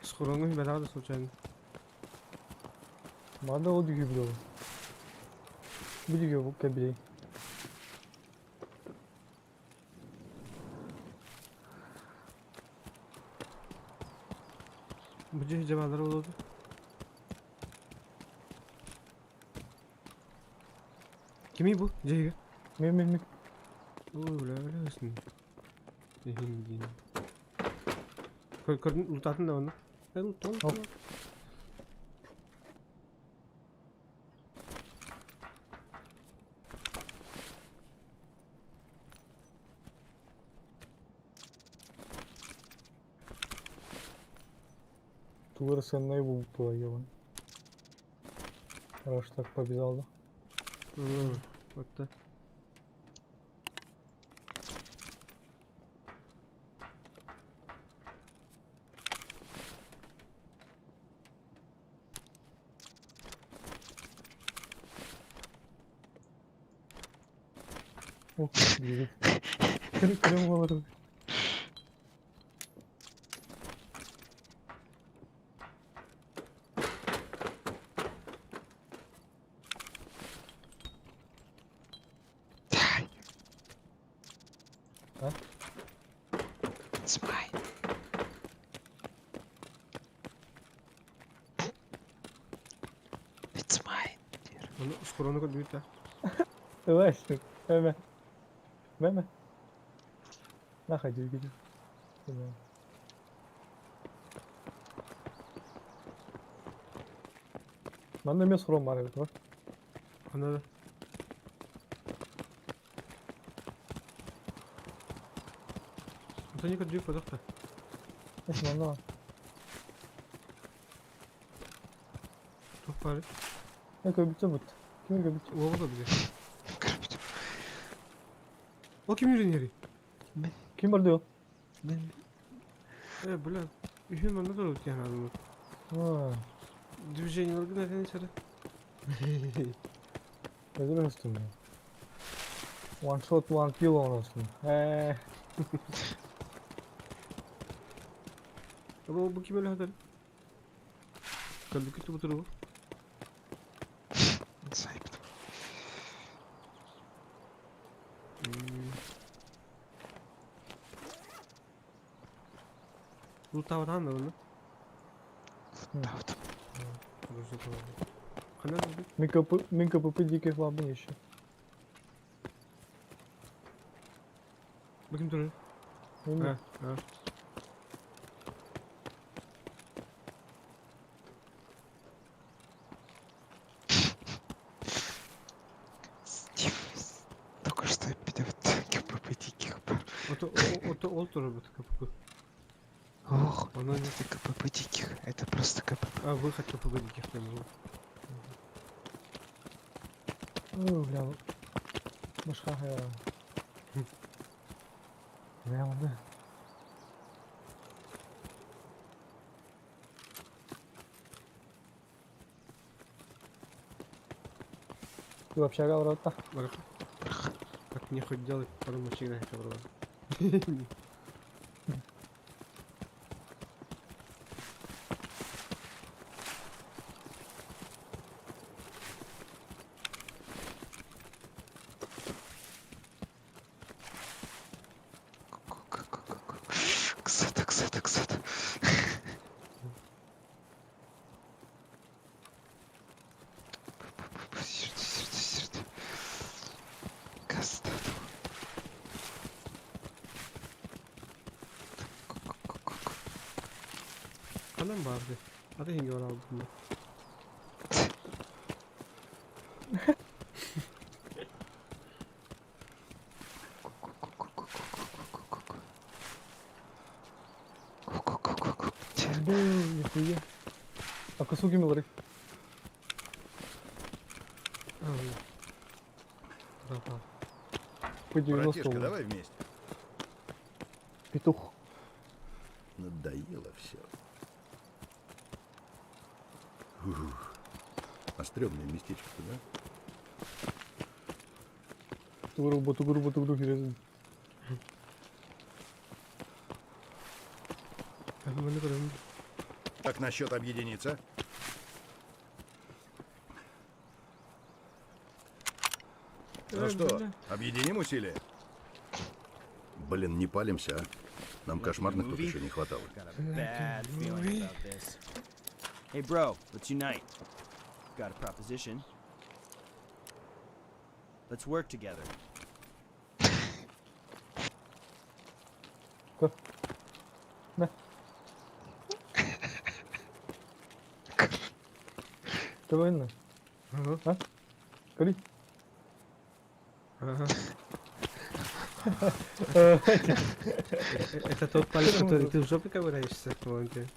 Схоронгу бэлаҕа случайно. Манда ол дүгү биле. Бу дүгү бу кэбилей. Бу дьиэ дьабаалара буолуо Кимий бу дьиэгэ? Мен мен мен. Ой, бля, бля, өсүн. Эһин диин. Көрдүн лутатын да онно. Лутал. Тугар сенной бу ебан. Раз так побежал, да? Вот да. О, блин. Крым олар. А? It's mine. It's mine. Оны скорону көрдүбүт да. Давай, Меме. Меме. Нахай жүргү. Манда эмес хром бар эбит, бар. Ана да. Антони көрдүбүт бодохта. Эс манда. Тух бары. Э көбүтсө бут. Ким көбүт? Уоба көбүтэ. Ол ким үрүн Ким бар диyor? Мен. Э, бля, үһүн манна туру тиһанаадым. Аа. Движениелер гына сары. Өзүр өстүм. One shot, one kill olsun. Э. Бу бу ким өлө хатар? Көлбүкү тубутуру. Сайбыт. Лутаватан да оны. Лутаватан. Хана Мин КП, мин КПП дикий флабын еще. Бу ким турар? Мен. А, а. Это это ол турбут КПП. Ох, Оно не... это КПП диких. Это просто КПП. А, выход КПП диких там был. О, бля. Башка я. Бля, да. Ты вообще говорил так? Так мне хоть делать, потом очень играть Ксата, ксата, ксата. Ханан барды. Аты хинге бар алдым. Да, нихуя. А косуги милары. По 90 Братишка, давай вместе. Петух. Надоело все. Ух. А стрёмное местечко-то, да? Тугуру, ботугуру, ботугуру, херезин. Как насчет объединиться? Ну что, объединим усилия? Блин, не палимся, а? Нам кошмарных тут еще не хватало. Got a bad feeling about this. Hey, bro, let's unite. Got a proposition. Let's work together. На. Давай на. Ага. А? Кори. Ага. Это тот палец, который ты в жопе ковыряешься, Валентин?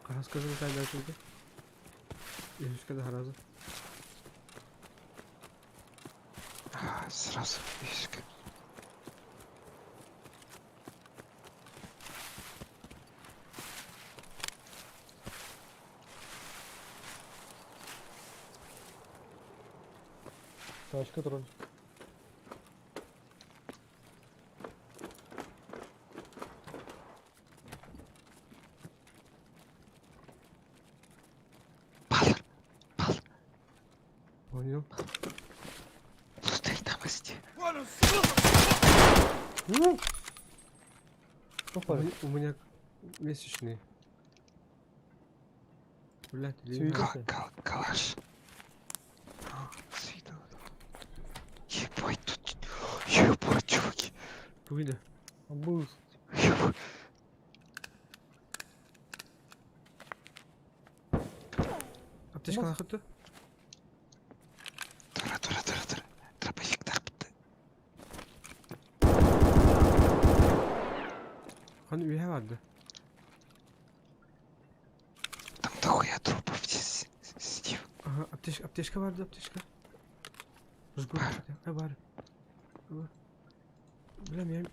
Расскажи, Наталья, дальше. Юшка да раза. А, сразу вишка. Тачка тролль. Понял. Лутай там сиди. У меня месячные. Блядь, Калаш. С виду. Ебать тут. Ебать, чуваки. Выйди. Абуз. Ебать. Аптечка нахуй ты? Тура, тура, тура, тура. Дробовик тарпты. Хан үйе барды. Там дохуя трупов здесь, Стив. Ага, аптечка, аптечка барды, аптечка. Жгут. А, бар. Бля, меня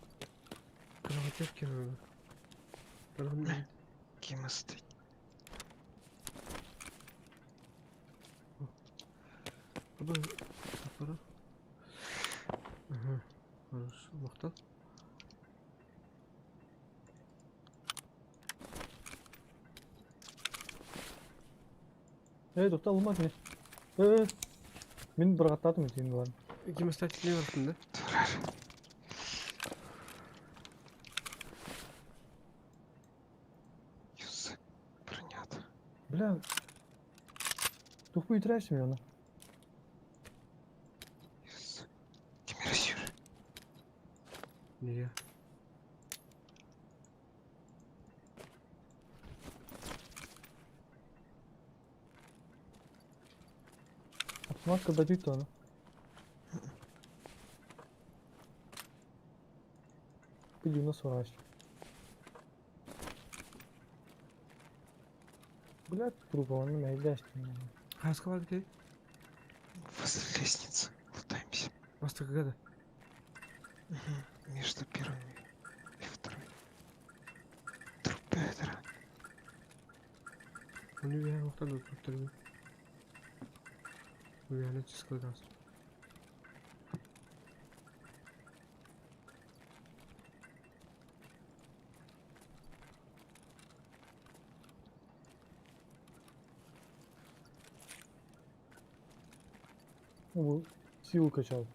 кровотечки надо. Кем стоит? Ага, хорошо, махтал. Эй, тут алмаз не. Э, Мин бір қаттадым сен бар. Гемостатик не бартын да? Бля. Тухпу үтүрээччим оны. Тимир сюр. Не. Автомат кыбатыт оны. P90 врач. Блядь, труп, он меня издящий. Хаска бар ты? Возле лестницы. Лутаемся. Баста когда? Угу. Между первым и второй. Труп Петра. Onu bir noktada tutturdu. Bu yani çıkıldı. Ну, силу качал.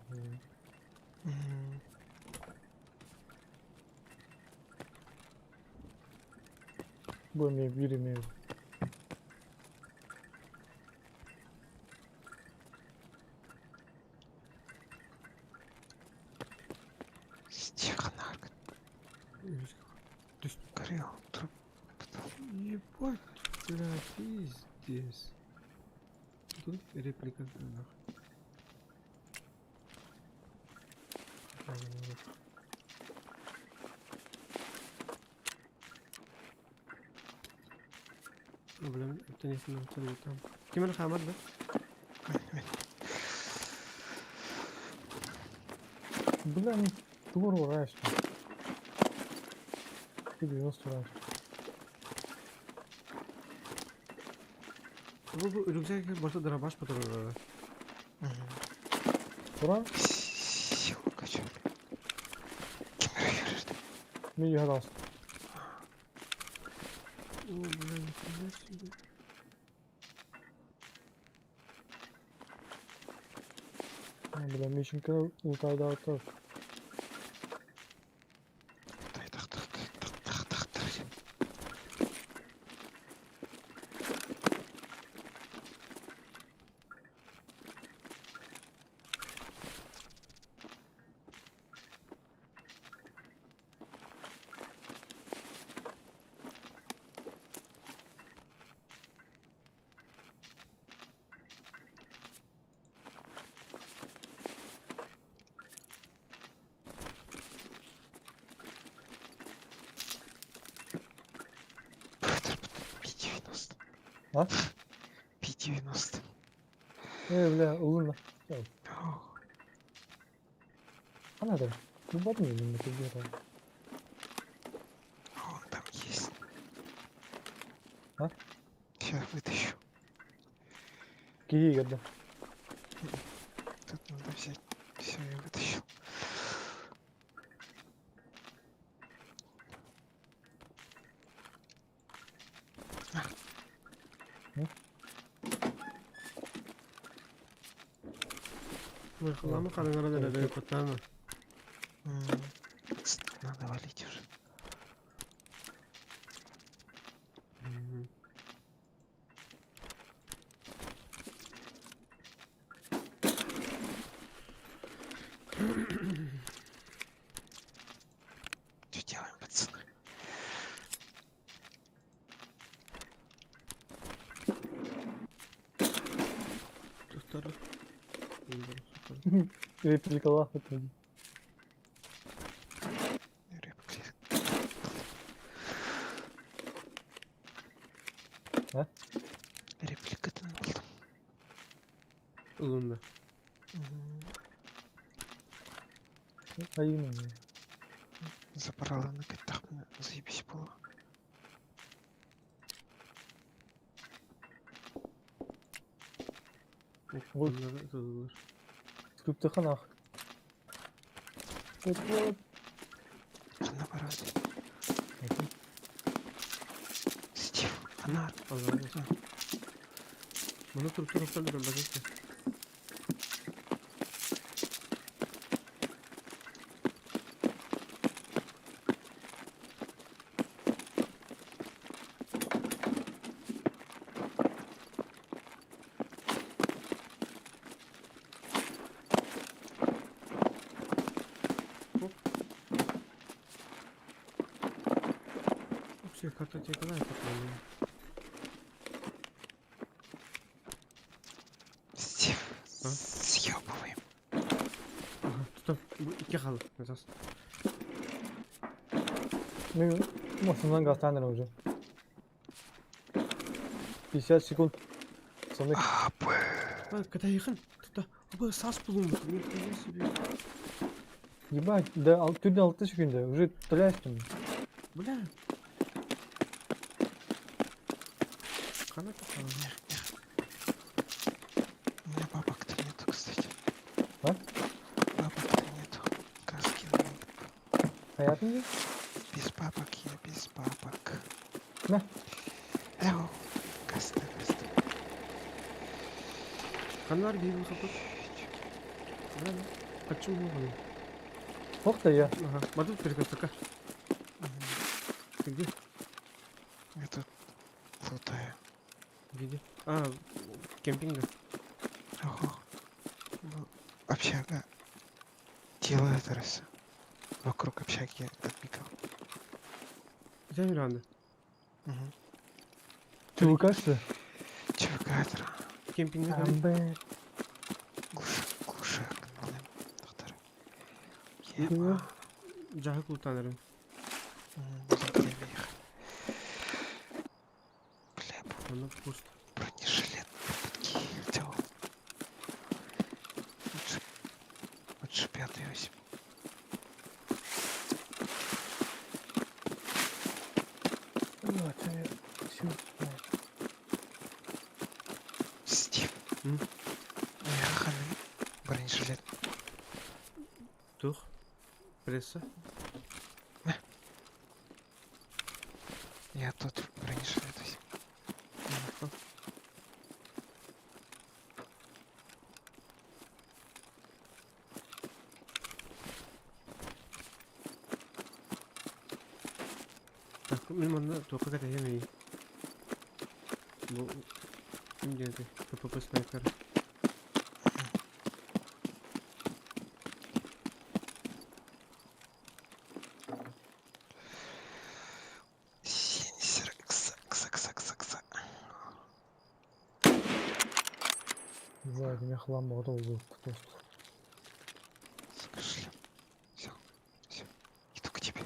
Бу эмиэ биир эмиэ Стиханарк. Горел труп. Ебать, бля, пиздец. Тут реплика нахуй. Бля, это не там. Ким хамар да? Бля, ну тугур ураешь. P90 ураешь. Бу рюкзак барса дробаш патроннары. Ура? Силу качали. Ким Мин гадас. О, бля, нихуя себе. Бля, Мишенька лутайда так. Пи-90. А? Пи-90. Бля, улунна. Она да. Ну, бабни, не мотивировал. Он там есть. А? Сейчас вытащу. Киги, да. Тут надо взять. Все, я вытащил. Лама караңара да да котана. Надо валить уже. Что делаем, пацаны? Второй. Реплика это. А? Реплика-то алдым. Улунна. А именно. Забрала на катах, заебись было. Вот. Скриптаханах. Вот, вот. Наоборот. Стив, она. Маны туруп туруп туруп базасы. Че, картотекалар такой. Стив, А? съебываем. Ага, тут икки хаалла. Сейчас. Мы основной гастан уже. 50 секунд. Пацаны, А, Б. А, когда ехал, туда, оба сас булум, нихуя себе. ебать, да, түрден 6 секунда, уже стреляешь там. Бля. Хана попала. У меня бабок-то нету, кстати. А? Бабок-то нету. Каски надо. Понятно? же? Без бабок я, без бабок. На. Эу, каста, каста. Ханар гейм сапот. Бля, хочу много. Ох ты я. Ага, матут перекрестка. Ты где? Я тут лутаю. Где? А, кемпинга. Ого. Ну, общага. Тело это раз. Вокруг общаги отбегал. Где Миранда? Угу. ЧВК что ли? ЧВК это. Кемпинга. Амбе. Глуши, глуши. Доктор. Ема. Жахы лутанырым. Бля, Оно пусто. бронежилет подкинул. Лучше, лучше пятый возьму. Вот, всё. Стив. М? Ханы. Бронежилет. Тух. Пресса. Я тут бронежилет возьму. Хорошо. Так, мин манна туохха кэтэһиэмий. Бу ким диэти? ППП снайпер. Сенсор Кс, кс, кс, кс, кс. Не знаю, у меня хлам готов был. Просто. Сука, шлем. Все, все. Иду к тебе.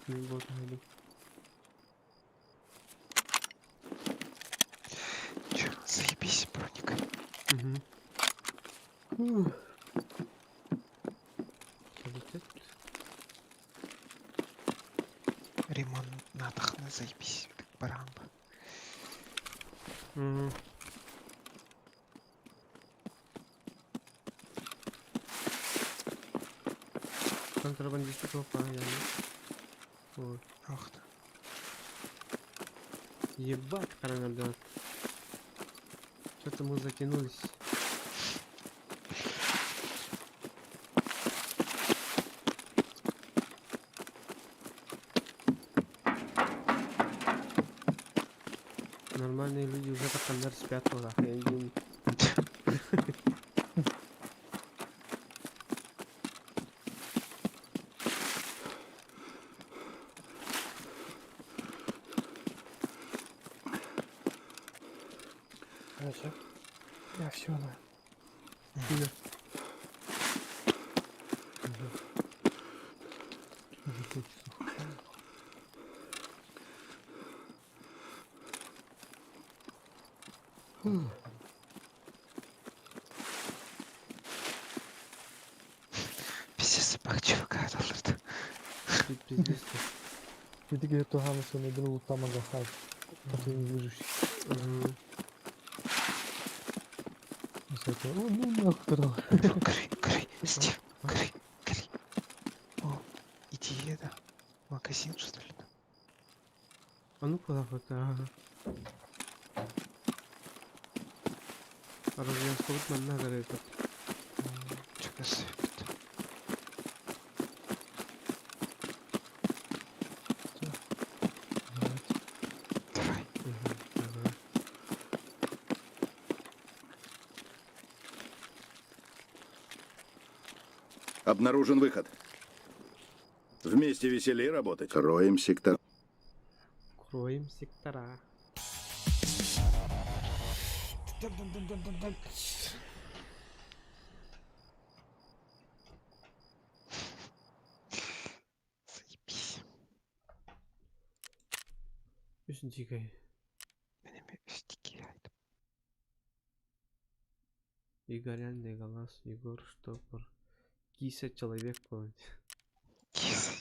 Мин вот найду. Че, заебись, броник. Угу. Залететь. Ремонт надохны, заебись. Барамба. Угу. Контрабандисты толпа, я Вот. Ох ты. Ебать, карамель Что-то мы затянулись. Нормальные люди уже по камер спят, нахуй, я один. Короче, я все, на. Имя. Уже 5 часов. Пиздец, запах ЧВК алырды. Пиздец. И такие туганы на один лутама гахать. Последний выживший. Угу. О, ну нахуй туда. Гори, гори, Стив, гори, гори. О, иди это. Магазин, что ли? А ну куда вот, ага. Развязку нам надо этот. Чего сыпет? Давай. Угу, ага. Обнаружен выход. Вместе веселее работать. Кроем сектор. Кроем сектора. Заебись. Үс дикой. Стики Игорян Леголас, Егор Штопор. Киса человек полон. Киса.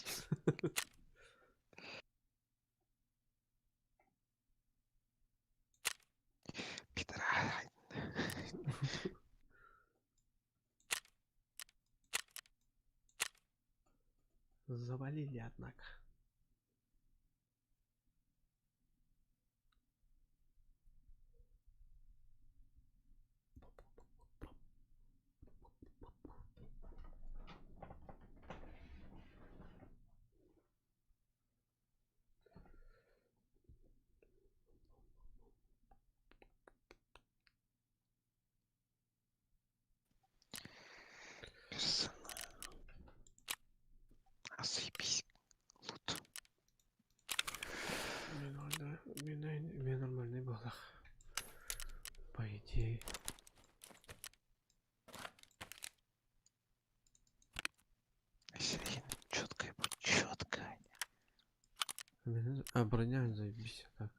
Пидорас. Завалили, однако. Персонал. А заебись. Лут. Мне нормальный было. По идее. Четкая, четкая. А, броня заебись. Так.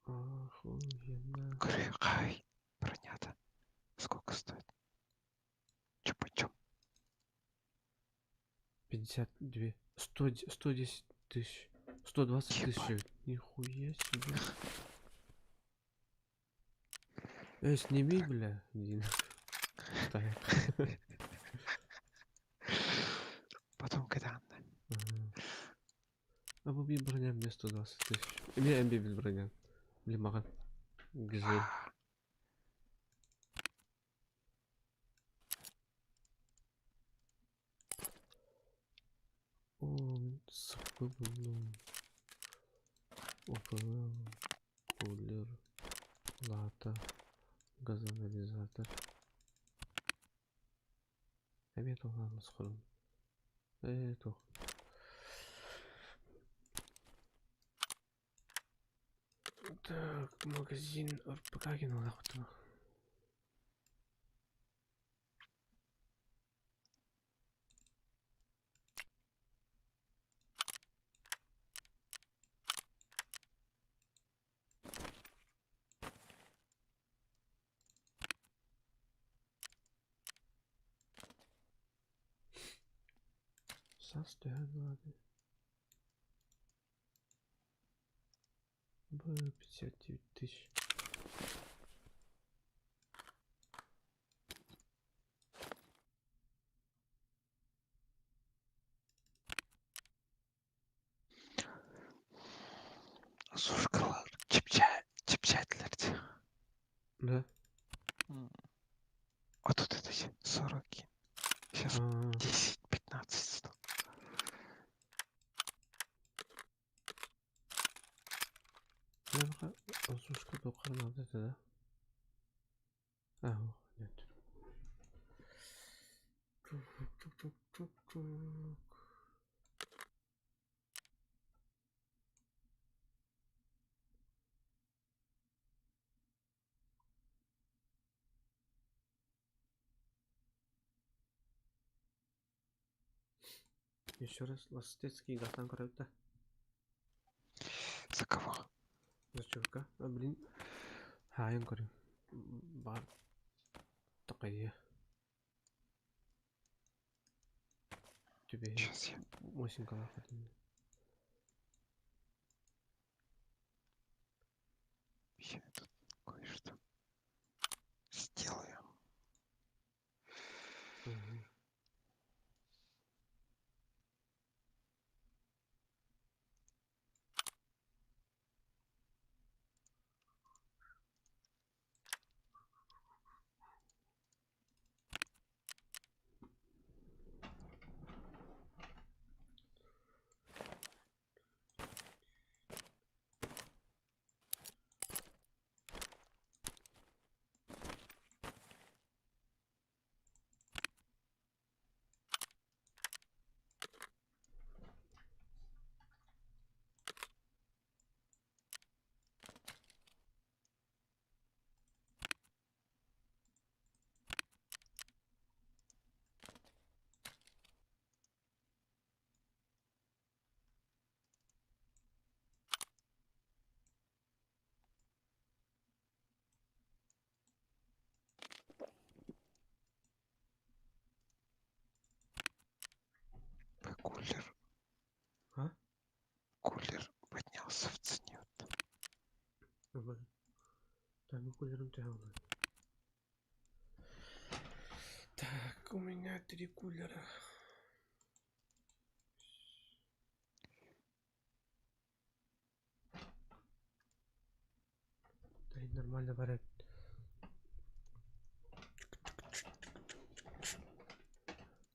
Охуенно. Ай, броня-то. Сколько стоит? Чё почем? 52. 100, 110 тысяч. 120 тысяч. Нихуя себе. Эй, сними, бля. Дин. Так. Потом когда она. А бу броня мне 120 тысяч. Мне МБ броня. Блин, маған. Гзы. О, сапы буллум. ОПЛ, кулер, лата, газоанализатор. Эмиэ туһаан схорун. Ээ туох. Так, магазин РПК кинолахтына. Сас төһөн Б 59 тысяч. Сушкалар чипча чипчатлерти. Да. А тут это 40. Сейчас 10, 15, 100. Сушка тоқар надо это, да? А, нет. Чук-чук-чук-чук. Еще раз Ластецкий гатан көрөбүт да. За кого? За чувака. А, блин. Хайын көрүм. Бар. Такая. Тебе. Сейчас я. Мосинка. Я тут кое-что сделаю. Угу. Кулером тяжелый. Так, у меня три кулера. Да и нормально варят.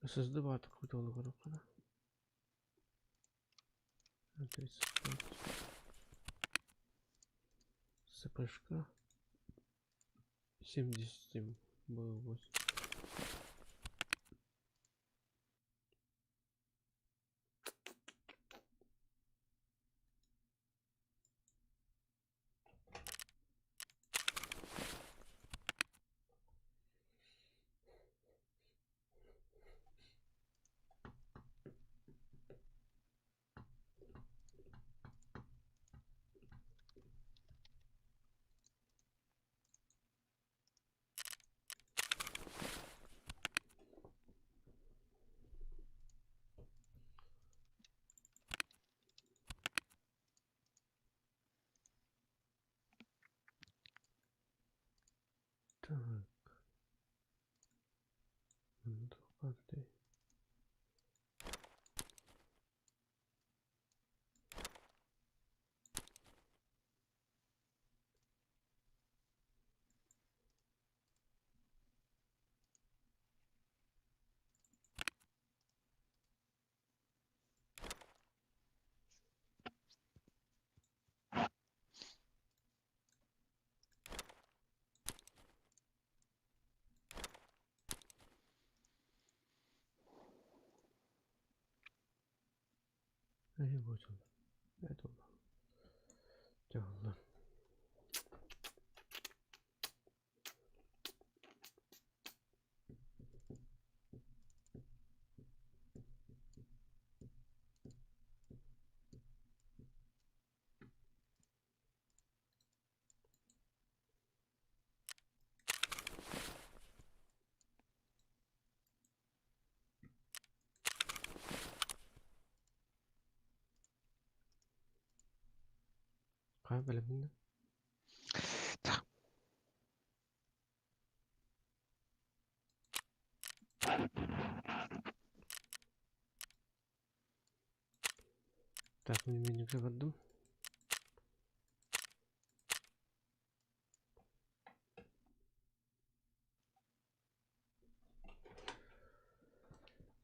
SSD бар какой-то олоҕор 35. СПшка 77 было 8. Так. Ну, ты. Эй, вот он. Это он. Тяжело. Хайа бэлэмҥин Да. Так, мин менюга бардым.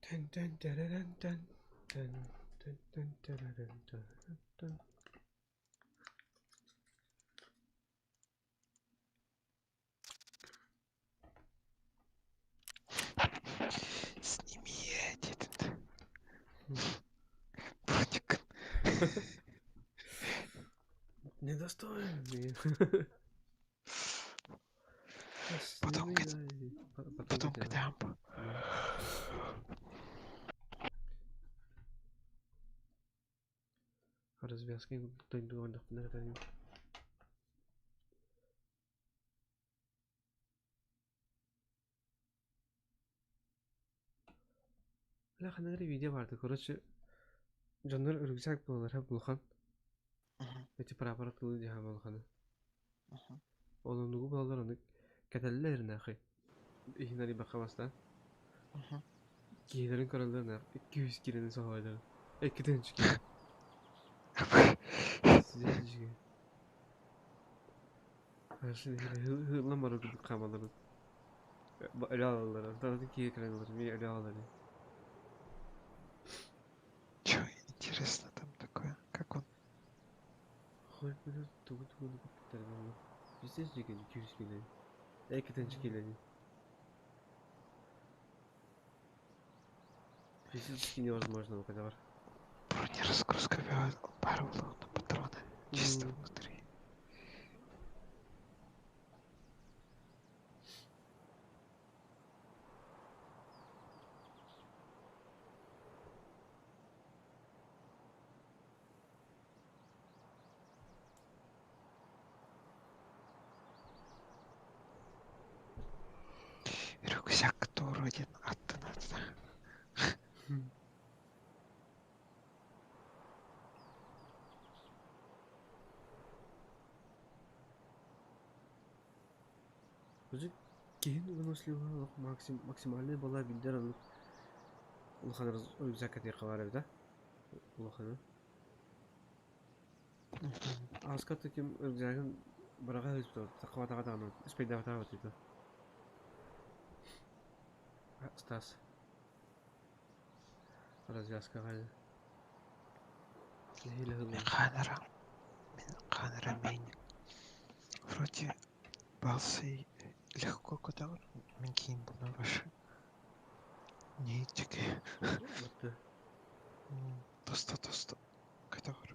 Тэн тэн тэрэрэн тэн тэн тэн тэн тэрэрэн тэрэрэн тэн. Сними этот броник. Недостоин. Потом Потом Потом GTA. Развязки дойду. Бля, ханна эрэ видео барды. Короче, дьоннор рюкзак буолар булхан. Эти прапор тылы диһа булханы. Олонугу булалар оны кэтэллэр нахуй. Иһинэри баха баста. Киһилэрин көрөллөр нах. 200 килени соһойдор. 2 кило. Сидишь. Хыллан барар курдук хаамаллар. Өлө алаллар. Онтон киһи кэлэн эмиэ өлө алаллар. Чё интересно там такое? Как он? Хой, бля, тугу тугу куппуттар буолла. Пиздец дьиҥин 200 килени. 2 килени. Физически невозможно угадывать. Бронеразгрузка пару на патроны. Чисто внутри. Рюкзак Туродин аттанатта. Киһин выносливоһа олох максимальный буолла билдэр оннук улахан рюкзак кэтиэххэ баар эбит а улаханы. Ааска таким рюкзагын быраҕа сылдьыбыт таххабатаҕа даҕаны успейдаабатаҕа бытыыта. Стас развязкаҕа нэһиилэ Мин хаанара, мин хаанара мэйник. Вроде балсы легко көтөҕөр, мин киин булан вообще не чеки. Тоста-тоста көтөҕөр.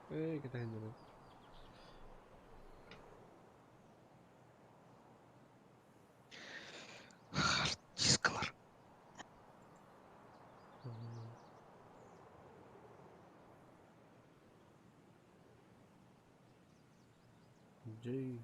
Эй, кэтэһиннэрэн. Хард-дискалар. Джей.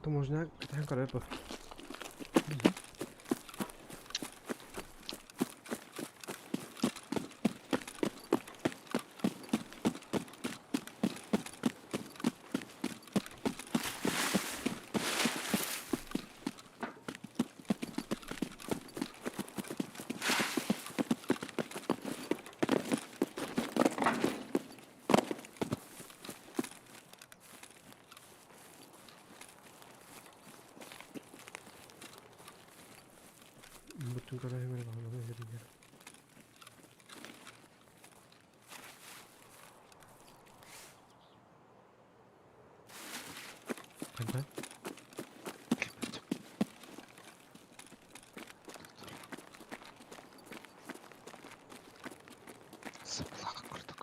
Таможня кэтэһэн көрөр бу. Бүтүн көрөһүм эрэ баҕана иһиригэр. Хантан? Сыпылах курдук.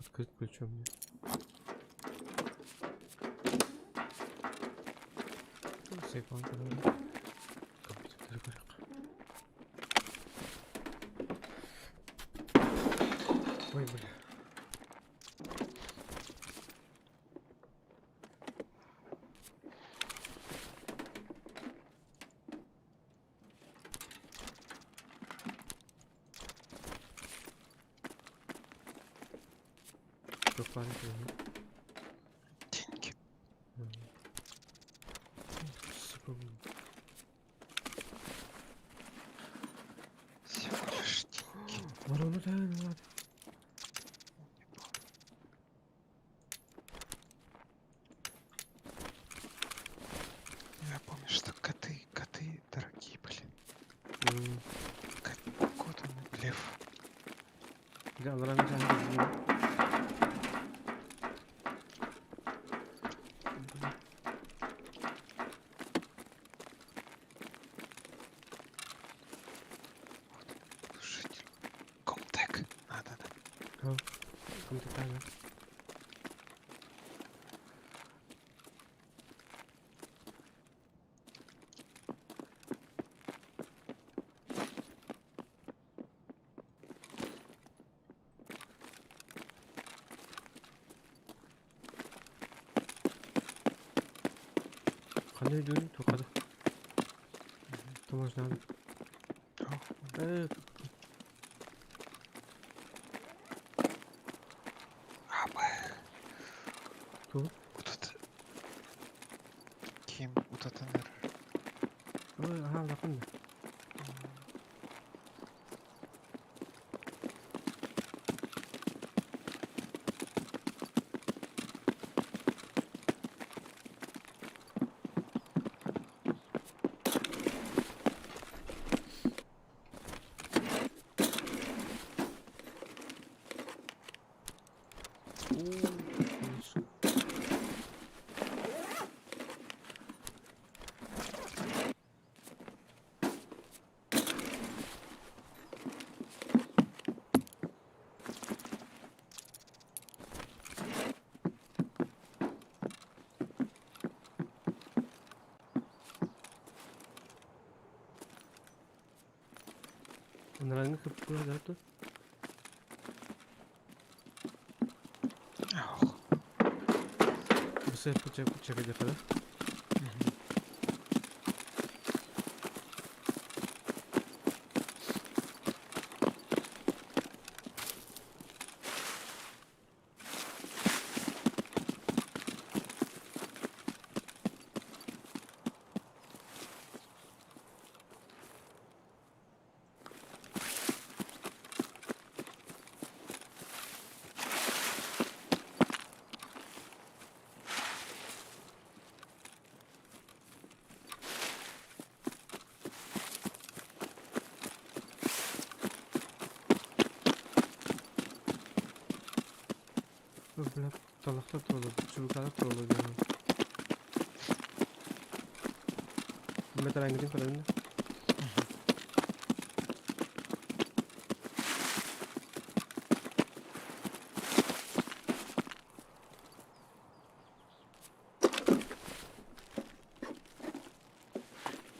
Открыть ключом мне. Сейф Компьютер көрөк. Ой, бля. Туох баар этэй? Деньги. Сука, блин. Всего лишь деньги. Ворону ладно. Я помню, что коты, коты дорогие были. Кот, кот он, лев. Дьэ, аллараа чааһын Комплектация. Ханна өйдүүрүй туохха да. Таможняны. Э, Тугу? Утат. Ким утатан эрэр. Ой, аһаа улахан да. Анарааҥҥы кыппыа да тут. Бысыр чэкэдиэхэ да. Бля, талахта тураллар, чулукаада тураллар диэн. Метрангытын көрөбүн да.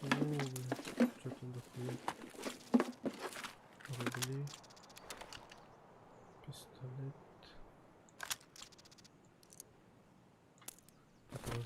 О, бля, что там документ? Рубли. Пистолет. Патрон.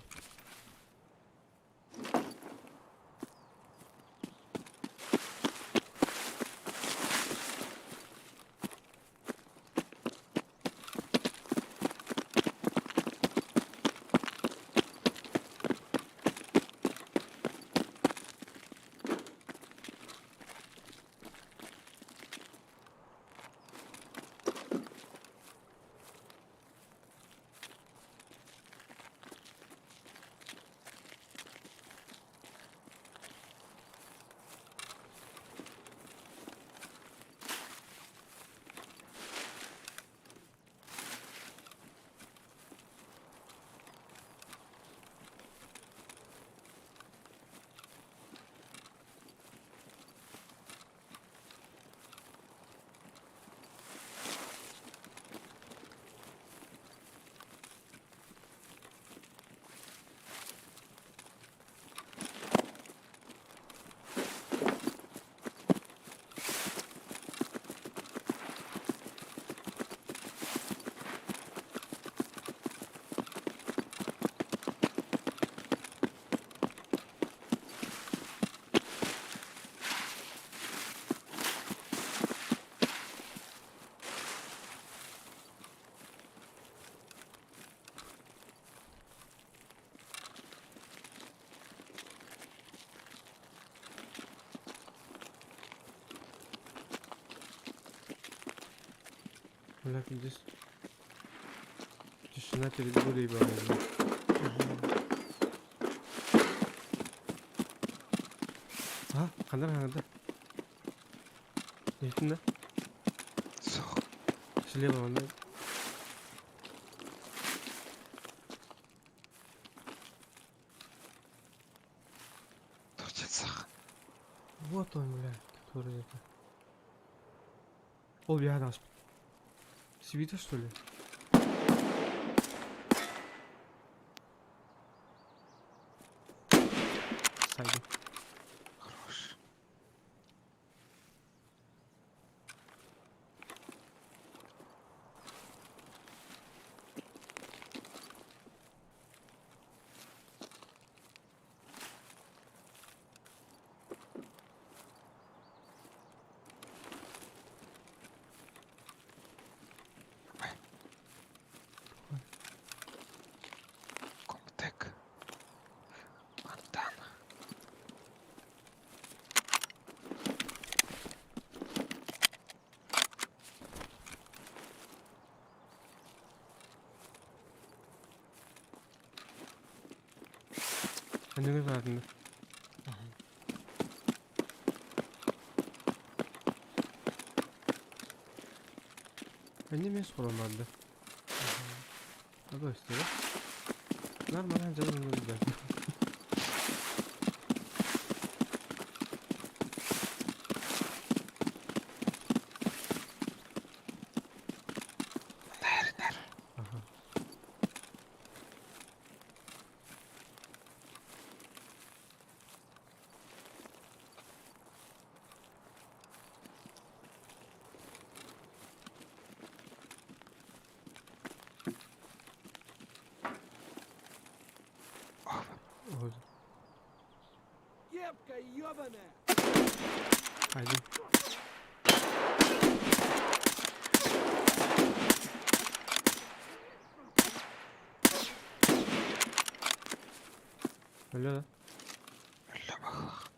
Бля, здесь тишина перед бурей была. А, хандар хандар. Иһиттин да? Суох. Слева он. Точится. Вот он, блядь, который это. Ол биһиэхэ таҕыспыт. Свита, что ли? Сайдым. Хорош. Комтек. Антан. Аныгы баатыннар. Анне мен сурамарды. Aba üstüne. Нормально canım öldü. Аха. Oldu. Кепка ёбаная! Haydi. Öyle lan. Öyle bak.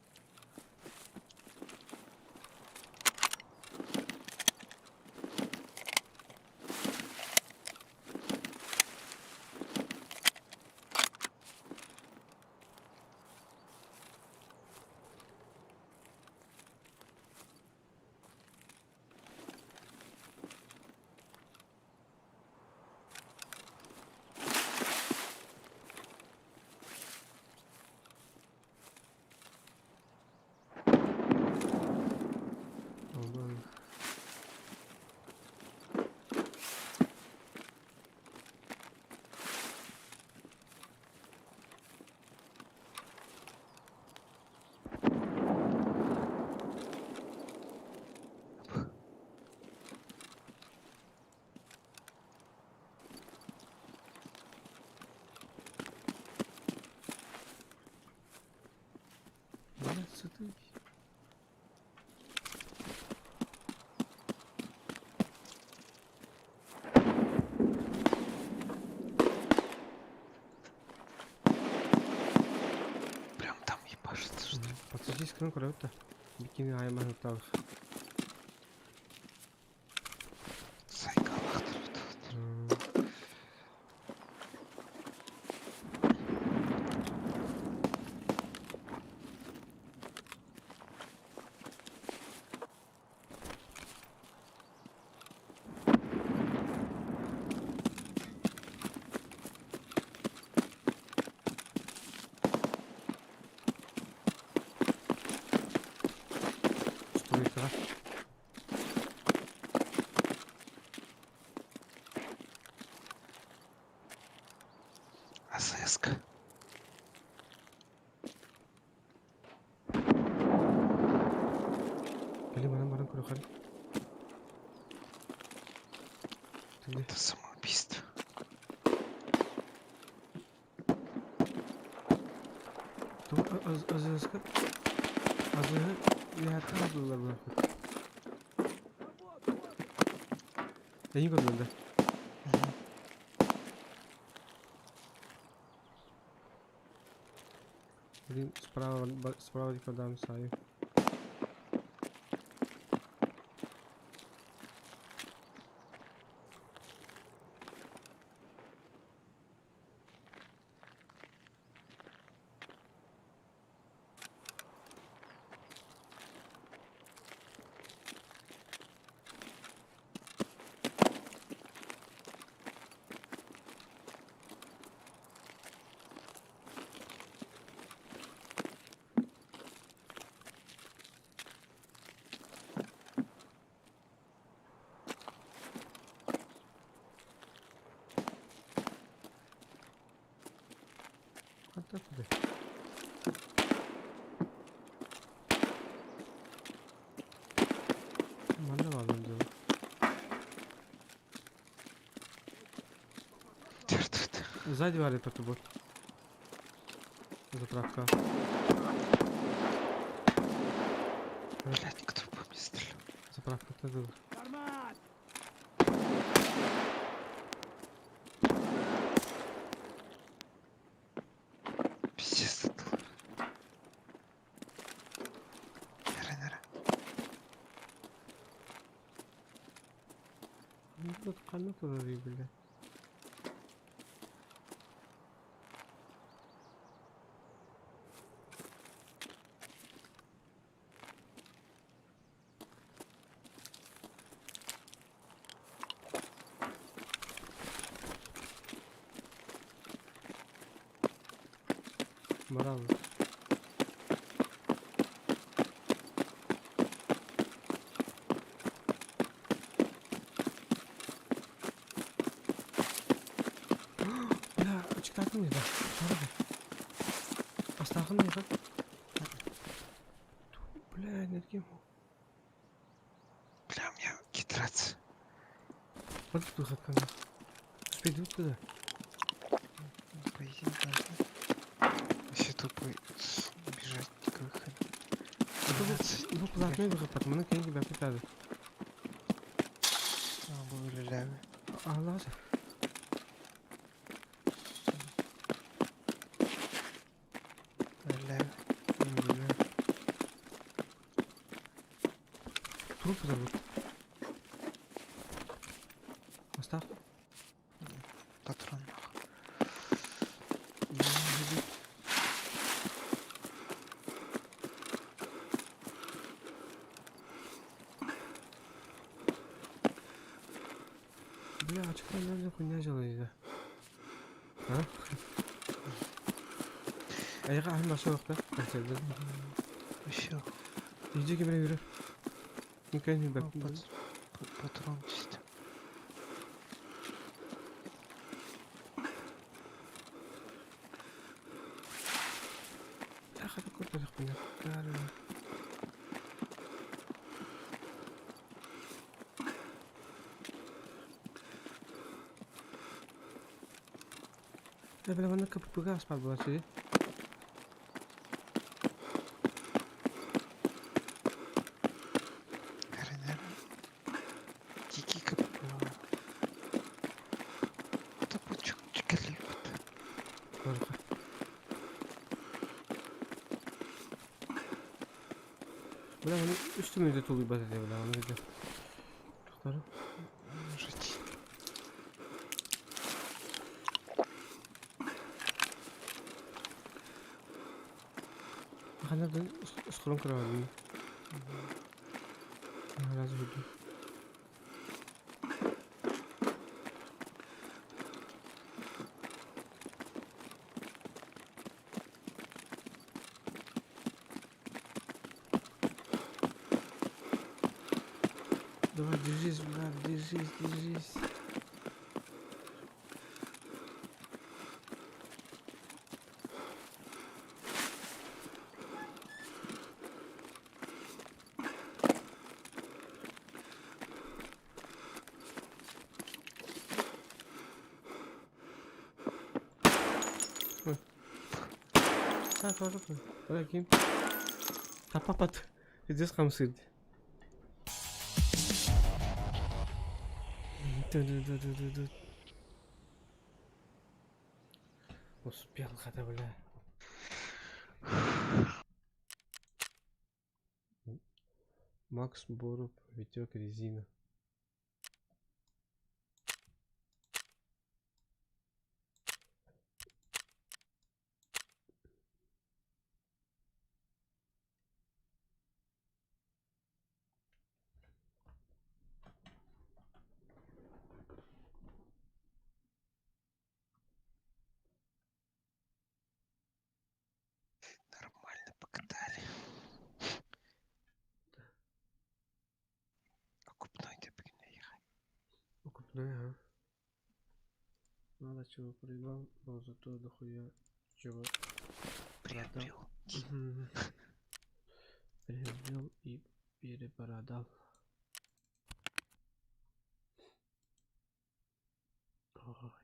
Oldu oldu. Bana sıtı. Прям там ебашится, что ли? Подсадись к нам, да. Бикини айман уталых. Сайгалахтыр. Стройка. АЗС. Кали манан баран көрөхөр. Тинде. Это самоубийство. Ту АЗС АЗ яхта булар бар. Эни көрдүм да. Блин, справа, справа дам саю. Хантан турар? Манна бааллар дуу? Сзади валит автобот. Заправка. Блять, кто по мне стрелял? Заправка ты был. Пиздец, тут. Нара, нара. Тут ханна турарый бля. Браво. Бля, очкатым да. Астахын не Бля, энергия. Бля, у меня гидрация. Вот выход ко мне. Успей туда. По идее, должны. Если тупо бежать к выходу. Бу платный выход, потому что я тебя питаю. А, были ляви. А, ладно. Ляви. Труп зовут. Оставь. Патрон. Бля, а что там хуйня делает, да? А? Айга ахын башы вакытта. Еще. Иди кем бері. Никак не бак. Патрон чисто. Ах, это какой-то хуйня. Э, бля, манна КПП аспар була сиди. Дикий КПП. Это пучок чикали. Бля, оны үстүмүздө тулуй бата бля, аны где. Тохтары. Жить. Хана да скорон көрөбүн. Разве жду. Давай, держись, брат, держись, держись. Ой. Так, ладно. Бля, ким? Тапапат. Здесь хамсырд. Успел, хотя, бля. Макс Боров, Витек Резина. Нормально покатали. Окупной ты ехать. Окупной, ага. Мало чего проебал, но зато дохуя чего. Приобрел. Приобрел и перепродал. Ой.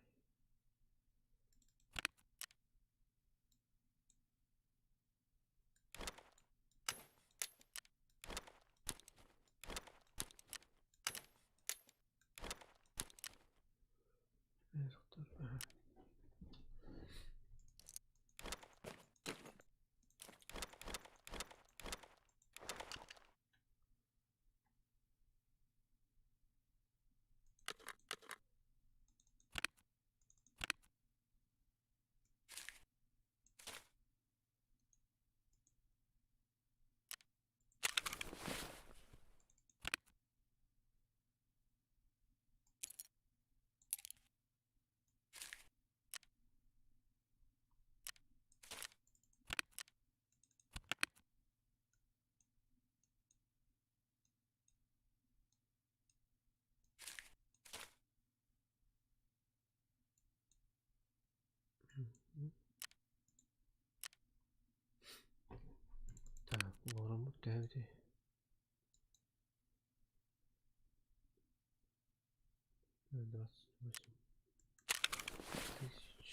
Так, ороммут төһөбүтүй? 28 тысяч.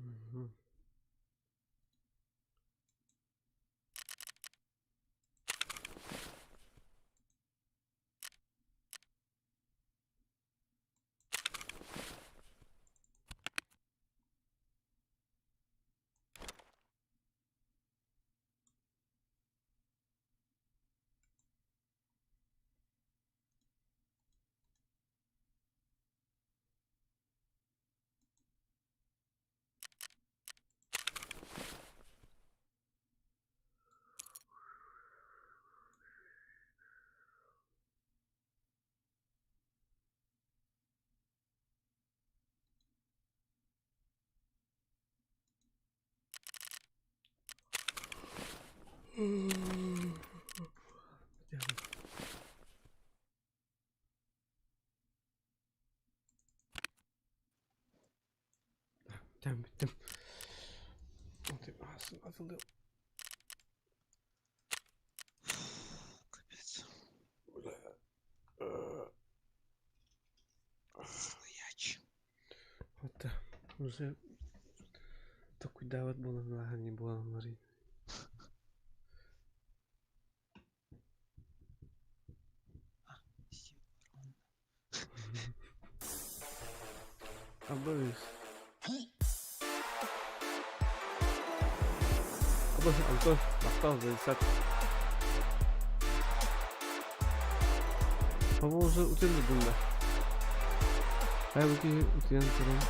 Мгм. Бүтэн бүттүм. Атылды. Капец. Сылыяч. Вот уже такой дават буолан лаһан не буолан ларый. Абыс. Абыс, Антон, махтал за По уже утуйан да. Хайбыки утуйан туран,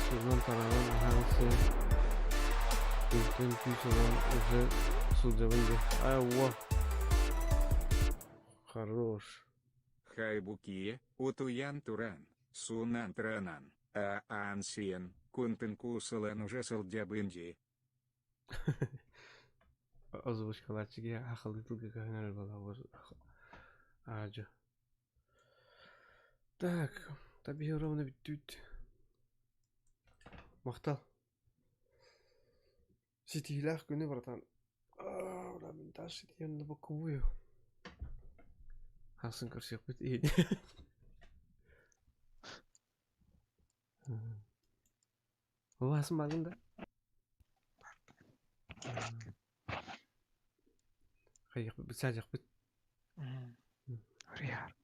суунан тараанан аһаан сиэн, күнтэн күүс ылан уже сылдьабын дии. Айва. Хорош. Хайбукие, утуян туран, суунан тараанан, аан сиэн, кунтын куусылан уже сылдьабын дии. Озвучкалааччы сахалыы тылга көһөн эрэр аадьу. Так, табиһи ровно бүттүүт. Махтал. Ситиилээх күнү братан. Бля, мин дальше на боковую. Хасын көрсүөхпүт иһин. Уласын бардың да? Хайыахпыт, саадьахпыт. Риар.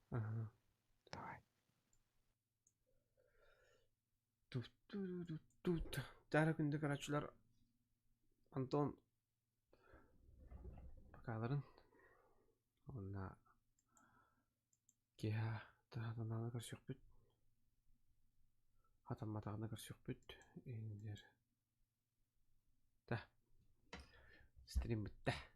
Давай. Тут Тара күндү көрөөччүлэр Антон Покаларын. Уонна киэһэ таһаатанааны көрсүөхпүт. Хатамматаҕына көрсүөхпүт. Иһиннэр. Да. Стрим бүттэ.